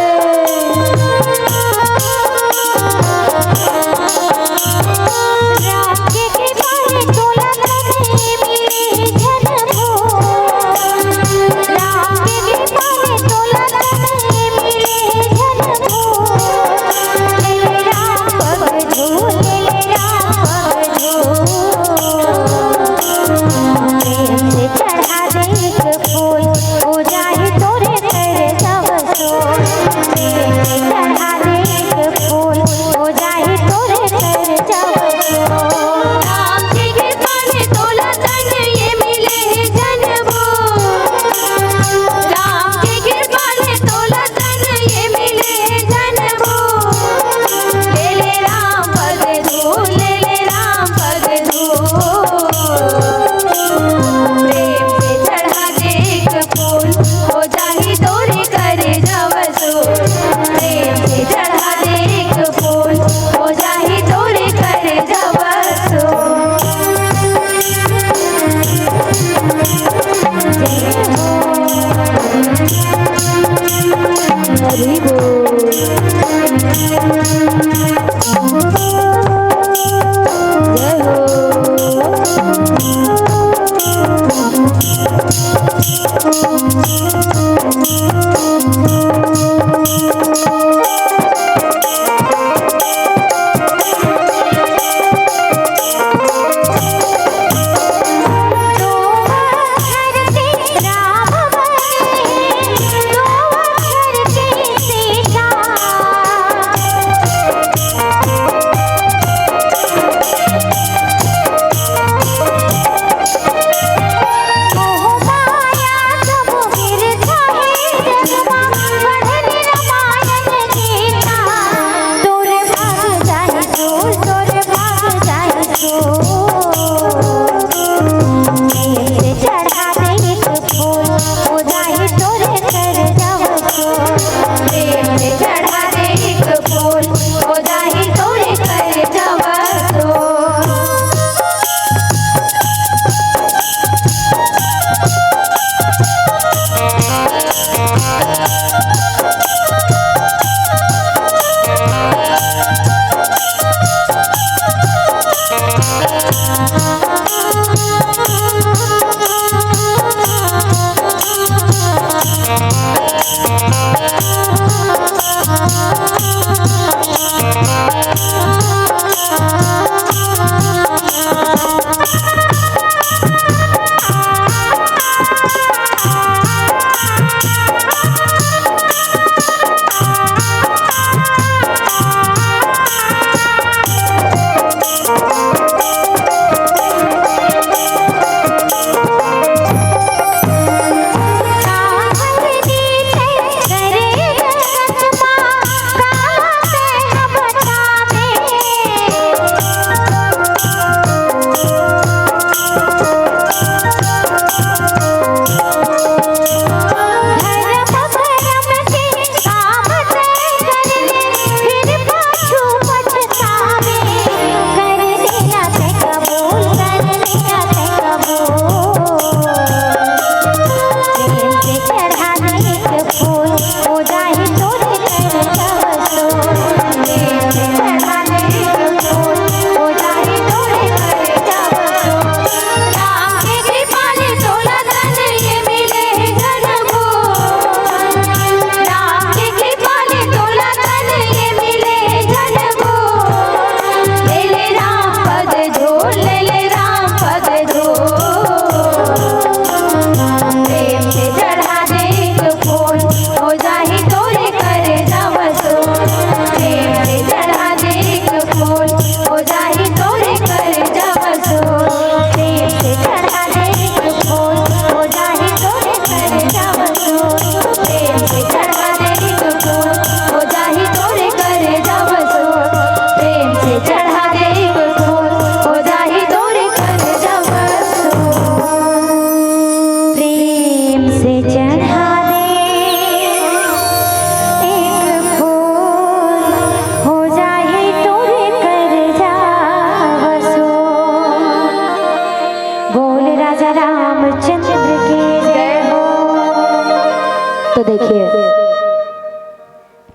तो देखिए,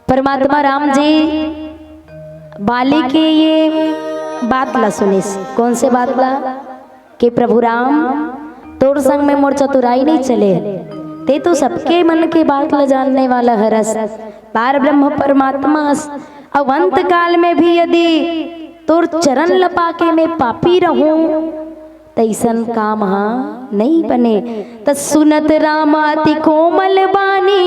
परमात्मा राम जी बाली के ये बात ला सुनिस। कौन से बात ला? कि प्रभु राम, तोर संग में मोर चतुराई नहीं चले। ते तो सबके मन के बात ला जानने वाला हरस, पार ब्रह्म परमात्मा हस। अब अंत काल में भी यदि तोर चरण ल पाके मैं पापी रहूं, तैसन काम हा नहीं बने। त सुनत राम अति कोमल बानी,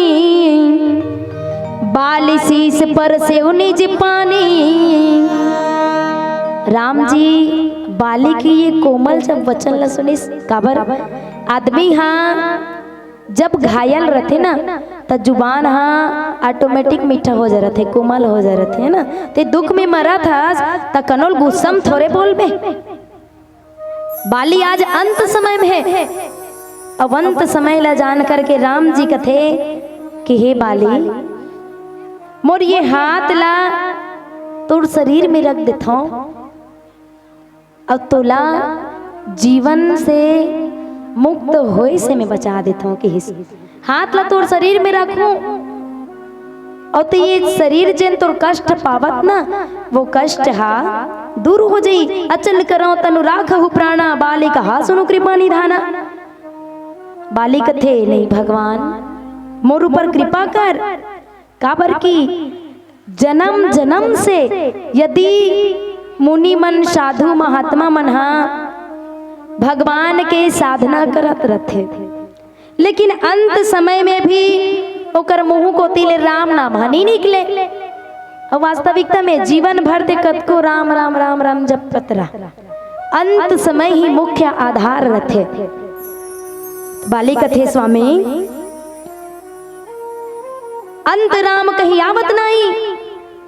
बाली शीश पर से निज पानी। राम जी बाली के ये कोमल जब वचन ल सुनिस, काबर आदमी हा जब घायल रथे ना, त जुबान हा ऑटोमेटिक मीठा हो जा रथे, कोमल हो जा रथे, है ना? ते दुख में मरत हस, त कनोल गुस्सा में थोरे बोलबे। बाली आज अंत समय में है। अब अंत समय ला जान करके राम जी कथे कि हे बाली, मोर ये हाथ ला तोर शरीर में रख देथौं, अउ तोला जीवन से मुक्त होए से मैं बचा देथौं, किहिस। हाथ ला तोर शरीर में रखूं, अउ ते ये शरीर जेन तोर कष्ट पावत ना, वो कष्ट हा दूर हो जाई। अचल करौं तनु राखहु प्राणा, बाली कहा सुनु कृपा निधाना। बाली कथे, नहीं भगवान, मोर ऊपर कृपा कर, काबर कि जन्म जन्म से यदि मुनि मन, साधु महात्मा मन हा भगवान के साधना करत रथे, लेकिन अंत समय में भी ओकर मुंह कोती ले राम नाम हा नहीं निकले। अउ वास्तविकता में जीवन भर ते कतको राम, राम, राम, राम जपत रह, अंत समय ही मुख्य आधार रथे। बाली कथे, स्वामी, अंत राम कहीं आवत नहीं।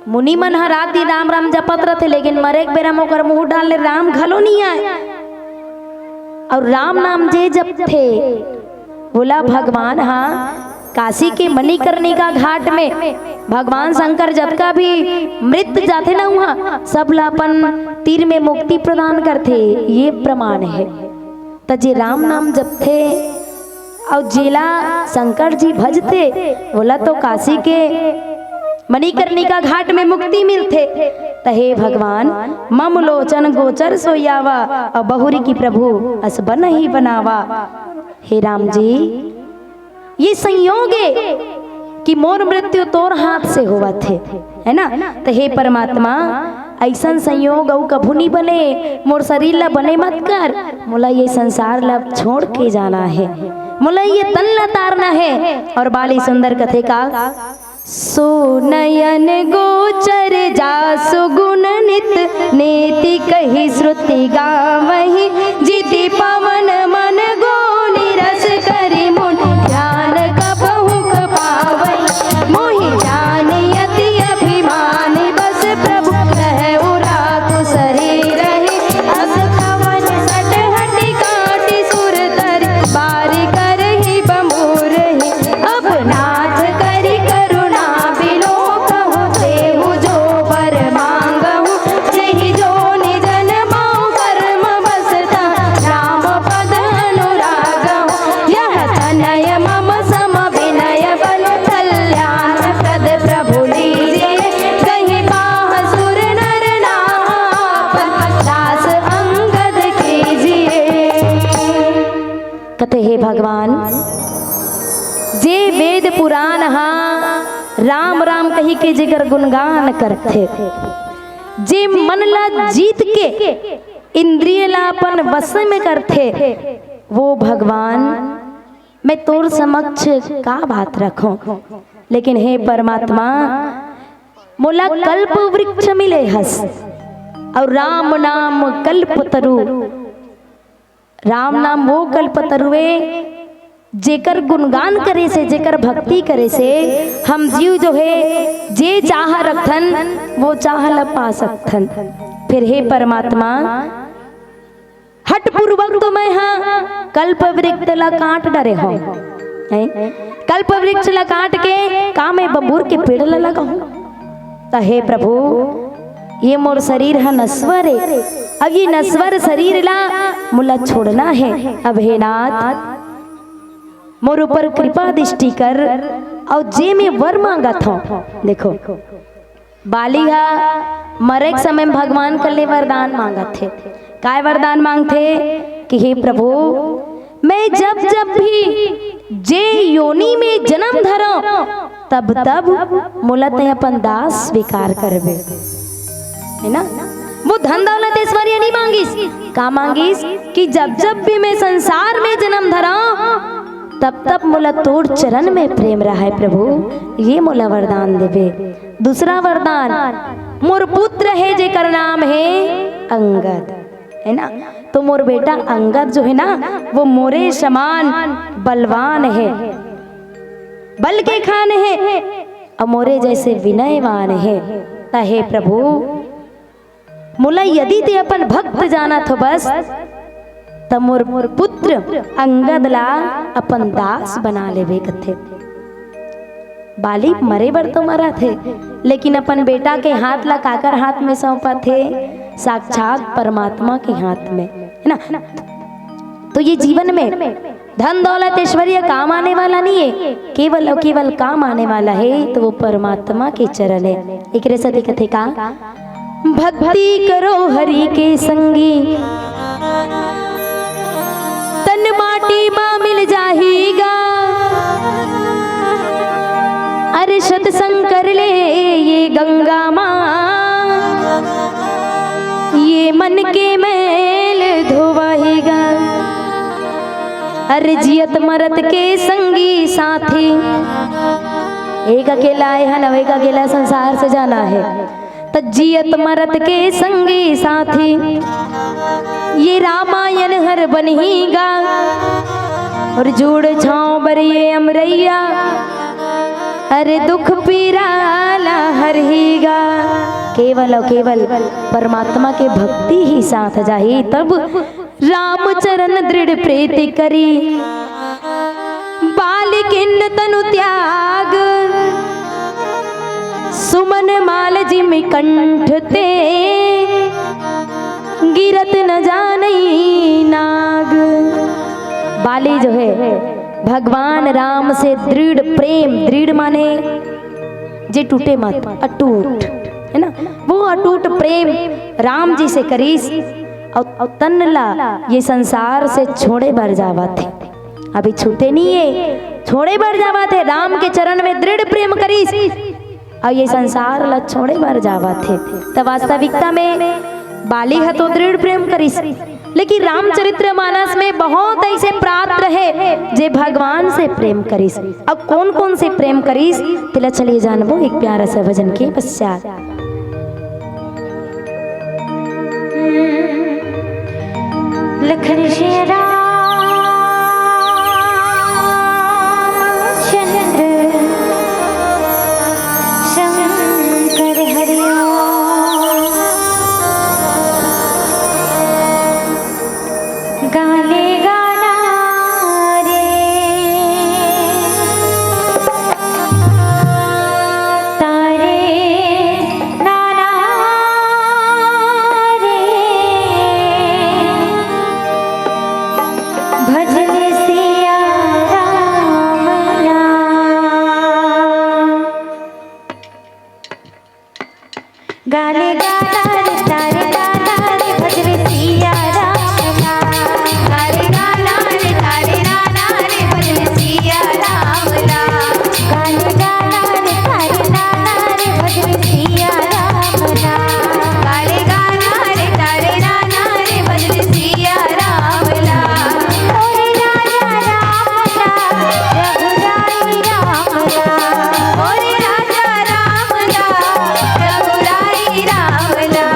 मुनि मन ह रात दिन राम राम जपत रथे, लेकिन मरे के बेरा म ओकर मुंह डाल ले राम घलो नहीं आय। अउ राम नाम जे जपथे, वोला भगवान हा काशी के मणिकर्णिका घाट में भगवान शंकर जतका भी मृत जाथे ना, उहाँ सब ला अपन तीर में मुक्ति प्रदान करथे, ये प्रमाण है। त जे राम नाम जपथे अउ जेला शंकर जी भजथे, वोला तो काशी के मणिकर्णिका घाट में मुक्ति मिलथे। त हे भगवान, मम लोचन गोचर सोई आवा, अउ बहुरी की प्रभु अस बनहि बनावा। हे राम जी, ये संयोग है कि मोर मृत्यु तोर हाथ से होवत हे, है ना? त हे परमात्मा, अइसन संयोग अउ कभू नहीं बने, मोर शरीर ला बने मत कर, मोला ये संसार ला छोड़ के जाना है, मोला ये तन ला तारना है। अउ बाली सुंदर कथे का, सो नयन गोचर जासु गुण नित, नेति कहि श्रुति गावहि जिति पवन मन गो निरस करि मुनि ध्यान कबहुक पावहि। मोहि जानि अति अभिमानि बस प्रभु रहउ राखु शरीरहि। अस कवन सठ हठि काटि सुर तरि बारि करहि बमूरहि। अब नाथ करि करुणा बिलोकहु, तेहु जो बर मांगहु, जेहि जोनि जन्महु कर्म बसता, राम पद अनुरागहु। यह तनय मम सम विनय बल, कल्याण प्रद प्रभु लीजे, कहि बाह सुर नर नाहा, दास अंगद कीजिए। कथे, हे भगवान, जे वेद पुराण हा राम राम कहि के जेकर गुणगान करथे, जे मन ला जीत के इंद्रिय ला अपन वश में करथे, वो भगवान, मैं तोर समक्ष का बात रखों, लेकिन हे परमात्मा, मोला कल्प वृक्ष मिले हस अउ राम नाम कल्प तरु। राम नाम वो कल्पतरुए, जेकर गुणगान करे से, जेकर भक्ति करे से हम जीव जो है, जे चाह रखथन, वो चाह ल पा सकथन। फिर हे परमात्मा, हठपूर्वक तो मैं हा कल्प वृक्ष ला काट डरे हूँ, हैं? कल्प वृक्ष ला काट के का मैं बबूर के पेड़ ला लगाऊं? त हे प्रभु, ये मोर शरीर ह नश्वर हे, अब ये नश्वर शरीर ला मोला छोड़ना हे। अब हे नाथ, मोर ऊपर कृपा दृष्टि कर, अउ जे मैं वर मांगत हंव, देखो, बाली ह मरे के समय म भगवान कर ले वरदान मांगत हे। काय वरदान मांगथे कि हे प्रभु, मैं जब जब भी जे योनि में जन्म धरंव, तब तब मोला तैं अपन दास स्वीकार करबे, है ना? वो धन दौलत ऐश्वर्य नहीं मांगिस। का मांगिस कि जब जब भी मैं संसार में जन्म धरंव, तब तब मोला तोर चरण में प्रेम रहय प्रभु, ये मोला वरदान देबे। दूसरा वरदान, मोर पुत्र हे जेकर नाम हे अंगद, है ना? तो मोर बेटा अंगद जो है ना, वो मोरे समान बलवान हे, बल के खान हे, अउ मोरे जैसे विनयवान हे। त हे प्रभु, मोला यदि तैं अपन भक्त जानत हो बस, त मोर पुत्र अंगद ला अपन दास बना लेबे कथे। बाली मरे बर तो मरत हे, लेकिन अपन बेटा के हाथ ला काकर हाथ में सौंपत हे? साक्षात परमात्मा के हाथ में, है ना? तो ये जीवन में धन दौलत ऐश्वर्य काम आने वाला नहीं है, केवल और केवल काम आने वाला है तो वो परमात्मा के चरण है। एकरे सेती कथे का, भक्ति करो हरि के संगी, तन माटी मा मिल जाही गा। अरे सत्संग कर ले ये गंगा माँ, ये मन के मैल धोवाही गा। अरे जियत मरत के संगी साथी, एक अकेला आए हन, एक अकेला संसार से जाना है। त जियत मरत के संगी साथी, ये रामायण हर बनही गा। और जुड़ छाँव बर ये अमरैया, अरे दुख पीरा ला हरही गा। केवल और केवल परमात्मा के भक्ति ही साथ जाही, तब राम चरण दृढ़ प्रीति करी। बाल किन्न तनु त्याग, सुमन माल जिमि कंठ ते, गिरत न जानई नाग। बाली जो है, भगवान राम से दृढ़ प्रेम, दृढ़ माने जे टूटे मत, अटूट, है ना? वो अटूट प्रेम राम जी से करीस, अउ तन ला ये संसार से छोड़े बर जावत हे। अभी छूटे नहीं है, छोड़े बर जावत हे। राम के चरण में दृढ़ प्रेम करीस, अउ ये संसार ला छोड़े बर जावत हे। त वास्तविकता में बाली ह तो दृढ़ प्रेम करीस, लेकिन रामचरित्र मानस में बहुत ऐसे पात्र हे जे भगवान से प्रेम करिस। अब कौन कौन से प्रेम करिस, तेला चलिए जानबो एक प्यारा सा भजन के पश्चात। लखन श्री राम चंद्र शंकर हरिओम। गाने गाना रे तारे नाना रे भजन सिया राम ना। गाने गाना रे तारे नाना रे भजन सिया राम ना। गाने गाना रे तारे नाना रे भजन सिया राम ना। गाने गाना रे तारे नाना रे भजन सिया राम ना। गाने गाना रे तारे नाना रे भजन सिया राम ना। ओरे राजा राम ना, रघुराई राम ना। ओरे राजा राम ना, रघुराई राम ना।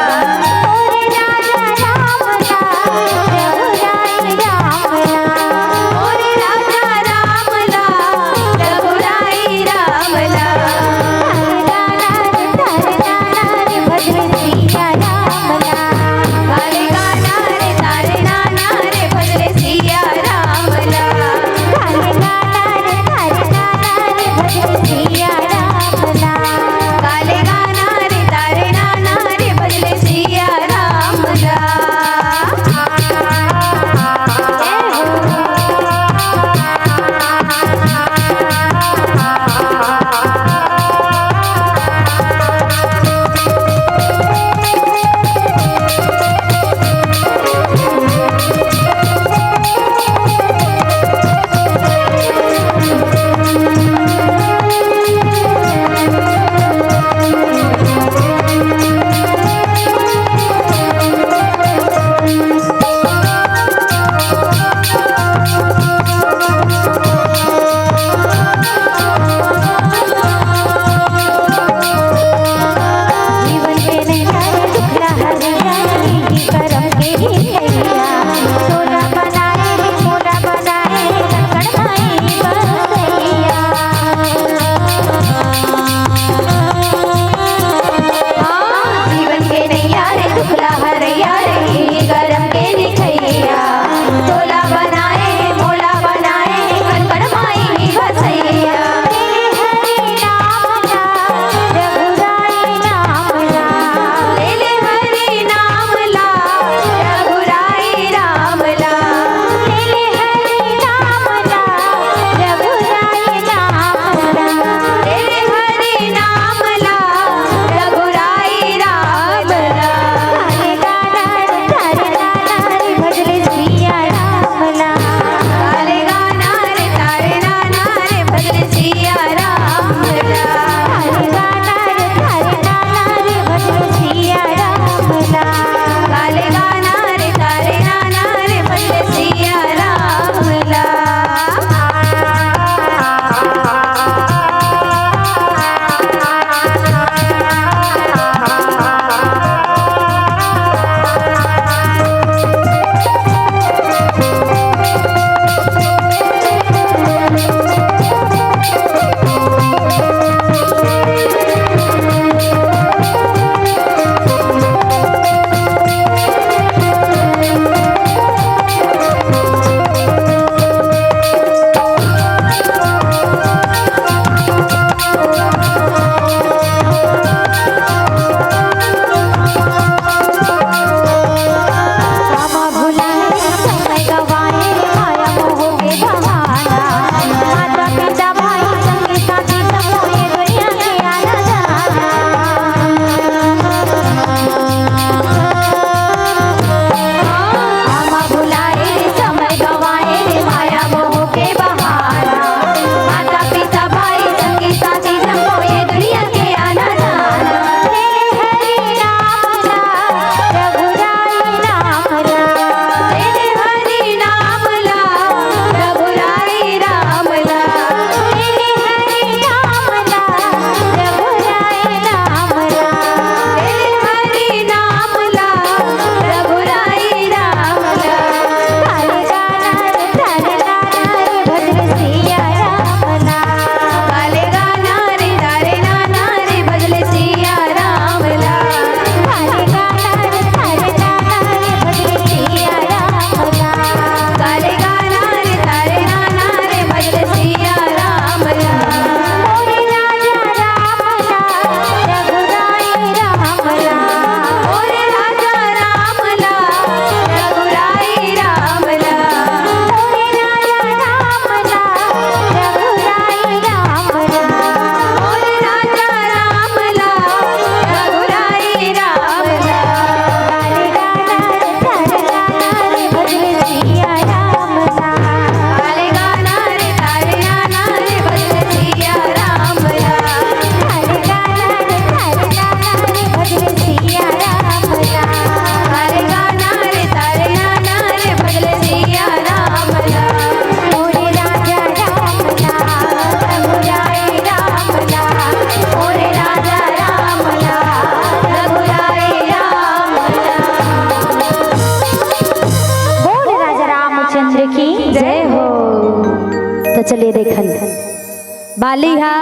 बाली हा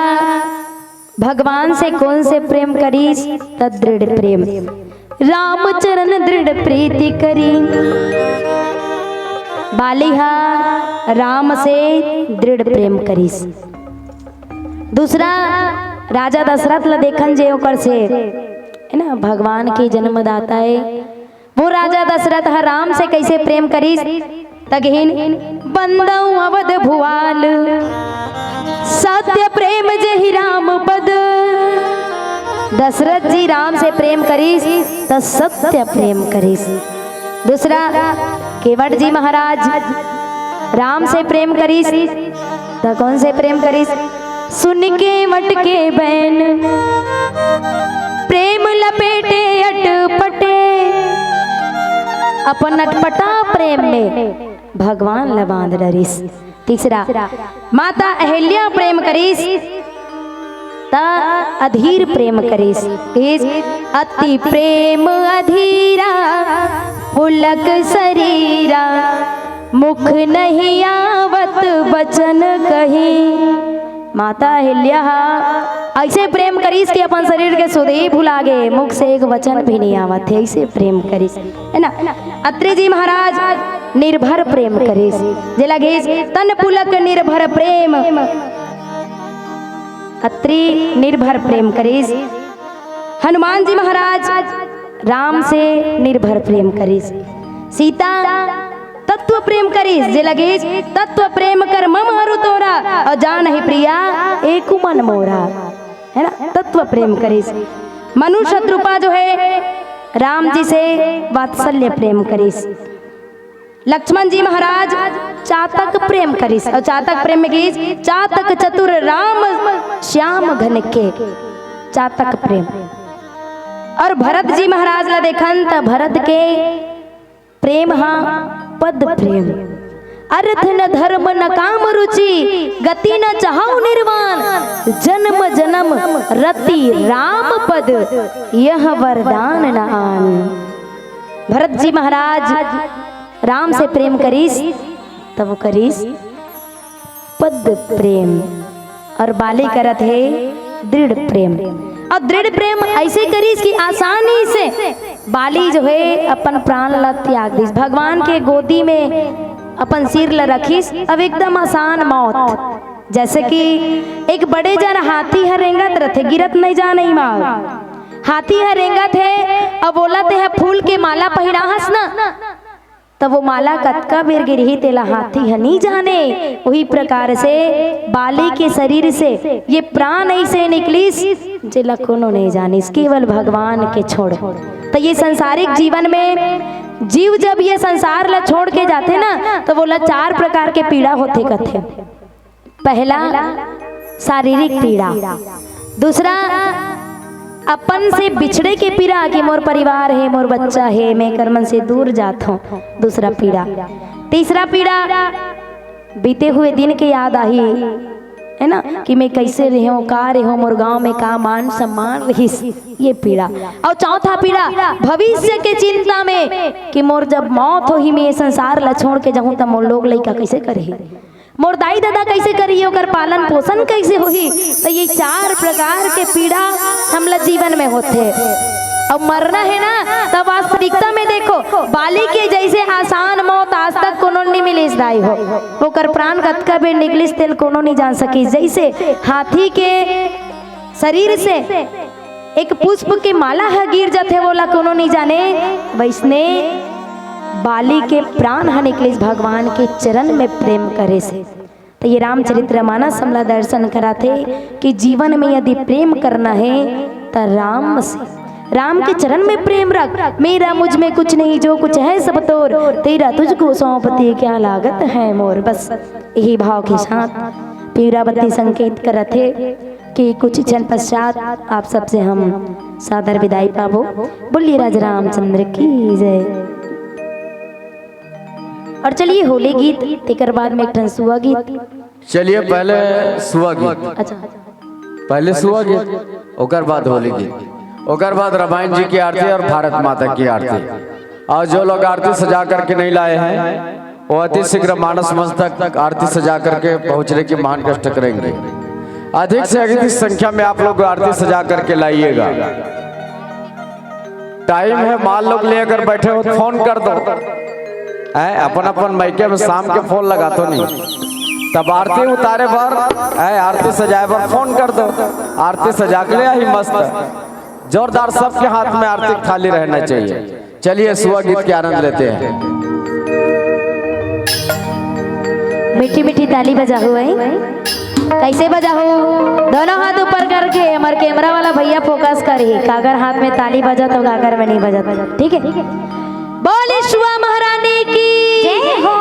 भगवान से कोन से प्रेम करिस? त दृढ़ प्रेम। रामचरण दृढ़ प्रीति करी। बाली हा राम से दृढ़ प्रेम करिस। दूसरा, राजा दशरथ ला देखन, जे ओकर से, है ना, भगवान के जन्मदाता है, वो राजा दशरथ ह राम से कैसे प्रेम करिस? त कहिन, बंदउ अवध भुआल, सत्य प्रेम जहि राम पद। दशरथ जी राम से प्रेम करिस, त सत्य प्रेम करिस। दूसरा, केवट जी महाराज राम से प्रेम करिस, त कोन से प्रेम करिस? सुन केवट के बैन, प्रेम लपेटे अटपटे। अपन अटपटा प्रेम में भगवान ला बांध डरिस। तीसरा, माता अहिल्या प्रेम करिस, त अधीर प्रेम करिस। कहिस, अति प्रेम अधीरा पुलक सरीरा, मुख नहीं आवत बचन कही। माता अहिल्या हा ऐसे प्रेम करिस कि अपन शरीर के सुध ही भुला गे, मुख से एक वचन भी नहीं आवत है, ऐसे प्रेम करिस, है ना। अत्रि जी महाराज निर्भर प्रेम करिस, जेला कहिस, तन पुलक निर्भर प्रेम। अत्रि निर्भर प्रेम करिस। हनुमान जी महाराज राम से निर्भर प्रेम करिस। सीता तत्व प्रेम करिस, जेला कहिस, तत्व प्रेम कर मम अरु तोरा, अउ जानहि प्रिया एकु मन मोरा, है ना, तत्व प्रेम करिस। मनु शतरूपा जो है, राम जी से वात्सल्य प्रेम करिस। लक्ष्मण जी महाराज चातक प्रेम करिस, अउ चातक प्रेम में कहिस, चातक चतुर राम श्याम घन के, चातक प्रेम। अउ भरत जी महाराज ला देखन, त भरत के प्रेम हा पद प्रेम। अर्थ न धर्म न काम रुचि, गति न चाहउ निर्वाण, जन्म जन्म रति राम पद, यह वरदान न आन। भरत जी महाराज राम से प्रेम करिस, तब वो करिस पद प्रेम, अउ बाली करत हे दृढ़ प्रेम। अउ दृढ़ प्रेम ऐसे करिस कि आसानी से बाली जो है अपन प्राण ला त्याग दिस। भगवान के गोदी में अपन सिर ला रखिस, अब एकदम आसान मौत। जैसे कि एक बड़े जन हाथी ह रेंगत रथे, गिरत नहीं जाने माँ। हाथी ह रेंगत हे, अब बोला ते ह फूल के माला पहिराहस ना, तब वो माला कतका बेर गिरही, तेला हाथी ह नी जाने। वही प्रकार से बाली के शरीर से ये प्राण ऐसे निकलिस, जेला कोनो नहीं जानिस, केवल भगवान के छोड़। तो ये सांसारिक जीवन में जीव जब ये संसार ला छोड़ के जाथे ना, तो वोला चार प्रकार के पीड़ा होथे कथे। पहला, शारीरिक पीड़ा। दूसरा, अपन से बिछड़े के पीड़ा कि मोर परिवार हे, मोर बच्चा हे, मैं एकर मन से दूर जात हूँ। दूसरा पीड़ा। तीसरा पीड़ा, बीते हुए दिन के याद आही, है ना, कि मैं कैसे रहे हूँ, का रहे हूँ, मोर गांव में का मान सम्मान रहिस, ये पीड़ा। अउ चौथा पीड़ा, भविष्य के चिंता में कि मोर जब मौत होही, मैं ये संसार ला छोड़ के जाहूँ, त मोर लोग लइका कैसे करही, मोर दाई ददा कैसे करिए, ओकर पालन पोषण कैसे होही। तो ये चार प्रकार के पीड़ा हमला जीवन में होथे। अब मरना है ना, तब वास्तविकता में देखो, बाली के जैसे आसान मौत आज तक कोनो नहीं मिलिस दाई हो। ओकर प्राण कतका बेर निकलिस, तेल कोनो नहीं जान सकिस। जैसे हाथी के शरीर से एक पुष्प के माला ह गिर जाथे, वोला कोनो नहीं जाने, वैसने बाली के प्राण ह निकलिस भगवान के चरण में प्रेम करे से। तो ये रामचरित्र मानस हमला दर्शन कराथे कि जीवन में यदि प्रेम करना है, तो राम से, राम के चरण में प्रेम रख। मेरा मुझ में कुछ नहीं, जो कुछ है सब तोर, तेरा तुझको सौंपती क्या लागत है मोर। बस यही भाव के साथ पीड़ा बत्ती संकेत करत हे कि कुछ क्षण पश्चात आप सबसे हम सादर विदाई पाबो। बोलिए राजा रामचंद्र की जय। और चलिए होली गीत, तेकर बाद में एक ठन सुआ गीत। चलिए पहले सुआ गीत। अच्छा। पहले सुआ गीत, ओकर बाद होली गीत, ओकर बाद रामायण जी की आरती और भारत माता की आरती। और जो लोग आरती सजा करके नहीं लाए हैं, वो अति शीघ्र मानस मंच तक आरती सजा करके पहुंचने की महान कष्ट करेंगे। अधिक से अधिक संख्या में आप लोग आरती सजा करके लाइएगा। टाइम है, माल लोग लेकर बैठे हो, फोन कर दो। हैं, अपन अपन मायके में शाम के फोन लगा तो नहीं, तब आरती उतारे बर, हैं, आरती सजाए बर फोन कर दो। आरती सजा के ले आई मस्त, जोरदार, सबके हाथ में आरती की थाली रहना चाहिए। चलिए, सुआ गीत के आनंद लेते हैं। मीठी मीठी ताली बजाहू है। कैसे बजाहू? दोनों हाथ ऊपर करके। हमार कैमरा वाला भैया फोकस करही, काकर हाथ में ताली बजत अउ काकर में नहीं बजत। ठीक है, बोले सुआ महारानी की जय हो।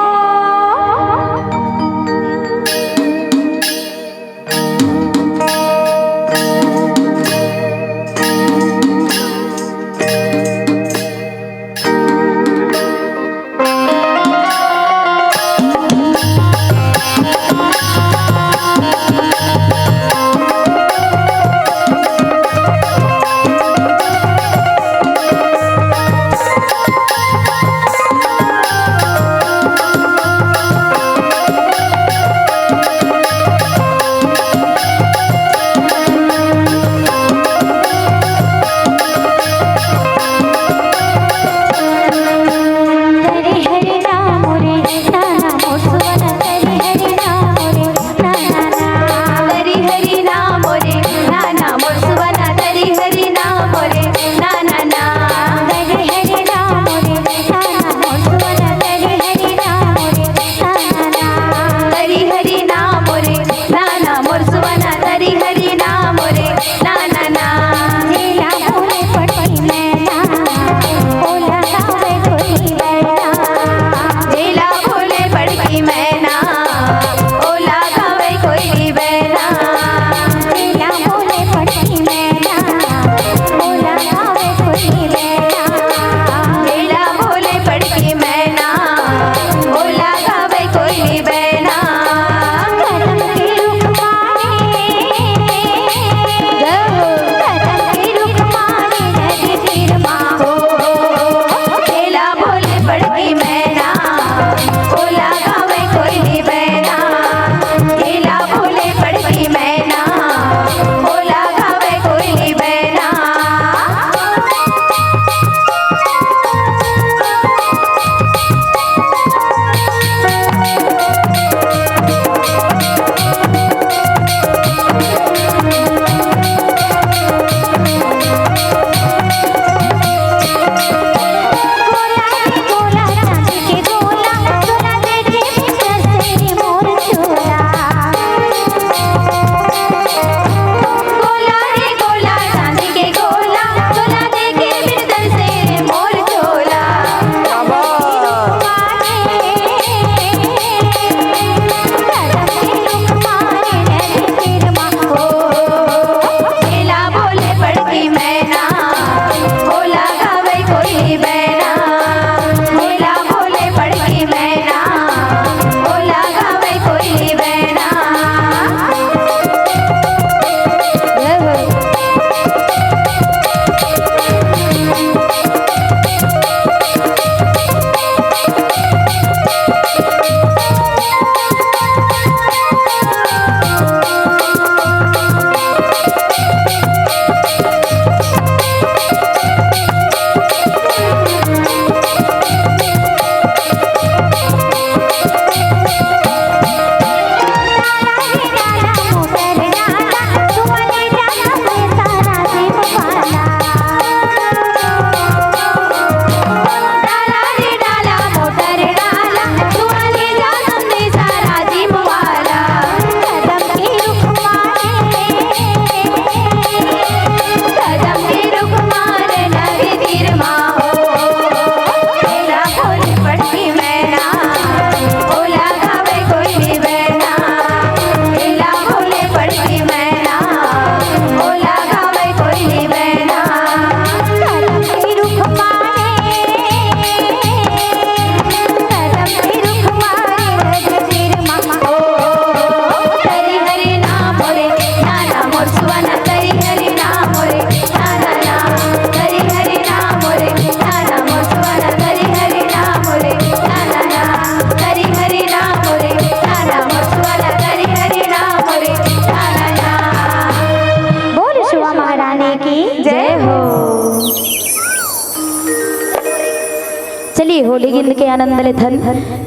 होली गीत के आनंद लेथन।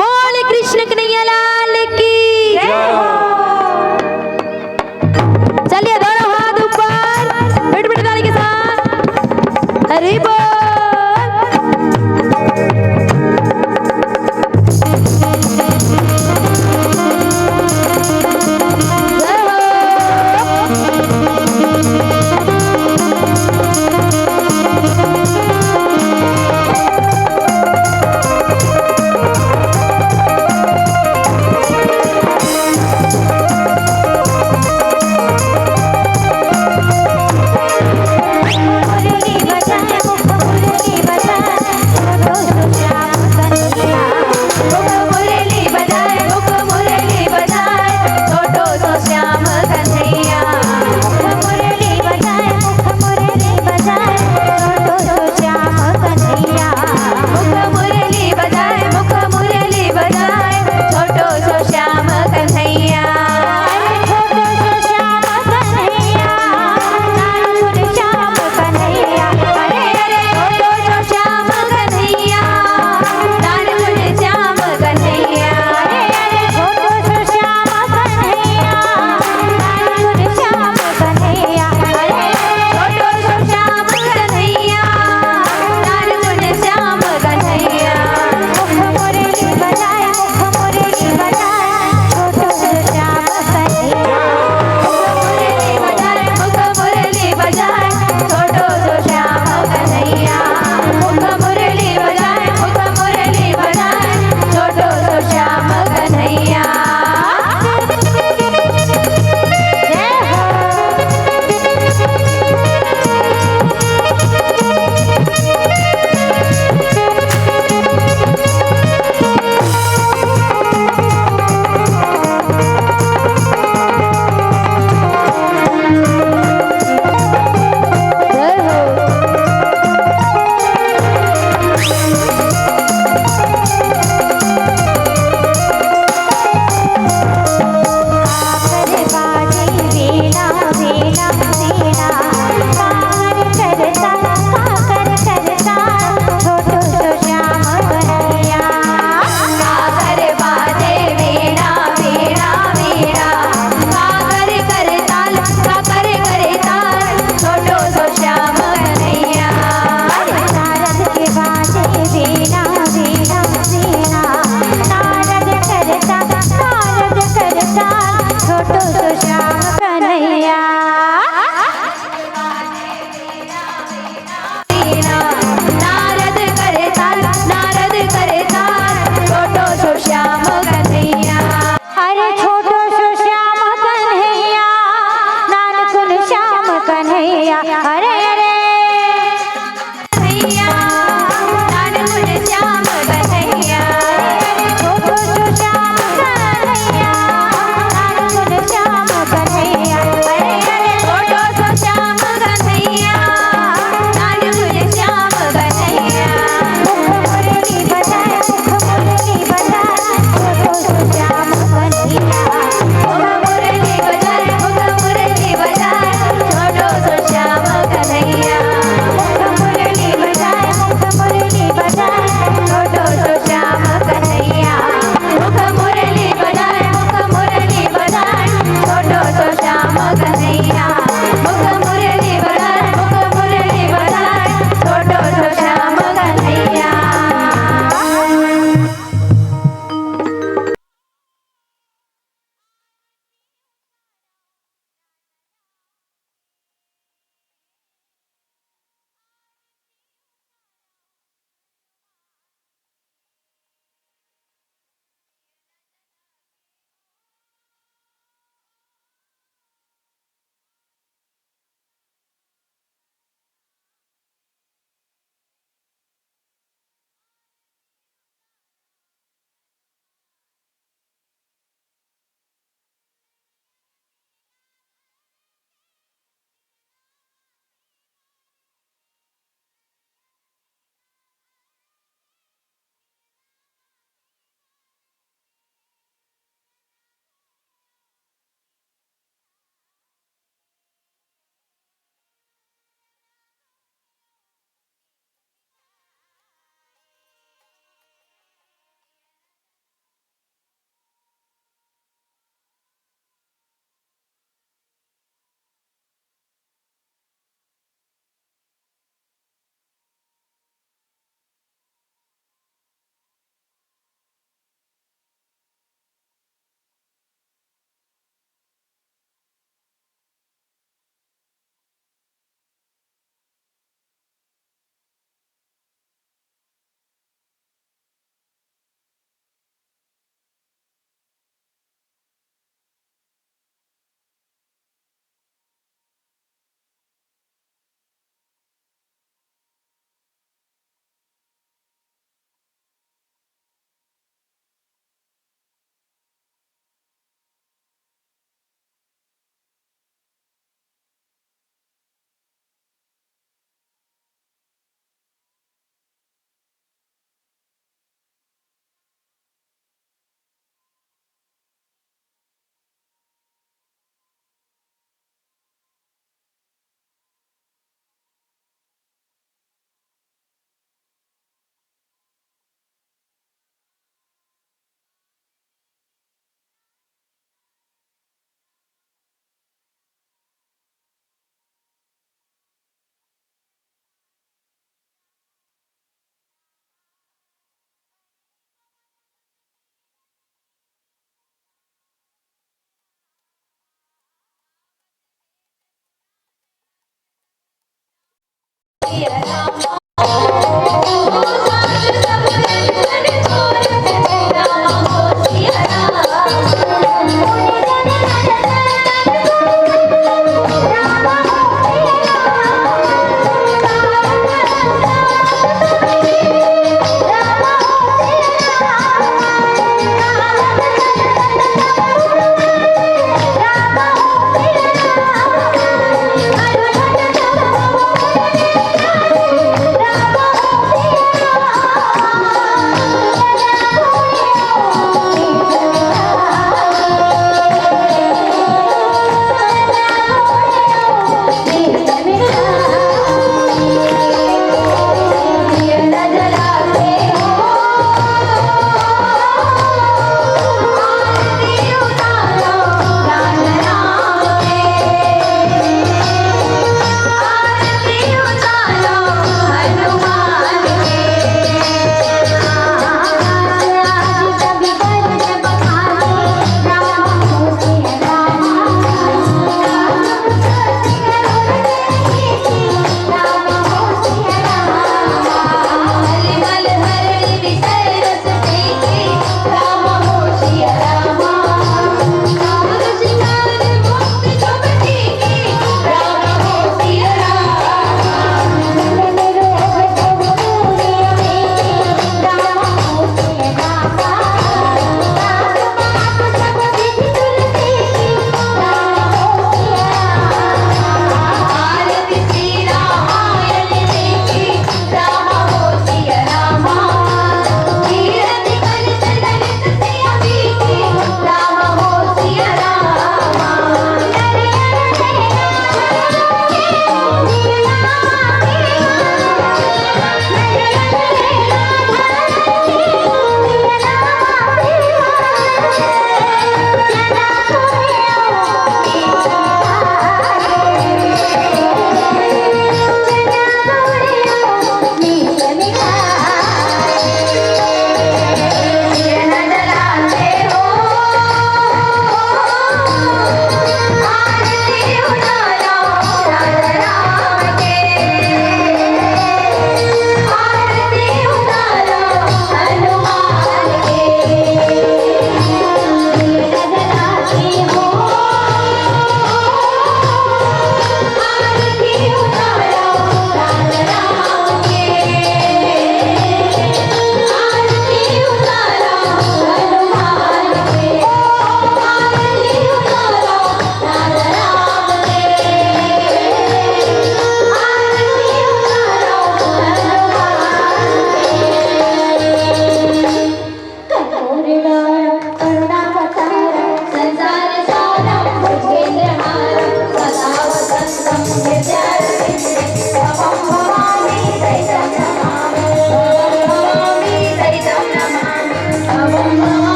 बोल कृष्ण कन्हैया लाल की। चलिए, दोनों हाथ ऊपर, फिट फिट ताली के साथ। हरि बोल।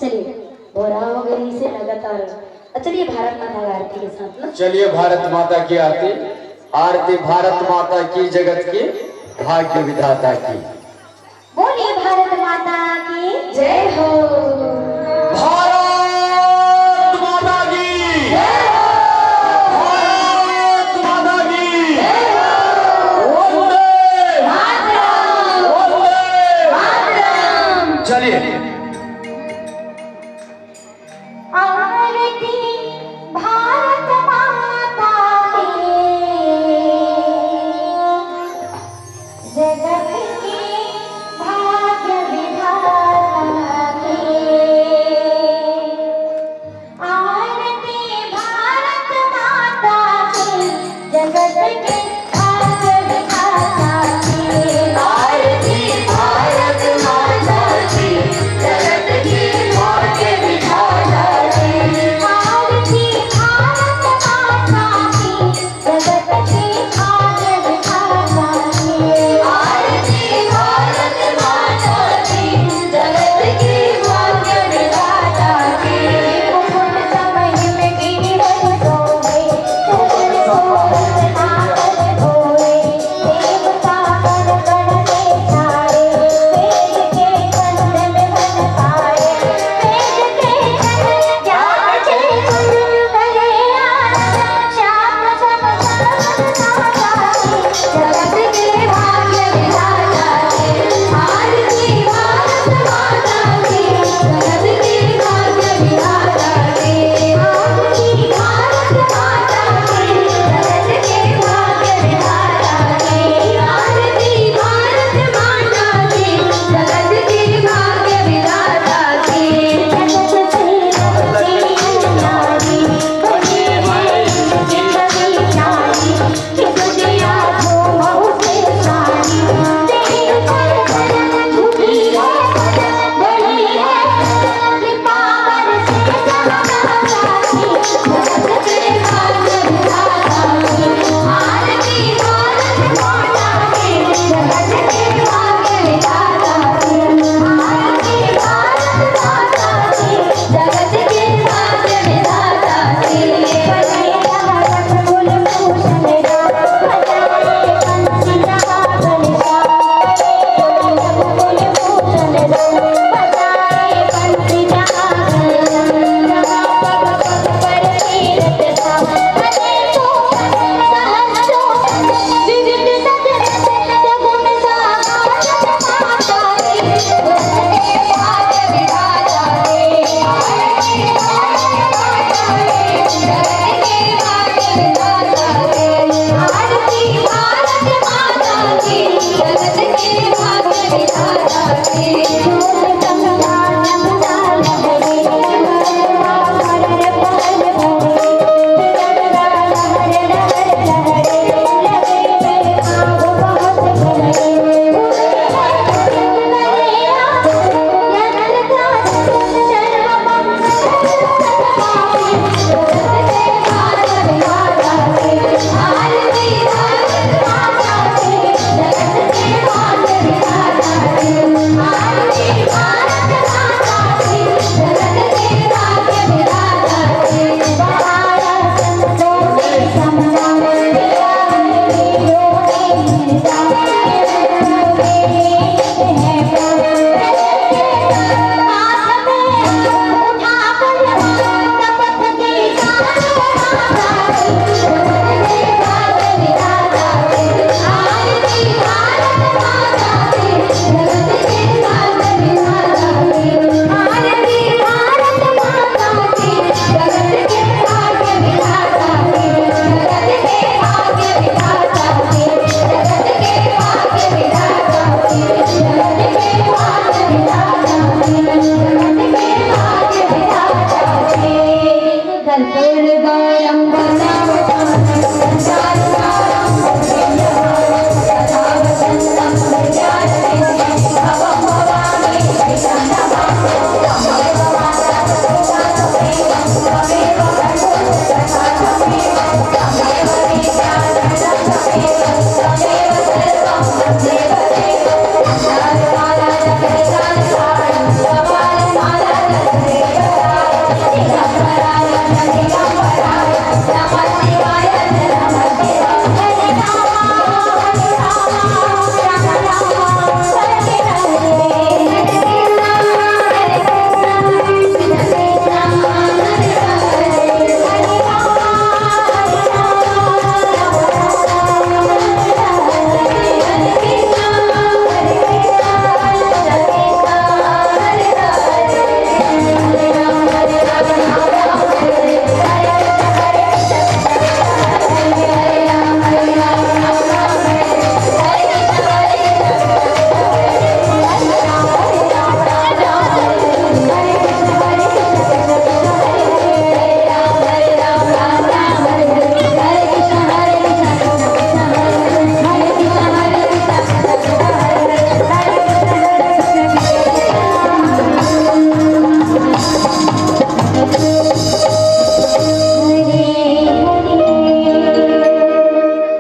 चलिए, भोरा हो गई से लगातार। चलिए, भारत माता की आरती के साथ ना। चलिए, भारत माता की आरती। आरती भारत माता की, जगत की भाग्य विधाता की। बोलिए भारत माता की जय हो। भारत माता की जय हो। भारत माता की जय हो। वंदे मातरम। वंदे मातरम। चलिए। आरती भारत माता की, जगत की भाग्य विधाता की।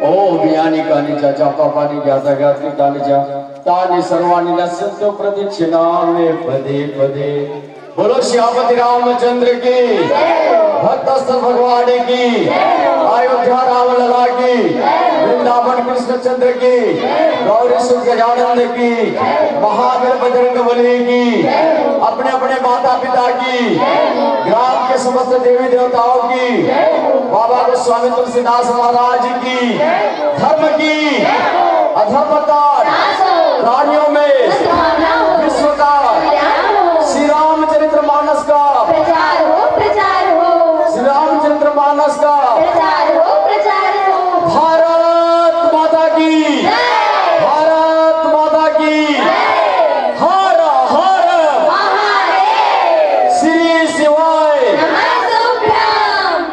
ओम यानी कानी च जपा पानी ज्ञाता ज्ञात्री कानी च तानी सर्वाणी नश्यंतु प्रदक्षिणानि पदे पदे। बोलो श्यामति रामचंद्र की, भक्त स्थल भगवान की, अयोध्या राम लला की, वृंदावन कृष्णचंद्र की, गौरी सुत गजानंद की, महावीर बजरंग बली की, अपने अपने माता पिता की, ग्राम के समस्त देवी देवताओं की, बाबा गोस्वामी तुलसीदास महाराज की, धर्म की, अधर्म का, प्राणियों में विश्व का, श्री रामचरित्र मानस का, प्रचार हो, प्रचार हो। श्री रामचरित्र मानस का, प्रचार हो, प्रचार हो। भारत माता की, जय। भारत माता की, जय। हर हर महादेव। श्री शिवाय। नमः शुभ्रम।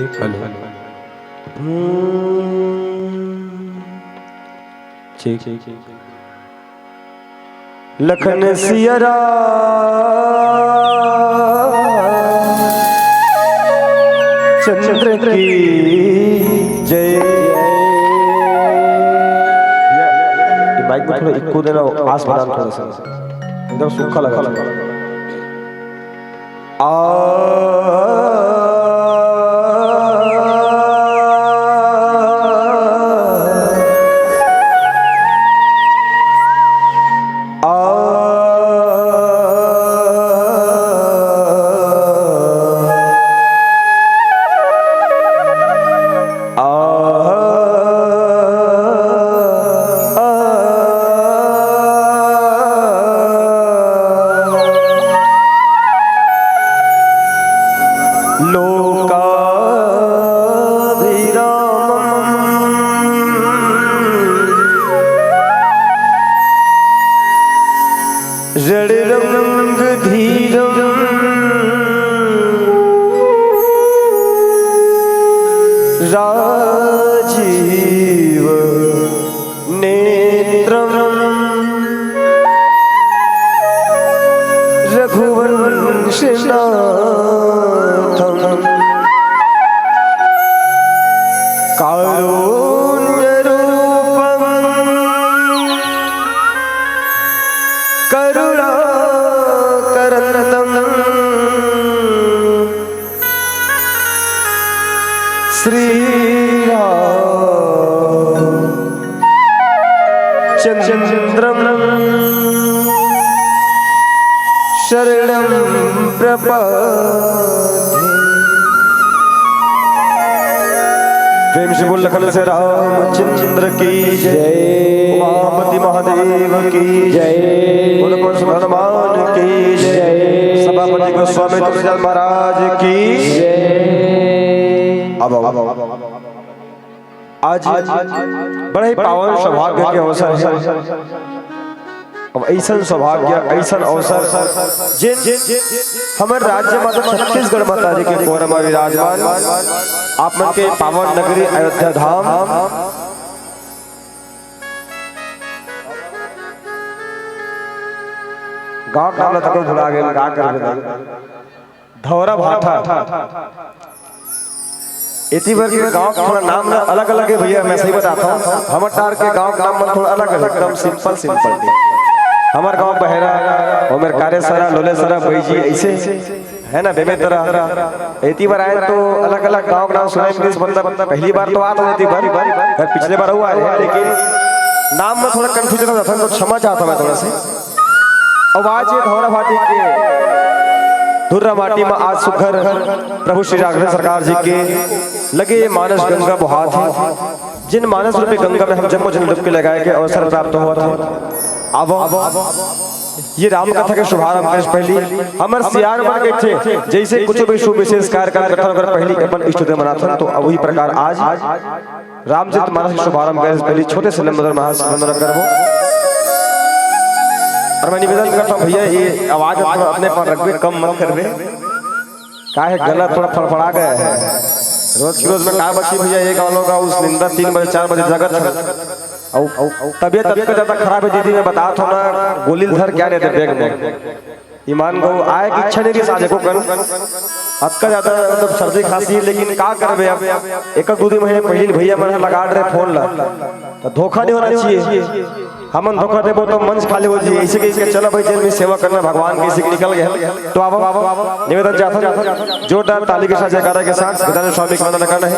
हेलो। हम्म, ठीक। लखन सिया राम चंद्र की जय। ये माइक में थोड़ा इको देना, आस बना थोड़ा सा, एकदम सूखा लगा। आ लोकाभिरामम् रणरंगधीरम् राजीव नेत्रम् रघुवंशनाथम् कारुण्यरूपम् करुणाकरन्दम् श्रीराम चंद्रम शरणम प्रपद्ये। प्रेम से बोल लखन से रामचंद्र की जय, उमापति महादेव की जय, बोल कंस हनुमान की जय, सभापति गोस्वामी तुलसीदास महाराज की जय। अब, अब, अब, अब। आज बड़ा ही पावन सौभाग्य के अवसर हे। अब अइसन सौभाग्य, अइसन अवसर, जेन हमर राज्य माता छत्तीसगढ़ माता जी के कोरा म विराजमान, आप मन के पावन नगरी अयोध्या धाम, गांव के नाम ला तको भुला गेन, का करबे ना। धौरा भाठा। एती बर के गांव के थोड़ा नाम ना अलग-अलग हे भैया, मैं सही बताथंव। हमर डाहर के गांव के नाम मन थोड़ा अलग हे, एकदम simple, simple हे। हमर गांव बहेरा, ओमेर कारेसरा, लोलेसरा, बैजी, अइसे हे ना, बेमेतरा। एती बर आएन तो अलग-अलग गांव के नाम सुनाय मिलिस, मतलब पहली बार तो आत हों एती बर, पर पिछले बार अउ आए रहेन, लेकिन नाम में थोड़ा confusion हो जाथन, तो क्षमा चाहथंव मैं थोड़ा से। अउ आज ये धौरा भाटी के धुर्रा माटी म आज सुघर प्रभु श्री राघवेंद्र सरकार जी के लगे ये मानस गंगा बोहात हे, जेन मानस रूपी गंगा में हम जम्मो झन डुबकी लगाय के अवसर प्राप्त होवत हे। अब ये राम कथा के शुभारंभ करे से पहली हमर सियान मन कहिथे, जइसे कुछ भी शुभ विशेष कार्यक्रम करथन, ओकर पहली अपन इष्ट देव मनाथन, तो वही प्रकार आज रामचरित मानस के शुभारंभ करे से पहली छोटे से लंबोदर महाराज से वंदना करबो। अउ मैं निवेदन करथंव भैया, ये आवाज थोड़ा अपने पर रखबे, कम मत करबे। का हे, गला थोड़ा फड़फड़ा गया हे। रोज के रोज में का बची भैया, ये गाँव लोग उस निंदा तीन बजे, चार बजे जगत हे। अउ, अउ, अउ तबीयत अतका ज्यादा खराब हे दीदी, मैं बताथंव ना, गोली धर क्या लेते बैग में। ईमान गो आए के इच्छा नइ रहिस आज एको कन। अतका ज्यादा मतलब सर्दी खांसी हे, लेकिन का करबे अब। एक दू दिन महीने पहली भैया मन लगा रहे फोन ला, तो धोखा नइ होना चाहिए। हमन धोखा देबो तो मंच खाली हो जाही। अइसे कहिके चला भाई, जेन भी सेवा करना भगवान के, अइसे निकल गए। तो अब निवेदन चाहत हन, जोरदार ताली के साथ, जयकारा के साथ गजानन स्वामी के वंदना करना हे।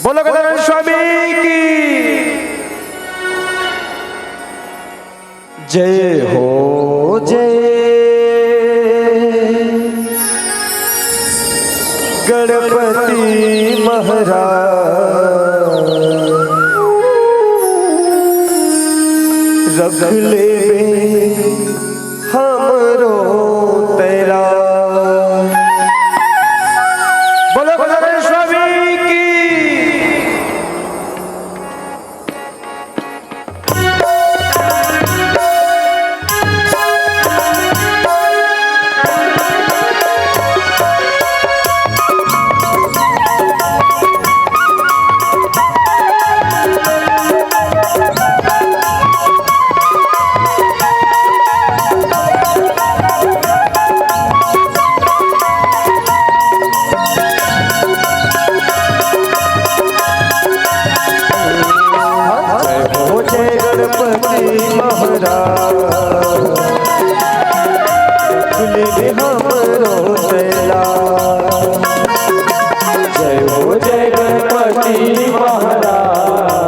बोलो गजानन स्वामी की जय हो जय गणपति महाराज, रख लेबे हमरो तैरा। बोलो गजानन स्वामी की। महाराज, रख ले हमरो तैला। जय हो जय गणपति महाराज,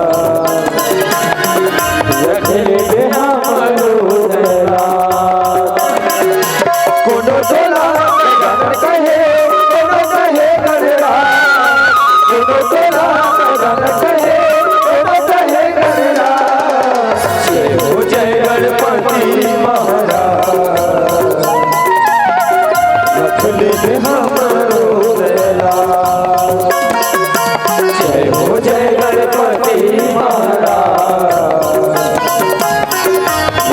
रख ले हमरो तैला। कोनो टोला गगन कहे, कोनो कहे गणराज, कोनो टोला गगन कहे, कोनो कहे गणराज। जय हो जय गणपति महाराज, रख ले हमरो तैला। जय हो जय गणपति महाराज,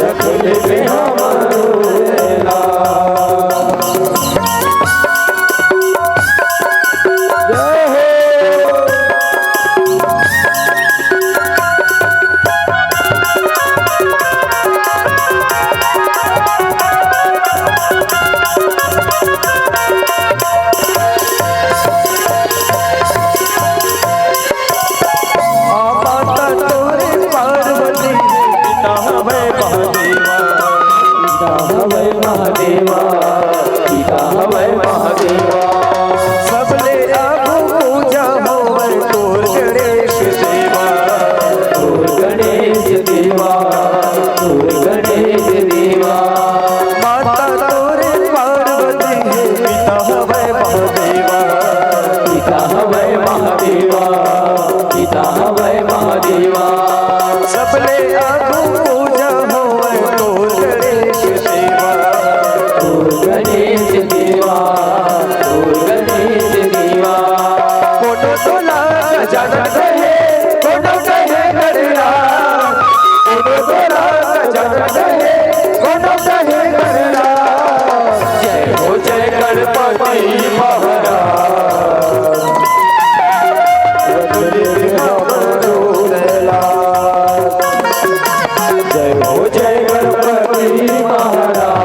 रख ले हमरो तैला। जय हो। आ माता तोरे पार्वती, पिता हवे महादेवा। पिता हवे महादेवा, पिता हवे महादेवा। सबले आगू पूजा होवे तोर गणेश देवा। तोर गणेश देवा, तोर गणेश देवा। माता तोरे पार्वती हे, पिता हवे महादेवा। पिता हवे महादेवा, पिता हवे महादेवा। सबले आगू पूजा होवे तोर गणेश देवा। तोर गणेश देवा, तोर गणेश देवा। कोनो टोला गजानन कहे, कोनो कहे गणराज, कोनो टोला गजानन कहे, कोनो कहे गणराज। जय हो जय गणपति महाराज, रख ले हमरो तैला। जय हो जय गणपति महाराज,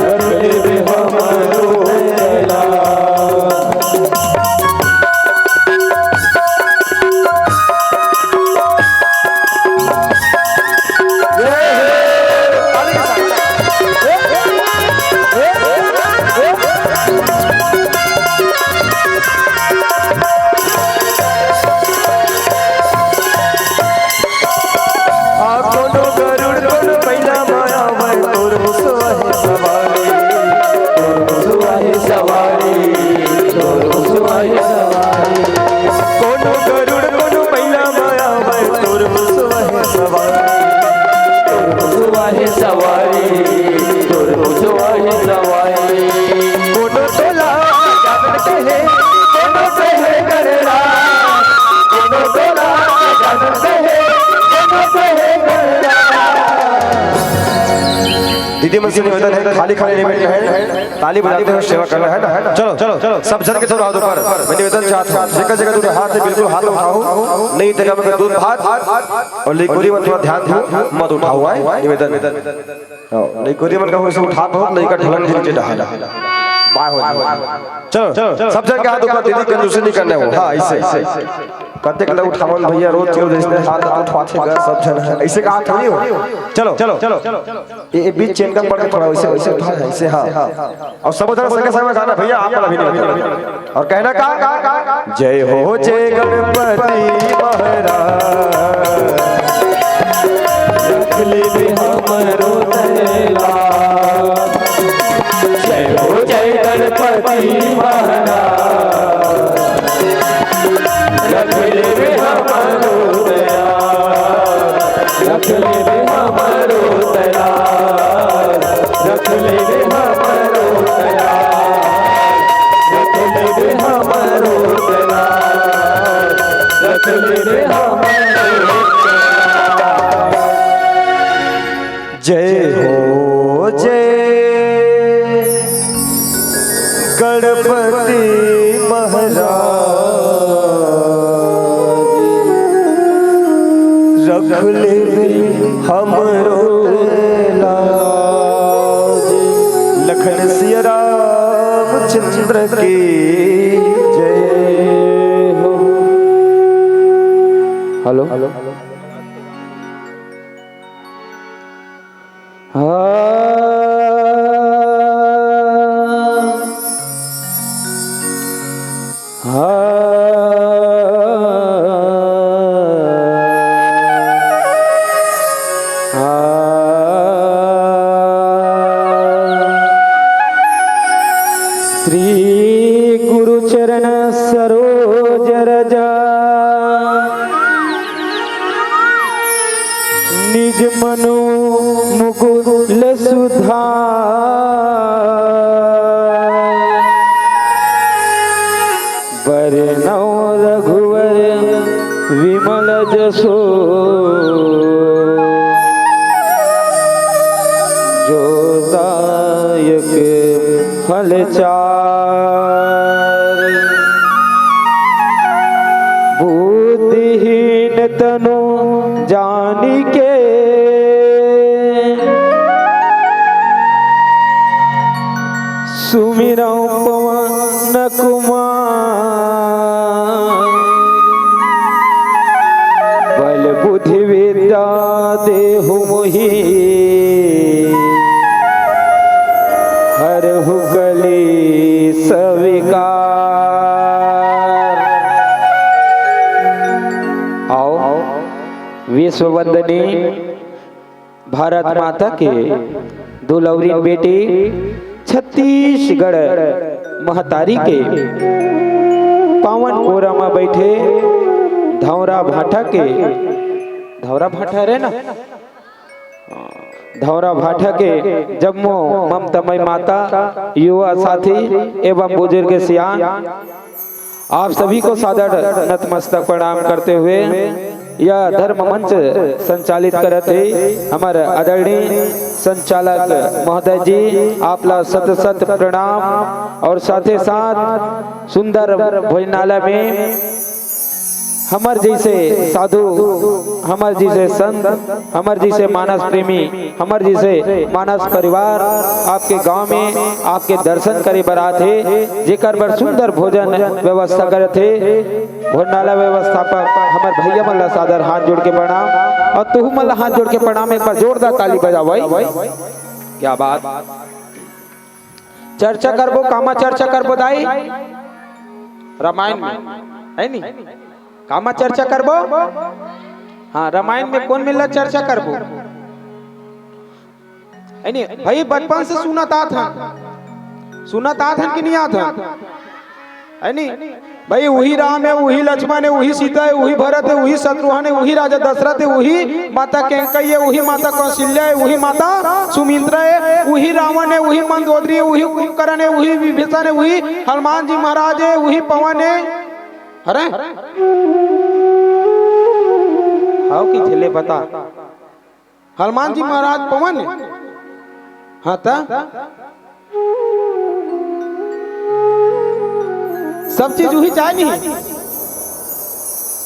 रख ले हमरो तैला। आ कोनो गरुड़ कोनो बइला माया मैं तोर मुसवा हे सवारी। तोर मुसवा हे सवारी, तोर मुसवा हे सवारी। कोनो गरुड़ कोनो बइला माया मैं तोर मुसवा हे सवारी। तोर मुसवा हे सवारी, तोर मुसवा हे सवारी। कोनो टोला गजानन कहे, कोनो कहे गणराज, कोनो टोला गजानन कहे, कोनो कहे गणराज। दीदी मन से निवेदन है, खाली खाली नहीं बैठना है, ताली बजाते हुए सेवा करना है ना, है ना? चलो, चलो, चलो, सब झन के थोड़ा हाथ ऊपर, मैं निवेदन चाहता हूँ, जेकर जेकर दूर हाथ है, बिल्कुल हाथ उठाओ, नहीं तो मैं दूध भात और लिकोरी में थोड़ा ध्यान दो, मत उठाओ, आए, निवेदन। हाँ, लइकोरी मन का वइसे उठात हो, लइका ढलक ढिल के डहान। बाय हो जाए। चलो, चलो, सब झन के हाथ ऊपर, दीदी कंजूसी नहीं करने हो। हाँ, ऐसे, ऐसे। कते कते उठावन भैया, रोज चलो जैसे हाथ उठवाते हैं, सब झन है। ऐसे कहा थोड़ी हो। चलो, चलो, चलो। ये, ये बीच चेन का पकड़ के थोड़ा वैसे, वैसे उठा, ऐसे, हाँ। और सब उधर संगे संगे गाना, भैया, आप वाला भी नहीं बजाना। और कहना का? जय हो जय गणपति महाराज, रख ले हमरो तैला। जय हो जय गणपति महाराज, रख ले हमरो तैला। रख ले हमरो तैला, रख ले हमरो तैला, रख ले हमरो तैला, रख ले हमरो तैला। जय हो जय गणपति महाराज, रख ले हमरो तैला। लखन सिया रामचंद्र की जय हो। Hello, hello. हा। हा। हा। श्री गुरु चरण सरोज रज, निज मनु मुकुल सुधार। बरनउँ रघुवर विमल जसु, जो दायक फल चार। बुद्धिहीन तनु जानिके, सुमिरउँ पवन कुमार। बल बुद्धि विद्या देहु मोहि, हरहु कलेस विकार। आओ, विश्व वंदनी भारत माता के दुलौरिन बेटी, छत्तीसगढ़ महतारी के पावन कोरा म बइठे धौरा भाठा के, धौरा भाठा रे ना, धौरा भाठा के जम्मो ममतामय माता, युवा साथी एवं बुजुर्ग सियान, आप सभी को सादर नतमस्तक प्रणाम करते हुए यह धर्म मंच संचालित करत हे हमर आदरणीय संचालक महोदय जी, आप ला सत सत प्रणाम। और साथे साथ सुंदर भोजनालय में हमर जइसे साधु, हमर जइसे संत, हमर जइसे मानस प्रेमी, हमर जइसे मानस परिवार आपके गांव में आपके दर्शन करे बर आथे, जेकर बर सुंदर भोजन व्यवस्था करत हे। भोजनालय व्यवस्थापक हमर भैया मन ला सादर हाथ जोड़ के प्रणाम, और तुहू मन ला हाथ जोड़ के प्रणाम। एक बार जोरदार ताली बजाओ भाई। क्या बात। चर्चा करबो, कामा चर्चा करबो दाई? रामायण में, है नी? कामा चर्चा करबो? हाँ, रामायण में कोन मेर ला चर्चा करबो? है नी? भाई, बचपन से सुनत आत हन, सुनत आत हन कि नहीं आत हन? है नी? भाई, उही राम हे, उही लक्ष्मण हे, उही सीता हे, उही भरत हे, उही शत्रुघ्न हे, उही राजा दशरथ हे, उही माता कैकई हे, उही माता कौशल्या हे, उही माता सुमित्रा हे, उही रावण हे, उही मंदोदरी हे, उही कुंभकर्ण हे, उही विभीषण हे, उही हनुमान जी महाराज हे, उही पवन हे। अरे, हव कि झेले बता। हनुमान जी महाराज पवन हे। हाँ त सब चीज उही चाहे नहीं।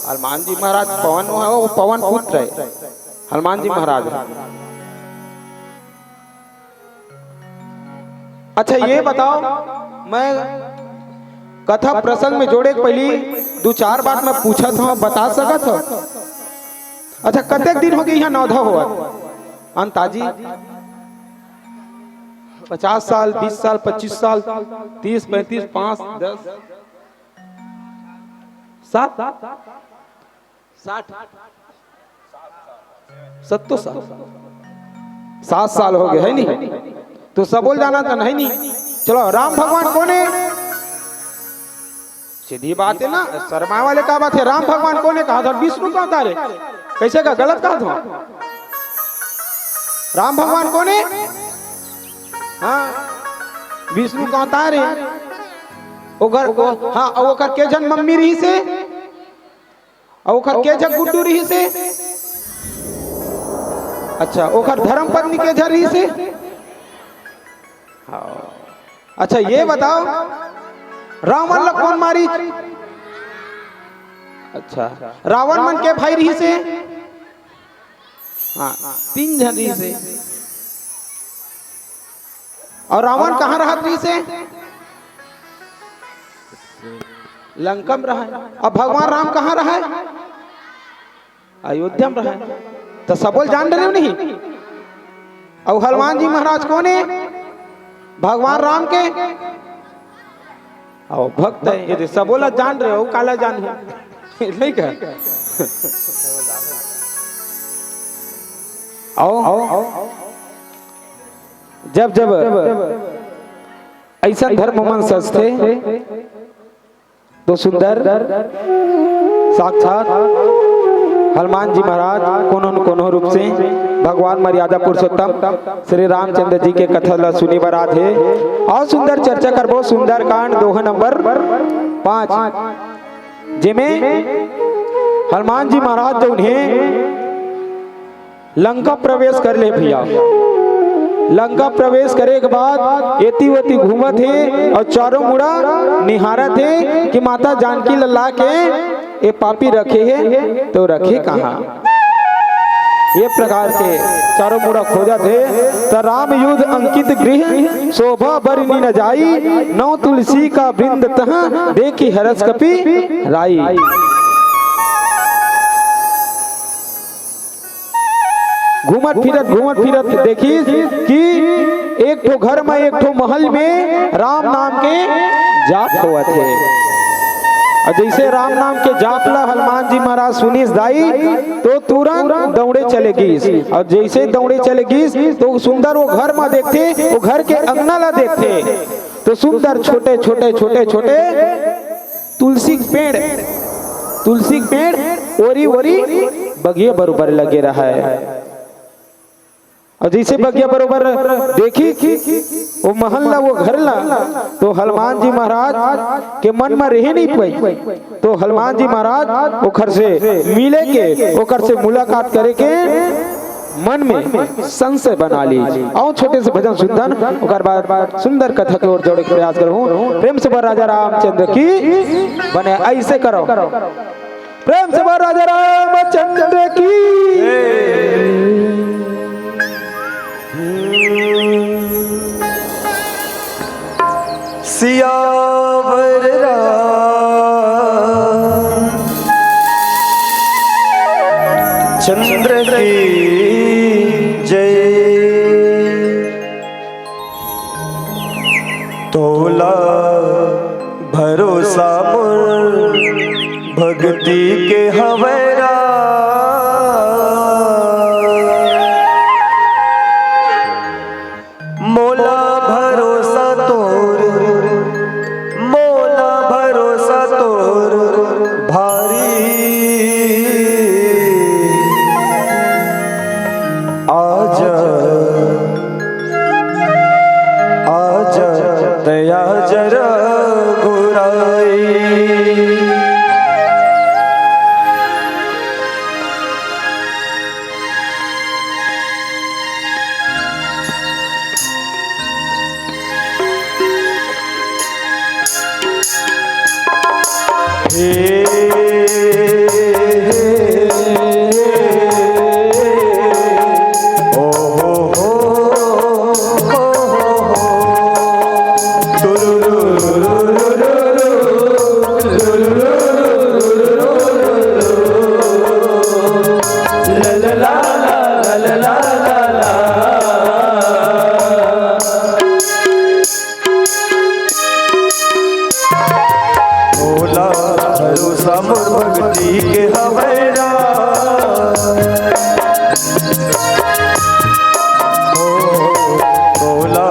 हनुमान जी महाराज पवन हे, वो पवन पुत्र हे हनुमान जी महाराज। अच्छा, ये बताओ, मैं कथा प्रसंग में जोड़े के पहिली दू चार बात मैं पूछत हूँ, बता सकत हो? अच्छा, कतेक दिन हो गे इहाँ नवधा होवत? अंताजी? पचास साल, बीस साल, पच्चीस साल, तीस, पैंतीस, पाँच, दस, सात, साठ, सत्तर साल, सात साल हो गे, है नी? तो सबो ल जानत हन, है नी? चलो, राम भगवान कोन हे? सीधी बात हे ना, शर्माए वाले का बात हे? राम भगवान कोन हे? कहा था विष्णु का अवतार हे। कैसे का गलत कहा था? राम भगवान कोन हे? हाँ, विष्णु का अवतार हे। ओकर, ओ, हाँ, अउ ओकर के झन मम्मी रहिस हे? अउ ओकर के झन गुड्डू रहिस हे? अच्छा, ओकर धर्म पत्नी के झन रहिस हे? हाँ। अच्छा, ये बताओ, रावण ला कोन मारिस? अच्छा, रावण मन के भाई रहिस हे? हाँ, तीन झन रहिस हे। अउ रावण कहाँ रहत रहिस हे? लंका म रहय। अब भगवान राम कहाँ रहय? अयोध्या म रहय। त सबो ल जान डरेव नहीं? अउ हनुमान जी महाराज कोन हे? भगवान राम के अउ भक्त हे। ये दे, सबो ला जान रहे हो, काला जानहूं? नहीं का? अउ जब जब अइसन धर्म मन सजथे, तो सुंदर साक्षात हनुमान जी महाराज कोनो न कोनो रूप से भगवान मर्यादा पुरुषोत्तम श्री रामचंद्र जी के कथा ला सुने बर आथे। अउ सुंदर चर्चा करबो, सुंदरकांड दोहा नंबर पाँच, जेमे हनुमान जी महाराज जउन हे लंका प्रवेश कर ले भैया। लंका प्रवेश करे के बाद एती ओती घूमत हे अउ चारों मुड़ा निहारत हे कि माता जानकी ला लाके ए पापी रखे हे तो रखे कहाँ। ये प्रकार के चारों मुड़ा खोजत हे। त राम युध अंकित गृह, शोभा बरनि न जाई, नौ तुलसी का वृंद तहाँ, देखि हरष कपि राई। घूमत फिरत, घूमत फिरत देखिस कि एक ठो घर म, एक ठो महल में राम नाम के जाप होवत हे। अउ जइसे राम नाम के जाप ला हनुमान जी महाराज सुनिस दाई, तो तुरंत दौड़े चले गिस। अउ जइसे दौड़े चले गिस, तो सुंदर वो घर म देखथे, वो घर के अंगना ला देखथे, तो सुंदर छोटे छोटे, छोटे छोटे तुलसी के पेड़, तुलसी के पेड़ ओरी ओरी बगिया बरोबर लगे रहय। अउ जइसे बगिया बरोबर देखिस वो महल ला, वो घर ला, तो हनुमान जी महाराज के मन म रहे नहीं पाइस। तो हनुमान जी महाराज ओखर से मिले के, ओखर से मुलाकात करे के मन में संशय बना लीस। अउ छोटे से भजन सुनथन, ओकर बाद सुंदर कथा के ओर जोड़े के प्रयास करहूं। प्रेम से बोल राजा रामचंद्र की। बने अइसे करो, प्रेम से बोल राजा रामचंद्र की। सियावर राम चंद्र की जय। तोला भरोसा मोर भक्ति के हवय राम। मोला भरोसा तोर, मोला भरोसा तोर भारी। आजा, आजा, दया जरा घुराई। भोला भरोसा मोर भक्ति के हवय राम। ओ, भोला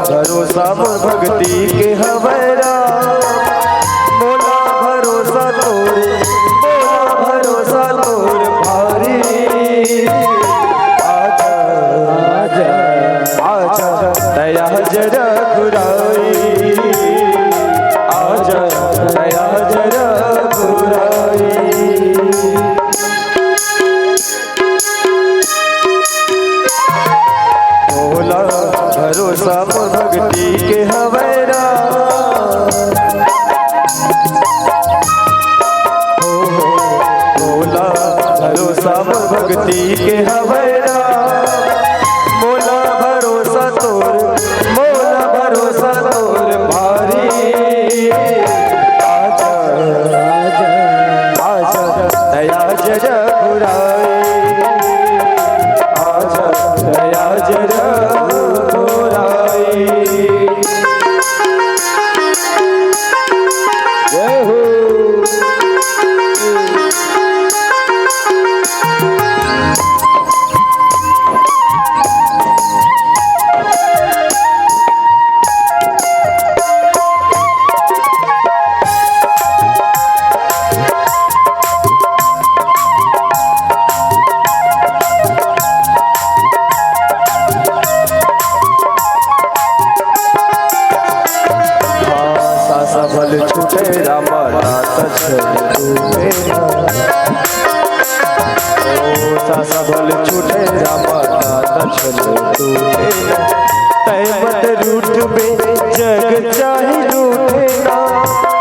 भरोसा मोर भक्ति के हवय राम। मोला भरोसा तोर, मोला भरोसा तोर भारी। आजा, आजा, आजा, दया जरा घुराई। आजा, दया जरा घुराई। भोला भरोसा मोर भक्ति के हवय राम। हो, हो, भोला भरोसा मोर भक्ति के हवय राम। मोला भरोसा तोर, मोला भरोसा तोर भारी। आजा, आजा, आजा, दया जरा घुराई। आजा, दया जरा छूटे रामा का दर्शन टूटे ना, तै मत रूठबे जग चाहे रूठे ना,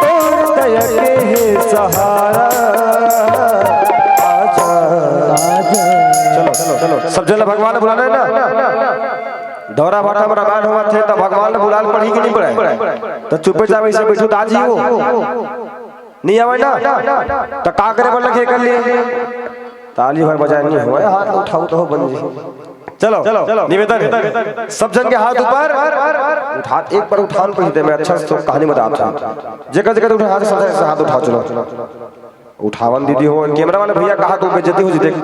तोर दया के हे सहारा। आजा, आजा। चलो, चलो, चलो, सब झन ला भगवान बुलाना है ना। दौरा भाटा में रामायण होवत हे, त भगवान ला बुलाए ल पड़ही कि नहीं पड़े? त चुपे चाप अइसे बइठहू त आ जही हो। नहीं आवे ना, त का करे बर लगही कर लिए? ताली भर बजाए नहीं होय, हाथ उठाहू त हो बन जी। चलो, निवेदन है, सब झन के हाथ ऊपर उठा, एक बार उठान पहिली दे, मैं अच्छा से कहानी बतात हूँ। जेकर जेकर उठा हाथ, सब झन हाथ उठाओ, चलो। उठावन दीदी हो, कैमरा वाले भैया कहा तू बेइज्जती हो जी, देख।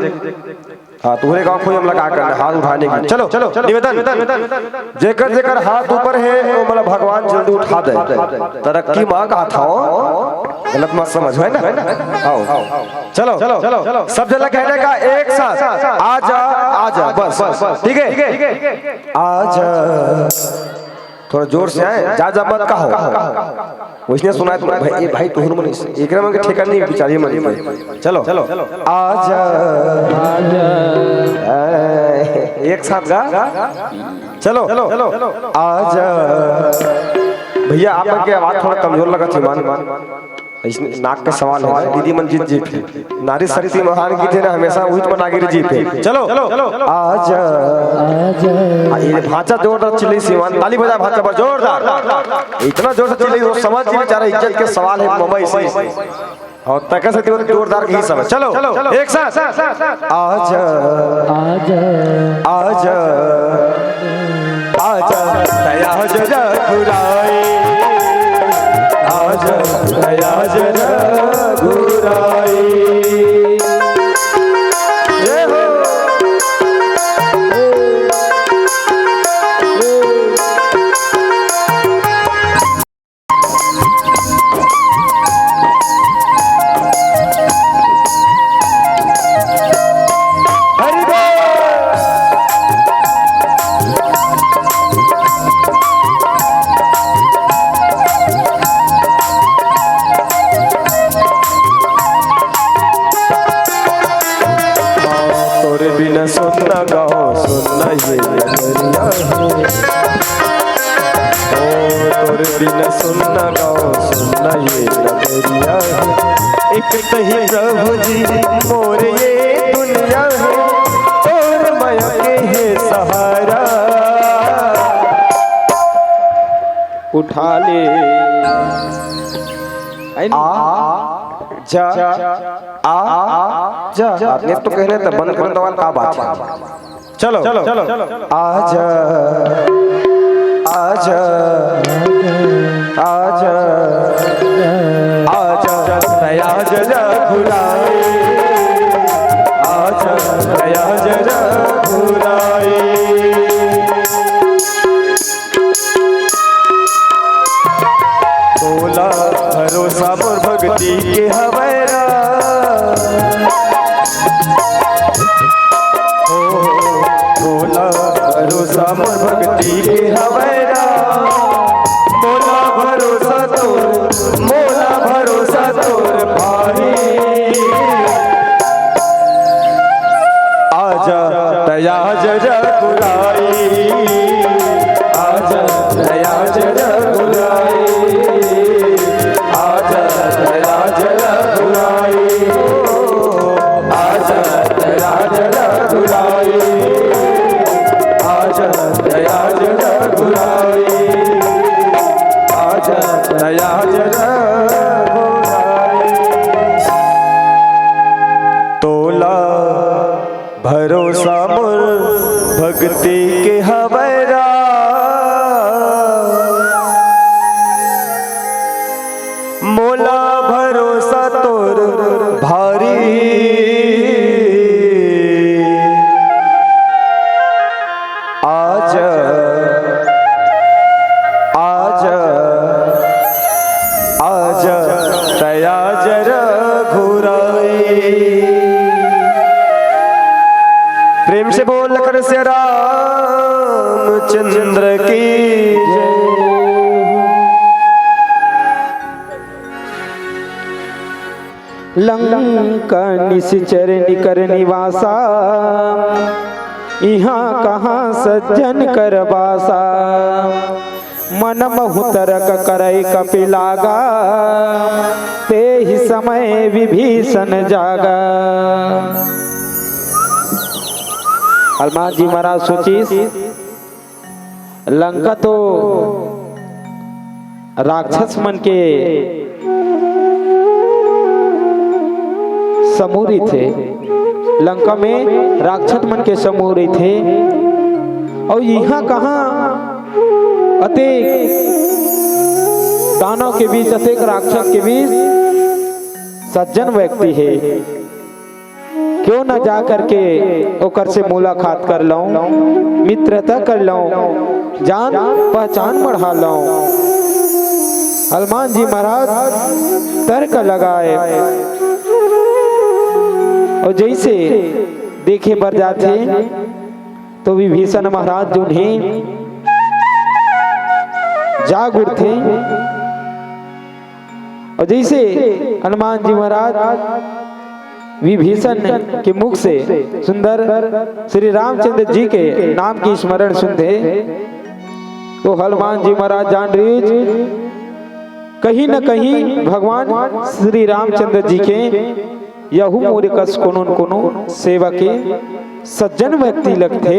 हाँ, तुहरे गाँव खोई हमला का करना, हाथ उठाने की। चलो, निवेदन, जेकर जेकर हाथ ऊपर है, वो मतलब भगवान जल्दी उठा दे। तरक्की माँ कहा था, गलत मत समझ, है ना? आओ, चलो, सब झन ला कहने का एक साथ, आजा, आजा, बस, ठीक है, आजा। थोड़ा जोर से आए, जा जा मत कहो। वइसने सुनाए तो भाई, ए भाई, तुहर मन इस-, एकरा मन के ठेका नहीं, बिचारी मन के। चलो, आजा, आजा। ए, एक साथ गा। चलो, आजा। भैया, आप मन के आवाज थोड़ा कमजोर लगत हे, मान। अइसने नाक के सवाल है, दीदी मन जीत जीत हे। नारी शक्ति महान की थे ना, हमेशा उहित बना गिर जीत हे। चलो, आजा। आजा। आ, ये भांचा जोरदार चिल्लाई सीमान, ताली बजा भांचा पर जोरदार। इतना जोर से चिल्लाई, वो समझ के बेचारा इज्जत के सवाल है, ममा इसे। और तक से जोरदार की सब। चलो, एक साथ। आजा। आजा। आजा। आजा, दया जरा घुराई। आजा, दया जरा घुराई। जय हो। हरि बोल। तोरे बिना सुन्ना गाँव, सुन्ना ये नगरिया है। ओ, तोरे बिना सुन्ना गाँव, सुन्ना ये नगरिया है। एक तही प्रभु जी मोर ये दुनिया है, तोर मया के हे सहारा। उठा ले। आ, जा, आ, जा। आप नेट तो कह रहे थे, बंद कर दवाल, का बात है? चलो, आजा, आजा, आजा, आजा, दया जरा घुराई, आजा, दया जरा घुराई। तोला भरोसा मोर भक्ति के हवय रा। ओ, तोला भरोसा मोर भक्ति के हवय रा। मोला भरोसा तोर, मोला भरोसा तोर भारी। आजा, दया जरा घुराई। आजा, दया जरा घुराई। आजा, दया जरा घुराई। आजा, दया जरा घुराई। आजा, दया जरा घुराई। आजा, दया जरा घुराई। तोला भरोसा मोर भक्ति के हवय रा। मोला भरोसा तोर भारी। आजा, आजा, आजा, दया जरा घुराई। प्रेम से बोल कर सिया रामचंद्र की जय। लंका निशिचर निकर निवासा, इहाँ कहाँ सज्जन कर बासा। मन महु तरक करइ कपि लागा, तेहि समय विभीषण जागा। हनुमान जी महाराज सोचिस, लंका तो राक्षस मन के समूह रहिथे, लंका में राक्षस मन के समूह रहिथे, अउ इहाँ कहाँ अतेक दानव के बीच, अतेक राक्षस के बीच सज्जन व्यक्ति हे। क्यों न जा करके ओकर से मुलाकात कर लऊं, मित्रता कर लऊं, जान पहचान बढ़ा लऊं। हनुमान जी महाराज तर्क लगाए अउ जइसे देखे बर जाथे तो विभीषण महाराज जो हे जाग उठथे। अउ जइसे हनुमान जी महाराज विभीषण के मुख से सुंदर श्री रामचंद्र जी के नाम के स्मरण सुनथे, तो हनुमान जी महाराज जान रहिस, कहीं न कहीं भगवान श्री रामचंद्र जी के यहू मोरे कस कोनो न कोनो सेवा के सज्जन व्यक्ति लगथे,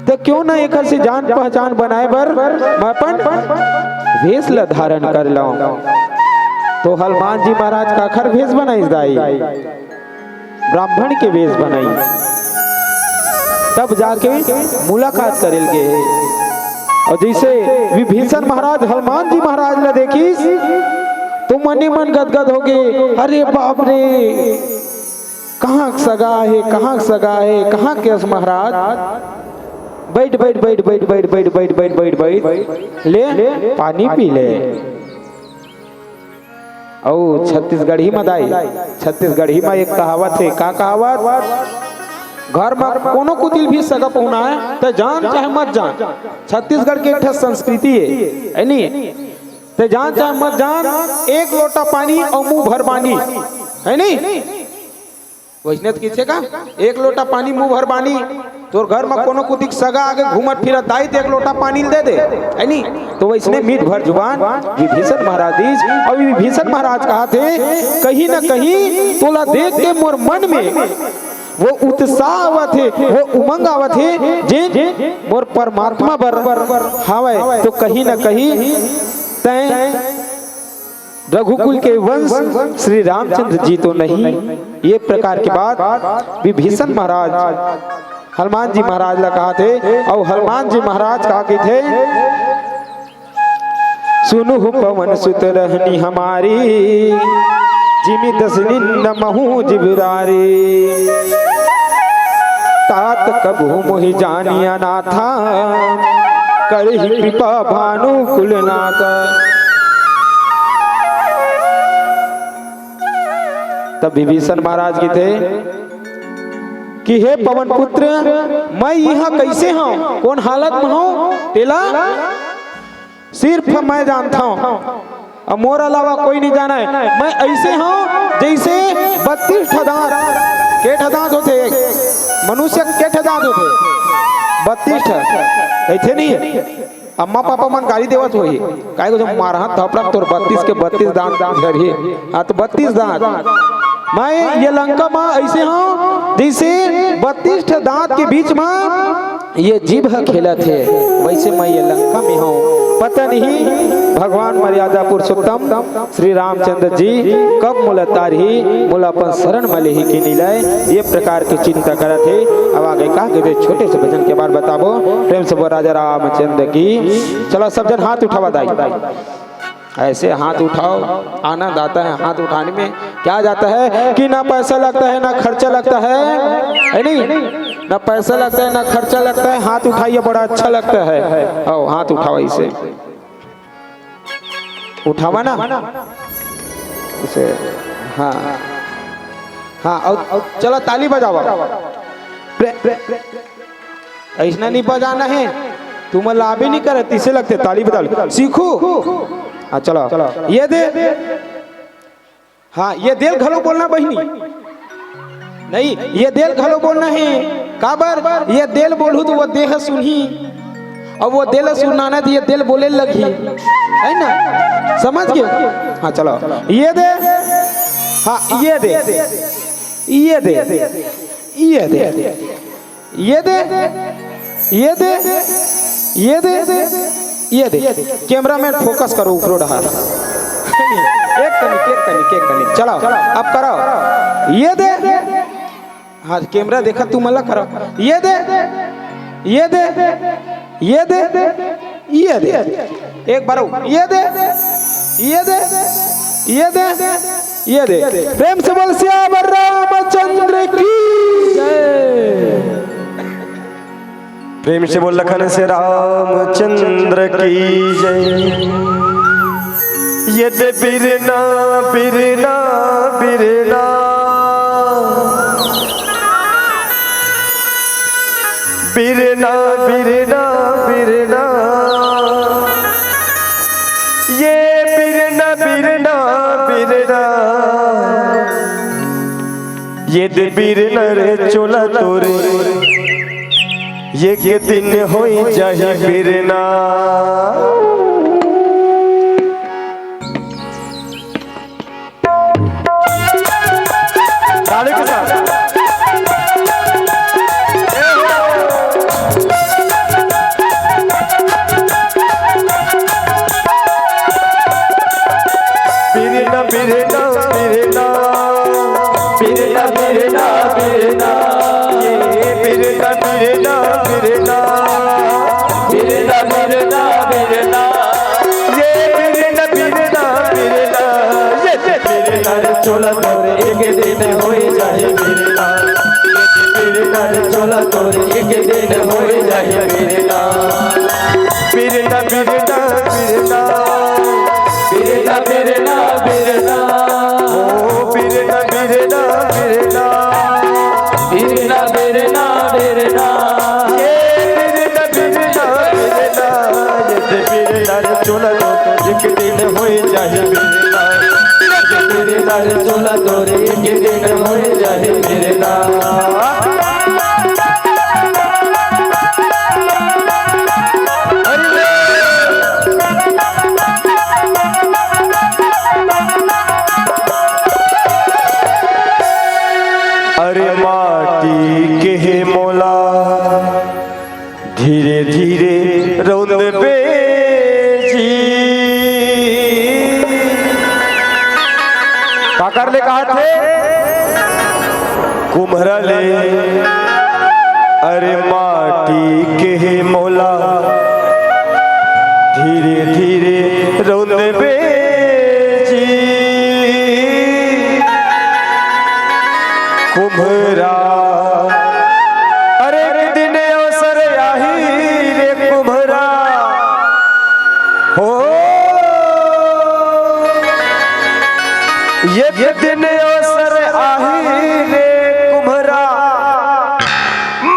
त क्यों न एकर से जान पहचान बनाए बर मैं अपन भेष ल धारण कर लऊं। तो हनुमान जी महाराज काखर भेष बनाइस दाई? ब्राह्मण के भेष बनाइस, तब जाके मुलाकात करे ल गे हे। अउ जइसे विभीषण महाराज हनुमान जी महाराज ल देखिस, तो मने मन गदगद हो गे, "अरे बाप रे, कहाँ के सगा हे, कहाँ के सगा हे, कहाँ के अस महाराज? बइठ, बइठ, बइठ, ले पानी पी ले।" अउ छत्तीसगढ़ी म दाई, छत्तीसगढ़ी म एक कहावत हे, का कहावत? घर म कोनो कुतिल भी सगा पहुना हे, त जान चाहे मत जान, छत्तीसगढ़ के एक ठा संस्कृति हे, हे नी? त जान चाहे मत जान, एक लोटा पानी अउ मुंह भर बानी, हे नी? वइसने त किथे का, एक लोटा पानी मुंह भर बानी, तोर घर म कोनो कुतिक सगा आगे घूमत फिरत दाई त एक लोटा पानी ल दे दे, हे नी? तो वइसने मीठ भर जुबान विभीषण महाराज दिस, अउ विभीषण महाराज कहत हे, कहीं न कहीं तोला देख के मोर मन में वो उत्साह आवत हे, वो उमंग आवत हे, जेन मोर परमात्मा बर हावय, तो कहीं न कहीं तैं रघुकुल के वंश श्री रामचंद्र जी तो नहीं। ये प्रकार के बात विभीषण महाराज हनुमान जी महाराज ला कहत हे, अउ हनुमान जी महाराज का कहिथे, "सुनहु पवन सुत रहनी हमारी, जिमि दस दिन न महु जिबरारी। तात कबहु मोहि जानिया नाथा, करहि कृपा भानु कुलनाथ।" तब विभीषण महाराज कहिथे कि हे पवन पुत्र, मैं इहाँ कइसे हंव, कोन हालत म हंव, तेला सिर्फ मैं जानथंव, अउ मोर अलावा कोई नइ जानय। मैं अइसे हंव जइसे बत्तीस ठा दांत। के ठा दांत होथे? मनुष्य के के ठा दांत होथे? बत्तीस ठा। कहिथे नहीं? अम्मा पापा मन गारी देवत होही, काय को जब मारहा थपड़क तोर बत्तीस के बत्तीस दांत झरही। हाँ, तो बत्तीस दांत। मैं ये लंका म अइसे हंव, जइसे बत्तीस ठा दांत के बीच म ये जीभ ह खेलत हे, वइसे मैं ये लंका में हंव। पता नहीं भगवान मर्यादा पुरुषोत्तम श्री रामचंद्र जी कब मोला तारही, मोला अपन शरण म लेही कि नइ लय, ये प्रकार के चिंता करत हे। अब आगे का कहिथे, छोटे से भजन के बाद बताबो। प्रेम से बोल राजा रामचंद्र की। चलो सब जन हाथ उठावा दाई, ऐसे हाथ उठाओ, आनंद आता है हाथ उठाने में। क्या जाता है कि ना पैसा लगता है, ना खर्चा लगता है, है नहीं? ना पैसा लगता है, ना खर्चा लगता है, हाथ उठाइए, बड़ा अच्छा लगता है। आओ, हाथ उठाओ ऐसे। उठावा ना इसे। हाँ, हाँ, और, और चलो ताली बजावा। प्रे-, प्रे-, प्रे-, ऐसना नहीं बजाना है, तुम लाभे नहीं करे, तीसे लगते ताली बजा लो। सीखो। हाँ, चलो, ये दे। हाँ, ये दे ल घलो बोलना बहिनी। नहीं, ये दे ल घलो बोलना हे। काबर? ये दे ल बोलहू त वो दे ह सुनही, अउ वो दे ल सुनना ना त ये दे ल बोले लगही, है ना? समझ गे? हाँ, चलो, ये दे, हाँ, ये दे, ये दे, ये दे, ये दे, ये दे, ये दे, ये दे। Cameraman focus करो ऊपरो डहार। एक कनिक, एक कनिक, एक कनिक। चलाओ, अब कराओ। ये दे। हाँ, camera देखा, तुमन ला कराओ। ये दे, ये दे, ये दे, ये दे। एक बार अउ। ये दे, ये दे, ये दे, ये दे। प्रेम से बोल सियावर रामचंद्र की जय। प्रेम से बोल लखन से रामचंद्र की जय। ये दे बिरना, बिरना, बिरना। बिरना, बिरना, बिरना। ये बिरना, बिरना, बिरना। ये दे बिरना रे चोला तोरे, एक दिन होई जाही बिरना। ताली के साथ। बिरना, बिरना, बिरना। बिरना, बिरना, बिरना। ये बिरना, बिरना, बिरना। बिरना, बिरना, बिरना। ये बिरना, बिरना, बिरना। ये बिरना रे चोला तोरे एक दिन होई जाही बिरना। ये बिरना रे चोला तोरे एक दिन होई जाही बिरना। बिरना, बिरना, बिरना। बिरना, बिरना, बिरना। ओ बिरना, बिरना, बिरना। बिरना, बिरना, बिरना। ये बिरना, बिरना, बिरना। ये दे बिरना रे चोला तोरे एक दिन होई जाही बिरना। ये दे बिरना रे चोला तोरे एक दिन होई जाही बिरना। अरे माटी के हे मोला धीरे धीरे रौंदबे जी। काकर ले कहाथे? कुम्हरा ले। अरे माटी के हे मोला धीरे धीरे रौंदबे जी। कुम्हरा, अरे एक दिन अवसर आही रे कुम्हरा। हो, एक दिन अवसर आही रे कुम्हरा।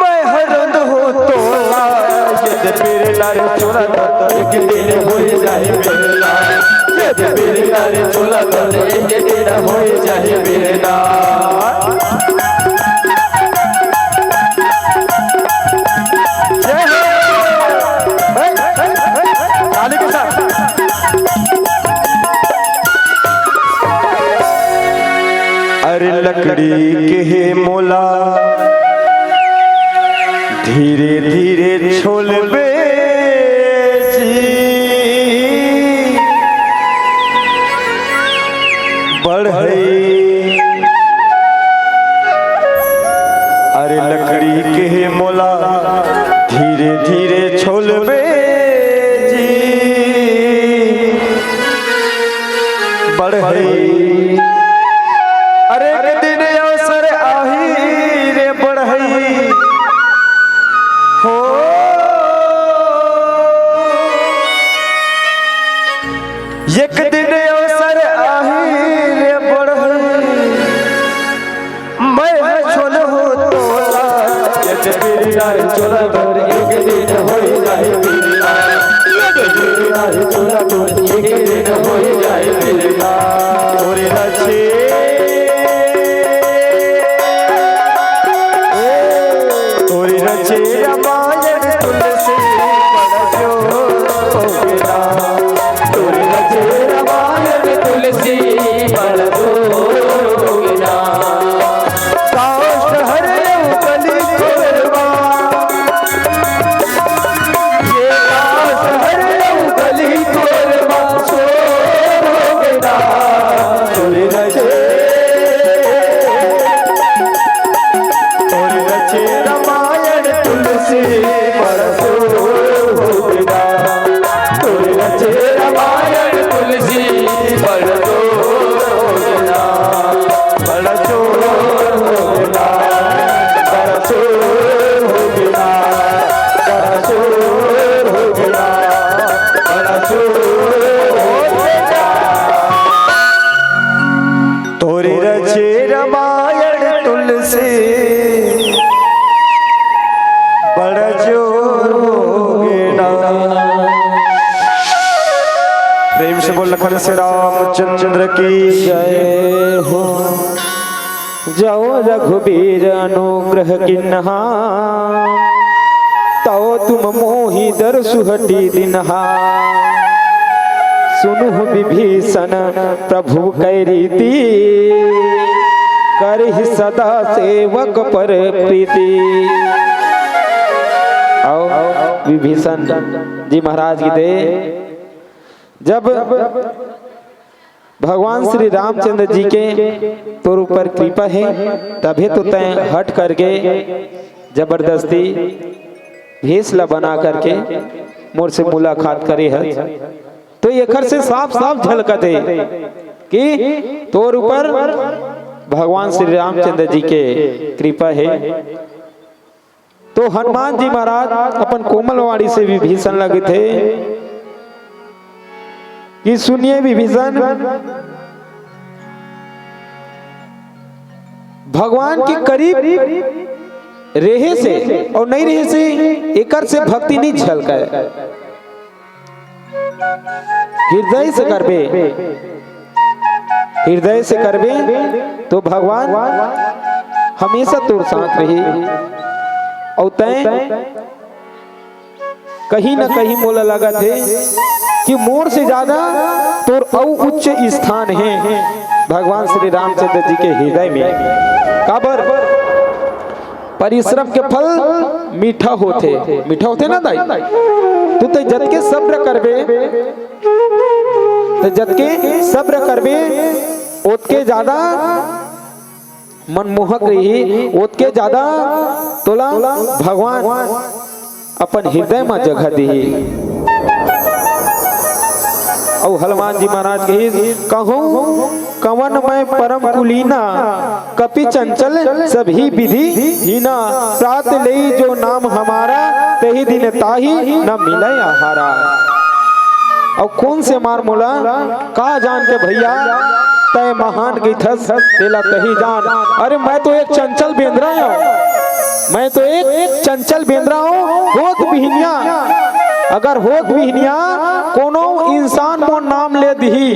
मैं हरंद हो तोला, ये दे बिरना रे चोला तोरे एक दिन होई जाही बिरना। ये दे बिरना रे चोला तोरे एक दिन होई जाही बिरना। जय हो। ताली के साथ। अरे लकड़ी के हे मोला धीरे धीरे छोलबे जी। बढ़ई। अरे लकड़ी के हे मोला धीरे धीरे छोलबे जी। बढ़ई। अरे एक दिन अवसर आही रे बढ़ई। हो, एक दिन अवसर आही रे बढ़ई। मैं ह छोलहूँ तोला, ये दे बिरना रे चोला तोर एक दिन होई जाही बिरना। ये दे बिरना रे चोला तोर एक दिन होई जाही बिरना। तोरे लछे रचे रामायण तुलसी बड़ जोर होगे ना। तोर रचे रामायण तुलसी बड़ जोर होगे ना। काश हरउ कलि कोरवा, ये काश हरउ कलि कोरवा सोर होगे ना। तोर रचे तोर रचे रामायण तुलसी बड़ जोर होगे ना। तोर रचे रामायण तुलसी बड़ जोर होगे ना। बड़ जोर होगे ना। बड़ जोर होगे ना। बड़ जोर होगे ना। बड़ जोर होगे ना। तोर रचे रामायण तुलसी बड़ जोर होगे ना। प्रेम से बोल लखन से रामचंद्र की जय हो। जउ रघुबीर अनुग्रह किन्हा, तउ तुम मोहि दरसु हटि दिन्हा। सुनहु विभीषण प्रभु कै रीति, करहि सदा सेवक पर प्रीति। अउ विभीषण जी महाराज की दे, जब भगवान श्री रामचंद्र जी के तोर ऊपर कृपा हे, तभे तो तैं हट करके जबरदस्ती भेष ला बना करके मोर से मुलाकात करे हस। तो एखर से साफ-साफ झलकत हे कि तोर ऊपर भगवान श्री रामचंद्र जी के कृपा हे। तो हनुमान जी महाराज अपन कोमल वाणी से विभीषण ला कथे कि सुनिए विभीषण, भगवान के करीब रहे से अउ नइ रहे से एकर से भक्ति नइ झलकय। हृदय से करबे, हृदय से करबे तो भगवान हमेशा तोर साथ रही। अउ तैं कहीं न कहीं मोला लगत हे कि मोर से ज्यादा तोर अउ उच्च स्थान हे भगवान श्री रामचंद्र जी के हृदय में। काबर? परिश्रम के फल मीठा होथे। मीठा होथे ना दाई? तो तैं जतके सब्र करबे, तैं जतके सब्र करबे, ओतके ज्यादा मनमोहक रही, ओतके ज्यादा तोला भगवान अपन हृदय म जगह दिही। अउ हनुमान जी महाराज कहिस, कहूँ कवन मैं परम कुलीना, कपि चंचल सभी विधि हीना, प्रात लेई जो नाम हमारा, तेहि दिन ताहि न मिलै आहारा। अउ कोन से मार मोला का जान के भैया, तैं महान कहिथस, तेला तही जान। अरे मैं तो एक चंचल बेंदरा हूँ, मैं तो एक चंचल बेंदरा हूँ। होत बिहनिया, अगर होत बिहनिया कोनो इंसान मोर नाम ले दिही,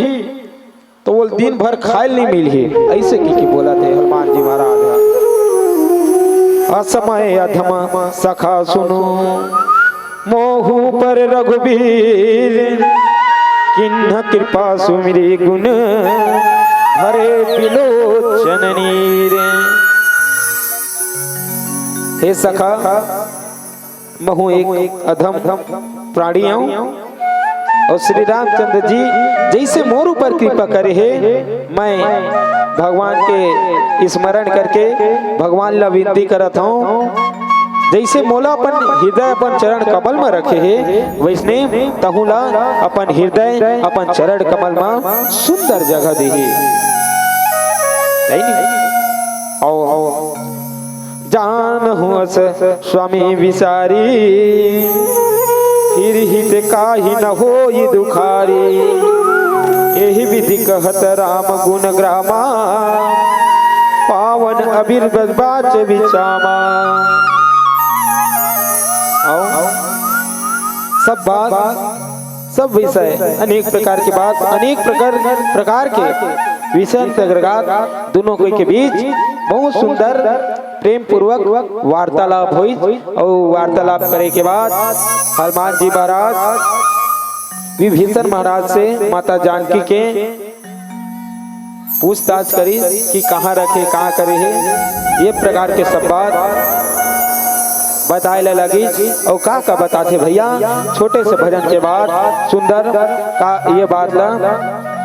तो वो दिन भर खायल नहीं मिलही। ऐसे की, की बोलथे हनुमान जी महाराज ह। असमय अधम सखा सुनो, मोहु पर रघुबीर, किन्ह कृपा सुमिरि गुन, भरे बिलोचन नीर। हे सखा, महू एक अधम प्राणी हूँ, अउ श्री रामचंद्र जी जइसे मोर ऊपर कृपा करे हे, मैं भगवान के स्मरण करके भगवान ला विनती करत हूँ, जइसे मोला अपन हृदय अपन चरण कमल म रखे हे, वइसने तहूँ ला अपन हृदय अपन चरण कमल म सुंदर जगह देही। सही नहीं? अउ, अउ, जानहु अस स्वामी विसारी, हिरहित काहि न होई दुखारी। एहि विधि कहत राम गुण ग्रामा, पावन अबिर बाच बिचामा। अउ सब बात, सब विषय, अनेक प्रकार के बात, अनेक प्रकार, प्रकार के विषय अंतर्गत दोनों कोई के बीच बहुत सुंदर प्रेम पूर्वक वार्तालाप होइस। अउ वार्तालाप करे के बाद हनुमान जी महाराज विभीषण महाराज से माता जानकी के पूछताछ करिस कि कहाँ रखे, कहाँ करे हे, ये प्रकार के सब बात बताए ला लगिस। अउ का का बताथे भैया, छोटे से भजन के बाद सुंदर का ये बात ला,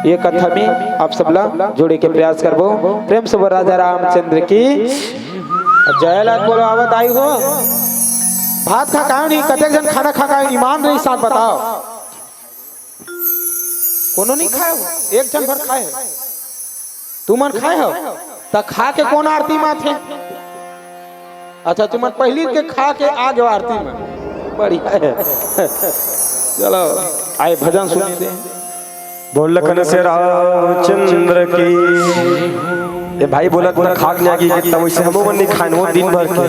ये कथा में आप सब ला जोड़े के प्रयास करबो। प्रेम से बोल राजा रामचंद्र की जय। ला बोलो, आवत आई हो। भात खा कायो नहीं, कतेक झन खाना खा कायो, ईमान रही साथ बताओ। कोनो नहीं खाए हो, एक झन भर खाए हो। तुमन खाए हो, त खा के कोन आरती में आथे? अच्छा, तुमन पहिली के खा के आ गयो आरती में। बढ़िया है। चलो, आए भजन सुनते हैं। बोल लखन से रामचंद्र की। ये भाई बोलत ना खाक नहीं आगी, तब वैसे हमो मन नहीं खाए, वो दिन भर के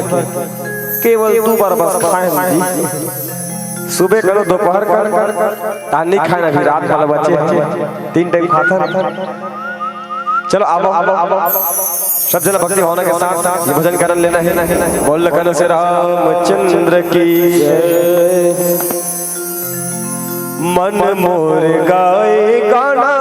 केवल दो बार बस खाए हम जी। सुबह करो, दोपहर कर, तान नहीं खाए, अभी रात वाला बचे हैं, तीन टाइम खाथन। चलो, अब, अब, अब, अब सब जना भक्ति भावना के साथ ये भजन करन लेना है। बोल लखन से रामचंद्र की जय। मन मोर गाए गाना,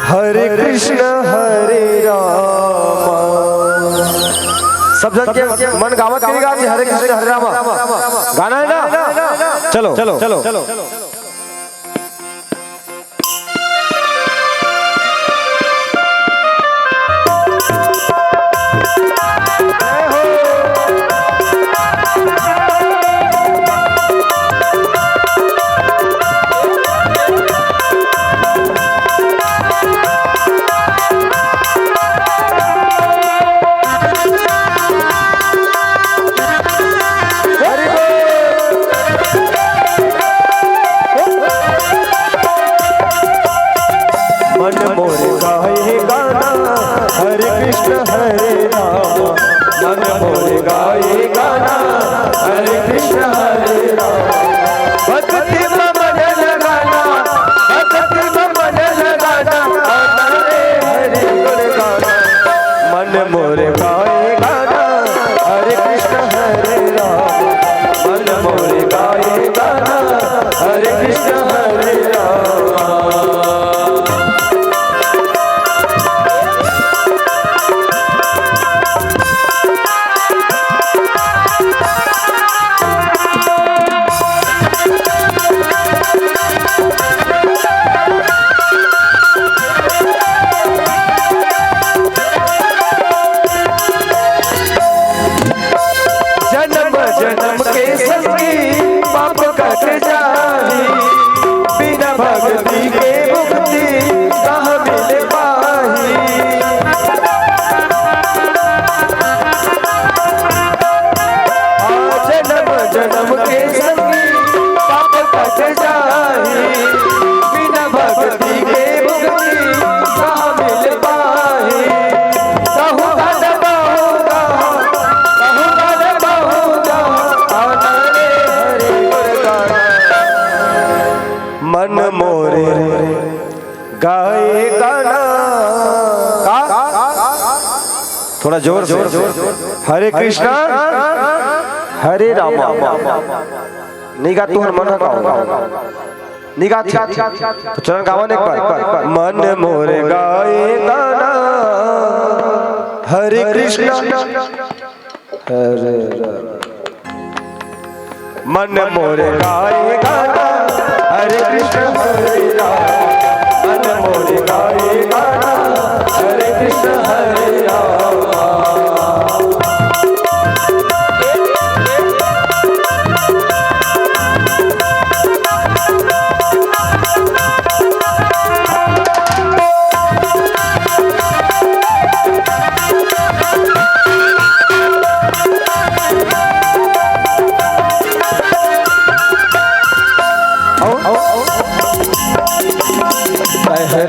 हरे कृष्ण हरे राम। सब जन के मन गावत करेगा कि हरे कृष्ण हरे राम गाना है ना? चलो, चलो, चलो। मन मोर गाए गाना, हरे कृष्ण हरे राम। मन मोर गाए गाना, हरे कृष्ण हरे राम। भक्ति में मन लगाना, भक्ति में मन लगाना, हरे हरे गुण गाना। मन मोर गाए गाना, हरे कृष्ण हरे राम। मन मोर गाए गाना, हरे कृष्ण हरे राम। जन्म जन्म के संगी पाप कट जाही, बिना भक्ति के मुक्ति कहाँ मिल पाही। जन्म जन्म के संगी पाप कट जाही, बिना भक्ति के मुक्ति कहाँ मिल पाही। कहूँ गाना बहुगा, कहूँ गाना बहुगा, आना रे हरि गुण गाना। मन मोरे गाए गाना। का? थोड़ा जोर से। हरे कृष्णा, हरे रामा। नहीं गा, तुहर मन ह का होगा? नहीं गा, अच्छा, अच्छा। तो चरण गावन एक बार। मन मोर गाए गाना, हरे कृष्णा, हरे राम। मन मोर गाए गाना, हरे कृष्ण हरे राम। मन मोर गाए गाना, हरे कृष्ण हरे राम।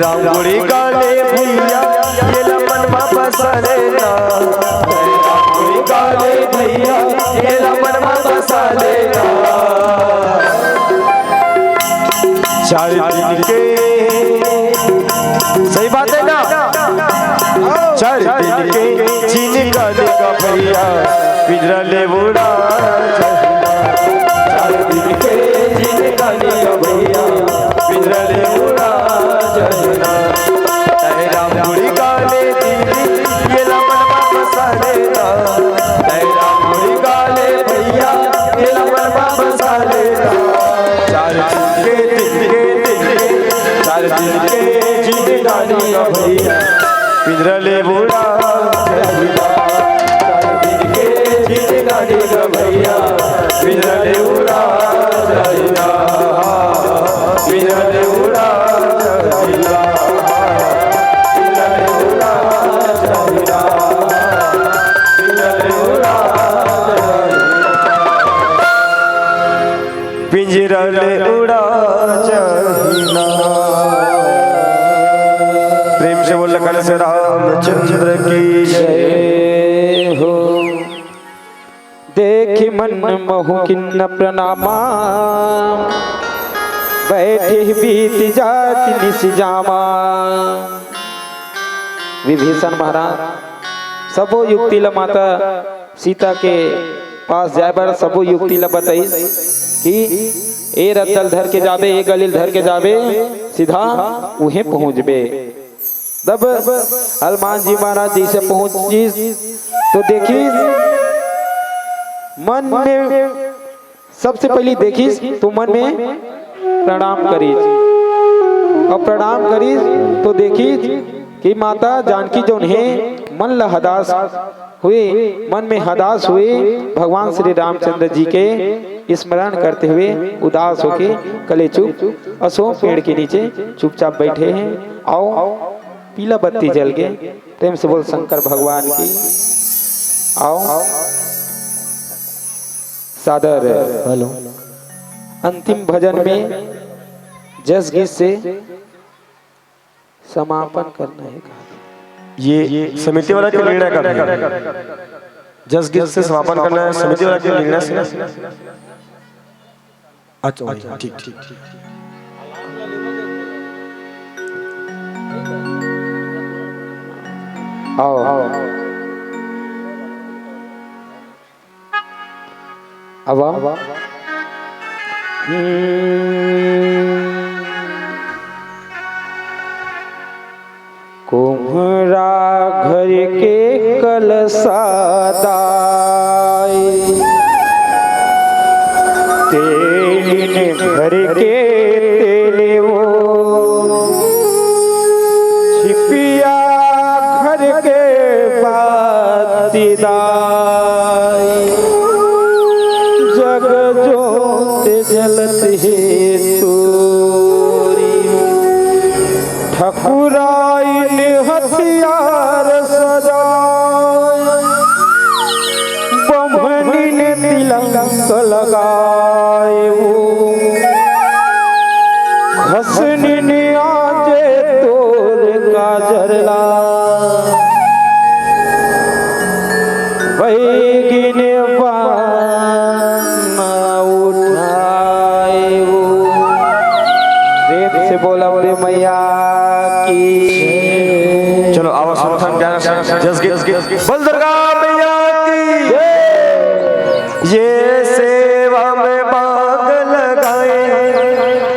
राम गुड़ी गाले भैया, ये लमन मा बसा लेना। राम गुड़ी गाले भैया, ये लमन मा बसा लेना। चार दिन के, सही बात। के जिनका निका भैया, पिंजरा ले उड़ा जहिना। चार दिन के जिनका निका भैया, पिंजरा ले उड़ा जहिना। तैरा मुड़ी गाले दीदी, ये लमन वापस आ लेना। तैरा मुड़ी गाले भैया, ये लमन वापस आ लेना। चार दिन के, दिन के, दिन के, चार दिन के जिनका निका भैया, पिंजरा ले उड़ा जहिना। चार दिन के जिनका निका भैया, पिंजरा ले उड़ा जहिना। पिंजरा ले उड़ा जहिना। पिंजरा ले उड़ा जहिना। पिंजरा ले उड़ा जहिना। पिंजरा ले उड़ा जहिना। प्रेम से बोल, कल से रामचंद्र की जय हो। देखि मन महु किन्न प्रणामा, बैठे बीत जात निस जामा। विभीषण महाराज सबो युक्ति ल माता सीता के पास जाए बर सबो युक्ति ल बताइस कि ए रद्दा ल धर के जाबे, ए गली ल धर के जाबे, सीधा उहें पहुंचबे। तब हनुमान जी महाराज जैसे पहुंचिस तो देखिस मन में, सबसे पहली देखिस तो मन में प्रणाम करिस, और प्रणाम करिस तो देखिस कि माता जानकी जौन हे मन ल हदास हुए, मन में हदास हुए, भगवान श्री रामचंद्र जी के स्मरण करते हुए उदास होके कलेचुप अशोक पेड़ के नीचे चुपचाप बैठे हैं। आओ, पीला बत्ती जल गए। प्रेम से बोल शंकर भगवान की। आओ, सादर हेलो। अंतिम भजन में जस गीत से समापन करना है। ये समिति वाला के निर्णय का है। जस गीत से समापन करना है, समिति वाला के निर्णय से। अच्छा, वही, ठीक, ठीक, ठीक। आओ, आओ। अब, अब। हम्म। कुम्हरा घर के कलसा दाई, तेलिन घर के तेले वो, छिपिया घर के बाती दाई, जग जोत जलत हे तोरी। ठकुराइन हथियार सजाए, बम्हनिन तिलंक लगाए वो। खसनिन आजे तोर काजर ला, बैगिन बान उठाए वो। प्रेम से बोला बोले मैया की। चलो, आओ, सावधान, प्यारा सा जस गीत। बोल दुर्गा मैया की। ये सेवा में बाग लगाए,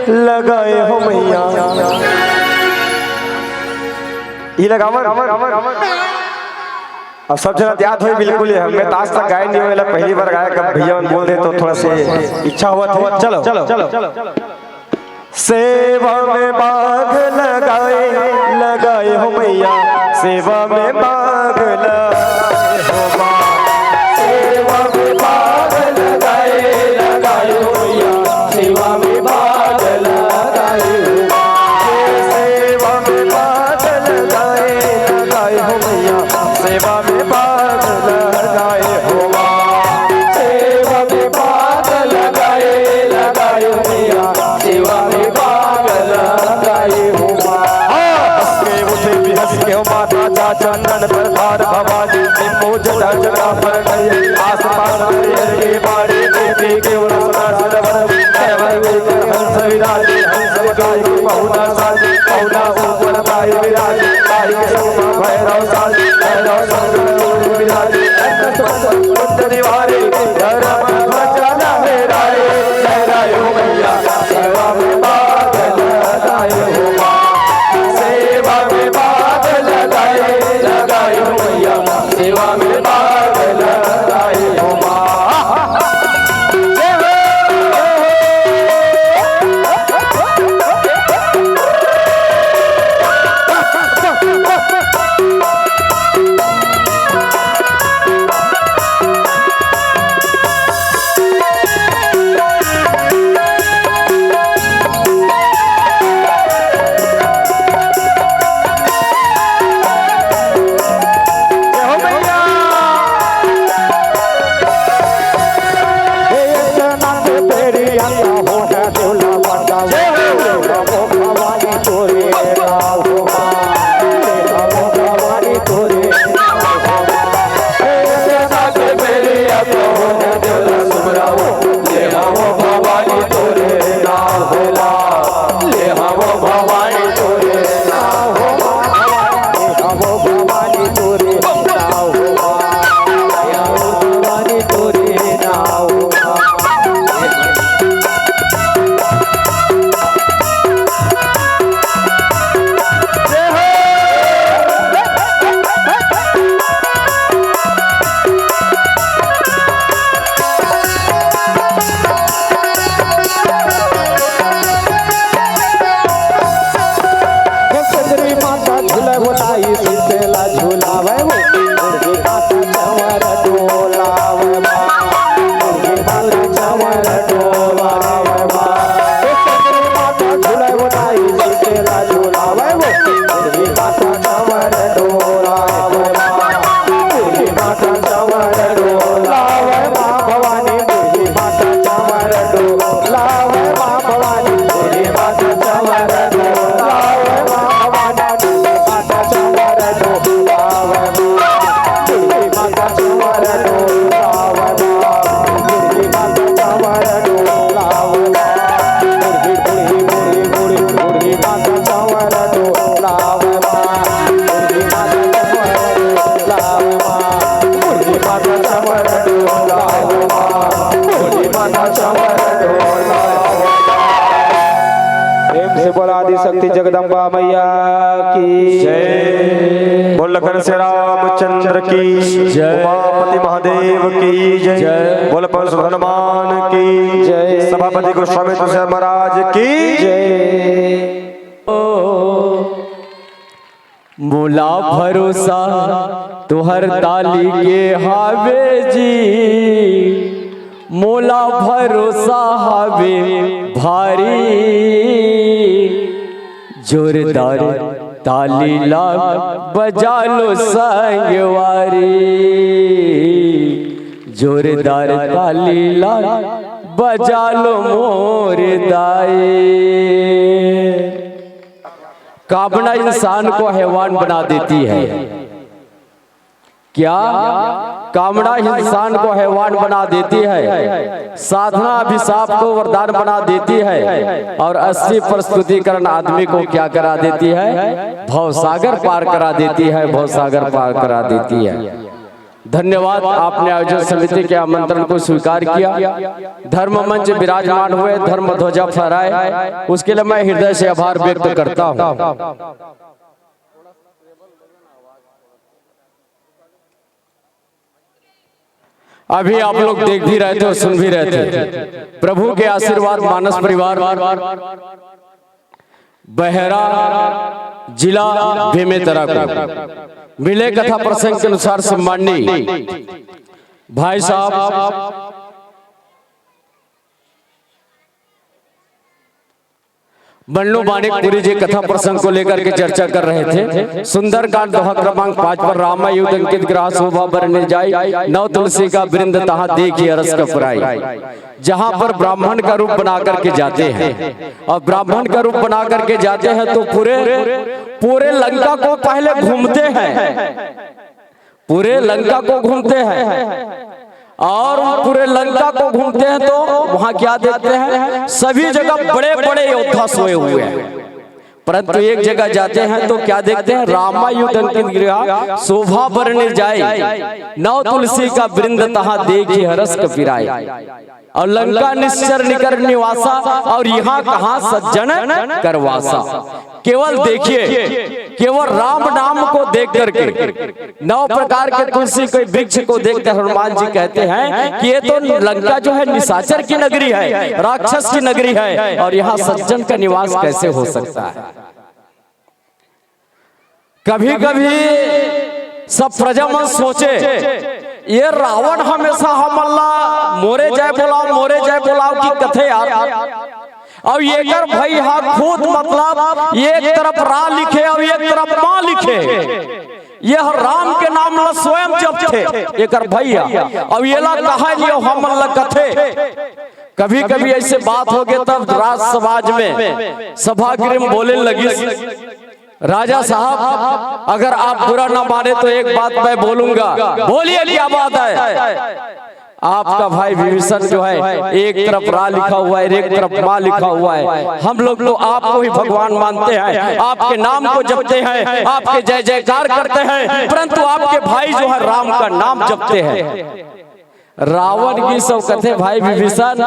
लगाए हो मैया। ये लगावन। अब सब जना याद होई बिल्कुल ये। मैं तो आज तक गाए नहीं होएला, पहली बार गाया। कब भैया मन बोल दे तो थोड़ा से इच्छा हुआ था। चलो, चलो, चलो। सेवा में बाग लगाए, लगाए हो मैया, सेवा में बाग लगाए हो माँ। सेवा में बाग लगाए, लगाए हो मैया, सेवा में बाग लगाए हो माँ। सेवा में बाग लगाए, लगाए हो मैया, सेवा में बाग लगाए हो माँ। सेवा में बाग लगाए, लगाए हो मैया, सेवा में बाग लगाए हो माँ। हाँ, हंस के उठे भी हंस के हो माता, जा चंदन पर धार भवानी, निम्बो जटा जटा पर गए, आस पास हरियर के बाड़े, देवी के उड़सना सरवर, सरवर ऊपर हंस विराजे, हंस गाय के बहुना साजे, बहुना ऊपर गाय विराजे, गाय के संग भैरव साजे, भैरव धर्म ध्वजा लहराए, लहराए हो मैया, सेवा में बादल लगाए हो माँ। सेवा में बादल लगाए, लगाए हो मैया, सेवा में बादल लगाए हो माँ। प्रेम से बोला आदि शक्ति जगदम्बा मैया की जय। बोल लखन से रामचंद्र की जय। उमापति महादेव की जय। जय। बोल पवन सुत हनुमान की जय। सभापति गोस्वामी तुलसीदास महाराज की जय। मोला भरोसा तुहर ताली के हावे जी, मोला भरोसा हावे भारी। जोरदार ताली ला बजा लो संगवारी, जोरदार ताली ला बजा लो मोर दाई। कामना इंसान को हैवान बना देती है। क्या? कामना इंसान को हैवान बना देती है, साधना अभिशाप को वरदान बना देती है, और अश्लील प्रस्तुतिकरण आदमी को क्या करा देती है? भवसागर पार करा देती है, भवसागर पार करा देती है। धन्यवाद, आपने आयोजन समिति के आमंत्रण को स्वीकार किया। धर्म मंच विराजमान हुए, धर्म ध्वजा फहराए, उसके लिए मैं हृदय से आभार व्यक्त करता हूँ। अभी आप लोग देख भी रहे थे और सुन भी रहे थे, प्रभु के आशीर्वाद मानस परिवार बहरा, जिला बेमेतरा को मिले कथा प्रसंग के अनुसार सम्माननीय भाई साहब बन्नू मानिकपुरी जी कथा प्रसंग को लेकर के चर्चा कर रहे थे। सुंदरकांड दोहा क्रमांक पाँच पर राम युद्ध अंकित ग्रह शोभा बर निर्जाई, नव तुलसी का वृंद तहाँ देखी अरस कपराई। जहाँ पर ब्राह्मण का रूप बना करके जाते हैं और ब्राह्मण का रूप बना करके जाते हैं तो पूरे, पूरे लंका को पहले घूमते हैं, पूरे लंका को घूमते हैं और पूरे लंका को घूमते हैं तो वहां क्या देखते हैं? सभी जगह बड़े बड़े योद्धा सोए हुए हैं। परंतु एक जगह जाते हैं तो क्या देखते हैं? रामायुध अंकित गृह शोभा बरन जाय, नव तुलसी का वृंद तहाँ देखि हरष कपिराय। और लंका निश्चर निकर निवासा, और यहाँ कहाँ सज्जन कर वासा। केवल देखिए, केवल राम नाम को देख करके, नौ प्रकार के तुलसी के वृक्ष को देखकर हनुमान जी कहते हैं कि ये तो लंका जो है निशाचर की नगरी है, राक्षस की नगरी है, और यहाँ सज्जन का निवास कैसे हो सकता है? कभी कभी सब प्रजा मन सोचे, ये रावण हमेशा हमन ला मोरे जाय बोलाव, मोरे जाय बोलाव की कथे यार। अउ एकर भई हा खुद, मतलब, एक तरफ रा लिखे अउ एक तरफ माँ लिखे। यह राम के नाम ला स्वयं जपथे एकर भई हा, अउ एला कहा लियो हमन ला कथे। कभी कभी ऐसे बात होगे तब राज समाज में सभागृह में बोले लगिस, राजा साहब, अगर आप बुरा ना माने तो एक बात मैं बोलूंगा। बोलिए, क्या बात है? आपका भाई विभीषण जो है, एक तरफ रा लिखा हुआ है, एक तरफ माँ लिखा हुआ है। हम लोग तो आपको ही भगवान मानते हैं, आपके नाम को जपते हैं, आपके जय जयकार करते हैं, परंतु आपके भाई जो है राम का नाम जपते हैं। रावण गिस अउ कथे, भाई विभीषण,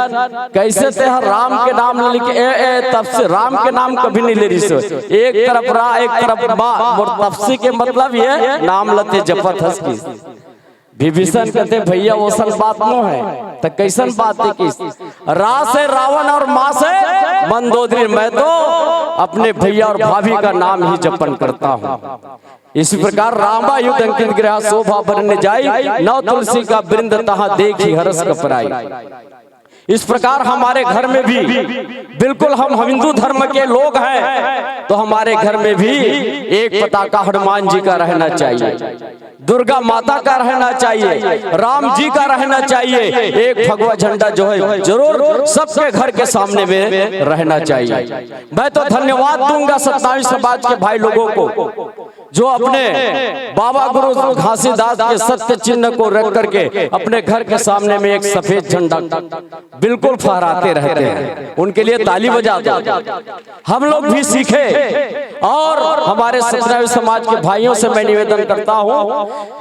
कैसे ते ह राम के नाम ले लिखे? ए, ए, तब से राम के नाम कभी नहीं ले रिहिस। एक तरफ रा, एक तरफ माँ, मोर तपसी के मतलब ये नाम ल ते जपत हस कि। विभीषण कथे, भैया, वोसन बात नो है, त कैसन बात हे कि? रा से रावण और माँ से मंदोदरी, मैं तो अपने भैया और भाभी का नाम ही जपन करता हूँ। इसी प्रकार रामायुध अंकित गृह शोभा बरन जाय, नव तुलसी का वृंद तहाँ देखि हरष कपिराय। इस प्रकार हमारे घर में भी, बिल्कुल, हम हिंदू धर्म के लोग हैं, तो हमारे घर में भी एक पताका हनुमान जी का रहना चाहिए, दुर्गा माता का रहना चाहिए, राम जी का रहना चाहिए। एक भगवा झंडा जो है, जरूर सबके घर के सामने में रहना चाहिए। मैं तो धन्यवाद दूंगा सतनामी समाज के भाई लोगों को, जो अपने बाबा गुरु घासीदास के सत्य चिन्ह को रख करके अपने घर के सामने में एक सफेद झंडा बिल्कुल फहराते रहते हैं, उनके लिए ताली बजा दो। हम लोग भी सीखे। और हमारे सतनामी समाज के भाइयों से मैं निवेदन करता हूँ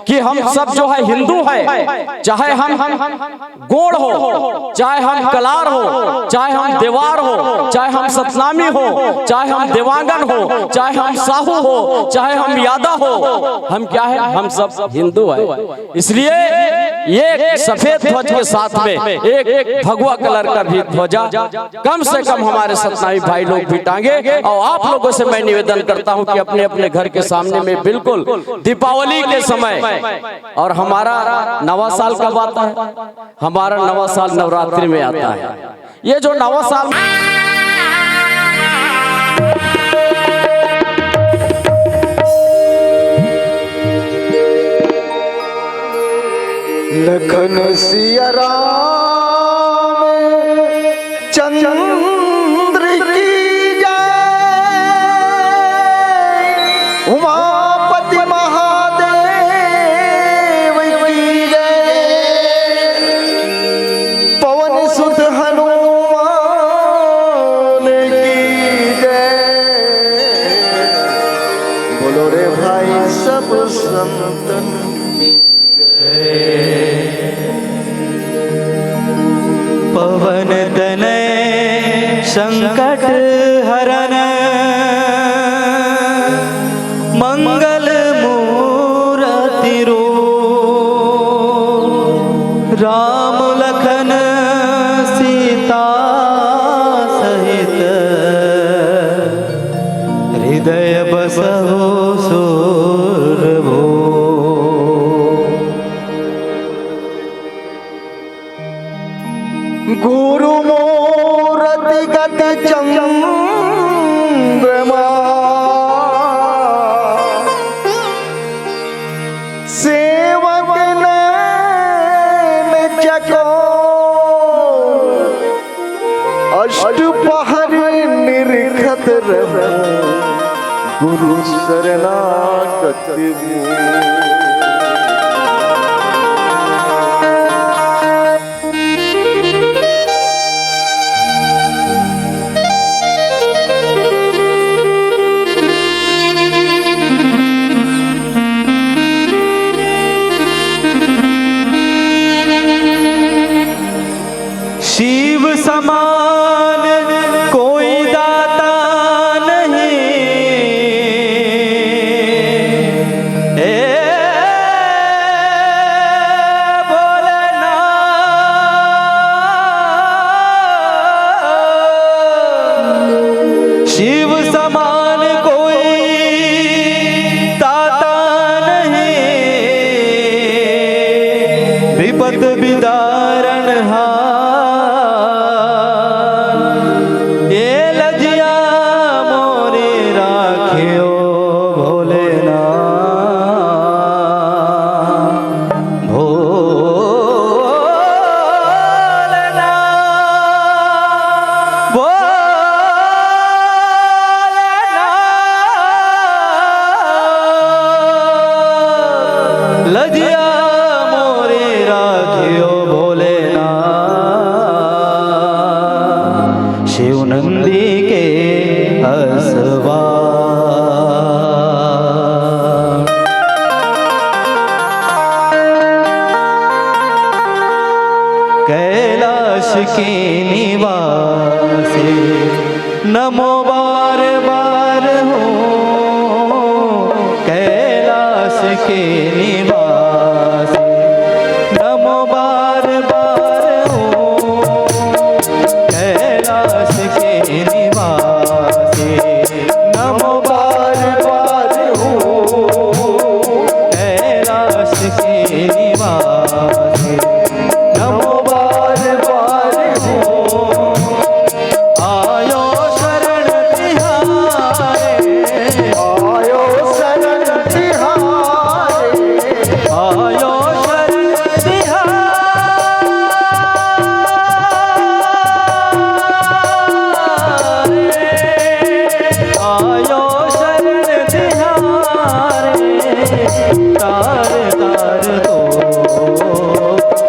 कि हम सब जो है हिंदू है, चाहे हम, हम गोंड़ हो, चाहे हम कलार हो, चाहे हम देवार हो, चाहे हम सतनामी हो, चाहे हम देवांगन हो, चाहे हम साहू हो, चाहे हम यादव हो, हम क्या है? हम सब हिंदू है। इसलिए ये सफेद ध्वज के साथ में एक भगवा कलर का भी ध्वजा कम से कम हमारे सतनामी भाई लोग भी टांगे। और आप लोगों से मैं निवेदन करता हूं कि अपने अपने घर के सामने में बिल्कुल दीपावली के समय, और हमारा नवा साल कब आता है? हमारा नवा साल नवरात्रि में आता है। ये जो नवा साल लखन सिया राम चंद्र की जय, उमापति महादेव की जय, पवन सुत हनुमान की जय। बोलो रे भाई सब संतन की जय। पवन तनय संकट हरन, मंगल मूरति रूप। राम लखन सीता सहित, हृदय बसहु सुरभूप। गुरु मूरति गति चंद्रमा, सेवक नैन चकोर। अष्ट पहर निरखत रहूं गुरु शरणागत हूँ। बिदारण हा, ये लजिया मोरे राखे ओ भोलेनाथ। भोलेनाथ, भोलेनाथ, लजिया मोरे राखे ओ भोलेनाथ, शिव नंदी के असवा। कैलाश के निवासी, नमो बार बार हो। कैलाश के निवासी, नमो बार बार हो। कैलाश के निवासी, नमो बार बार हो। कैलाश के निवासी, नमो बार बार हो। आयो शरण तिहारे, आयो शरण तिहारे, आयो शरण तिहारे, आयो शरण तिहारे। तार तार तो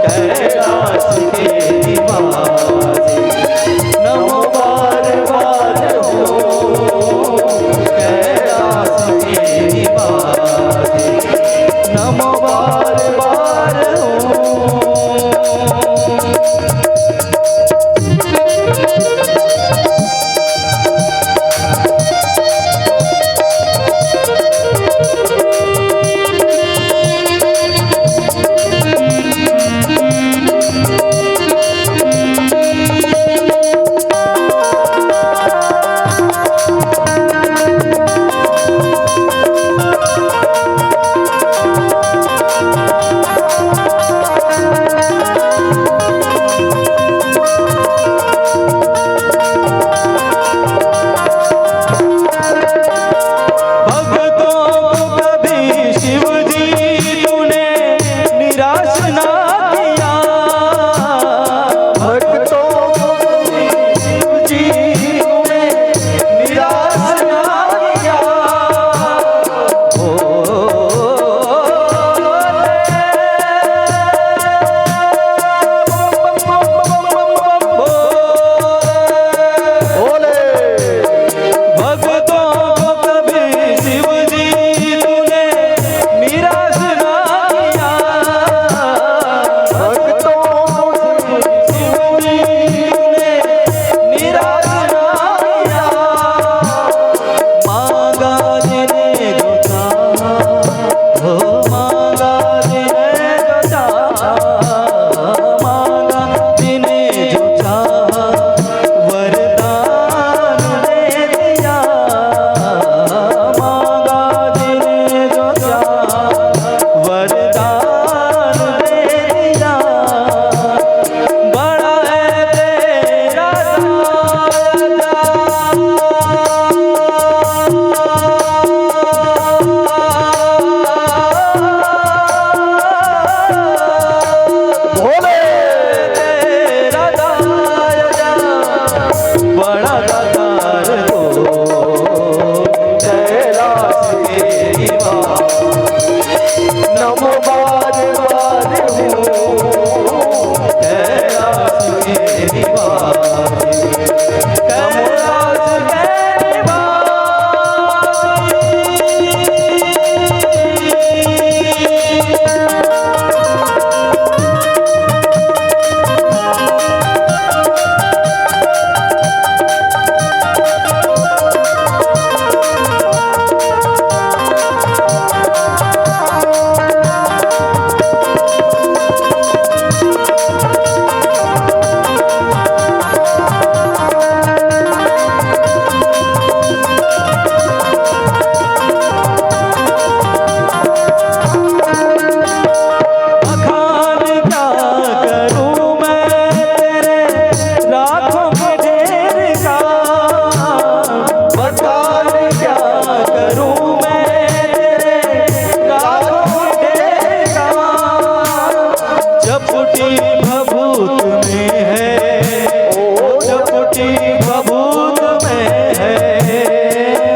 कैलाश के निवासी, नमो बार बार हो। कैलाश के निवासी, नमो बार बार हो। भभूत में है, ओ जपटी भभूत में है,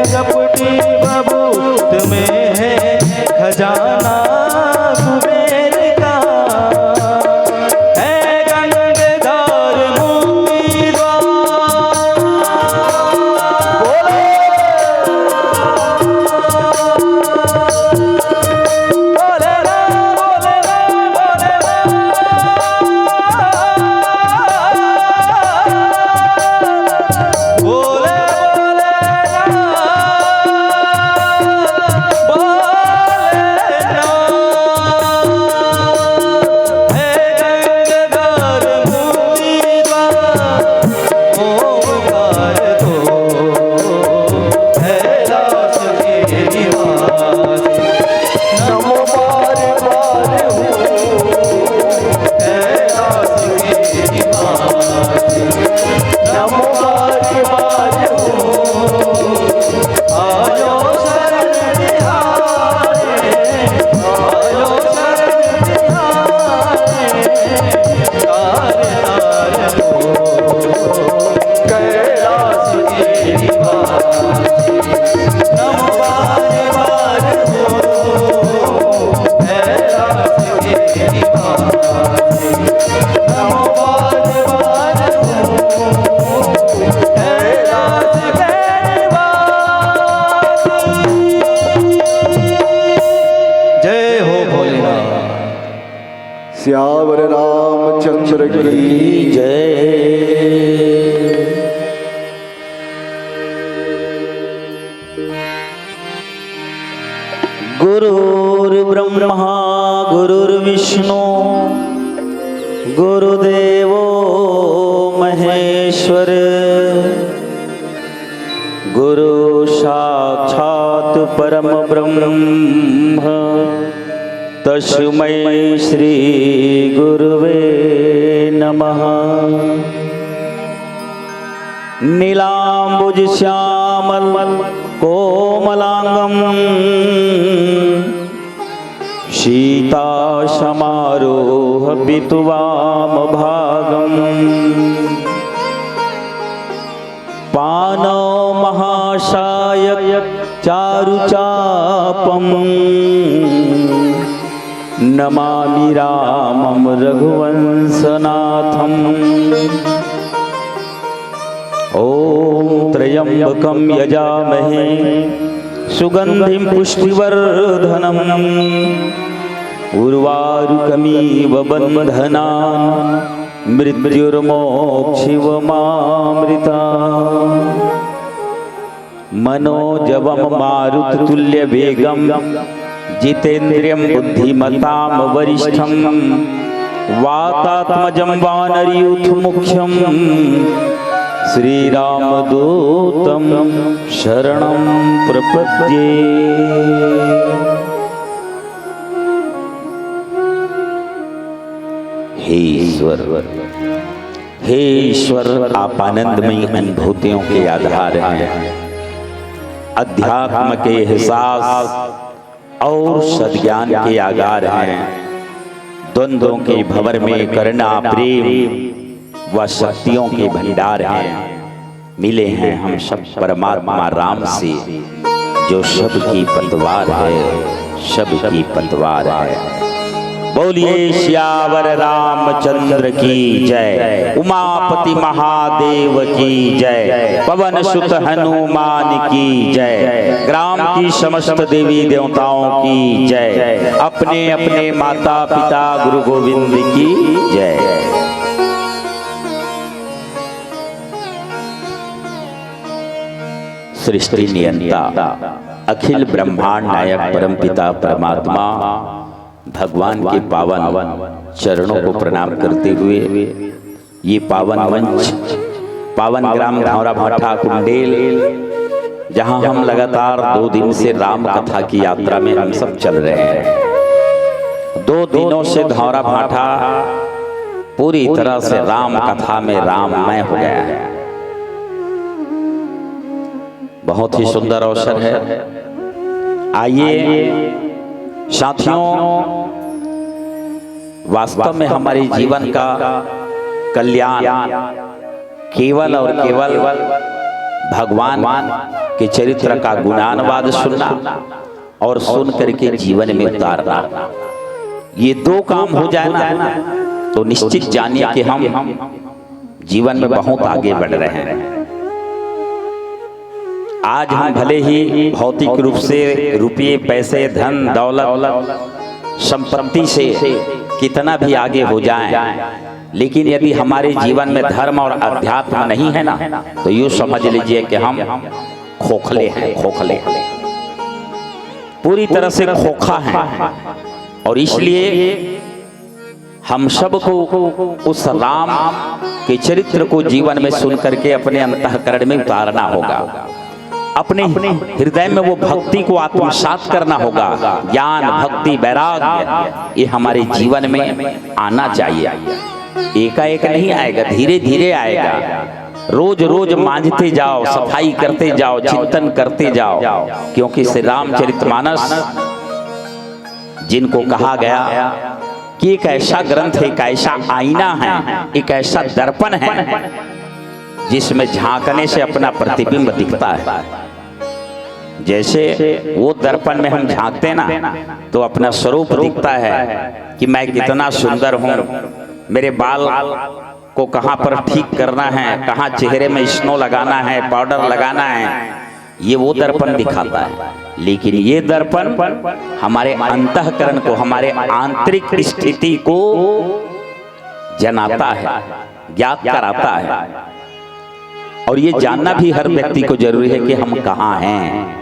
जपटी भभूत में है, खजाना कुबेर का है, गंगधार मोती द्वार। बोले। जय हो भोलेनाथ। सियावर रामचंद्र की जय। गुरुर्ब्रह्मा गुरुर्विष्णु गुरुदेवो महेश्वर। गुरु साक्षात् परम ब्रह्म तस्मै श्री गुरुवे नमः। नीलाम्बुज श्यामल कोमलांगम सीता समारोह पितुवाम भागम। पाणौ महासायक चारु चापम नमामि रामम रघुवंशनाथम। ओम त्र्यंबकम यजामहे सुगंधिम पुष्टिवर्धनम उर्वारुकमिव बंधनान मृत्युर्मोक्षिवमामृता। मनोजवम मारुत तुल्य वेगम जितेंद्रियम बुद्धिमताम वरिष्ठम वातात्मजम वानरयूथ मुख्यम श्रीरामदूतम शरणम प्रपद्ये। हे ईश्वर, हे ईश्वर, आप आनंदमयी अनुभूतियों के आधार हैं, अध्यात्म के एहसास और सद्ज्ञान के आगार हैं, द्वंद्वों के भंवर में करुणा, प्रेम व शक्तियों के भंडार हैं। मिले हैं हम सब परमात्मा राम से, जो सबकी पतवार है, सबकी पतवार है। बोलिए सियावर रामचंद्र की जय, उमापति महादेव की जय, पवन सुत हनुमान की जय, ग्राम की समस्त देवी देवताओं की जय, अपने अपने माता पिता गुरु गोविंद की जय। सृष्टि नियंता, अखिल ब्रह्मांड नायक परमपिता परमात्मा भगवान के पावन चरणों को प्रणाम करते हुए ये पावन मंच, पावन ग्राम धौरा भाठा कुंडेल, जहां हम लगातार दो दिन से राम कथा की यात्रा में हम सब चल रहे हैं। दो दिनों से धौरा भाठा पूरी तरह से राम कथा में राममय हो गया है। बहुत ही सुंदर अवसर है। आइए साथियों, वास्तव में हमारे जीवन का कल्याण केवल और केवल भगवान के चरित्र का गुणानुवाद सुनना और सुन करके जीवन में उतारना, ये दो काम हो जाए ना, तो निश्चित जानिए कि हम जीवन में बहुत आगे बढ़ रहे हैं। आज हम भले ही भौतिक रूप से रुपये, पैसे, धन, दौलत, संपत्ति से कितना भी आगे हो जाएं, लेकिन यदि हमारे जीवन में धर्म और अध्यात्म नहीं है ना, तो यूं समझ लीजिए कि हम खोखले हैं, खोखले, पूरी तरह से खोखा हैं। और इसलिए हम सबको उस राम के चरित्र को जीवन में सुन करके अपने अंतःकरण में उतारना होगा, अपने हृदय में वो भक्ति को आत्मसात करना होगा। ज्ञान, भक्ति, वैराग्य, ये हमारे जीवन में आना चाहिए। एकाएक नहीं आएगा, धीरे धीरे आएगा। रोज रोज मांजते जाओ, सफाई करते जाओ, चिंतन करते जाओ, क्योंकि श्री रामचरितमानस, जिनको कहा गया कि एक ऐसा ग्रंथ, एक ऐसा आईना है, एक ऐसा दर्पण है, जिसमें झांकने से अपना प्रतिबिंब दिखता है। जैसे वो दर्पण में हम झांकते ना, तो अपना स्वरूप दिखता है कि मैं कितना सुंदर हूँ, मेरे बाल को कहाँ पर ठीक करना है, कहाँ चेहरे में स्नो लगाना है, पाउडर लगाना है, ये वो दर्पण दिखाता है। लेकिन ये दर्पण हमारे अंतःकरण को, हमारे आंतरिक स्थिति को जनाता है, ज्ञात कराता है। और ये जानना भी हर व्यक्ति को जरूरी है कि हम कहाँ हैं।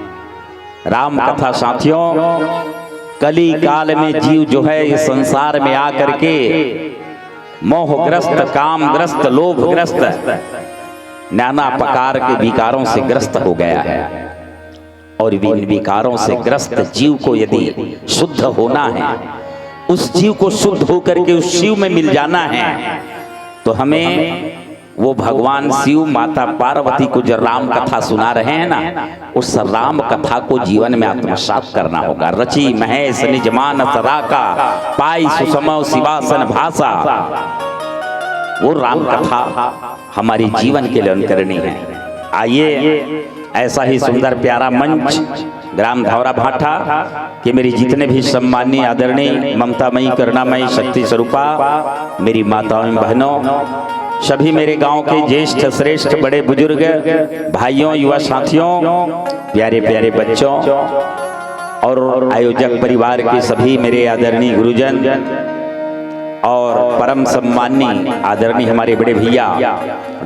राम कथा साथियों, कली काल में जीव जो है इस संसार में आकर के मोहग्रस्त, कामग्रस्त, लोभग्रस्त, नाना प्रकार के विकारों से ग्रस्त हो गया है। और इन विकारों से ग्रस्त जीव को यदि शुद्ध होना है, उस जीव को शुद्ध होकर के उस शिव में मिल जाना है, तो हमें वो भगवान शिव, माता पार्वती को जो राम कथा सुना रहे हैं ना, उस राम कथा को जीवन में आत्मसात करना होगा। रचि महेश निज मानस राखा, पाई सुसमौ सिवासन भाषा। वो राम कथा हमारी जीवन के लिए अनुकरणीय है। आइए, ऐसा ही सुंदर प्यारा मंच ग्राम धौरा भाठा के मेरी जितने भी सम्माननीय, आदरणीय, ममतामयी, करुणामयी, शक्ति स्वरूपा मेरी माताओं, बहनों, सभी मेरे गांव के ज्येष्ठ, श्रेष्ठ, बड़े बुजुर्ग, भाइयों, युवा साथियों, प्यारे प्यारे बच्चों और आयोजक परिवार के सभी मेरे आदरणीय गुरुजन और परम सम्माननीय आदरणीय हमारे बड़े भैया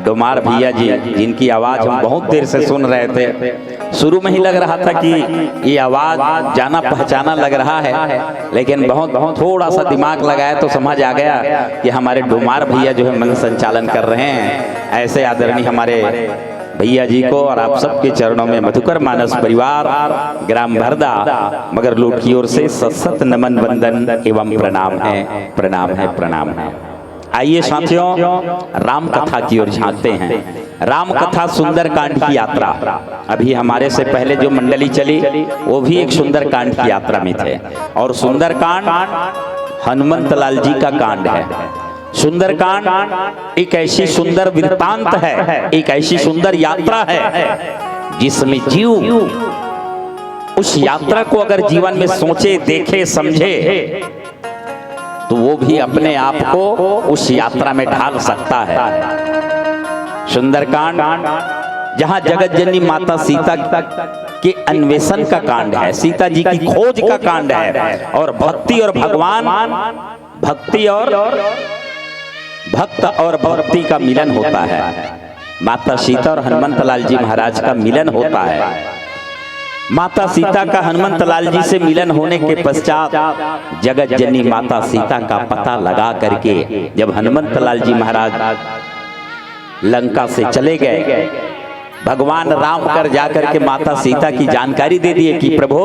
डोमार भैया जी, जिनकी आवाज हम बहुत देर से सुन रहे थे। शुरू में ही लग रहा था कि ये आवाज जाना पहचाना लग रहा है, लेकिन बहुत, बहुत थोड़ा सा दिमाग लगाया तो समझ आ गया कि हमारे डोमार भैया जो है मंच संचालन कर रहे हैं। ऐसे आदरणीय हमारे भैया जी को और आप सबके चरणों में मधुकर मानस परिवार, ग्राम भरदा, मगरलोड की ओर से सत सत नमन, वंदन एवं प्रणाम है, प्रणाम है, प्रणाम है। आइए साथियों, राम कथा की ओर झांकते हैं। राम कथा सुंदरकांड की यात्रा। अभी हमारे से पहले जो मंडली चली, वो भी एक सुंदरकांड की यात्रा में थे। और सुंदरकांड हनुमंत लाल जी का कांड है। सुंदरकांड एक ऐसी सुंदर वृत्तांत है, एक ऐसी सुंदर यात्रा है, जिसमें जीव उस यात्रा को अगर जीवन में सोचे, देखे, समझे, तो वो भी अपने आप को उस यात्रा में ढाल सकता है। सुंदरकांड, जहां जगत जननी माता सीता के अन्वेषण का कांड है, सीता जी की खोज का कांड है, और भक्ति और भगवान, भक्ति और भक्त और भक्ति का मिलन होता है। माता सीता और हनुमंत लाल जी महाराज का मिलन होता है। माता सीता का हनुमंत लाल जी से मिलन होने के पश्चात जगत जननी माता सीता का पता लगा करके जब हनुमंत लाल जी महाराज लंका से चले गए, भगवान राम कर जाकर के माता सीता की जानकारी दे दिए कि प्रभु,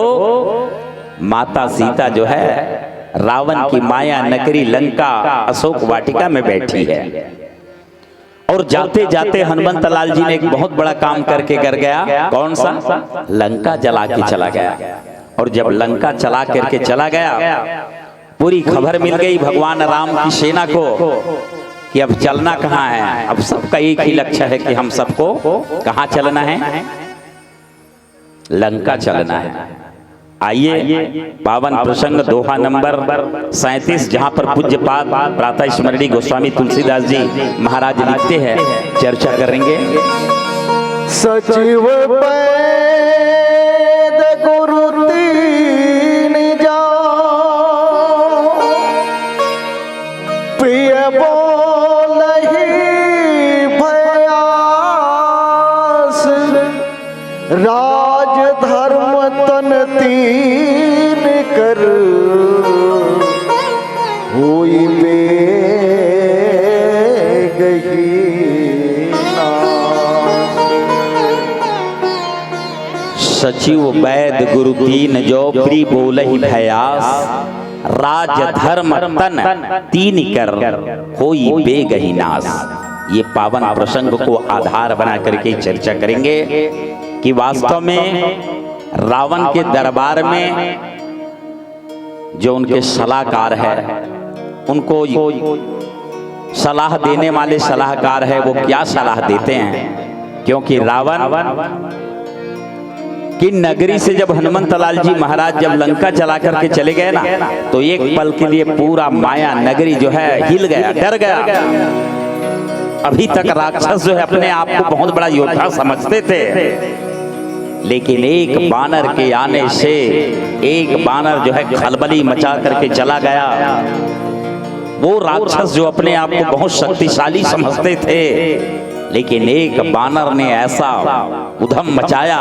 माता सीता जो है रावण की माया नगरी लंका अशोक वाटिका में बैठी है। और जाते जाते हनुमंत लाल जी ने एक बहुत बड़ा काम करके कर गया। कौन सा? लंका जला के चला गया। और जब लंका चला करके चला गया, पूरी खबर मिल गई भगवान राम की सेना को कि अब चलना कहाँ है। अब सबका एक ही लक्ष्य है कि हम सबको कहाँ चलना है, लंका चलना है। आइए, पावन प्रसंग दोहा नंबर सैंतीस, जहाँ पर पूज्यपाद प्रातः स्मरणीय गोस्वामी तुलसीदास जी महाराज लिखते हैं, चर्चा करेंगे। सचिव वैद गुरु तीन जो, प्रिय बोलहि भयास, राज धर्म तन तीन कर, होई बेगही नाश। सचिव वैद गुरु तीन जो, प्रिय बोलहि भयास, राज धर्म तन तीन कर, होई बेगही नाश। ये पावन प्रसंग को आधार बना करके चर्चा करेंगे कि वास्तव में रावण के दरबार में जो उनके सलाहकार है, उनको सलाह देने वाले सलाहकार है, वो क्या सलाह देते हैं, क्योंकि रावण की नगरी से जब हनुमंत लाल जी महाराज जब लंका चला करके चले गए ना, तो एक पल के लिए पूरा माया नगरी जो है हिल गया, डर गया। अभी तक राक्षस जो है अपने आप को बहुत बड़ा योद्धा समझते थे, लेकिन एक बानर के आने से एक बानर जो है खलबली मचा करके चला गया। वो राक्षस जो अपने आप को बहुत शक्तिशाली समझते थे, लेकिन एक बानर ने ऐसा उधम मचाया,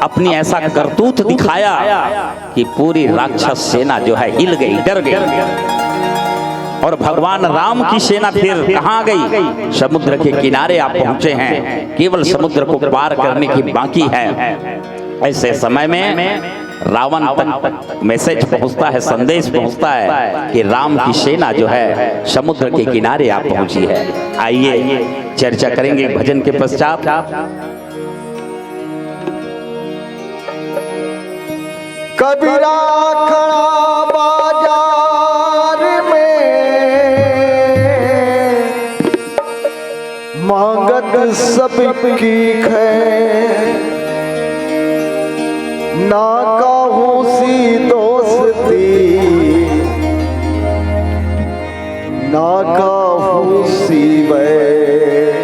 अपनी ऐसा करतूत दिखाया कि पूरी राक्षस सेना जो है हिल गई, डर गई। और भगवान राम की सेना फिर कहाँ गई? समुद्र के किनारे आप पहुंचे हैं, केवल समुद्र को पार करने की बाकी है। ऐसे समय में रावण तक मैसेज पहुंचता है, संदेश पहुंचता है कि राम की सेना जो है समुद्र के किनारे आ पहुंची है। आइए चर्चा करेंगे भजन के पश्चात। कबीरा खड़ा बाजार में, मांगत सब कीखै, ना काहू सी दोस्ती, ना काहू सी बैर।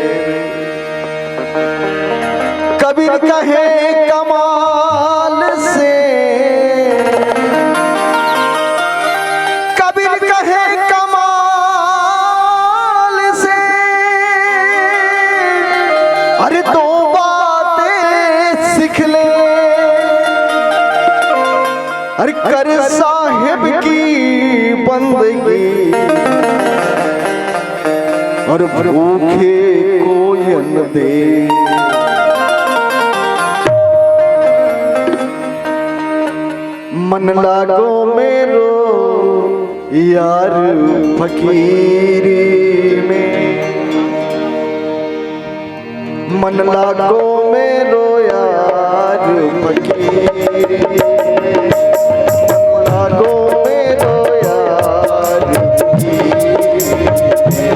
कबीर कहे कमाल से, कबीर कहे कमाल से, अरे दो बातें सीख ले, अरे कर साहेब की बंदगी और भूखे को अन्न दे। मन लागो मेरो यार फकीरी में, मन लागो मेरो यार फकीरी में, मन लागो मेरो यार फकीरी में,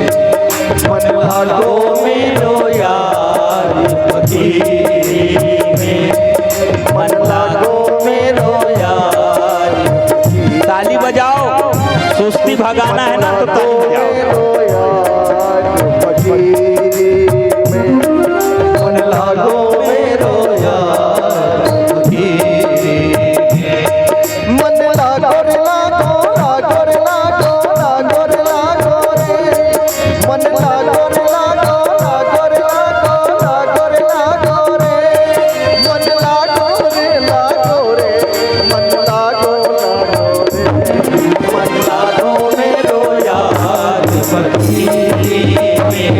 मन लागो मेरो यार फकीरी में, मन लागो मेरो यार। ताली बजाओ, सुस्ती भगाना है ना तो ताली बजाओ। मन लागो मेरो यार फकीरी। मन लागो रे लागो, लागो रे लागो, लागो रे लागो रे। मन लागो रे लागो, लागो रे लागो, लागो रे लागो रे। मन लागो रे लागो रे, मन लागो लागो रे। मन लागो मेरो यार फकीरी में,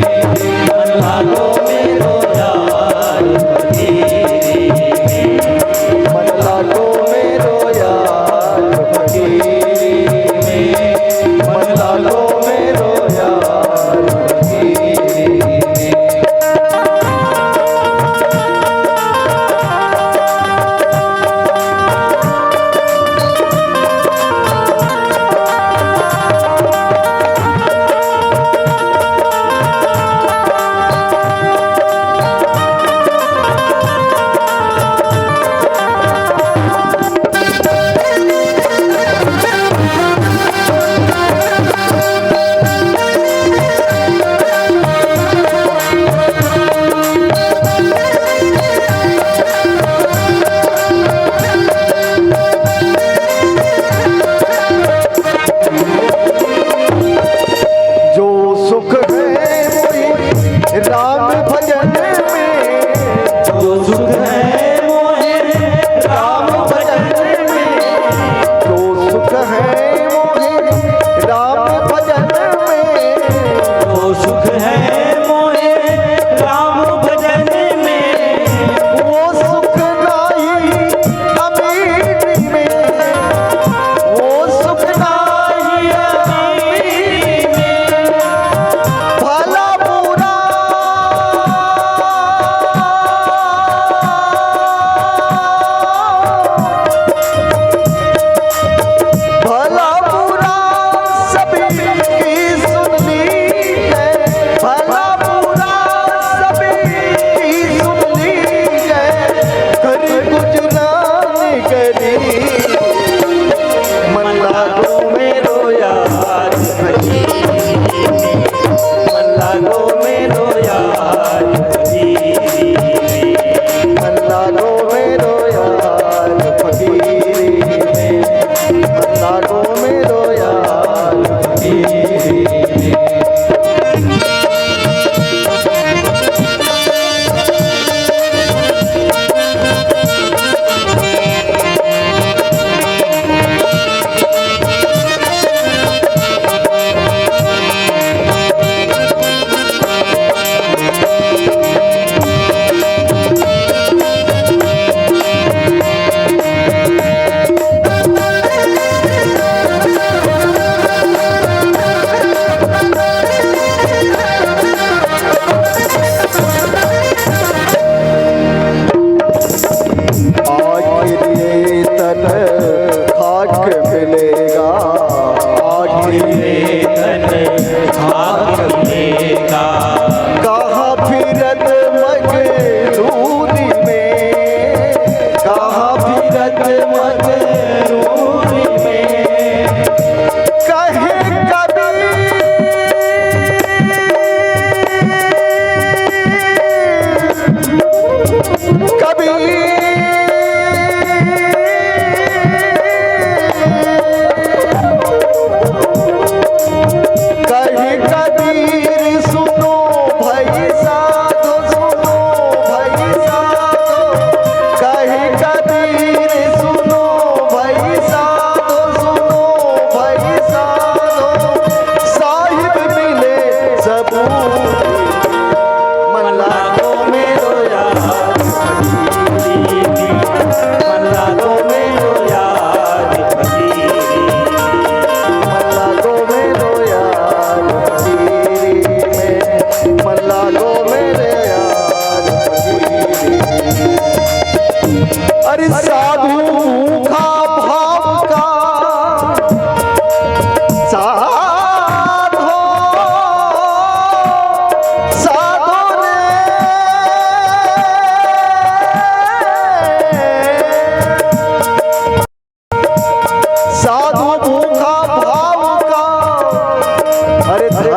मन लागो मेरो यार फकीरी में, मन लागो मेरो यार फकीरी में, मन लागो मेरो यार फकीरी में।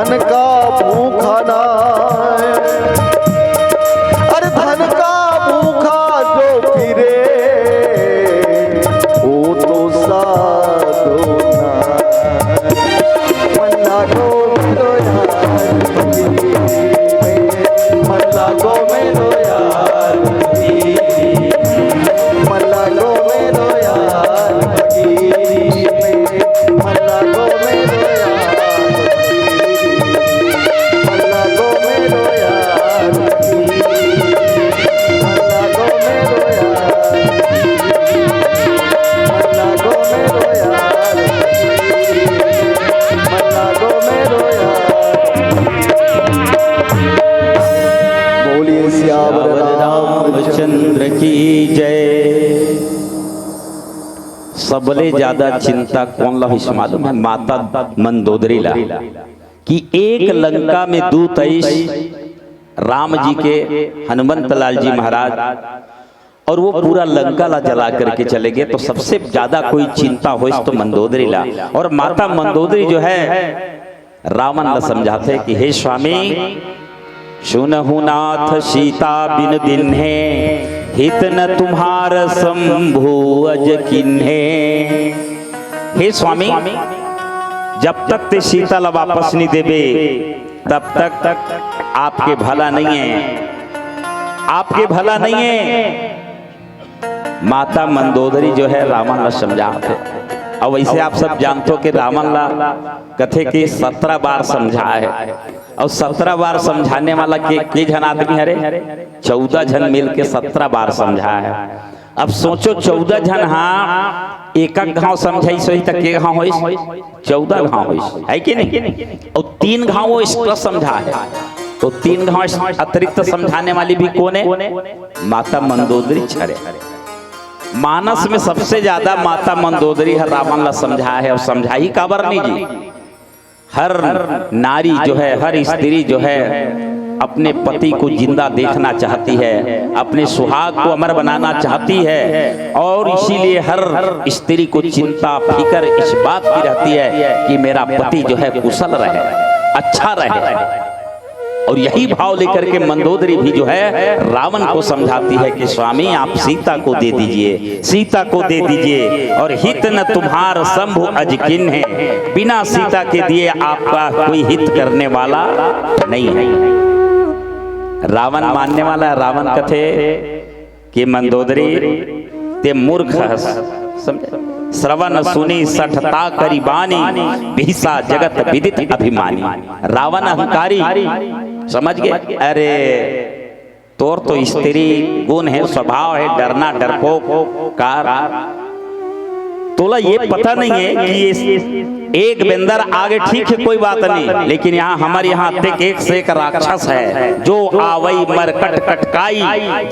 धन का भूखा ना, अरे धन का भूखा जो फिरे, वो तो साधु ना। मन लागो मेरो यार फकीरी में, मन लागो मेरो यार फकीरी में, मन लागो मेरो यार फकीरी में, मन लागो मेरो यार फकीरी में, मन लागो मेरो यार फकीरी में, मन लागो मेरो यार फकीरी में, मन लागो मेरो यार फकीरी में, मन लागो मेरो यार। बोलिए सियावर रामचंद्र की जय। सबले ज्यादा चिंता कोन ला होइस मालूम हे? माता मंदोदरी ला। कि एक लंका में दूत आइस, राम जी के, हनुमंत लाल जी महाराज, और वो पूरा लंका ला जला करके चले गए। तो सबसे ज्यादा कोई चिंता होइस तो मंदोदरी ला। और माता मंदोदरी जो है, रावण ला समझाथे कि हे स्वामी, सुनहु नाथ सीता बिन दिन्हे, हित न तुम्हार शंभु अज किन्हे। हे स्वामी, जब तक ते सीता ला वापस नहीं देबे, तब तक आपके भला नहीं है, आपके भला नहीं है। माता मंदोदरी जो है, रावण ला समझाथे। अब वैसे आप सब जानथो कि रावण ला कथे कि सत्रह बार समझाए हे, और सत्रह बार समझाने वाला के, के झन आदमी हरे? चौदह झन मिल के सत्रह बार समझाए हे। अब सोचो, चौदह झन हा एक एक घाव समझाइस होही, त के घाव होइस? चौदह घाव होइस, है कि नहीं? और तीन घाव वो extra समझाए हे, तो तीन घाव अतिरिक्त समझाने वाली भी कोन हे? माता मंदोदरी हरे। मानस में सबसे ज्यादा माता मंदोदरी ह रावण ला समझाए हे, और समझाही काबर नहीं जी? हर नारी जो है, हर स्त्री जो है, अपने पति को जिंदा देखना चाहती है, अपने सुहाग को अमर बनाना चाहती है, और इसीलिए हर स्त्री को चिंता, फिकर इस बात की रहती है कि मेरा पति जो है, कुशल रहे, अच्छा रहे। और यही भाव लेकर के मंदोदरी भी जो है, रावण को समझाती है कि स्वामी, आप सीता को दे दीजिए, सीता को दे दीजिए, और हित न तुम्हार शंभु अज किन्हे, बिना सीता के दिए आपका कोई हित करने वाला नहीं है। रावण मानने वाला है। रावण कथे कि मंदोदरी, ते मूर्ख हस, समझे? श्रवण सुनि सठता करि बानी, बिहसा जगत विदित अभिमानी। रावण अहंकारी, समझ गए? अरे, तोर तो स्त्री गुण हे, स्वभाव हे, डरना, डरपोक, कार। तोला ये पता नहीं है कि ये एक बेंदर आगे ठीक है, कोई बात नहीं, लेकिन यहाँ, हमारे यहाँ तेक एक से एक राक्षस है, जो आवई मरकट कटकाई,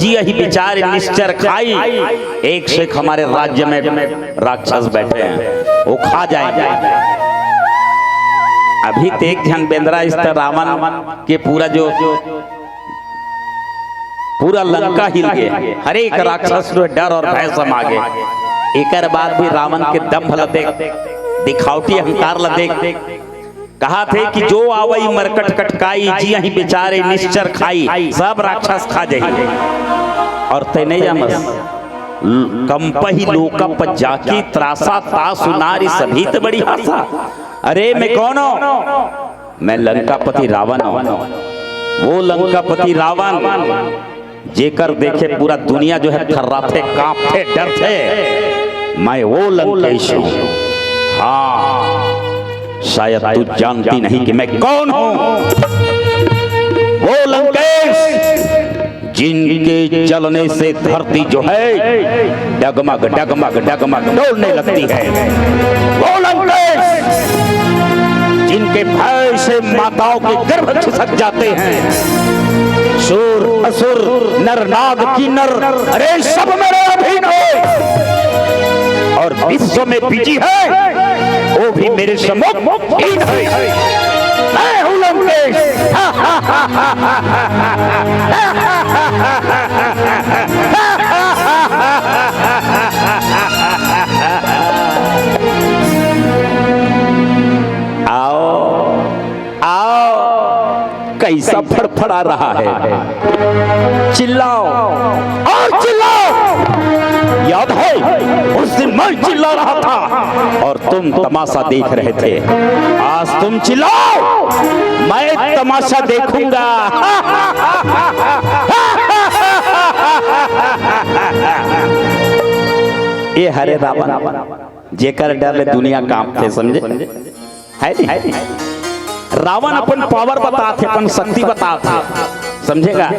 जियहि बिचारे निश्चर खाई। एक से एक हमारे राज्य में राक्षस बैठे हैं, वो खा जाएंगे। अभी तेक झन बेंदरा इस तरह रावण के पूरा जो पूरा लंका हिल गए, हर एक राक्षस जो डर और भय समा गए। एकर बाद भी रावण के दंभ ल देख, दिखावटी अहंकार ल देख, कहाथे कि जो आवई मरकट कटकाई, जियहि बिचारे निश्चर खाई, सब राक्षस खा जाही। और ते नहीं जानस, ल-, कंपहि लोकप जाकी त्रासा, तासु नारी सभीत बड़ी हासा। अरे मैं कौन हूँ? मैं लंकापति रावण हूँ। वो लंकापति रावण जेकर देखे पूरा दुनिया जो है थर्राथे, कांपथे, डरथे। मैं वो लंकेश हूँ। हाँ, शायद तू जानती नहीं कि मैं कौन हूँ। वो लंकेश जिनके जलने से धरती जो है डगमग डगमग डगमग डोलने लगती है। वो लंकेश जिनके भय से माताओं के गर्भ खिसक जाते हैं। सुर, असुर, नर, नाग, किन्नर, अरे सब मेरे अधीन हो। और विश्व में बिजी है, वो भी मेरे सम्मुख हीन है। मैं हूँ लंकेश। आओ, आओ। ऐसा फड़फड़ा रहा है। चिल्लाओ और चिल्लाओ। याद है, उस दिन मैं चिल्ला रहा था और तुम तमाशा देख रहे थे। आज तुम चिल्लाओ, मैं तमाशा देखूंगा। ये हरे रावण, जेकर डर ले दुनिया कांपथे, समझे? है नहीं? रावण अपन पावर बताथे, अपन शक्ति बताथे, समझे गा?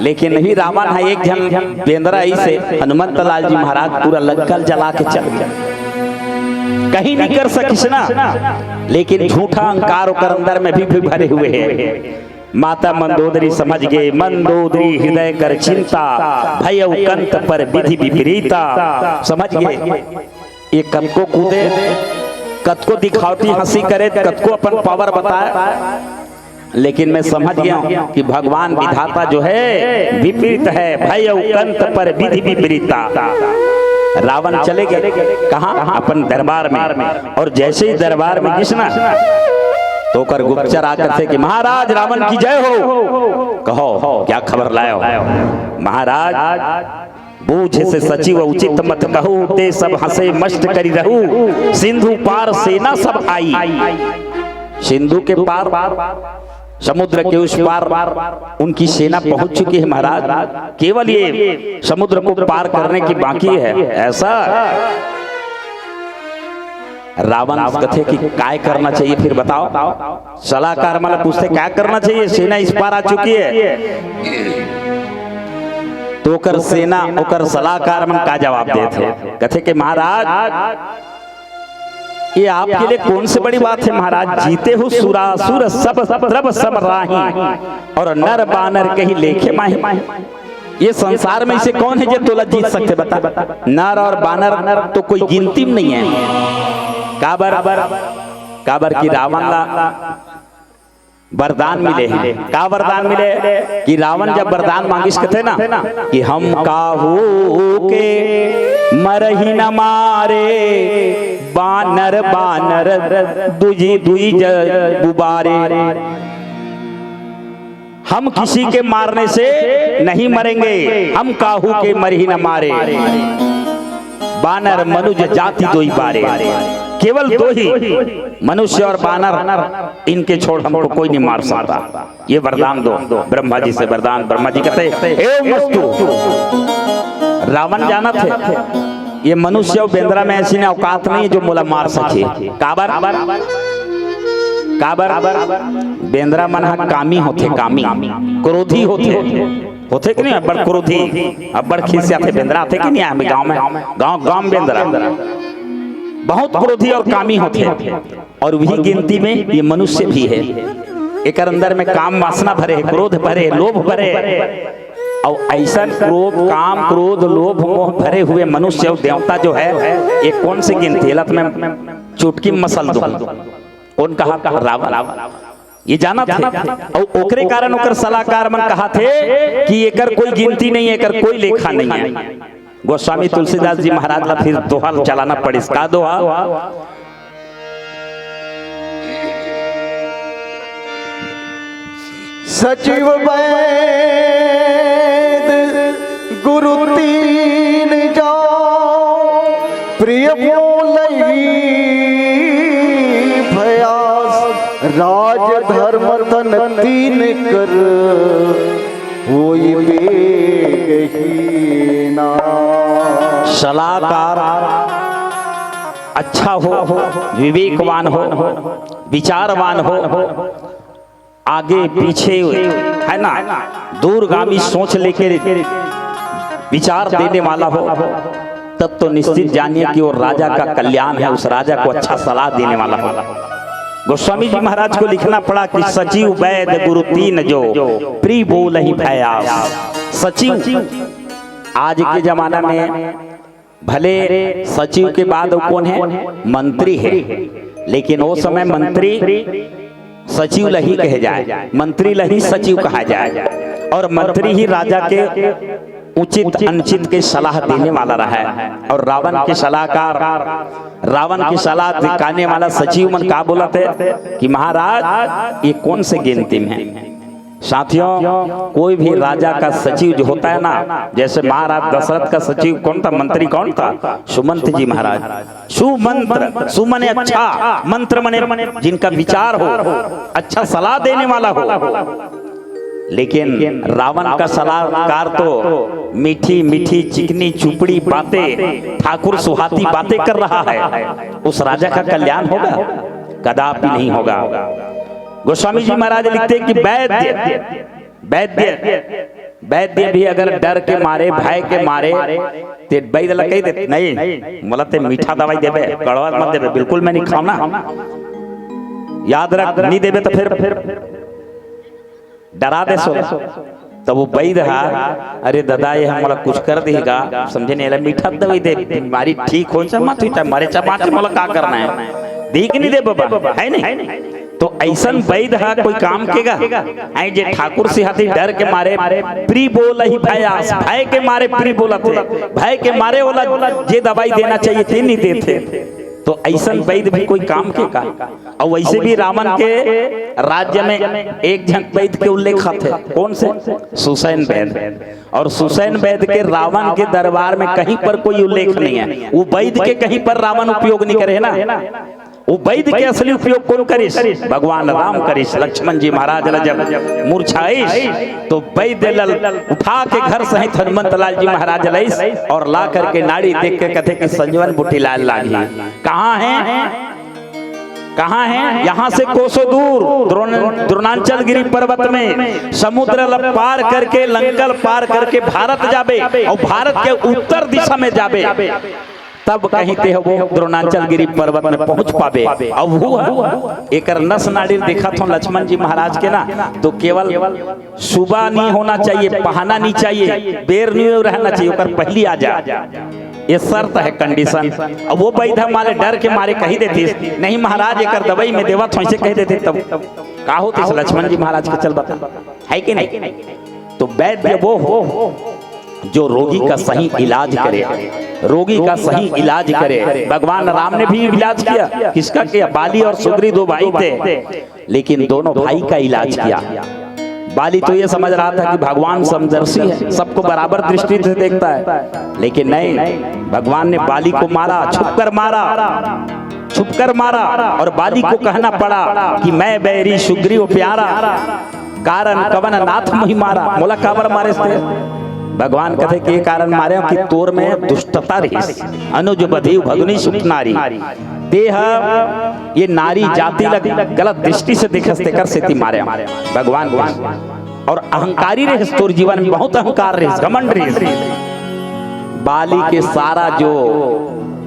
लेकिन नहीं, रावण ह एक झन बेंदरा अइसे, हनुमंत लाल जी महाराज पूरा लंका ल जला के चल गे। कहीं नहीं कर सकिस ना, लेकिन झूठा अहंकार ओकर अंदर में भी, भी भरे हुए हे। माता मंदोदरी समझ गे, मंदोदरी हृदय कर चिंता, भयउ कंत पर विधि विपरीता। समझ गे, ये कतको कूदे, कतको दिखावटी हंसी करे, कतको अपन पावर बताए, लेकिन मैं समझ गया हूं कि भगवान विधाता जो है, विपरीत है, भयउ कंत पर विधि विपरीता। रावण चले गे कहां? अपन दरबार में। और जैसे ही दरबार में गिस ना, तो ओकर गुप्तचर आकर से कि महाराज रावण की जय हो। कहो, क्या खबर लाए हो? महाराज, बूझे से सचिव उचित मत कहू, ते सब हंसे मस्त करि रहू, सिंधु पार सेना सब आई। सिंधु के पार, समुद्र के उस पार उनकी सेना पहुंच चुकी है महाराज, केवल ये समुद्र को पार करने की बाकी है। ऐसा रावण कथे कि काय करना चाहिए, फिर बताओ। सलाहकार मन पूछथे, "क्या करना चाहिए? सेना इस पार आ चुकी है।" तो ओकर सेना, ओकर सलाहकार मन का जवाब देथे? कथे कि महाराज, ये आपके लिए कौन सी बड़ी बात है महाराज? जीते हो सुरासुर सब द्रव सम राही, और नर बानर कही लेखे माही। ये संसार में इसे कौन है जे तोला जीत सकथे, बता? नर और बानर तो कोई गिनती में नहीं है। काबर, काबर कि रावण ला वरदान मिले हे। का वरदान मिले? कि रावण जब वरदान मांगिस कथे ना कि हम काहू के मरही न मारे, बानर बानर दुजी दुई जग उबारे। हम किसी के मारने से नहीं मरेंगे, हम काहू के मरही न मारे, बानर मनुज जाति दोई बारे। केवल दो ही, मनुष्य और बानर, इनके छोड़ हमको कोई नहीं मार सकता। ये वरदान दो, ब्रह्मा जी से वरदान। ब्रह्मा जी कहते, "एवमस्तु।" रावण जानत हे, ये मनुष्य अउ बेंदरा में ऐसी ना औकात नहीं है जो मोला मार सके। काबर? काबर? बेंदरा मन ह कामी होथे, कामी, क्रोधी होथे, होथे कि नहीं? अब्बड़ क्रोधी, अब्बड़ खिसियाथे। बेंदरा आथे कि नहीं? आए गांव में, गांव, गांव में बेंदरा बहुत क्रोधी और कामी होथे। और वही गिनती में ये मनुष्य भी है। एकर अंदर में काम वासना भरे हे, क्रोध भरे हे, लोभ भरे हे। अउ ऐसन क्रोध, काम, क्रोध, लोभ, मोह भरे हुए मनुष्य अउ देवता जो है, ये कौन सी गिनती? लत में चुटकी मसल दो। कौन कहा? रावण। ये जानत हे। अउ ओकरे कारण ओकर सलाहकार मन कहत हे कि एकर कोई गिनती नहीं है, एकर कोई लेखा नहीं है। गोस्वामी तुलसीदास जी महाराज ला फिर दोहा चलाना पड़िस। का दोहा? सचिव वैद गुरु तीन जो, प्रिय बोलही भयास, राज धर्म तन तीन कर, होई बेगहीना। सलाहकार अच्छा हो, विवेकवान हो, विचारवान हो, आगे पीछे, है ना, दूरगामी सोच लेके विचार देने वाला हो, तब तो निश्चित जानिए कि वो राजा का कल्याण है, उस राजा को अच्छा सलाह देने वाला हो। गोस्वामी जी महाराज को लिखना पड़ा कि सचिव वैद गुरु तीन जो, प्रिय बोलही भयास। सचिव, आज के जमाना में भले सचिव के बाद अउ कौन है? मंत्री है, लेकिन वो समय मंत्री सचिव ल ही कहे जाए, मंत्री ल ही सचिव कहा जाए, और मंत्री ही राजा के उचित अनुचित के सलाह देने वाला रहा है। और रावण के सलाहकार, रावण की सलाह धिकाने वाला सचिव मन का बोलत हे कि महाराज, ये कौन से गिनती में है? साथियों, कोई भी राजा का सचिव जो होता है ना, जैसे महाराज दशरथ का सचिव कौन था, मंत्री कौन था? सुमंत जी महाराज। सुमंत्र, सुमन अच्छा, मंत्र मने जिनका विचार हो, अच्छा सलाह देने वाला हो। लेकिन रावण का सलाहकार तो मीठी मीठी चिकनी चुपड़ी बातें, ठाकुर सुहाती बातें कर रहा है। उस राजा का कल्याण होगा? कदापि नहीं होगा। गोस्वामी जी महाराज लिखते हैं कि वैद्य, वैद्य, वैद्य भी अगर डर के मारे, भय के मारे, ते वैद्य ला कहि देते, "नहीं, मोला ते मीठा दवाई देबे, कड़वा मत देबे, बिल्कुल मैं नहीं खाऊं ना।" याद रख, नहीं देबे तो फिर डरा दे सो। तब वो वैद्य हा, "अरे दादा, ये हमला कुछ कर देगा, समझे नहीं, एला मीठा दवाई दे, बीमारी ठीक हो, चाहे मत हो, चाहे मरे, चाहे बाँचे, मोला का करना है, दे के नहीं दे बाबा, है नहीं?" तो ऐसन वैद्य हा कोई काम के गा? आई जे ठाकुर सुहाती डर के मारे प्री बोलही भयास, भय के मारे प्री बोलत हे, भय के मारे ओला जे दवाई देना चाहिए, ते नहीं देते। तो ऐसन वैद्य भी कोई काम के का? और वैसे भी रावण के राज्य में एक झन वैद्य के उल्लेख आथे, कौन से? सुसैन वैद्य। और सुसैन वैद्य के रावण के दरबार में कहीं पर कोई उल्लेख नहीं है। वो वैद्य के कहीं पर रावण उपयोग नहीं करे ना। वो वैद्य के असली उपयोग कौन करिस? भगवान राम करिस। लक्ष्मण जी महाराज ला जब मूर्छाइस, तो वैद्य ला उठा के घर सहित हनुमंत लाल जी महाराज लइस और ला करके नाड़ी देख के कथे कि संजीवन बूटी लाय ल लागही। कहाँ है? कहाँ है? यहाँ से कोसों दूर द्रोण-, द्रोणांचल गिरी पर्वत में समुद्र ल पार करके, लंका ल पार करके भारत जाबे और भारत के उत्तर दिशा में जाबे, तब कहीं ते वो द्रोणांचल गिरी पर्वत में पहुंच पाबे। अब वो एकर नस नाड़ी देखत हो लक्ष्मण जी महाराज के ना, तो केवल सुबह नहीं होना चाहिए, पहाना नहीं चाहिए, बेर नहीं रहना चाहिए, ओकर पहली आ जा। ये शर्त है, condition। अब वो वैद्य मारे डर के मारे कही देतिस, "नहीं महाराज, एकर दवाई में देवत हो," ऐसे कह देते, तब का होतिस? लक्ष्मण जी महाराज के चल बता, है कि नहीं? तो वैद्य वो हो जो रोगी का सही इलाज करे, रोगी का सही इलाज करे। भगवान राम ने भी इलाज किया। किसका किया? बाली और सुग्रीव दो भाई थे, लेकिन दोनों भाई का इलाज किया। बाली तो ये समझ रहा था कि भगवान समदर्शी है, सबको बराबर दृष्टि से देखता है, लेकिन नहीं, भगवान ने बाली को मारा, छुपकर मारा, छुपकर मारा। और बाली को कहना पड़ा कि "मैं बैरी सुग्रीव प्यारा, कारण कवन नाथ मोहि मारा।" मोला काबर मारे थे? भगवान कथे के कारण मारे कि तोर में दुष्टता रहिस, अनुज बधिउ भगुनी सुत नारी। देह ये नारी जाति ला गलत दृष्टि से देखस, तेकर सेती मारे भगवान के। और अहंकारी रहिस, तोर जीवन में बहुत अहंकार रहिस, घमंड रहिस। बाली के सारा जो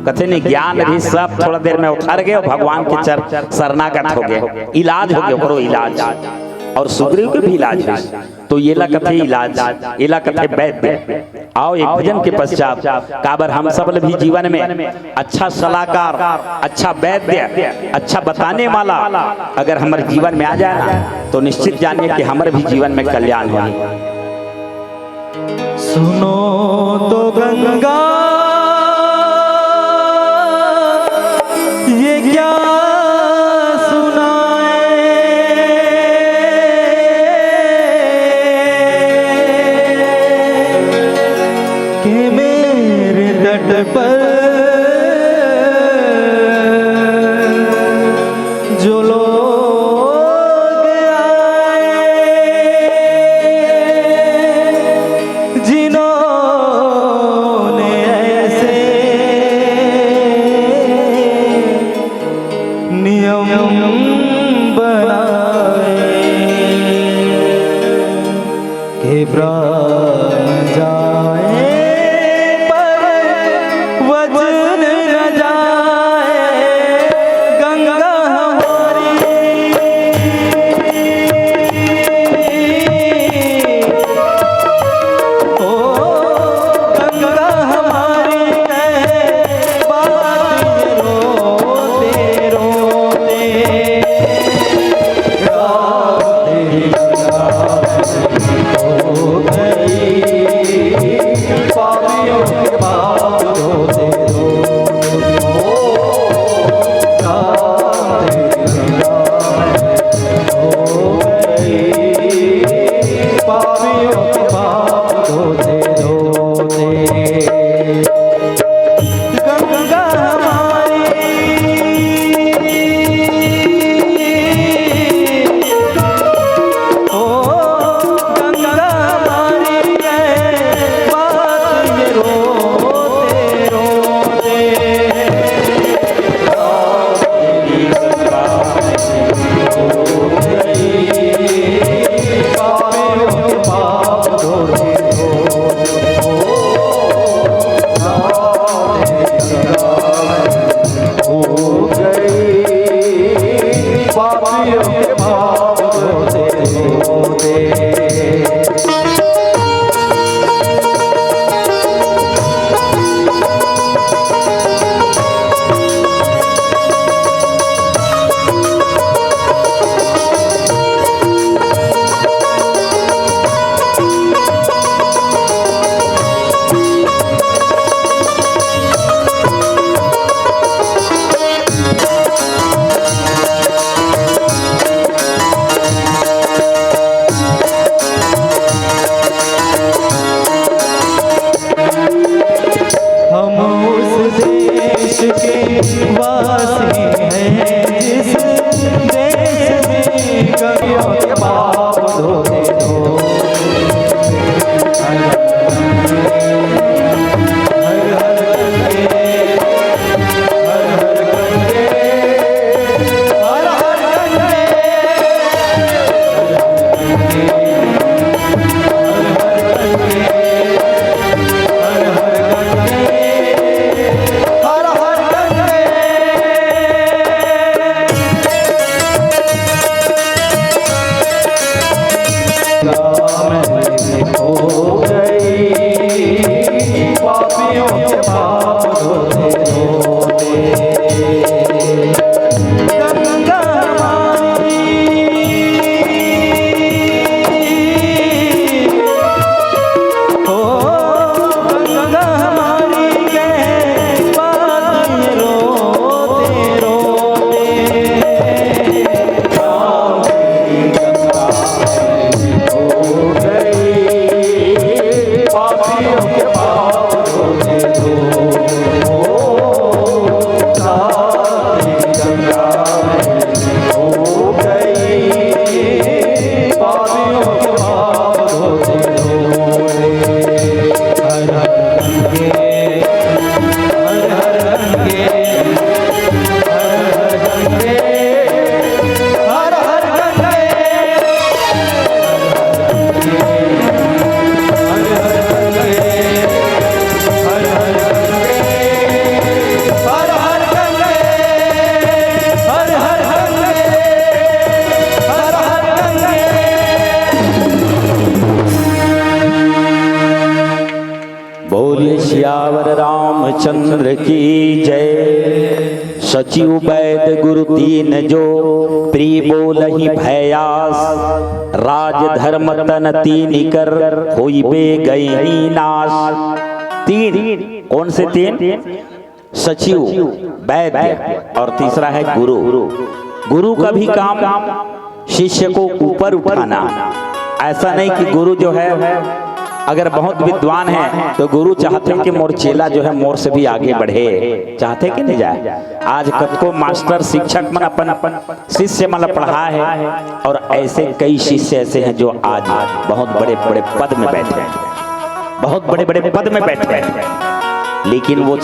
कथे ने ज्ञान रहिस, सब थोड़ा देर में उतर गए और भगवान के चर-, शरणागत हो गए, इलाज हो गए, ओकरो इलाज। और सुग्रीव के भी इलाज है। तो ये ला कथे इलाज, ये ला कथे वैद्य। आओ एक भजन के पश्चात, काबर हम सब ल भी जीवन में अच्छा सलाहकार, अच्छा वैद्य, अच्छा बताने वाला अगर हमर जीवन में आ जाए ना, तो निश्चित जानिए कि हमर भी जीवन में कल्याण होही। सुनो तो गंगा, ये क्या सुनाए कि मेरे तट पर जो लोग आए, जिन्होंने ऐसे नियम बनाए कि प्राण जाए पर वचन न जाए। गंगा हमारी, ओ गंगा हमारी है, बात ये रोते रोते। रात तेरी गंगा हमारी, ओ चंद्र की जय। सचिव बैद गुरु तीन जो, प्रिय बोलहि भयास। राज धर्म तन तीन कर, होइबे गए ही नाश। तीन, कौन से तीन? सचिव, वैद्य और तीसरा है गुरु। गुरु का भी काम शिष्य को ऊपर उठाना। ऐसा नहीं कि गुरु जो है, अगर बहुत विद्वान है तो गुरु चाहते हैं कि मोर चेला जो है मोर से भी आगे बढ़े, चाहते कि नहीं जाए। आज कतको मास्टर शिक्षक मन अपन शिष्य मन ला पढ़ाए हैं और ऐसे कई शिष्य ऐसे हैं जो आज बहुत बड़े बड़े पद में बैठे हैं, बहुत बड़े बड़े पद में बैठे हैं, लेकिन वो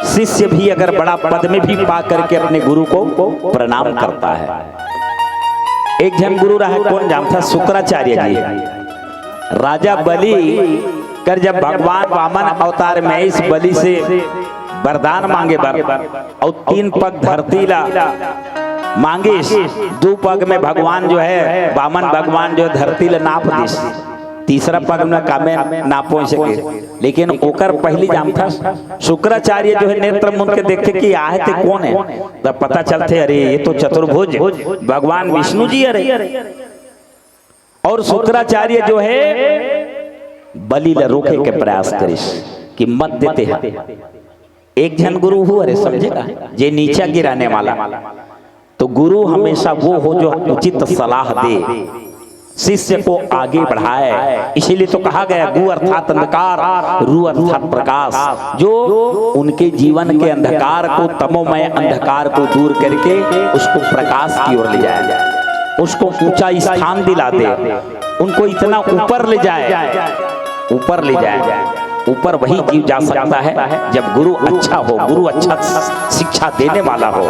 शिष्य भी अगर बड़ा पद में भी पा करके अपने गुरु को प्रणाम करता है। एक झन गुरु रहा, कौन जानता? शुक्राचार्य जी। राजा बलि कर जब भगवान वामन अवतार में इस बलि से वरदान मांगे बर, और तीन पग धरती ला मांगिस, दू पग में भगवान जो है, वामन भगवान जो है, धरती ला नाप दिस, तीसरा पग में कामे नापो सके। लेकिन ओकर पहली जानथस, शुक्राचार्य जो है नेत्र मुंद के देखथे कि आहे ते कौन है, तब पता चलथे, अरे ये तो चतुर्भुज भगवान विष्णु जी हरे। और शुक्राचार्य जो है बलि ला रोके के प्रयास करिस कि मत देते हैं। एक झन गुरु हो, अरे समझेगा, जे नीचा गिराने वाला। तो गुरु हमेशा वो हो जो उचित सलाह दे, शिष्य को आगे बढ़ाए। इसीलिए तो कहा गया, गु अर्थात अंधकार, रु अर्थात प्रकाश। जो उनके जीवन के अंधकार को, तमोमय अंधकार को दूर करके उसको प्रकाश की ओर ले जाए, उसको ऊंचा स्थान दिला दे, उनको इतना ऊपर ले जाए, ऊपर ले जाए। ऊपर वही जीव जा सकता है जब गुरु अच्छा हो, गुरु अच्छा शिक्षा देने वाला हो।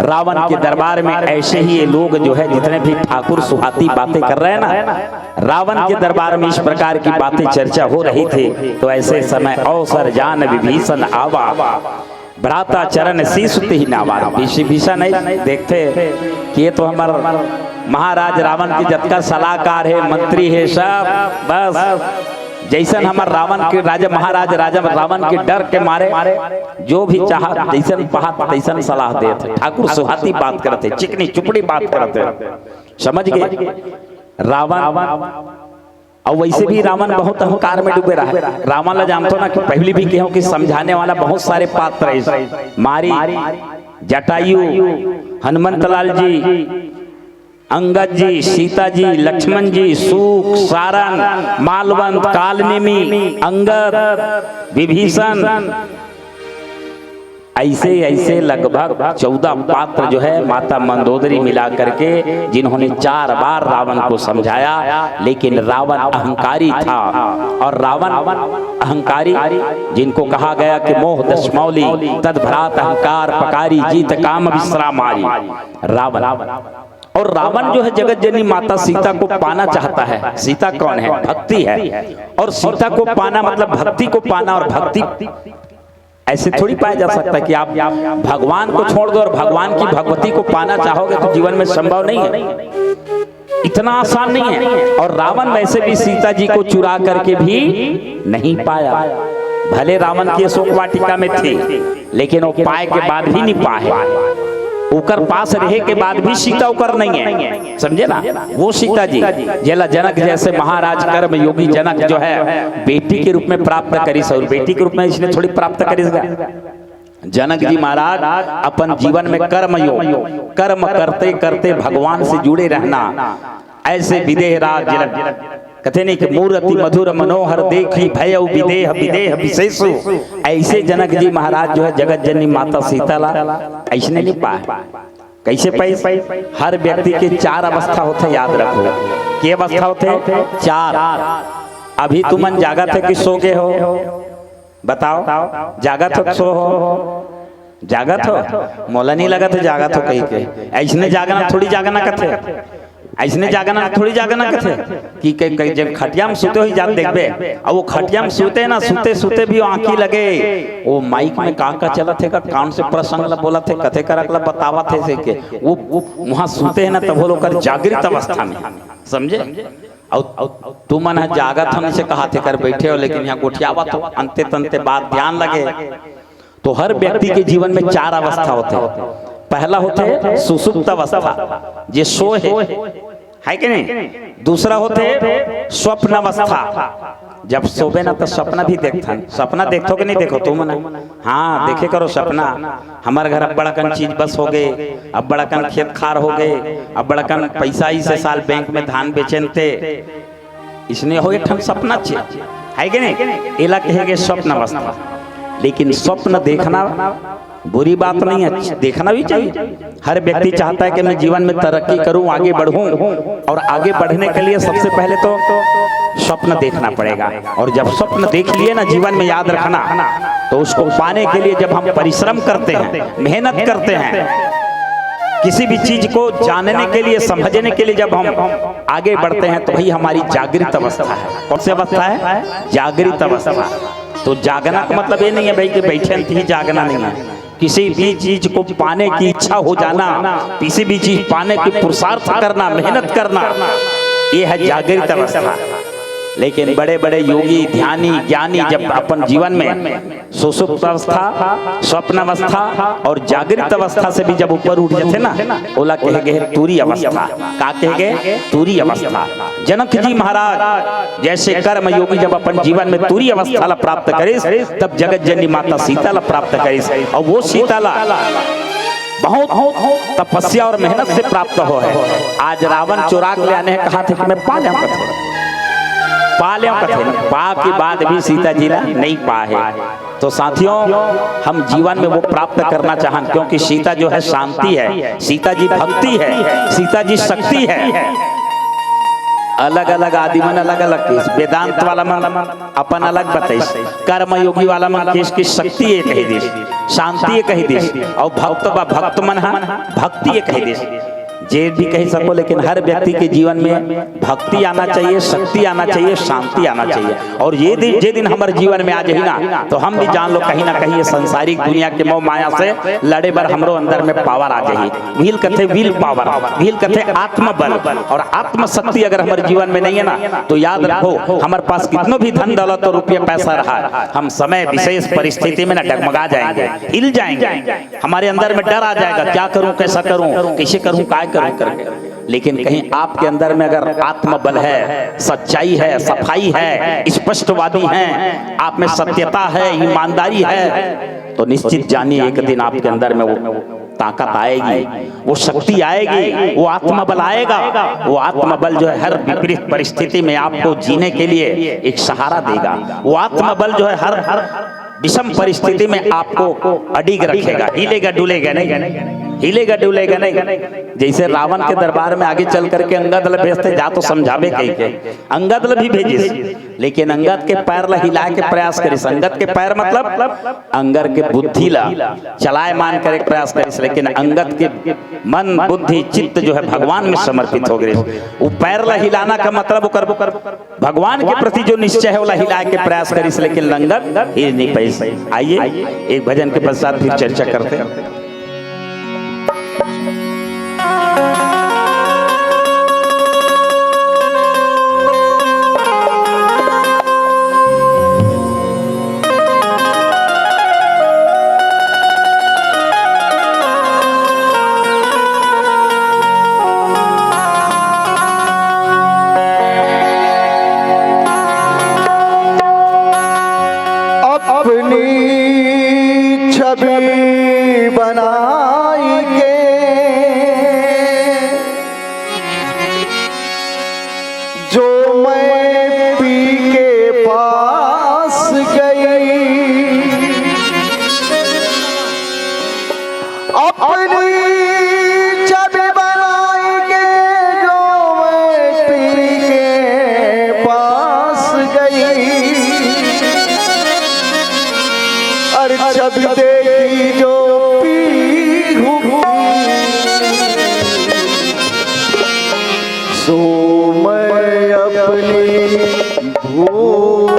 रावण के दरबार में ऐसे ही ये लोग जो है, जितने भी ठाकुर सुहाती बातें कर रहे हैं ना, रावण के दरबार में इस प्रकार की बातें चर्चा हो रही थी, तो ऐसे समय अवसर जान विभीषण आवा, भ्राता चरण शीश तिहि नावा। विभीषण नहीं देखते कि ये तो हमार महाराज रावण के जतका सलाहकार है, मंत्री है, सब बस जैसन हमार रावण के राजा महाराज राजा रावण के डर के मारे जो भी चाहत, जैसन पहात तैसन सलाह देत। ठाकुर सुहाती बात करते, चिकनी चुपड़ी बात करते, समझ गए? रावण और वैसे भी रावण बहुत अहंकार में डूबे रहा है। रावण ला जानते हो ना कि पहले भी कहो कि समझाने वाला बहुत सारे पात्र है, मारी, जटायु, हनुमंत लाल जी, अंगद जी, सीता जी, लक्ष्मण जी, सूक, सारंग, मालवंत, कालनेमी, अंगद, विभीषण, ऐसे ऐसे लगभग चौदह पात्र जो है माता मंदोदरी मिला करके, जिन्होंने चार बार रावण को समझाया, लेकिन रावण अहंकारी था। और रावण अहंकारी, जिनको कहा गया कि मोह दशमौली तद भ्रात अहंकार पकारी, जीत काम विश्राम हारी। रावण, और रावण जो है जगत जननी माता सीता को पाना चाहता है। सीता कौन है? भक्ति है। और सीता को पाना मतलब भक्ति को पाना, और भक्ति ऐसे थोड़ी पाया जा सकता है कि आप भगवान को छोड़ दो और भगवान की भगवती को पाना चाहोगे तो जीवन में संभव नहीं है, इतना आसान नहीं है। और रावण वैसे भी सीता जी को चुरा करके भी नहीं पाया। भले रावण की अशोक वाटिका में थी, लेकिन वो पाए के बाद भी नहीं पाए। ओकर पास रहे के बाद भी सीता ओकर नहीं है, समझे ना? वो सीता जी, जेला जनक जैसे महाराज कर्म योगी जनक जो है बेटी के रूप में प्राप्त करिस, और बेटी के रूप में इसने थोड़ी प्राप्त करिस गा। जनक जी महाराज अपन जीवन में कर्म योग, कर्म करते करते भगवान से जुड़े रहना। ऐसे विदेह राज, कथे नहीं कि मूरति मधुर मनोहर देखी भयउ विदेह विदेह विशेषु। ऐसे जनक जी महाराज जो है जगत जननी माता सीता ला ऐसने नहीं पाए। कैसे पाइस? हर व्यक्ति के चार अवस्था होथे, याद रखो। के अवस्था होथे? चार। अभी तुमन जागत हे कि सो गे हो? बताओ, जागत हो कि सो हो? जागत हो? मोला नहीं लगत हे जागत हो कही के। ऐसने जागना थोड़ी जागना कथे। अइसने जागना थोड़ी जागना कथे कि कई, कई जब खटिया में सुते होही जात देखबे, अउ वो खटिया में सुते ना, सुते सुते भी आँखी लगे, वो माइक में का का चलत हे, का कौन से प्रसंग ला बोलत हे, कथे करक ला बतावत हे से के, वो, वो वहाँ सुते हे ना, तब वो लोग कर जागृत अवस्था में, समझे? अउ, अउ तुमन ह जागत हन से कहा थे कर बैठे हो, लेकिन यहाँ गोठियावत हो, अंते तंते बात ध्यान लगे। तो हर व्यक्ति के जीवन में चार अवस्था होथे। पहला होथे सुसुप्त अवस्था, जे सोए हे, है कि नहीं? दूसरा होथे स्वप्न अवस्था, जब सोबे ना तो सपना भी देखथन। सपना देखथो कि नहीं देखो तुमन? हाँ, देखे करो सपना। हमर घर अब्बड़ अकन चीज बस हो गए, अब्बड़ अकन खेत खार हो गए, अब्बड़ अकन पैसा इसे साल बैंक में धान बेचेन ते, इसने हो एक ठन सपना चे, है कि नहीं? एला कहे गए स्वप्न अवस्था। लेकिन स्वप्न देखना बुरी बात नहीं है, देखना भी चाहिए। हर व्यक्ति चाहता है कि मैं जीवन में तरक्की करूं, आगे बढ़ूं, और आगे बढ़ने के लिए सबसे पहले तो स्वप्न देखना पड़ेगा। और जब स्वप्न देख लिए ना, जीवन में याद रखना, तो उसको पाने के लिए जब हम परिश्रम करते हैं, मेहनत करते हैं, किसी भी चीज को जानने के लिए, समझने के लिए जब हम आगे बढ़ते हैं, तो वही हमारी जागृत अवस्था है। कौन सी अवस्था है? जागृत अवस्था। तो जागना का मतलब ये नहीं है भाई कि बैठे ही जागना नहीं है। किसी भी चीज को पाने की इच्छा हो जाना, किसी भी चीज पाने की पुरुषार्थ करना, मेहनत करना, ये है जागृत अवस्था। लेकिन बड़े बड़े योगी, ध्यानी, ज्ञानी जब अपन जीवन में सुसुप्त अवस्था, स्वप्न अवस्था और जागृत अवस्था से भी जब ऊपर उठ जाते ना, ओला कहे गए तुरी अवस्था। का कहे गए? तुरी अवस्था। जनक जी महाराज जैसे कर्म योगी जब अपन जीवन में तुरी अवस्था ला प्राप्त करिस, तब जगत जननी माता सीता ला प्राप्त करिस। और वो सीता ला बहुत तपस्या और मेहनत से प्राप्त हो है। आज रावण चुरा के ले आने कहा थे कि मैं पा लें कथे, पा लें कथे, पा के बाद भी सीता जी ला नहीं पा है। तो साथियों, हम जीवन में वो प्राप्त करना चाहन, क्योंकि सीता जो है शांति है, सीता जी भक्ति है, सीता जी शक्ति है। अलग अलग आदि मन अलग अलग किस, वेदांत वाला मन अपन अलग बताइस, कर्मयोगी वाला मन किस की शक्ति ये कही दिस, शांति ये कही दिस, और भक्त बा भक्त मन हा भक्ति ये कही दिस। जे भी कही सको, लेकिन हर व्यक्ति के जीवन में भक्ति आना चाहिए, शक्ति आना चाहिए, शांति आना चाहिए। और ये दिन, जे दिन हमारे जीवन में आ जाही ना, तो हम भी जान लो कहीं ना कहीं ये संसारिक दुनिया के मोह माया से लड़े बर हमरो अंदर में पावर आ जाही। व्हील कथे विल पावर, व्हील कथे आत्मबल। और आत्मशक्ति अगर हमारे जीवन में नहीं है ना, तो याद रखो, हमारे पास कितनो भी धन दौलत और रुपया पैसा रहा, हम समय विशेष परिस्थिति में ना डगमगा जाएंगे, हिल जाएंगे। हमारे अंदर में डर आ जाएगा, क्या करूं, कैसा करूं, कैसे करूं, काय करूं करके। लेकिन कहीं आपके अंदर में अगर आत्मबल है, सच्चाई है, सफाई है, स्पष्टवादी है, आप में सत्यता है, ईमानदारी है, तो निश्चित जानिए एक दिन आपके अंदर में वो ताकत आएगी, वो शक्ति आएगी, वो आत्मबल आएगा। वो आत्मबल जो है हर विपरीत परिस्थिति में आपको जीने के लिए एक सहारा देगा। वो आत्मबल जो है हर हर विषम परिस्थिति में आपको अडिग रखेगा, हिलेगा डुलेगा नहीं, हिलेगा डुलेगा नहीं। जैसे रावण के दरबार में आगे चल करके अंगद ल भेजते, जा तो समझावे कह के अंगद ल भी भेजिस, लेकिन अंगद के पैर ला हिलाए के प्रयास करिस। अंगद के पैर मतलब अंगद के बुद्धि ला चलायमान करे के प्रयास करिस, लेकिन अंगद के मन, बुद्धि, चित्त जो है भगवान में समर्पित हो गए। वो पैर ला हिलाना का मतलब ओकर भगवान के प्रति जो निश्चय है, ओला हिलाए के प्रयास करिस, लेकिन अंगद हिल नहीं पाइस। आइए, एक भजन के पश्चात फिर चर्चा करते हैं। अपनी छवि बनाई के जो मैं पी के पास गई, अपनी छवि बनाई के जो मैं पी के पास गई, और छवि देखी जो पी हूँ, तो मैं अपनी भूल।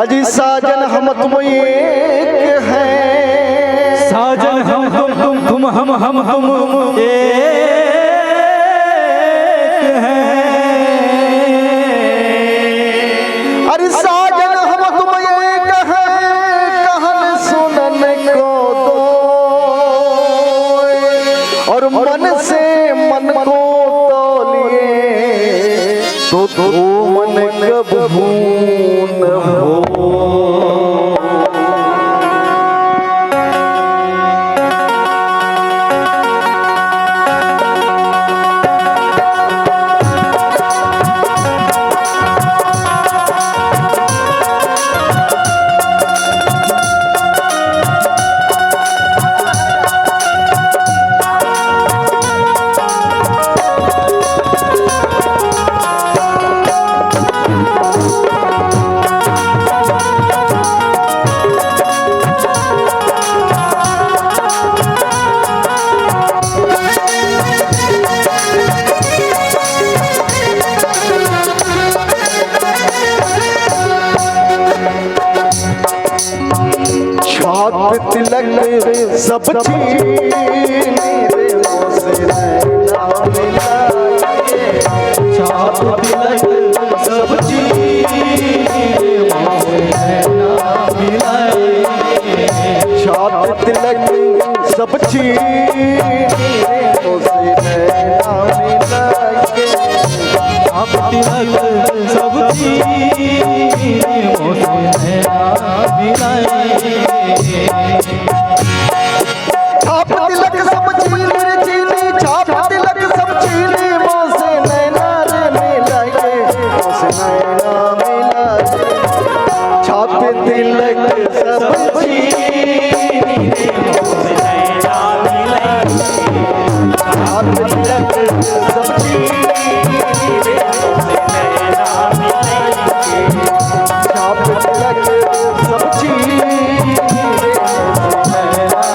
अजी साजन हम तुम एक हैं। साजन हम तुम, तुम, तुम हम, हम तुम एक हैं। अरे साजन हम तुम एक हैं, कहन सुनन को दो, और मन से मन को तौलिए, तो दो मन कब हूँ न हो। छाप तिलक सब चीज रे मोसे नैना मिलाए। छाप तिलक सब चीज रे मोसे नैना मिलाए। छाप तिलक सब चीज रे मोसे नैना मिलाए। छाप तिलक सब चीज रे मोसे नैना मिलाए। छाप तिलक सब चीनी रे चीनी, छाप तिलक सब चीनी, मोसे नैना रे मिलाए, मोसे नैना मिलाए। छाप तिलक सब चीनी रे, मोसे नैना मिलाए। छाप तिलक सब चीनी रे, मोसे नैना मिलाए। छाप तिलक सब चीनी रे, मोसे नैना मिलाए।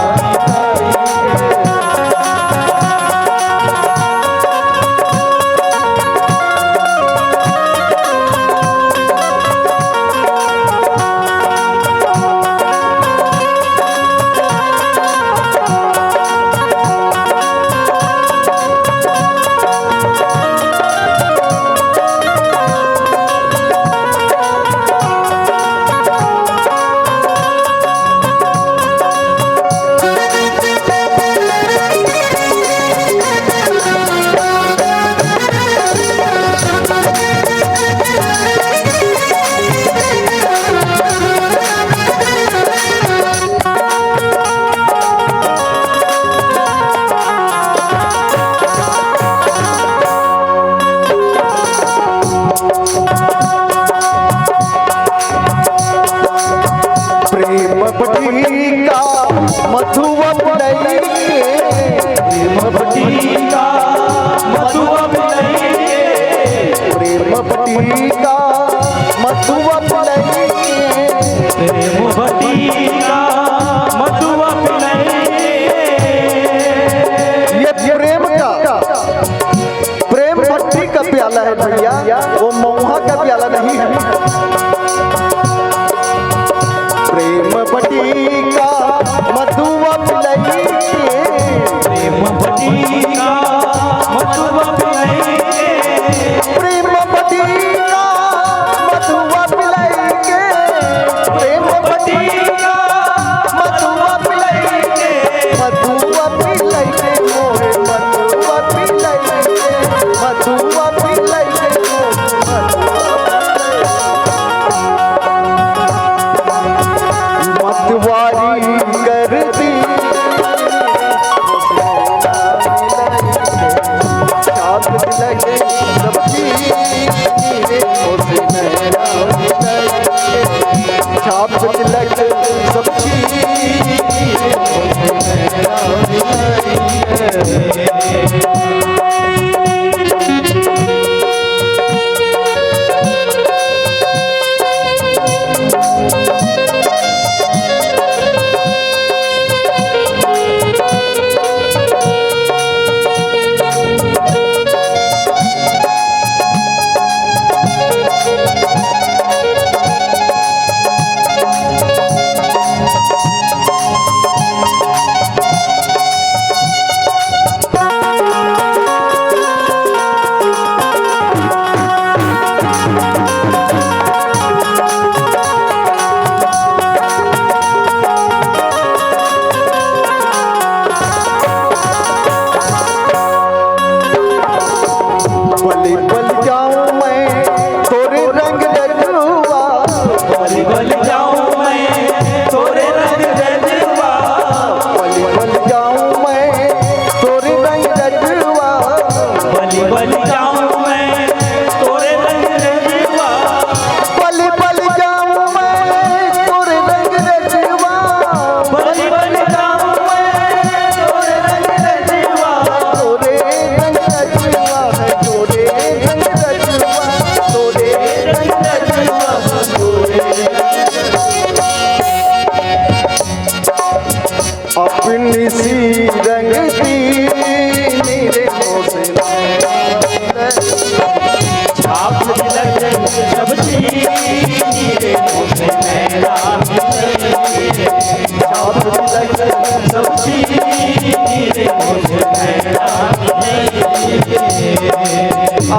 प्रेम बटिका मथुआ पिलाई के। प्रेम बटिका मथुआ पिलाई के। प्रेम बटिका मथुआ पिलाई के। प्रेम बटिका मथुआ पिलाई के। ये प्रेम का प्रेम भट्टी का प्याला है भैया, वो मऊहा का प्याला नहीं है। प्रेम भट्टी का मधुआ पिलाई निसी रंग दीनी रे मोसे। छाप तिलक सब चीनी रे मोसे नैना मिलई। छाप तिलक सब चीनी रे मोसे नैना मिलई। आ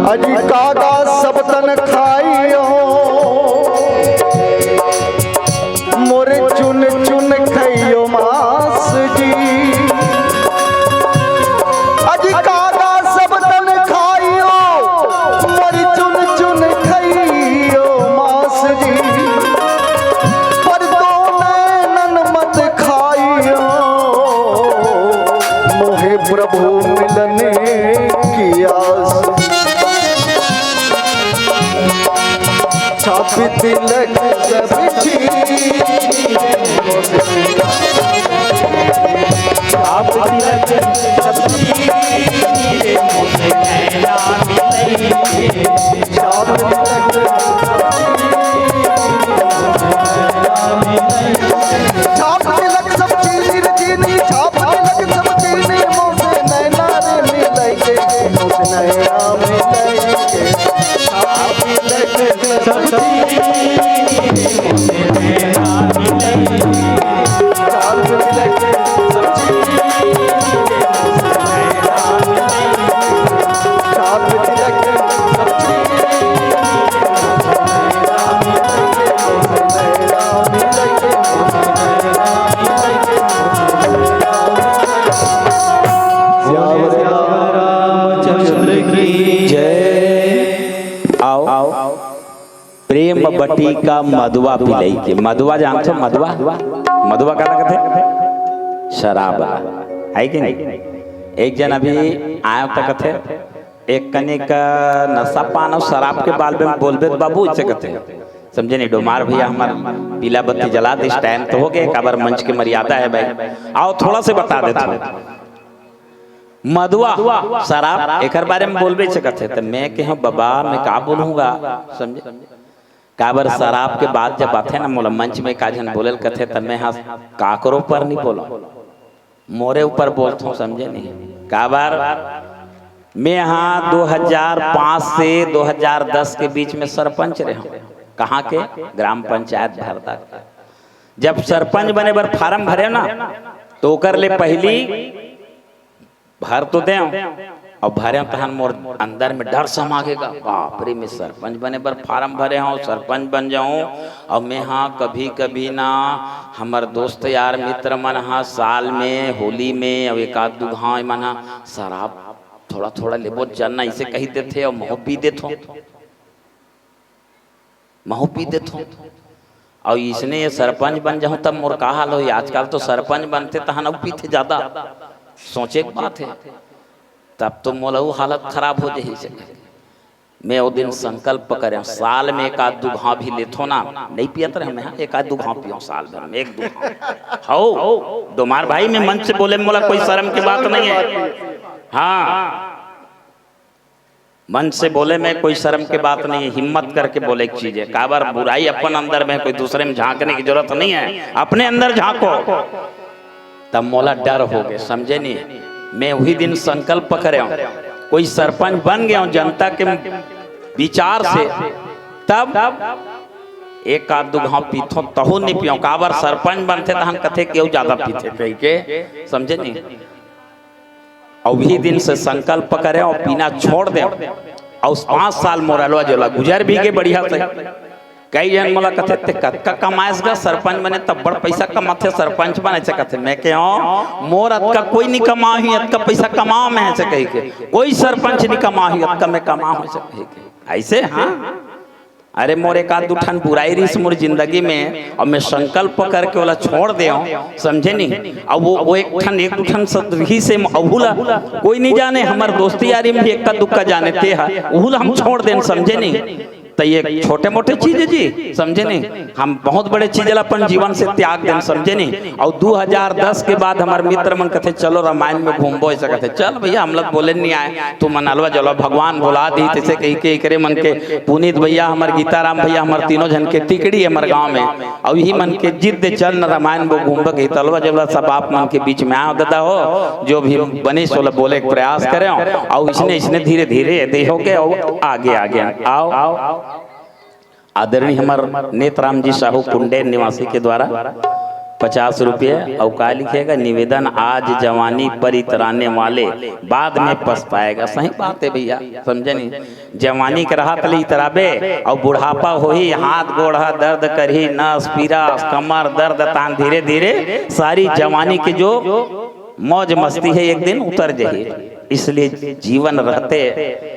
अजी कागा सब तन खाइयो, मोरे चुन चुन खइयो मास जी। अजी कागा सब तन खाइयो, मोरे चुन चुन खइयो मास जी। पर दो नैनन मत खाइयो, मोहे प्रभु मिलन की आस। छाप तिलक सब चीनी। छाप तिलक सब चीनी रे मोसे नैना मिलई। छाप तिलक सब चीनी। छाप तिलक सब चीनी रे चीनी, छाप तिलक सब चीनी, मोसे नैना रे मिलई के, मोसे नैना मिलई के। छाप तिलक सब चीनी, मोसे नैना मिलई के। छाप तिलक सब चीनी, मोसे नैना मिलई के। छाप तिलक सब चीनी। सियावर रामचंद्र की जय। आओ, प्रेम बटिका मदवा पिलई के। मदवा जानथो? मदवा, मदवा काला कथे? शराब है कि नहीं? एक जन अभी आयो त कथे, एक कनिक नशा पान अउ शराब के बारे में बोलबे त बाबू, अइसे कथे। समझे नहीं, डोमार भैया हमर पीला बत्ती जला दिस, टाइम तो हो गए, काबर मंच के मर्यादा है भाई। आओ थोड़ा से बता देथों। मदवा, शराब, एकर बारे में बोलबे अइसे कथे। त मैं कहेंव, बाबा, मैं का बोलहूँ गा, समझे? काबर शराब के बात जब आथे ना, मोला मंच में का झन बोले ल कथे, त मैं हा काकरो ऊपर नहीं बोलंव। मोरे ऊपर बोलथों, समझे नहीं? काबर मैं हा दो हज़ार पाँच से दो हज़ार दस के बीच में सरपंच रहेंव। कहाँ के? ग्राम पंचायत भरदा के। जब सरपंच बने बर फारम भरेंव ना, त ओकर ले पहिली भर तो देंव, अउ भरेंव तहन मोर अंदर में डर समा गे गा। बाप रे, मैं सरपंच बने बर फारम भरे हंव, सरपंच बन जाहूं। अउ मैं हा कभी कभी ना, हमर दोस्त यार मित्र मन हा साल में, होली में, अउ एक आध दू घांव एमन हा शराब थोड़ा थोड़ा लेबो चलना, अइसे कहि देथे, अउ महूं पी देथों। महूं पी देथों। अउ इसने ये सरपंच बन जाहूं तब मोर का हाल होही? आजकल तो सरपंच बनथे तहन अउ पीथे जादा। सोचे के बात हे। तब तो मोला अउ हालत खराब हो जाही। मैं ओ दिन संकल्प करेंव, साल में एक आध दू घांव भी लेथों ना, नहीं पियत रहेंव मैं, हाँ, एक आध दू घांव पियंव साल भर में, एक दू घांव। हव, डोमार भाई, मैं मंच से बोले में मोला कोई शर्म के बात नहीं हे। हाँ, मंच से बोले में कोई शर्म के बात नहीं हे, हिम्मत करके बोले के चीज हे। काबर बुराई अपन अंदर में, कोई दूसरे में झांकने की जरूरत नहीं हे, अपने अंदर झांको। तब मोला डर हो गे, समझे नहीं? मैं उही दिन संकल्प करेंव, कोई सरपंच बन गेंव जनता के विचार से, तब एक आध दू घांव पीथों, तहू नहीं पियंव। काबर सरपंच बनथे तहन कथे केहू जादा पीथे कहिके, समझे नहीं? अउ उही दिन से संकल्प करेंव अउ पीना छोड़ देंव। अउ पांच साल मोर अलवा जोला गुजर भी गे बढ़िया से। कई झन मोला कथे, "ते कतका कमाएस गा? सरपंच बने त बड़ पइसा कमाथे, सरपंच बने," अइसे कथे। मैं कहे, "हव, मोर अतका कोई नइ कमाही, अतका पइसा कमावँव मैं," अइसे कहिके। "कोई सरपंच नइ कमाही, अतका मैं कमावँव," अइसे कहिके। अइसे, हाँ? अरे, मोर एक आध दू ठन बुराई रहिस मोर जिंदगी में, अउ मैं संकल्प करके ओला छोड़ देवँव, समझे नहीं? अब वो, वो एक ठन, एक दू ठन सत रहिस हे, अहू ला कोई नइ जाने, हमर दोस्ती यारी में भी एक्का दुक्का जाने ते ह, ओहू ला हम छोड़ देन, समझे नहीं? त ये छोटे मोटे चीज हे जी, समझे नहीं? हम बहुत बड़े चीज ला अपन जीवन से त्याग देन, समझे नहीं? अउ दू हजार दस के बाद हमर मित्र मन कथे, "चलो रामायण में घूमबो," अइसे कथे। चल भइया, हम लोग बोले नहीं आए, तुमन अलवा जलवा, भगवान बुला दिही, तइसे कहिके एकरे मन के पुनीत भइया, हमर गीताराम भइया, हमर तीनों झन के तिकड़ी हे हमर गाँव में। अउ इही मन के जिद, "चल न रामायण में घूमबो," कहिथे, अलवा जलवा सब आप मन के बीच में आँव ददा हो, जो भी बनिस ओला बोले के प्रयास करेंव। अउ इसने, इसने धीरे धीरे एदे होके अउ आगे आगे आँव। आदरणीय हमर नेतराम जी साहू कुंडे निवासी के द्वारा पचास रुपये। अउ का लिखे हे गा, "निवेदन, आज जवानी पर इतराने वाले बाद में पछताएगा।" सही बात हे भइया, समझे नहीं? जवानी के रहत ले इतराबे, अउ बुढ़ापा होही, हाथ गोड़ ह दर्द करही, नस पीरा, कमर दर्द, तहान धीरे धीरे सारी जवानी के जो मौज मस्ती हे, एक दिन उतर जाही। इसलिए जीवन रहते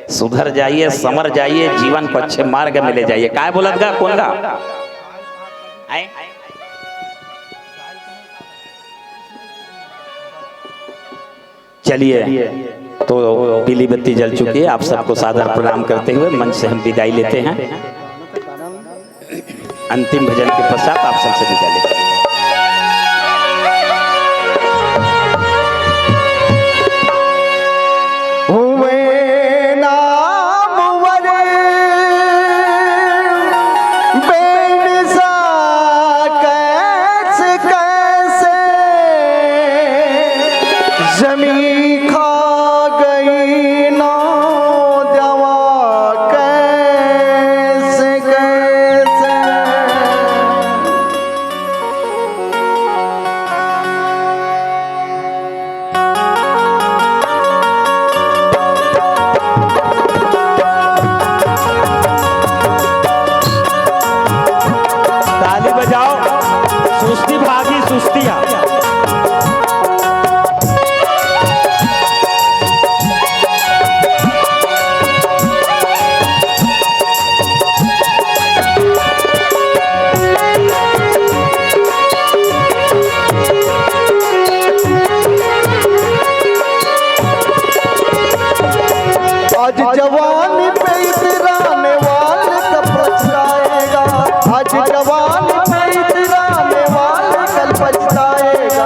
सुधर जाइए, संवर जाइए, जीवन को अच्छे मार्ग में ले जाइए। काय बोलत गा, कोन गा? आय? चलिए, तो पीली बत्ती जल चुकी है, आप सबको सादर प्रणाम करते हुए मंच से हम विदाई लेते हैं। अंतिम भजन के पश्चात आप सबसे विदा लेते हैं। हुए नामवर बेन सा कैसे कैसे, जमी खा गई ना दवा कैसे कैसे। ताली बजाओ, सुस्ती भागी सुस्तिया। आज जवानी पे इतराने वाले का पछताएगा, आज जवानी पे इतराने वाले कल पछताएगा।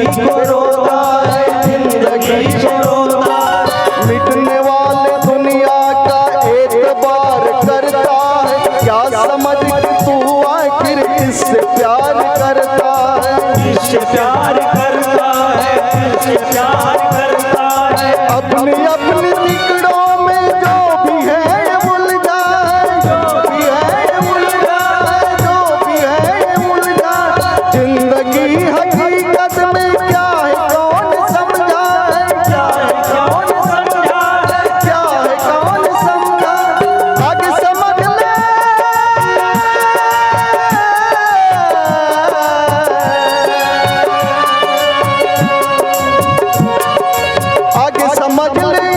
को रोता है, जिंदगी को रोता है। मिटने वाले दुनिया का एतबार करता है, क्या समझ के तू आखिर किससे प्यार करता है? किससे प्यार करता है, किससे प्यार करता है? अपनी अपनी तिकड़ों में जो भी है उलझा है, जो भी है उलझा है, जो भी है उलझा है। जिंदगी हकीकत में क्या है कौन समझा है, क्या है कौन समझा है, क्या है कौन समझा है? आगे समझ ले। आगे समझ ले,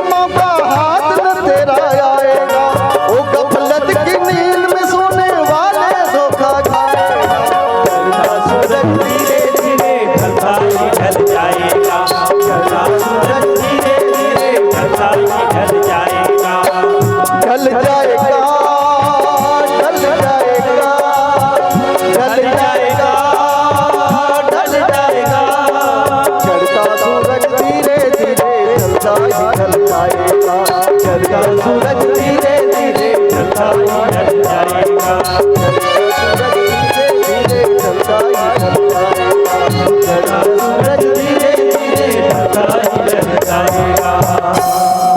मौका हाथ न तेरा आएगा। ओ गफलत की नींद में सोने वाले धोखा खाएगा। ढलता सूरज धीरे धीरे ढलता ही ढल जाएगा। ढलता सूरज धीरे धीरे ढलता ही ढल जाएगा। ढल जाएगा, ढल जाएगा, ढल जाएगा, ढल जाएगा। चढ़ता सूरज धीरे धीरे ढलता ही ढल जाएगा। चढ़ता सूरज धीरे धीरे ढलता ही ढल जाएगा। चढ़ता सूरज धीरे धीरे ढलता ही ढल जाएगा। चढ़ता सूरज धीरे धीरे ढलता ही ढल जाएगा।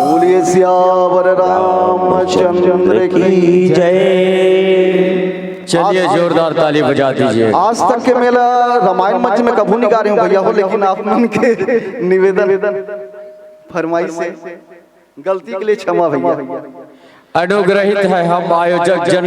बोलिए सियावर रामचंद्र की जय। चलिए, जोरदार ताली बजा दीजिए। आज तक के मैं ला रामायण मंच में कभू नहीं गा रहे हूँ भैया हो, लेकिन आप मन के निवेदन, फरमाइश से गलती के लिए क्षमा भैया। अनुग्रहित है हम आयोजक जन।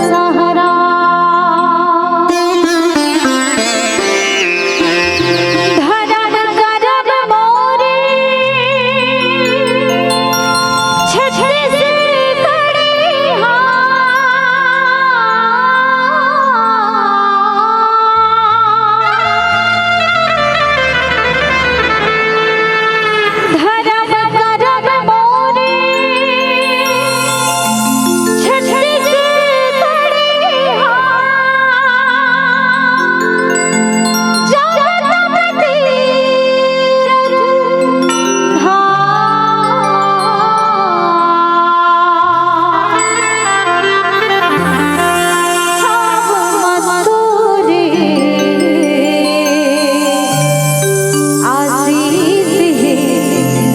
सहारा। धर्म करम मोरे छत्तीसगढ़िया। धर्म करम मोरे छत्तीसगढ़िया। जगत तीरथ धाम। हम मथुरे आशीष हे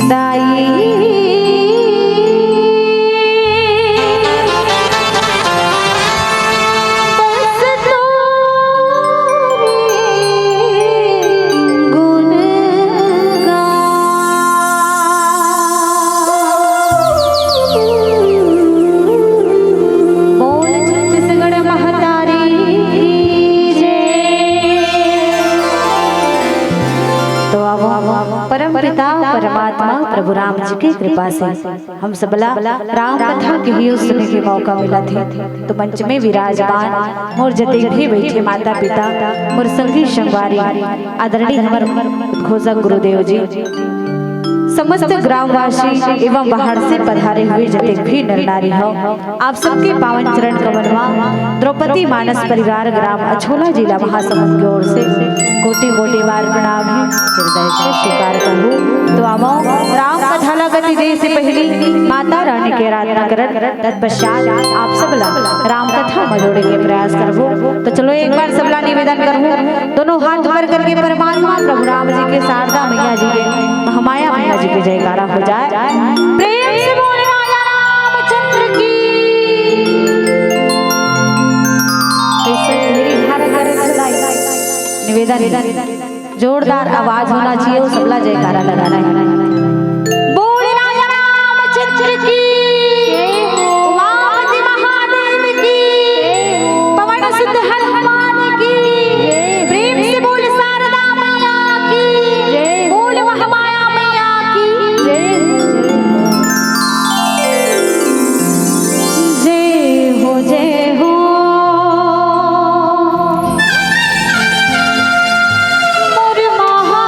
दाई। बस तोरे गुण गा। बोल छत्तीसगढ़ महतारी की जय। तो अब परम पिता परमात्मा प्रभु राम जी की कृपा से हम सबला राम कथा के ही सुने के मौका मिलत हे। तो मंच में विराजमान मोर जतेक भी बैठे माता पिता, मोर संगी संगवारी, आदरणीय हमर उद्घोषक गुरुदेव जी, समस्त ग्रामवासी एवं बाहर से पधारे हुए जतेक भी नर नारी हो, आप सबके पावन चरण कमल मा द्रौपदी मानस परिवार ग्राम अछोला जिला महासमुंद के ओर से कोटि कोटि बार प्रणाम हे, हृदय से स्वीकार करहु। तो आवो, राम कथा ला गति दे से पहली माता रानी के आराधना करत तत्पश्चात आप सब ला राम कथा में जोड़े के प्रयास करबो। तो चलो एक बार सबला निवेदन करहु, दोनों हाथ ऊपर करके परमात्मा प्रभु राम जी के, शारदा मैया जी के, महामाया मैया जी के जयकारा हो जाए। प्रेम से बोले राजा रामचंद्र की। ऐसे मेरी हर हर सदाई निवेदन, जोरदार आवाज होना चाहिए, सबला जयकारा लगाना है। बोल राजा रामचंद्र की, उमापति महादेव की, पवन सुत हनुमान की, प्रेम से बोल शारदा मैया की, बोल महामाया मैया की। जय हो, जय हो। मोर महामाई।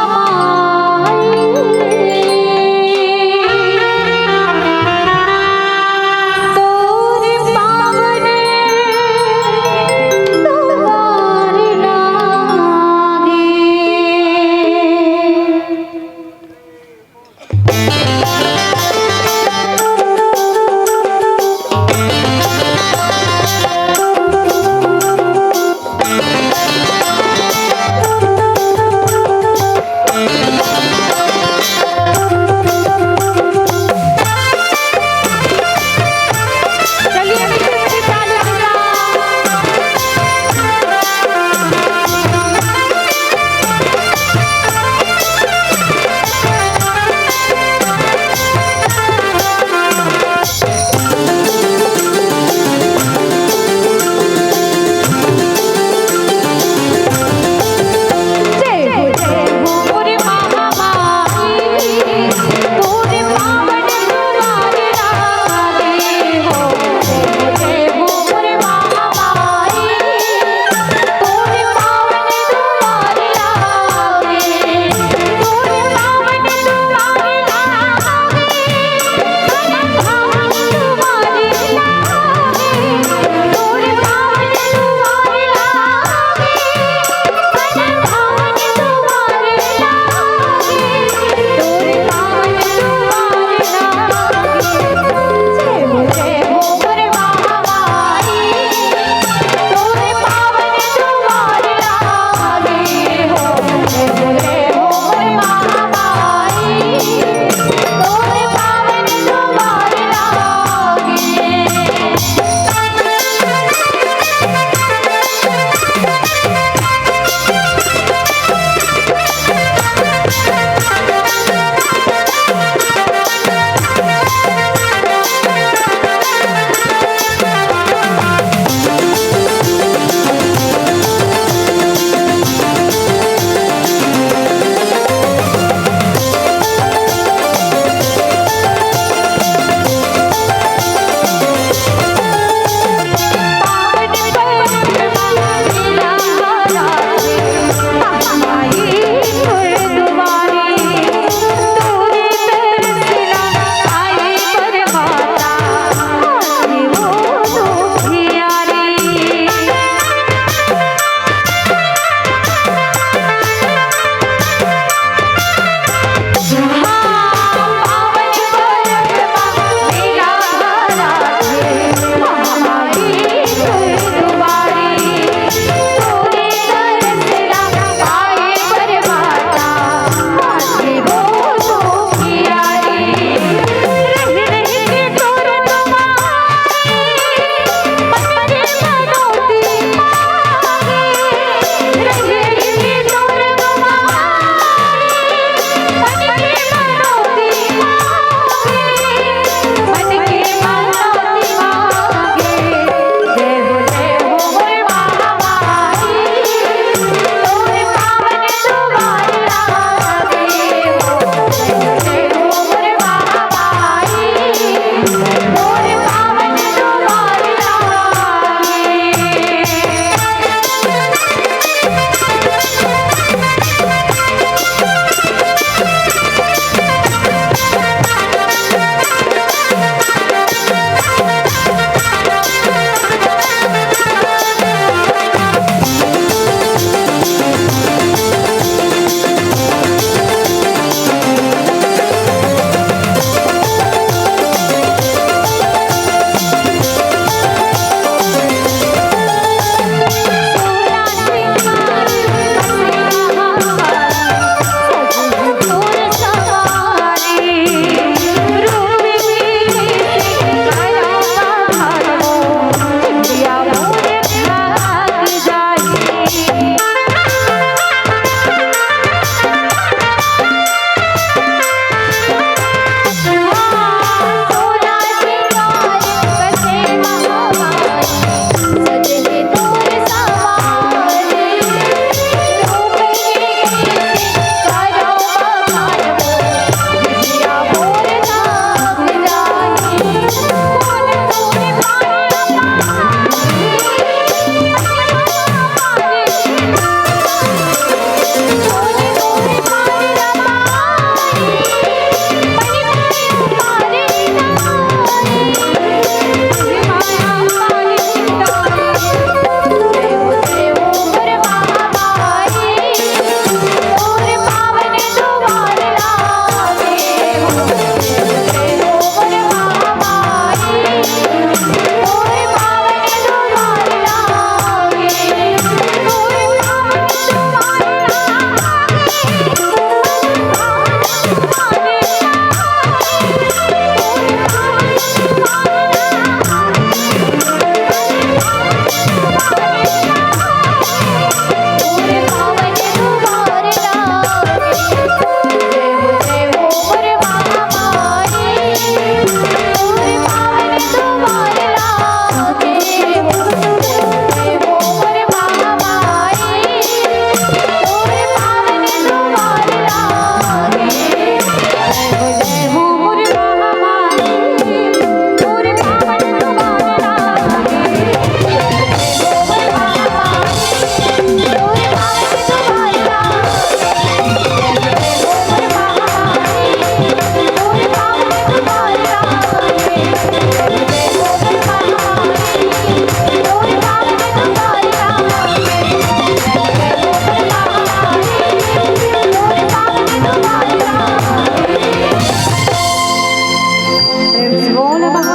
बोल बाबा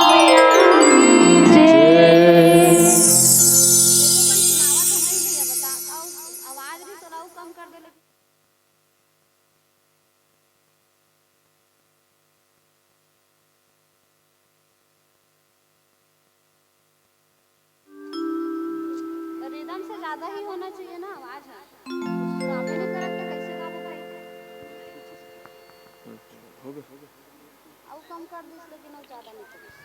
मैया की जय। रिदम से ज्यादा ही होना चाहिए ना आवाज ह। सुनाबे नहीं करत त कैसे गाबो भाई? हो गया। अउ कम कर दिस, लेकिन अउ ज्यादा नहीं करिस।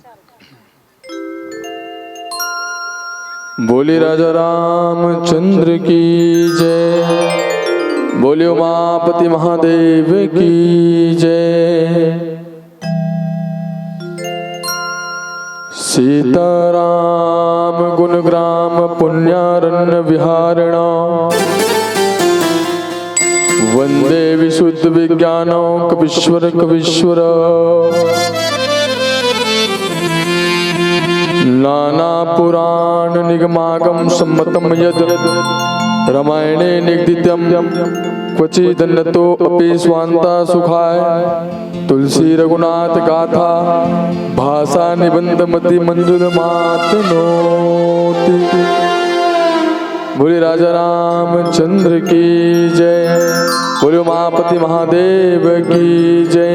चल। बोले राजा रामचंद्र की जय, बोले उमापति महादेव की जय। सीताराम गुणग्राम पुण्यारण्य विहारिण, वंदे विशुद्ध विज्ञान कवीश्वर कवीश्वर। नाना पुराण निगमागम सम्मतम यद रामायणे निगदितम, क्वचिदन्यतो अपि स्वान्ता सुखाय तुलसी रघुनाथ गाथा भाषा निबंध मति मंजुल मात नोती। बोले राजा रामचंद्र की जय, बोले उमापति महादेव की जय,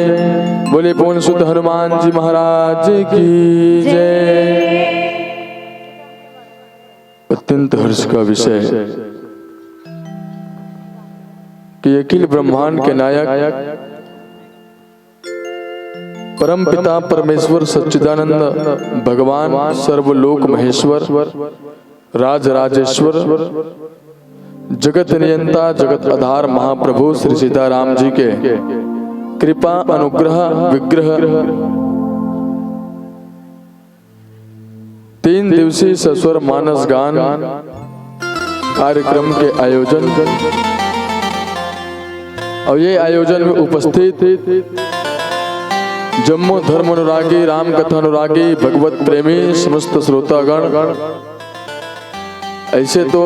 बोले पवन सुत हनुमान जी महाराज की जय। अत्यंत हर्ष का विषय है कि अखिल ब्रह्मांड के नायक परम पिता परमेश्वर सच्चिदानंद भगवान सर्वलोक महेश्वर राज राजेश्वर जगत नियंता जगत आधार महाप्रभु श्री सीताराम जी के कृपा अनुग्रह विग्रह तीन दिवसीय सस्वर मानस गान कार्यक्रम के आयोजन और ये आयोजन में उपस्थित जम्मो धर्म अनुरागी, राम कथा अनुरागी, भगवत प्रेमी, समस्त श्रोतागण, ऐसे तो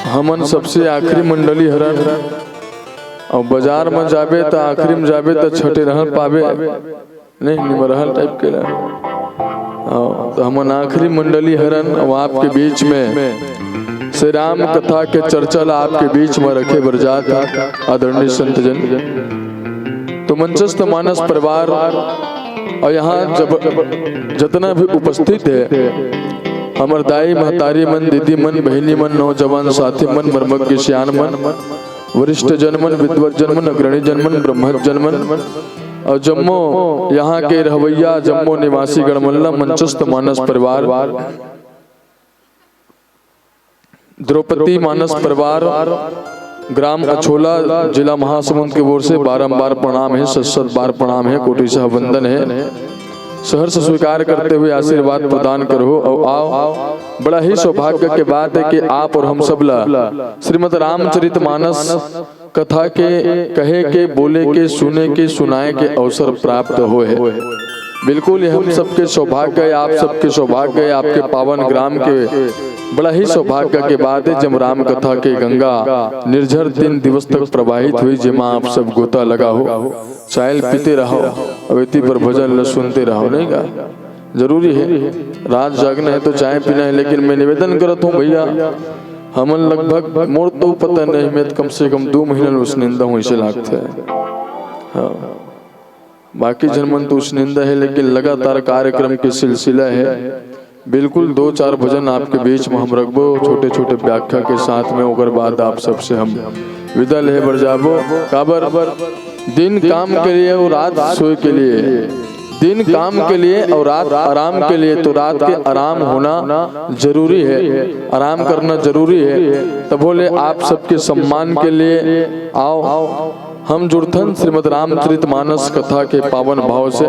हमन सबसे आखिरी मंडली हरन और बाजार में जाबे त आखिरी में जाबे त छठे रहन पाबे। नहीं, निमरहल टाइप के ला। हाँ, तो हमन आखिरी मंडली हरन, अब आपके बीच में श्री राम कथा के चर्चा ला आपके बीच में रखे बर जात हे, आदरणीय संत जन। तो मंचस्थ मानस परिवार और यहाँ जब जतना भी उपस्थित है, हमर दाई, महतारी मन, दीदी मन, बहिनी मन, नौजवान साथी मन, मर्मज्ञ सियान मन, वरिष्ठ जनमन, विद्वत जनमन, अग्रणी जनमन, ब्रह्मत जनमन, और जम्मो यहाँ के रहवैया, जम्मो निवासी गणमन ला मंचस्थ मानस परिवार, द्रौपदी मानस परिवार, ग्राम अछोला, जिला महासमुंद के ओर से बारंबार प्रणाम है, सत सत बार प्रणाम है, कोटि सह वंदन है। सहर्ष स्वीकार करते हुए आशीर्वाद प्रदान करो और आओ। बड़ा ही सौभाग्य के बात है कि आप और हम सब ला श्रीमद् रामचरित मानस कथा के कहे के, बोले के, सुने के, सुनाए के अवसर प्राप्त होए हे। बिल्कुल, ये हम सबके सौभाग्य है, आप सबके सौभाग्य है, आपके पावन ग्राम के बड़ा ही सौभाग्य के बात है, जब राम कथा के गंगा निर्झर तीन दिवस तक प्रवाहित हुई, जेमा आप सब गोता लगा हो, चाय ल पीते रहो, अउ एती पर भजन ल सुनते रहो, नहीं का? जरूरी है, रात जागना है तो चाय पीना है, लेकिन मैं निवेदन करत हूँ भैया, हमन लगभग, मोर तो पता नहीं, मैं तो कम से कम दो महीना ले उसनिंदा हूँ, ऐसे लागथे। हाँ। बाकी झन मन तो उसनिंदा है, लेकिन लगातार कार्यक्रम के सिलसिला है। बिल्कुल दो चार भजन आपके बीच में हम रखबो, छोटे-छोटे व्याख्या के साथ में, ओकर बाद आप सबसे हम विदा लेहे बर जाबो। काबर? दिन काम के लिए और रात सोए के लिए। दिन काम के लिए और रात आराम के लिए, तो रात के आराम होना जरूरी है, आराम करना जरूरी है। तभो ले आप सबके सम्मान के लिए आओ, हम जुड़थन श्रीमद् रामचरित मानस कथा के पावन भाव से।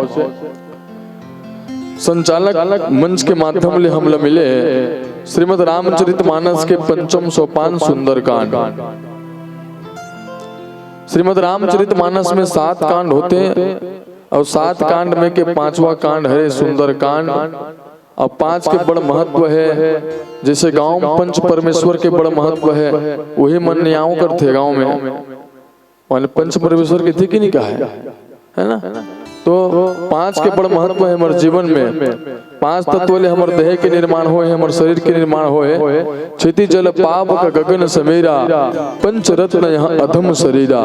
संचालक मंच के माध्यम ले हमला मिले हे श्रीमद् रामचरित मानस के पंचम सोपान सुंदरकांड। श्रीमद् रामचरित मानस में सात कांड होथे और सात कांड में के पांचवा कांड हरे सुंदरकांड। और पांच के बड़ महत्व है, जैसे गांव में पंच परमेश्वर के बड़ महत्व है, वही मन नियाव करथे गांव में, माने पंच परमेश्वर के ठीक ही नहीं कहा है, है ना? तो पांच के बड़ महत्व हे हमर जीवन में। पांच तत्व ले हमर देह के निर्माण होए हे, हमर शरीर के निर्माण होए हे। क्षिति जल पावक गगन समीरा, पंच रत्न यह अधम शरीरा।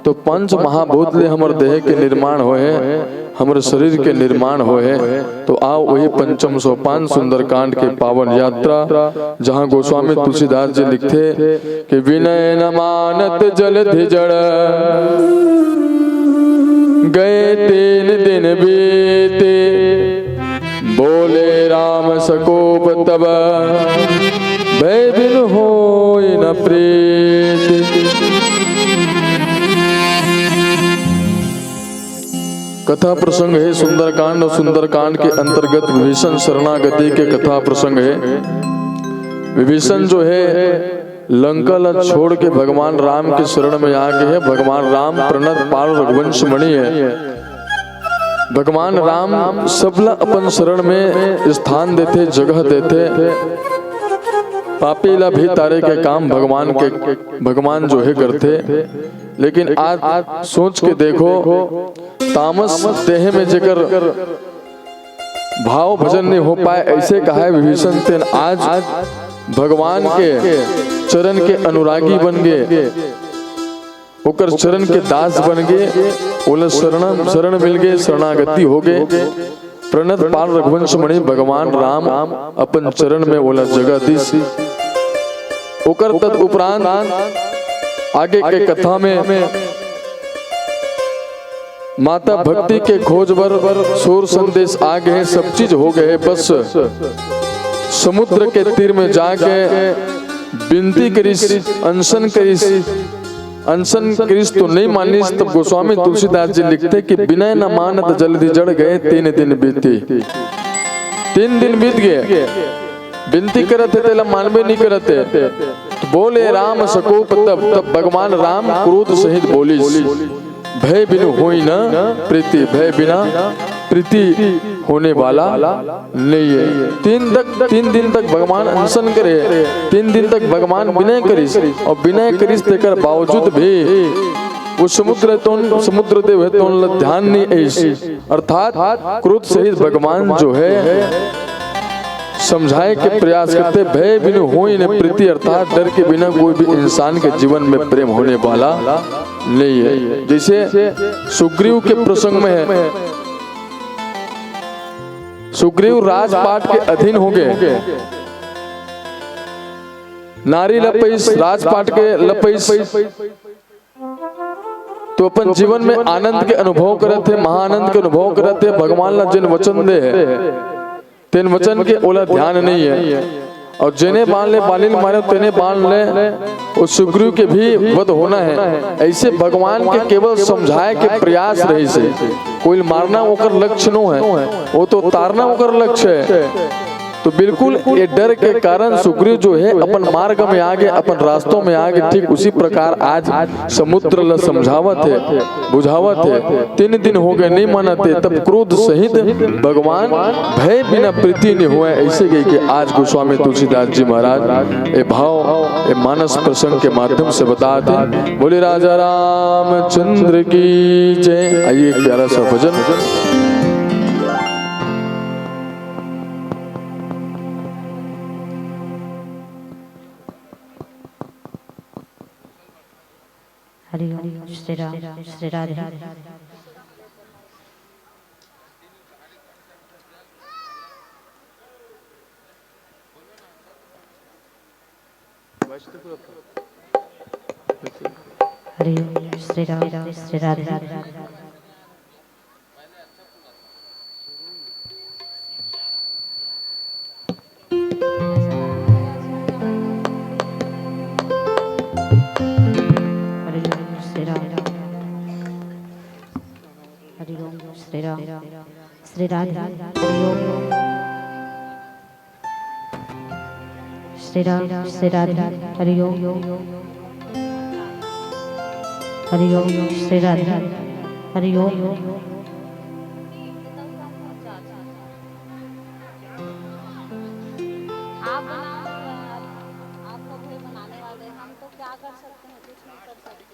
तो पंच महाभूत ले हमर देह के निर्माण होए हे, हमर शरीर के निर्माण होए हे। तो आओ वही पंचम सोपान सुंदरकांड के पावन यात्रा, जहाँ गोस्वामी तुलसीदास जी लिखथे कि विनय न मानत जलधि जड़, गए तीन दिन बीते, बोले राम सकोप तब, भय बिनु होय न प्रीत। कथा प्रसंग हे सुंदरकांड, और सुंदरकांड के अंतर्गत विभीषण शरणागति के कथा प्रसंग हे। विभीषण जो हे लंका ला छोड़ के भगवान राम के शरण में आ गे हे। भगवान राम प्रणत पाल रघुवंश मणि हे। भगवान राम सबला अपन शरण में स्थान देथे, जगह देथे। पापी ला भी तारे के काम भगवान के, भगवान जो हे करथे। लेकिन आज सोच के देखो, तामस देह में जेकर भाव भजन नहीं हो पाए, ऐसे कहाए विभीषण तेन आज भगवान के चरण के अनुरागी बन गे, ओकर चरण के दास बन गे, ओला शरण, शरण मिल गे, शरणागति हो गे। प्रणत पाल रघुवंश मणि भगवान राम अपन चरण में ओला जगह दिस। ओकर तद उपरांत आगे के कथा में माता भक्ति के खोज बर सूर संदेश आ गे हे, सब चीज हो गे हे, बस समुद्र के तीर में जाके विनती करिस, अनशन करिस। अनशन करिस तो नहीं मानिस। तब गोस्वामी तुलसीदास जी लिखथे कि विनय न मानत जलधि जड़, गए तीन दिन बीते। तीन दिन बीत गे, विनती करत हे, तेला मानबे नहीं करत हे। तो बोले राम सकोप तब, तब भगवान राम क्रोध सहित बोलिस, भय बिनु होई न प्रीति, भय बिना प्रीति होने वाला नहीं है। तीन तक, तीन दिन तक भगवान अनशन करे, तीन दिन तक भगवान विनय करिस, और विनय करिस तेकर बावजूद भी वो समुद्र तोन, समुद्र देव हे तोन ल ध्यान नहीं आइस। अर्थात क्रोध सहित भगवान जो हे समझाए के प्रयास करथे, भय बिनु होई न प्रीति, अर्थात डर के बिना कोई भी इंसान के जीवन में प्रेम होने वाला नहीं है। जैसे सुग्रीव के प्रसंग में हे, सुग्रीव राजपाट के अधीन हो गे, नारी ल पइस, राजपाट के ल पइस, तो अपन जीवन में आनंद के अनुभव करत हे, महाआनंद के अनुभव करत हे। भगवान ला जेन वचन दे हे, तेन वचन के ओला ध्यान नहीं है। और जेने बाण ले बाली ल मारे, तेने बाण ले वो सुग्रीव के भी वध होना है। ऐसे भगवान के केवल समझाए के प्रयास रहिस हे। कोई ल मारना ओकर लक्ष्य नो है, वो तो तारना ओकर लक्ष्य है। तो बिल्कुल ये डर के कारण सुग्रीव जो हे अपन मार्ग में आ गे, अपन रास्तों में आ गे। ठीक उसी प्रकार आज समुद्र ल समझावत हे, बुझावत हे। तीन दिन हो गे, नहीं मानत हे, तब क्रोध सहित भगवान भय बिना प्रीति नहीं होए, ऐसे कहिके आज गोस्वामी तुलसीदास जी महाराज ए भाव, ए मानस प्रसंग के माध्यम से बतात हे। बोले राजा रामचंद्र की जय। आइए, एक प्यारा सा भजन। हरि ओम, श्री राम, श्री राधे। हरि ओम, श्री राम, श्री राधे। हरि ओम, श्री राम। हरि ओम, श्री राम। श्री राधे। हरि ओम। श्री राम, श्री राधे। हरि ओम। हरि ओम, श्री राधे। हरि ओम। आप बनाओ, आप तो वही बनाने वाले हैं, हम तो क्या कर सकते हैं, कुछ नहीं कर सकते।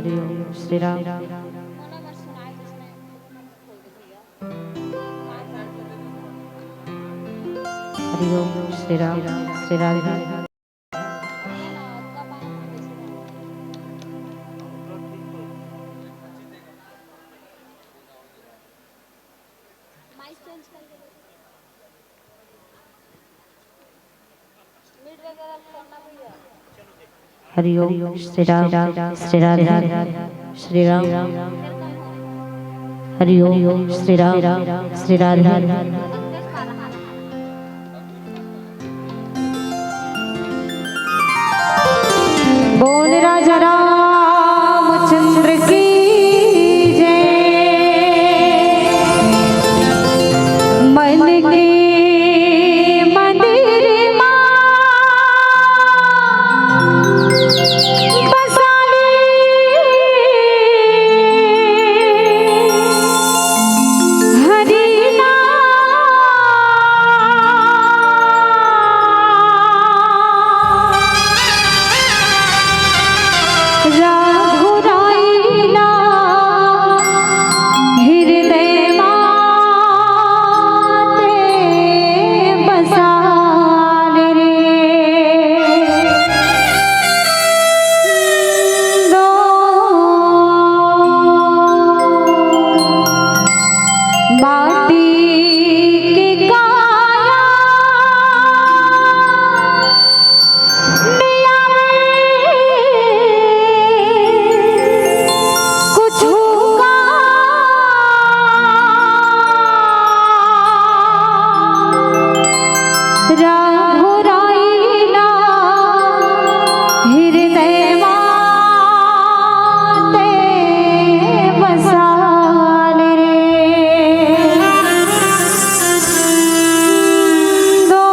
श्री राम। हरि ओम श्री राम। श्री राधे। हरि ओम श्री राम। श्री राधे। श्री राम। हरि ओम श्री राम। श्री राधे। बोल राजा रामचंद्र की जय। मन के मंदिर मा बसा ले हरि नाम। रघुराई ला हृदय मा ते बसा ले रे। दो माटी के काया में आवे कुछु का। रघुराई ला हृदय मा ते बसा ले रे। दो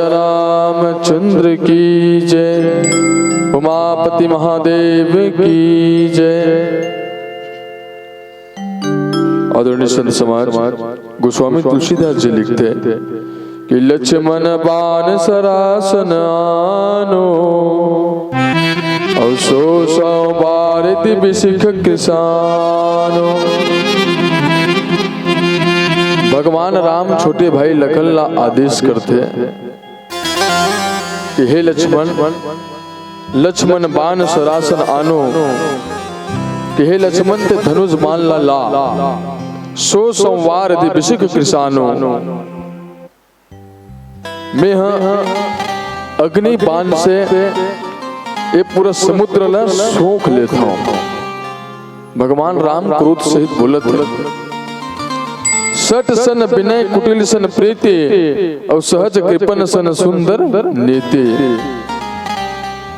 रामचंद्र की जय, उमापति महादेव की जय। आदरणीय संत समाज, गोस्वामी तुलसीदास जी लिखथे कि लक्ष्मण बाण सरासन आनो, अउ सो सौ बारिधि बिसिख कृसानो। भगवान राम छोटे भाई लखन ला आदेश करथे कि हे लक्ष्मण, लक्ष्मण बाण सरासन आनो, कि हे लक्ष्मण, ते धनुष बाण ला ला, सो सौ बारिधि बिसिख कृसानो। मैं ह अग्नि बाण से ये पूरा समुद्र ला सोख लेथंव। भगवान राम क्रोध सहित बोलत हे, सट सन विनय कुटिल सन प्रीति, अउ सहज कृपण सन सुंदर नीति।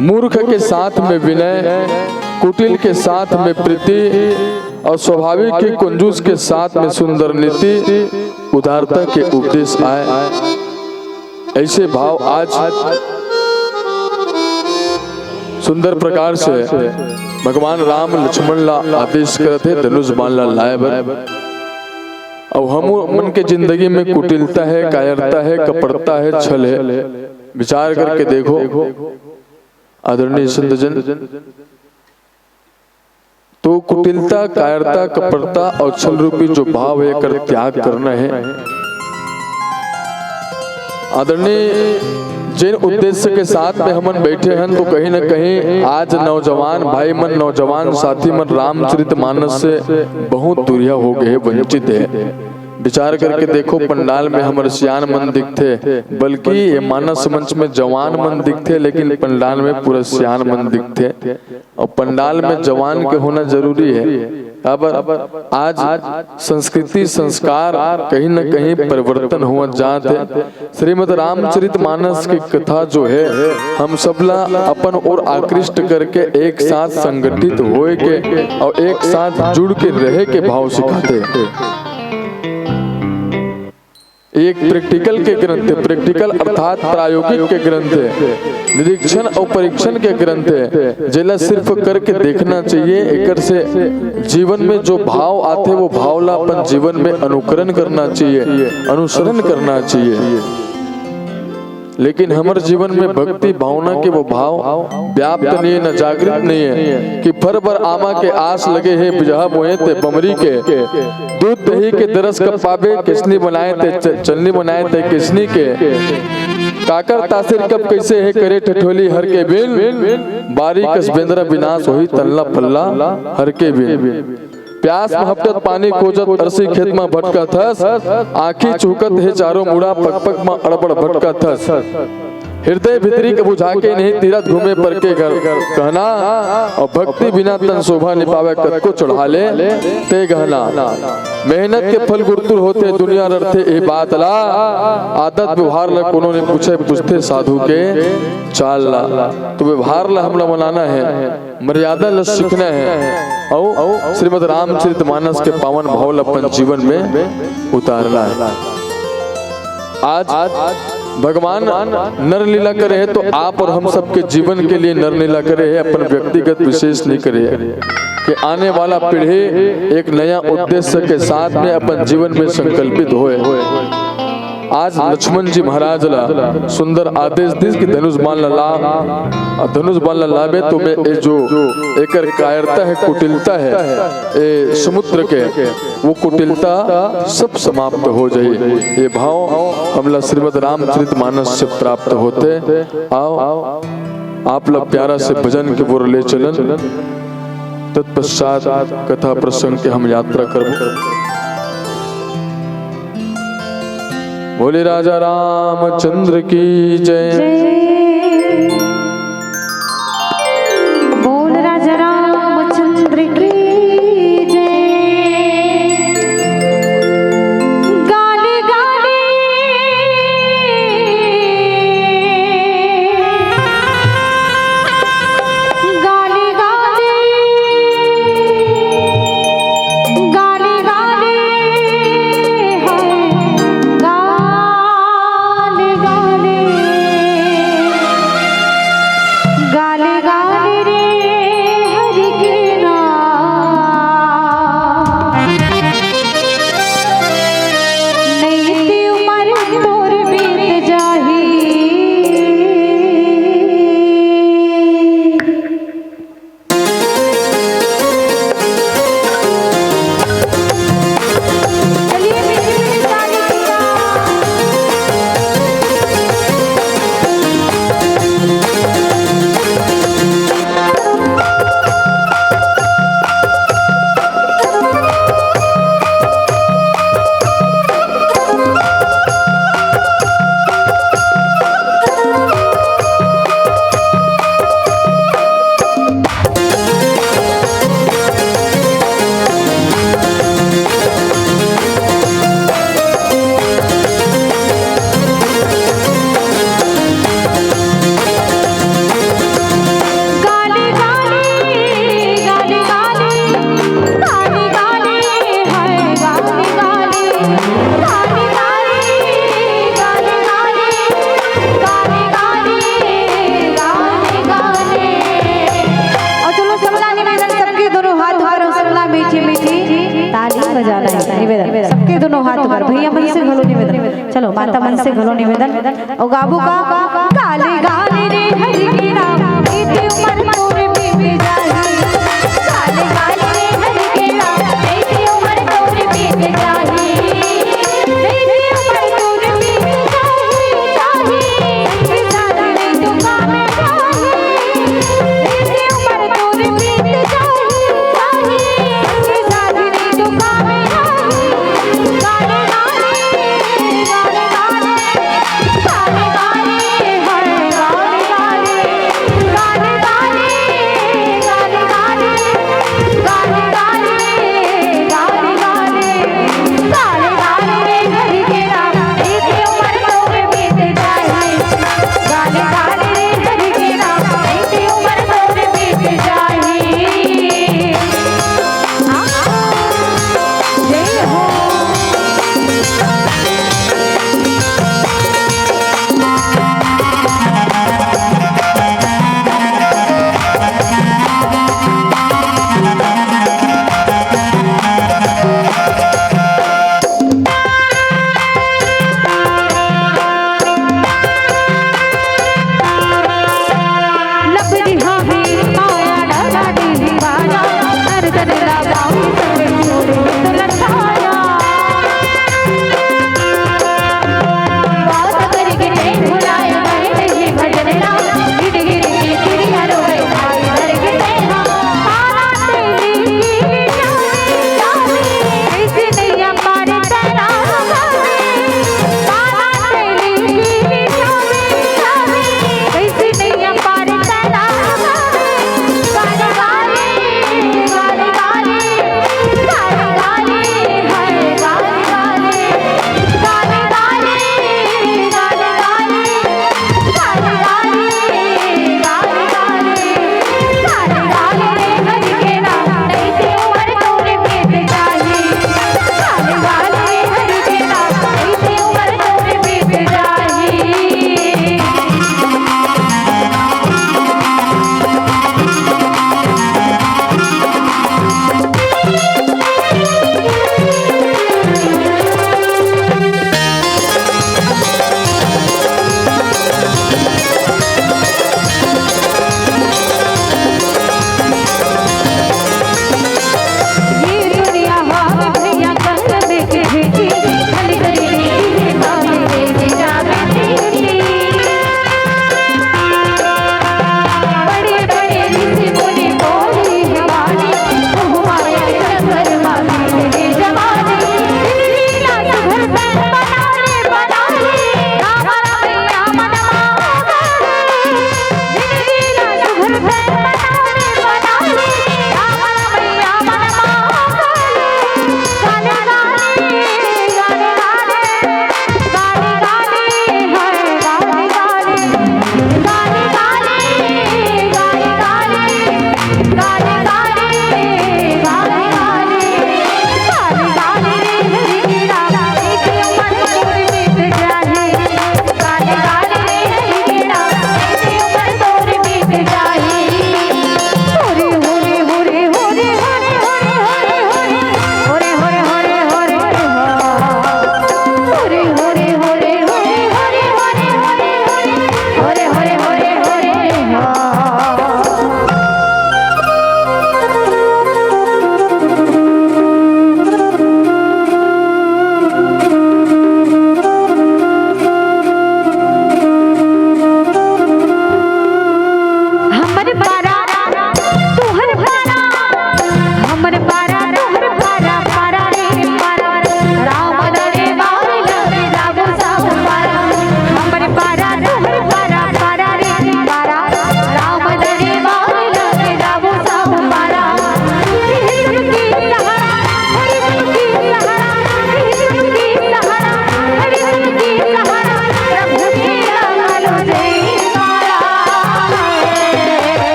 मूर्ख के साथ में विनय, कुटिल के साथ में प्रीति, अउ स्वाभाविक ही कंजूस के साथ में सुंदर नीति, उदारता के उपदेश आय। ऐसे भाव आज सुंदर प्रकार से भगवान राम लक्ष्मण ला आदेश करत हे धनुष बाण ला लाए बर। अउ हमन के जिंदगी में कुटिलता हे, कायरता हे, कपटता हे, छल हे। विचार करके देखो आदरणीय संतजन, तो कुटिलता, कायरता, कपटता अउ छल रूपी जो भाव हे, एकर त्याग करना हे। आदरणीय, जेन उद्देश्य के साथ में हमन बैठे हन, तो कहीं न कहीं आज नौजवान भाई मन, नौजवान साथी मन रामचरित मानस से बहुत दूरिहा हो गए हे, वंचित हे। विचार करके देखो, पंडाल में हमर सियान मन दिखथे, बल्कि ये मानस मंच में जवान मन दिखथे, लेकिन पंडाल में पूरा सियान मन दिखथे। अउ पंडाल में जवान के होना जरूरी हे, काबर आज संस्कृति संस्कार कहीं न कहीं परिवर्तन होवत जात हे। श्रीमद् रामचरित मानस के कथा जो हे, हम सबला अपन ओर आकृष्ट करके एक साथ संगठित होए के अउ एक साथ जुड़ के रहे के भाव सिखाथे। एक practical के ग्रंथ हे, practical अर्थात प्रायोगिक के ग्रंथ हे, निरीक्षण अउ परीक्षण के ग्रंथ हे, जेला सिर्फ करके देखना चाहिए। एकर से जीवन में जो भाव आथे, वो भाव ला अपन जीवन में अनुकरण करना चाहिए, अनुसरण करना चाहिए। लेकिन हमर जीवन में भक्ति भावना के वो भाव व्याप्त नहीं हे, न जागृत नहीं हे कि फर बर आमा के आस लगे हे, बिजहा बोए ते बमरी के, दूध दही के दरस कब पाबे, किसनी बनाए ते च-, चलनी बनाए ते किसनी के, काकर तासिर कब कैसे हे करे ठठोली हर के बिन, बारी कस बेंदरा बिनाश होही तल्ला पल्ला हर के बिन। प्यास म हपटत पानी खोजत अरसी खेत म भटकत हस, आँखी चुहकत हे चारों मुड़ा, पग पग म अड़बड़ भटकत हस। हृदय भीतरी के बुझा के नहीं तीरथ घूमे पर के घर कहना, अउ भक्ति बिना तन शोभा नि पावे कतको चढ़ा ले ते गहना। मेहनत के फल गुरतुर होथे दुनिया रड़थे ए बात ला, आदत व्यवहार ला कोनो नि पूछे पूछथे साधु के चाल ला। तो व्यवहार ला हमला बनाना हे। मर्यादा ल सीखना हे अउ श्रीमद् रामचरित मानस के पावन भाव ल अपन जीवन में उतारना हे। आज भगवान नर लीला करे हे, तो आप और हम सबके जीवन के लिए नर लीला करे हे, अपन व्यक्तिगत विशेष नहीं करे हे, कि आने वाला पीढ़ी एक नया उद्देश्य के साथ में अपन जीवन में संकल्पित होए। आज लक्ष्मण जी महाराज ला सुंदर आदेश दिस कि धनुष बाण ला ला, अउ धनुष बाण ला लाबे तो मैं ए जो एकर कायरता हे, कुटिलता हे, ए समुद्र के, वो कुटिलता सब समाप्त हो जाई। ये भाव हमला श्रीमद् रामचरित मानस से प्राप्त होथे। आओ, आप ला प्यारा से भजन के ओर ले चलन। तत्पश्चात कथा प्रसंग के हम यात्रा करबो। बोले राजा रामचंद्र की जय। जय। बोल राजा रामचंद्र की जय। गाली गाली, गाली गाली, गाली गाली, हाय, गाली गाली। बजाना हे। निवेदन सबके दोनों हाथ ऊपर, भैया मन से घलो निवेदन, चलो माता मन से घलो निवेदन। अउ गाबो का, काले काले रे हरि के नाम, बीती उमर तोर बीत जाही। काले काले रे हरि के नाम, बीती उमर तोर बीत जाही। बीती उमर तोर बीत जाही, जाही।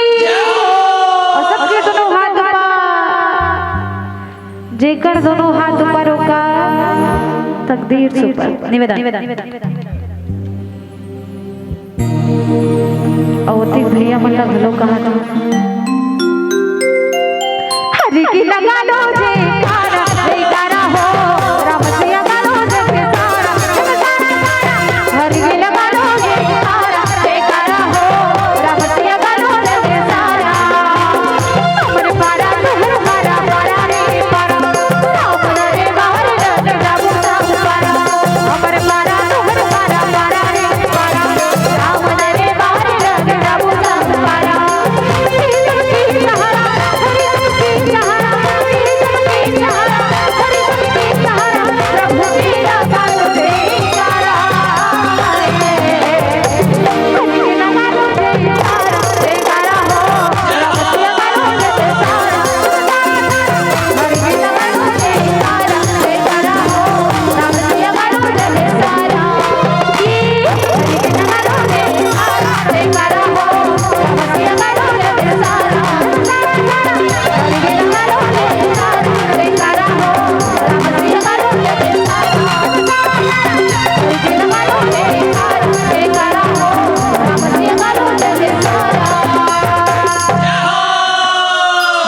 अउ सबके दोनों हाथ ऊपर, जेकर दोनों हाथ ऊपर ओकर तकदीर सुपर। निवेदन। अउ ओती भैया मन ला घलो कहा था। लिखी लगा लो जयकारा, जयकारा हो, राम सिया गा लो जयकारा, जयकारा, हरि लगा लो जयकारा, जयकारा हो, राम सिया गा लो जयकारा। हमर पारा तोहर पारा, पारा रे पारा, राम रे बाहर लग जाबो सब पारा। हमर पारा तोहर पारा, पारा रे पारा, राम रे बाहर लग जाबो सब पारा।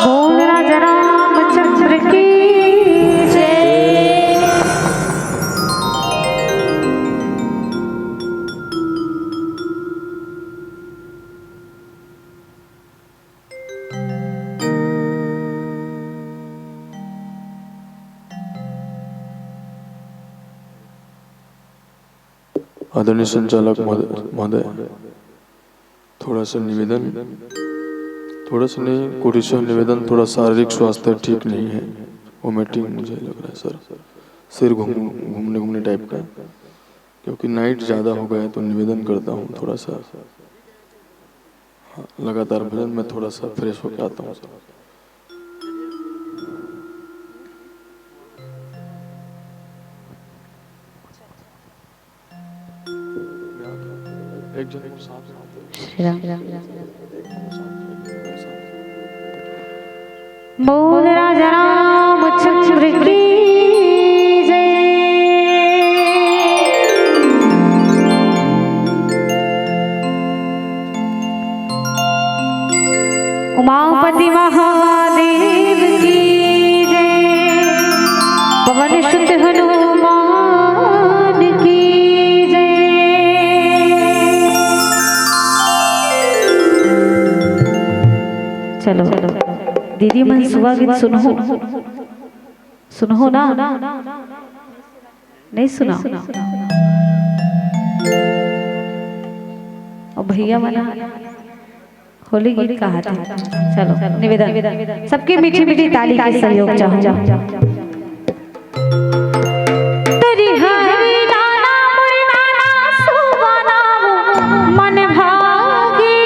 बोल राजा रामचंद्र की जय। आदरणीय संचालक महोदय, महोदय, थोड़ा सा निवेदन, थोड़ा सा नहीं, कोटिशः निवेदन, थोड़ा शारीरिक स्वास्थ्य ठीक नहीं है, वोमिटिंग मुझे लग रहा है सर, सिर घूम घूमने घूमने टाइप का, क्योंकि नाइट ज़्यादा हो गया है, तो निवेदन करता हूँ थोड़ा सा, हाँ, लगातार भजन में थोड़ा सा फ्रेश होके आता हूँ सर। एक जन को साथ श्री राम। बोल राजा रामचंद्र की जय। उमापति महादेव की जय। पवन सुत हनुमान की जय। चलो, दीदी मन सुबह गीत सुनहू, सुनहू ना, नहीं सुना। और भैया मन होली गीत कहाथे। चलो, निवेदन, सबके मीठी मीठी ताली के सहयोग चाहूँ। तोरी हरी नाना मोर नाना सुबनाऊ मन भागी।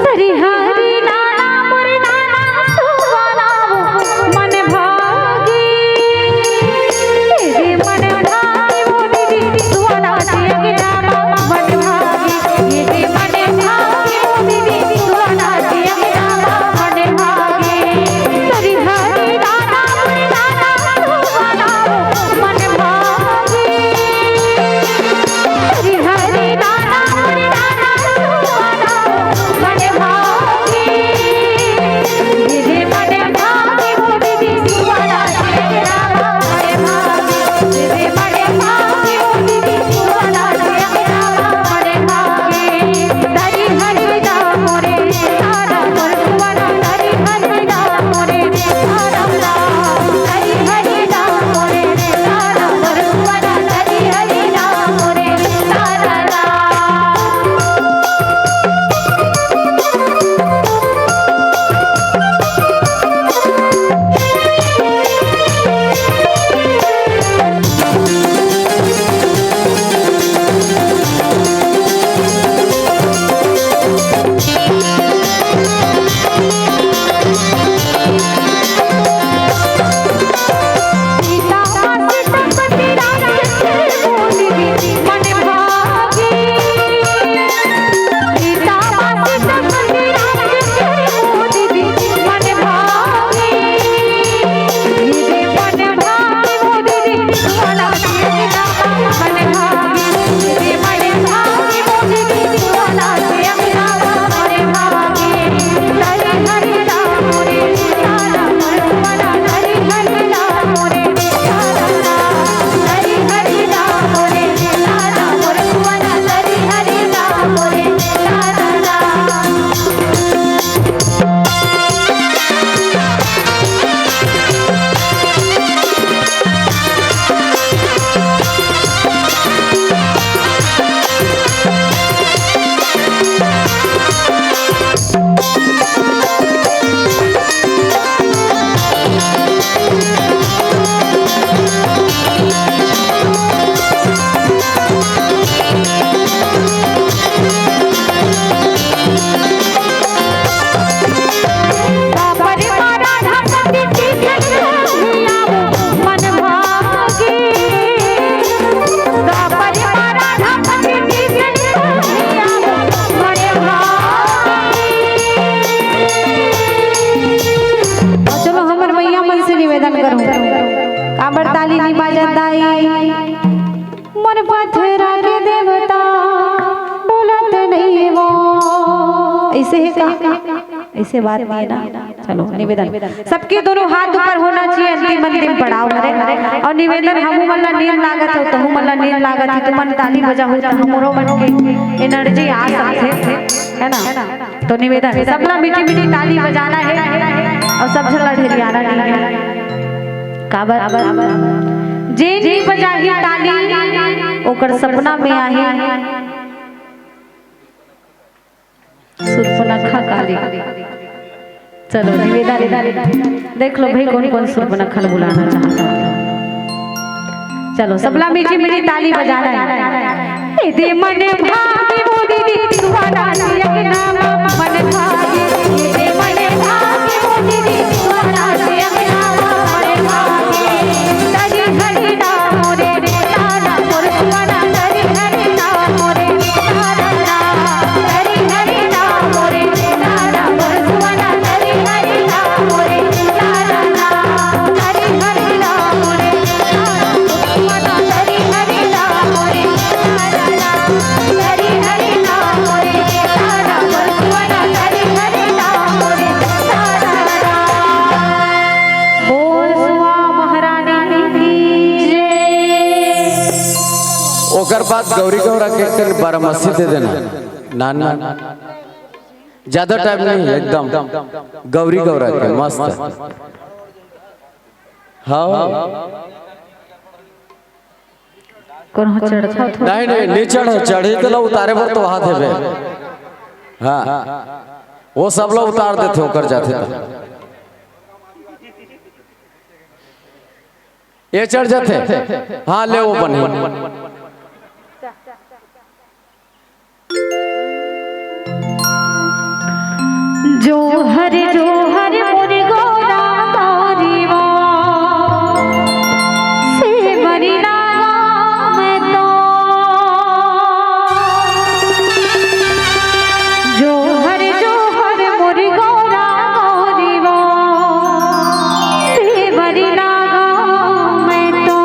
तोरी हरी नाना मोर नाना सुबनाऊ मन भागी। तेरे मन भागी वो दीदी सुबना दिया के नाना मन भागी। ये दे मन भागी वो दीदी सुबना दिया के नाना मन भागी। तोरी हरी अउ पथरा के देवता डोलत नइ वो। अइसे हे का? अइसे बात नइ हे ना। चलो, निवेदन। सबके दोनों हाथ ऊपर होना चाहिए, अंतिम, अंतिम पड़ाव हरे। अउ निवेदन, हमू मन ला नींद लागत हे, तहू मन ला नींद लागत हे, तुमन ताली बजाहू, त हमरो मन के energy आ सकथे, है ना? तो निवेदन, सबला मीठी मीठी ताली बजाना हे अउ सब झन ला ढेरियाना नइ हे। काबर? जेन नइ बजाही ताली, ओकर सपना में आही सूर्पनखा काली। चलो, निवेदन, देख लो भाई, कोन कोन सूर्पनखा ल बुलाना चाहत हे। चलो, सबला मीठी मीठी ताली बजाना हे। ए दे मन भागी वो दीदी, सुहाना से अंगना मा मन भागी। ए दे मन भागी वो दीदी, सुहाना से अंगना मा मन भागी। हरी हरी नाम रे, ताना मोर सुहाना, हरी हरी नाम रे, ताना। हरी हरी नाम रे, ताना मोर सुहाना, हरी हरी नाम रे, ताना। हरी हरी नाम रे, ताना मोर सुहाना, हरी हरी नाम रे, ताना। हरी हरी नाम रे, ताना मोर सुहाना, हरी हरी नाम रे, ताना। बोल सुआ महारानी की जय। ओकर बाद गौरी गौरा के एक ठन बरमसी दे देना। नान, नान। ज्यादा टाइम नहीं, एकदम गौरी गौरा के मस्त। हाँ। कोनो चढ़त हो? नहीं, नहीं, नइ चढ़े, चढ़े त ला उतारे बर तो हाथ हेबे। हाँ, वो सब ला उतार देथे, ओकर जाथे त। ये चढ़ जाथे। हाँ, ले वो बने। जोहर जोहर मोर गौरा गौरी वो, सेवरी लागा मैं तो। जोहर जोहर मोर गौरा गौरी वो, सेवरी लागा मैं तो।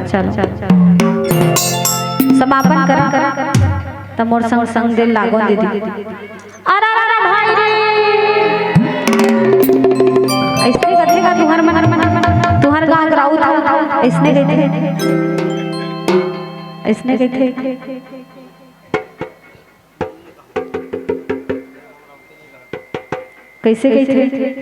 चलो, समापन करा, त मोर संग संग दे लागो दीदी। अरे, अरे, अरे, भाई रे। अइसने कथे का तुहर मन, तुहर गाँव के राउत, अइसने कथे, अइसने कथे। कइसे कथे?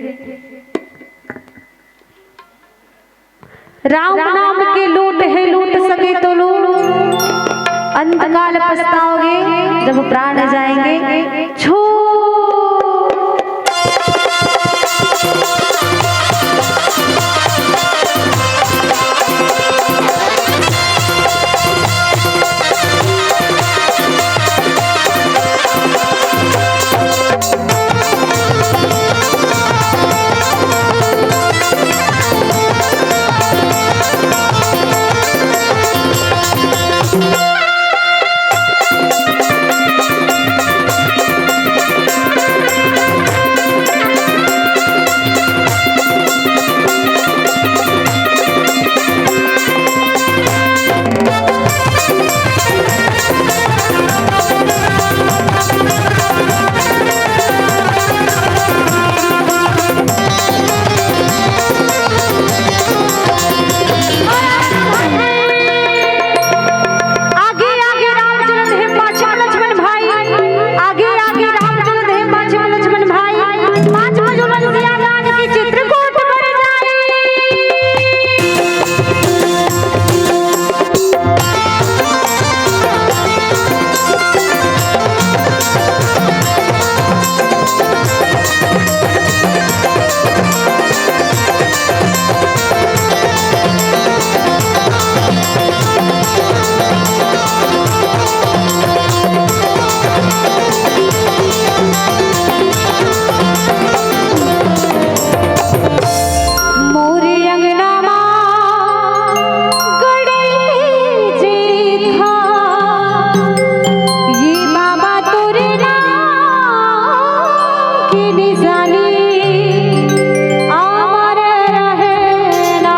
राम नाम के लूट है, लूट सके तो लूट, अंतकाल पछताओगे जब प्राण जाएंगे। छू। आगे आगे राम चलत हे, पाछे में लक्ष्मण भाई। आगे आगे राम चलत हे, पाछे में लक्ष्मण भाई। पाछे में जो लक्ष्मण सियादान के चित्रकूट पर जाई। मोरे अंगना मा गड़े जे था, ये बाबा तोरे नाम के निशानी अमर रहना।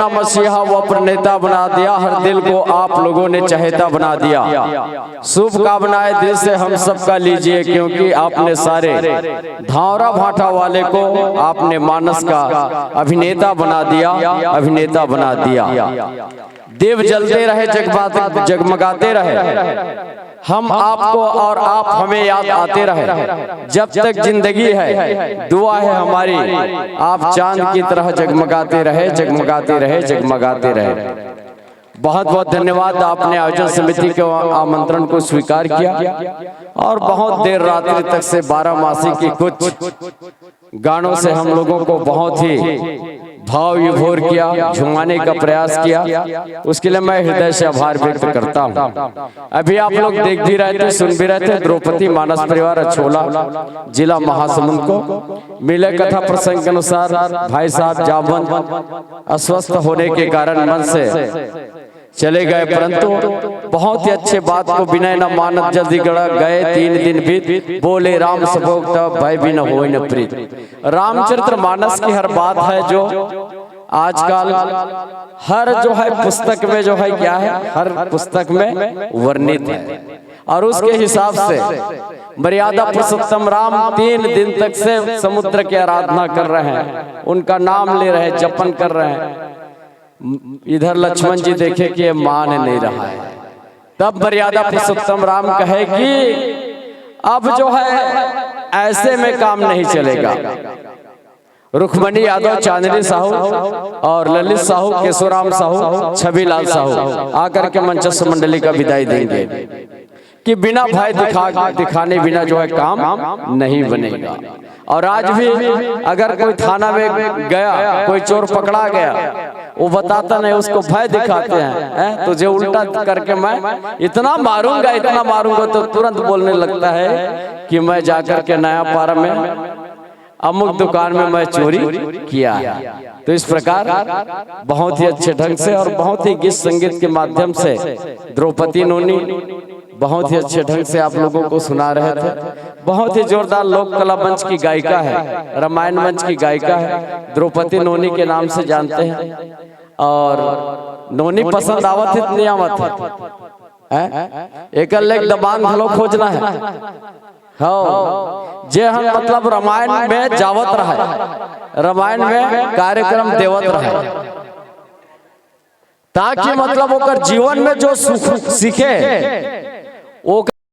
मसीहा वो प्रणेता बना दिया, हर दिल को आप लोगों ने चहेता बना दिया। शुभकामनाएं दिल से हम सबका लीजिए, क्योंकि आपने सारे धावरा भाटा वाले को आपने मानस का अभिनेता बना दिया, अभिनेता बना दिया। दीप जलते रहे, जगमगाते, जगमगाते रहे। हम आपको और आप हमें याद आते रहे। जब तक जिंदगी है, दुआ है हमारी, आप चांद की तरह जगमगाते रहे, जगमगाते रहे, जगमगाते रहे। बहुत बहुत धन्यवाद, आपने आयोजन समिति के आमंत्रण को स्वीकार किया और बहुत देर रात्रि तक से बारह मासी की कुछ गानों से हम लोगों को बहुत ही भाव विभोर किया, झुमाने का प्रयास किया। उसके लिए मैं हृदय से आभार व्यक्त करता हूँ। अभी आप लोग देख भी रहे थे, सुन भी रहे थे, द्रौपदी मानस परिवार अछोला, जिला महासमुंद को मिले कथा प्रसंग के अनुसार भाई साहब जामवंत अस्वस्थ होने के कारण मंच से चले गए, परंतु बहुत ही अच्छे बात को विनय न मानत जल्दी गढ़ा गए। तीन दिन बीत बोले राम सबोक तब भय भी न होए न प्रीत। रामचरित्र मानस की हर बात है जो आजकल हर जो है पुस्तक में जो है क्या है, हर पुस्तक में वर्णित है। और उसके हिसाब से मर्यादा पुरुषोत्तम राम तीन दिन तक से समुद्र की आराधना कर रहे हैं, उनका नाम ले रहे हैं, जपन कर रहे हैं। इधर लक्ष्मण जी देखे कि ये मान नहीं रहा है। तब मर्यादा पुरुषोत्तम राम कहे कि अब जो है ऐसे में काम नहीं चलेगा। रुक्मणी यादव, चांदनी साहू और ललित साहू, केशोराम साहू, छविलाल साहू आकर के मंचस्थ मंडली का विदाई देंगे कि बिना भय दिखा दिखाने बिना जो है काम नहीं बनेगा। और आज भी अगर कोई थाना में गया, कोई चोर पकड़ा गया, वो बताता नहीं, उसको भय दिखाते हैं, हैं? तुझे उल्टा करके मैं इतना मारूंगा, इतना मारूंगा, तो तुरंत बोलने लगता है कि मैं जाकर के नया पारा में अमुक दुकान में मैं चोरी किया है। तो इस प्रकार बहुत ही अच्छे ढंग से और बहुत ही गीत संगीत के माध्यम से द्रौपदी नोनी बहुत ही अच्छे ढंग से आप लोगों को सुना रहे थे। बहुत ही जोरदार लोक कला मंच की गायिका है, रामायण मंच की गायिका है, द्रौपदी नोनी के नाम से जानते हैं। और नोनी पसंद आवत है, नहीं आवत है? हैं? एकर ले दबांग घलो खोजना है। हाँ, जे हम मतलब रामायण में जावत रहे, रामायण में कार्यक्रम देवत रहे, ताकि मतलब ओकर जीवन में जो सुख सीखे, ओकर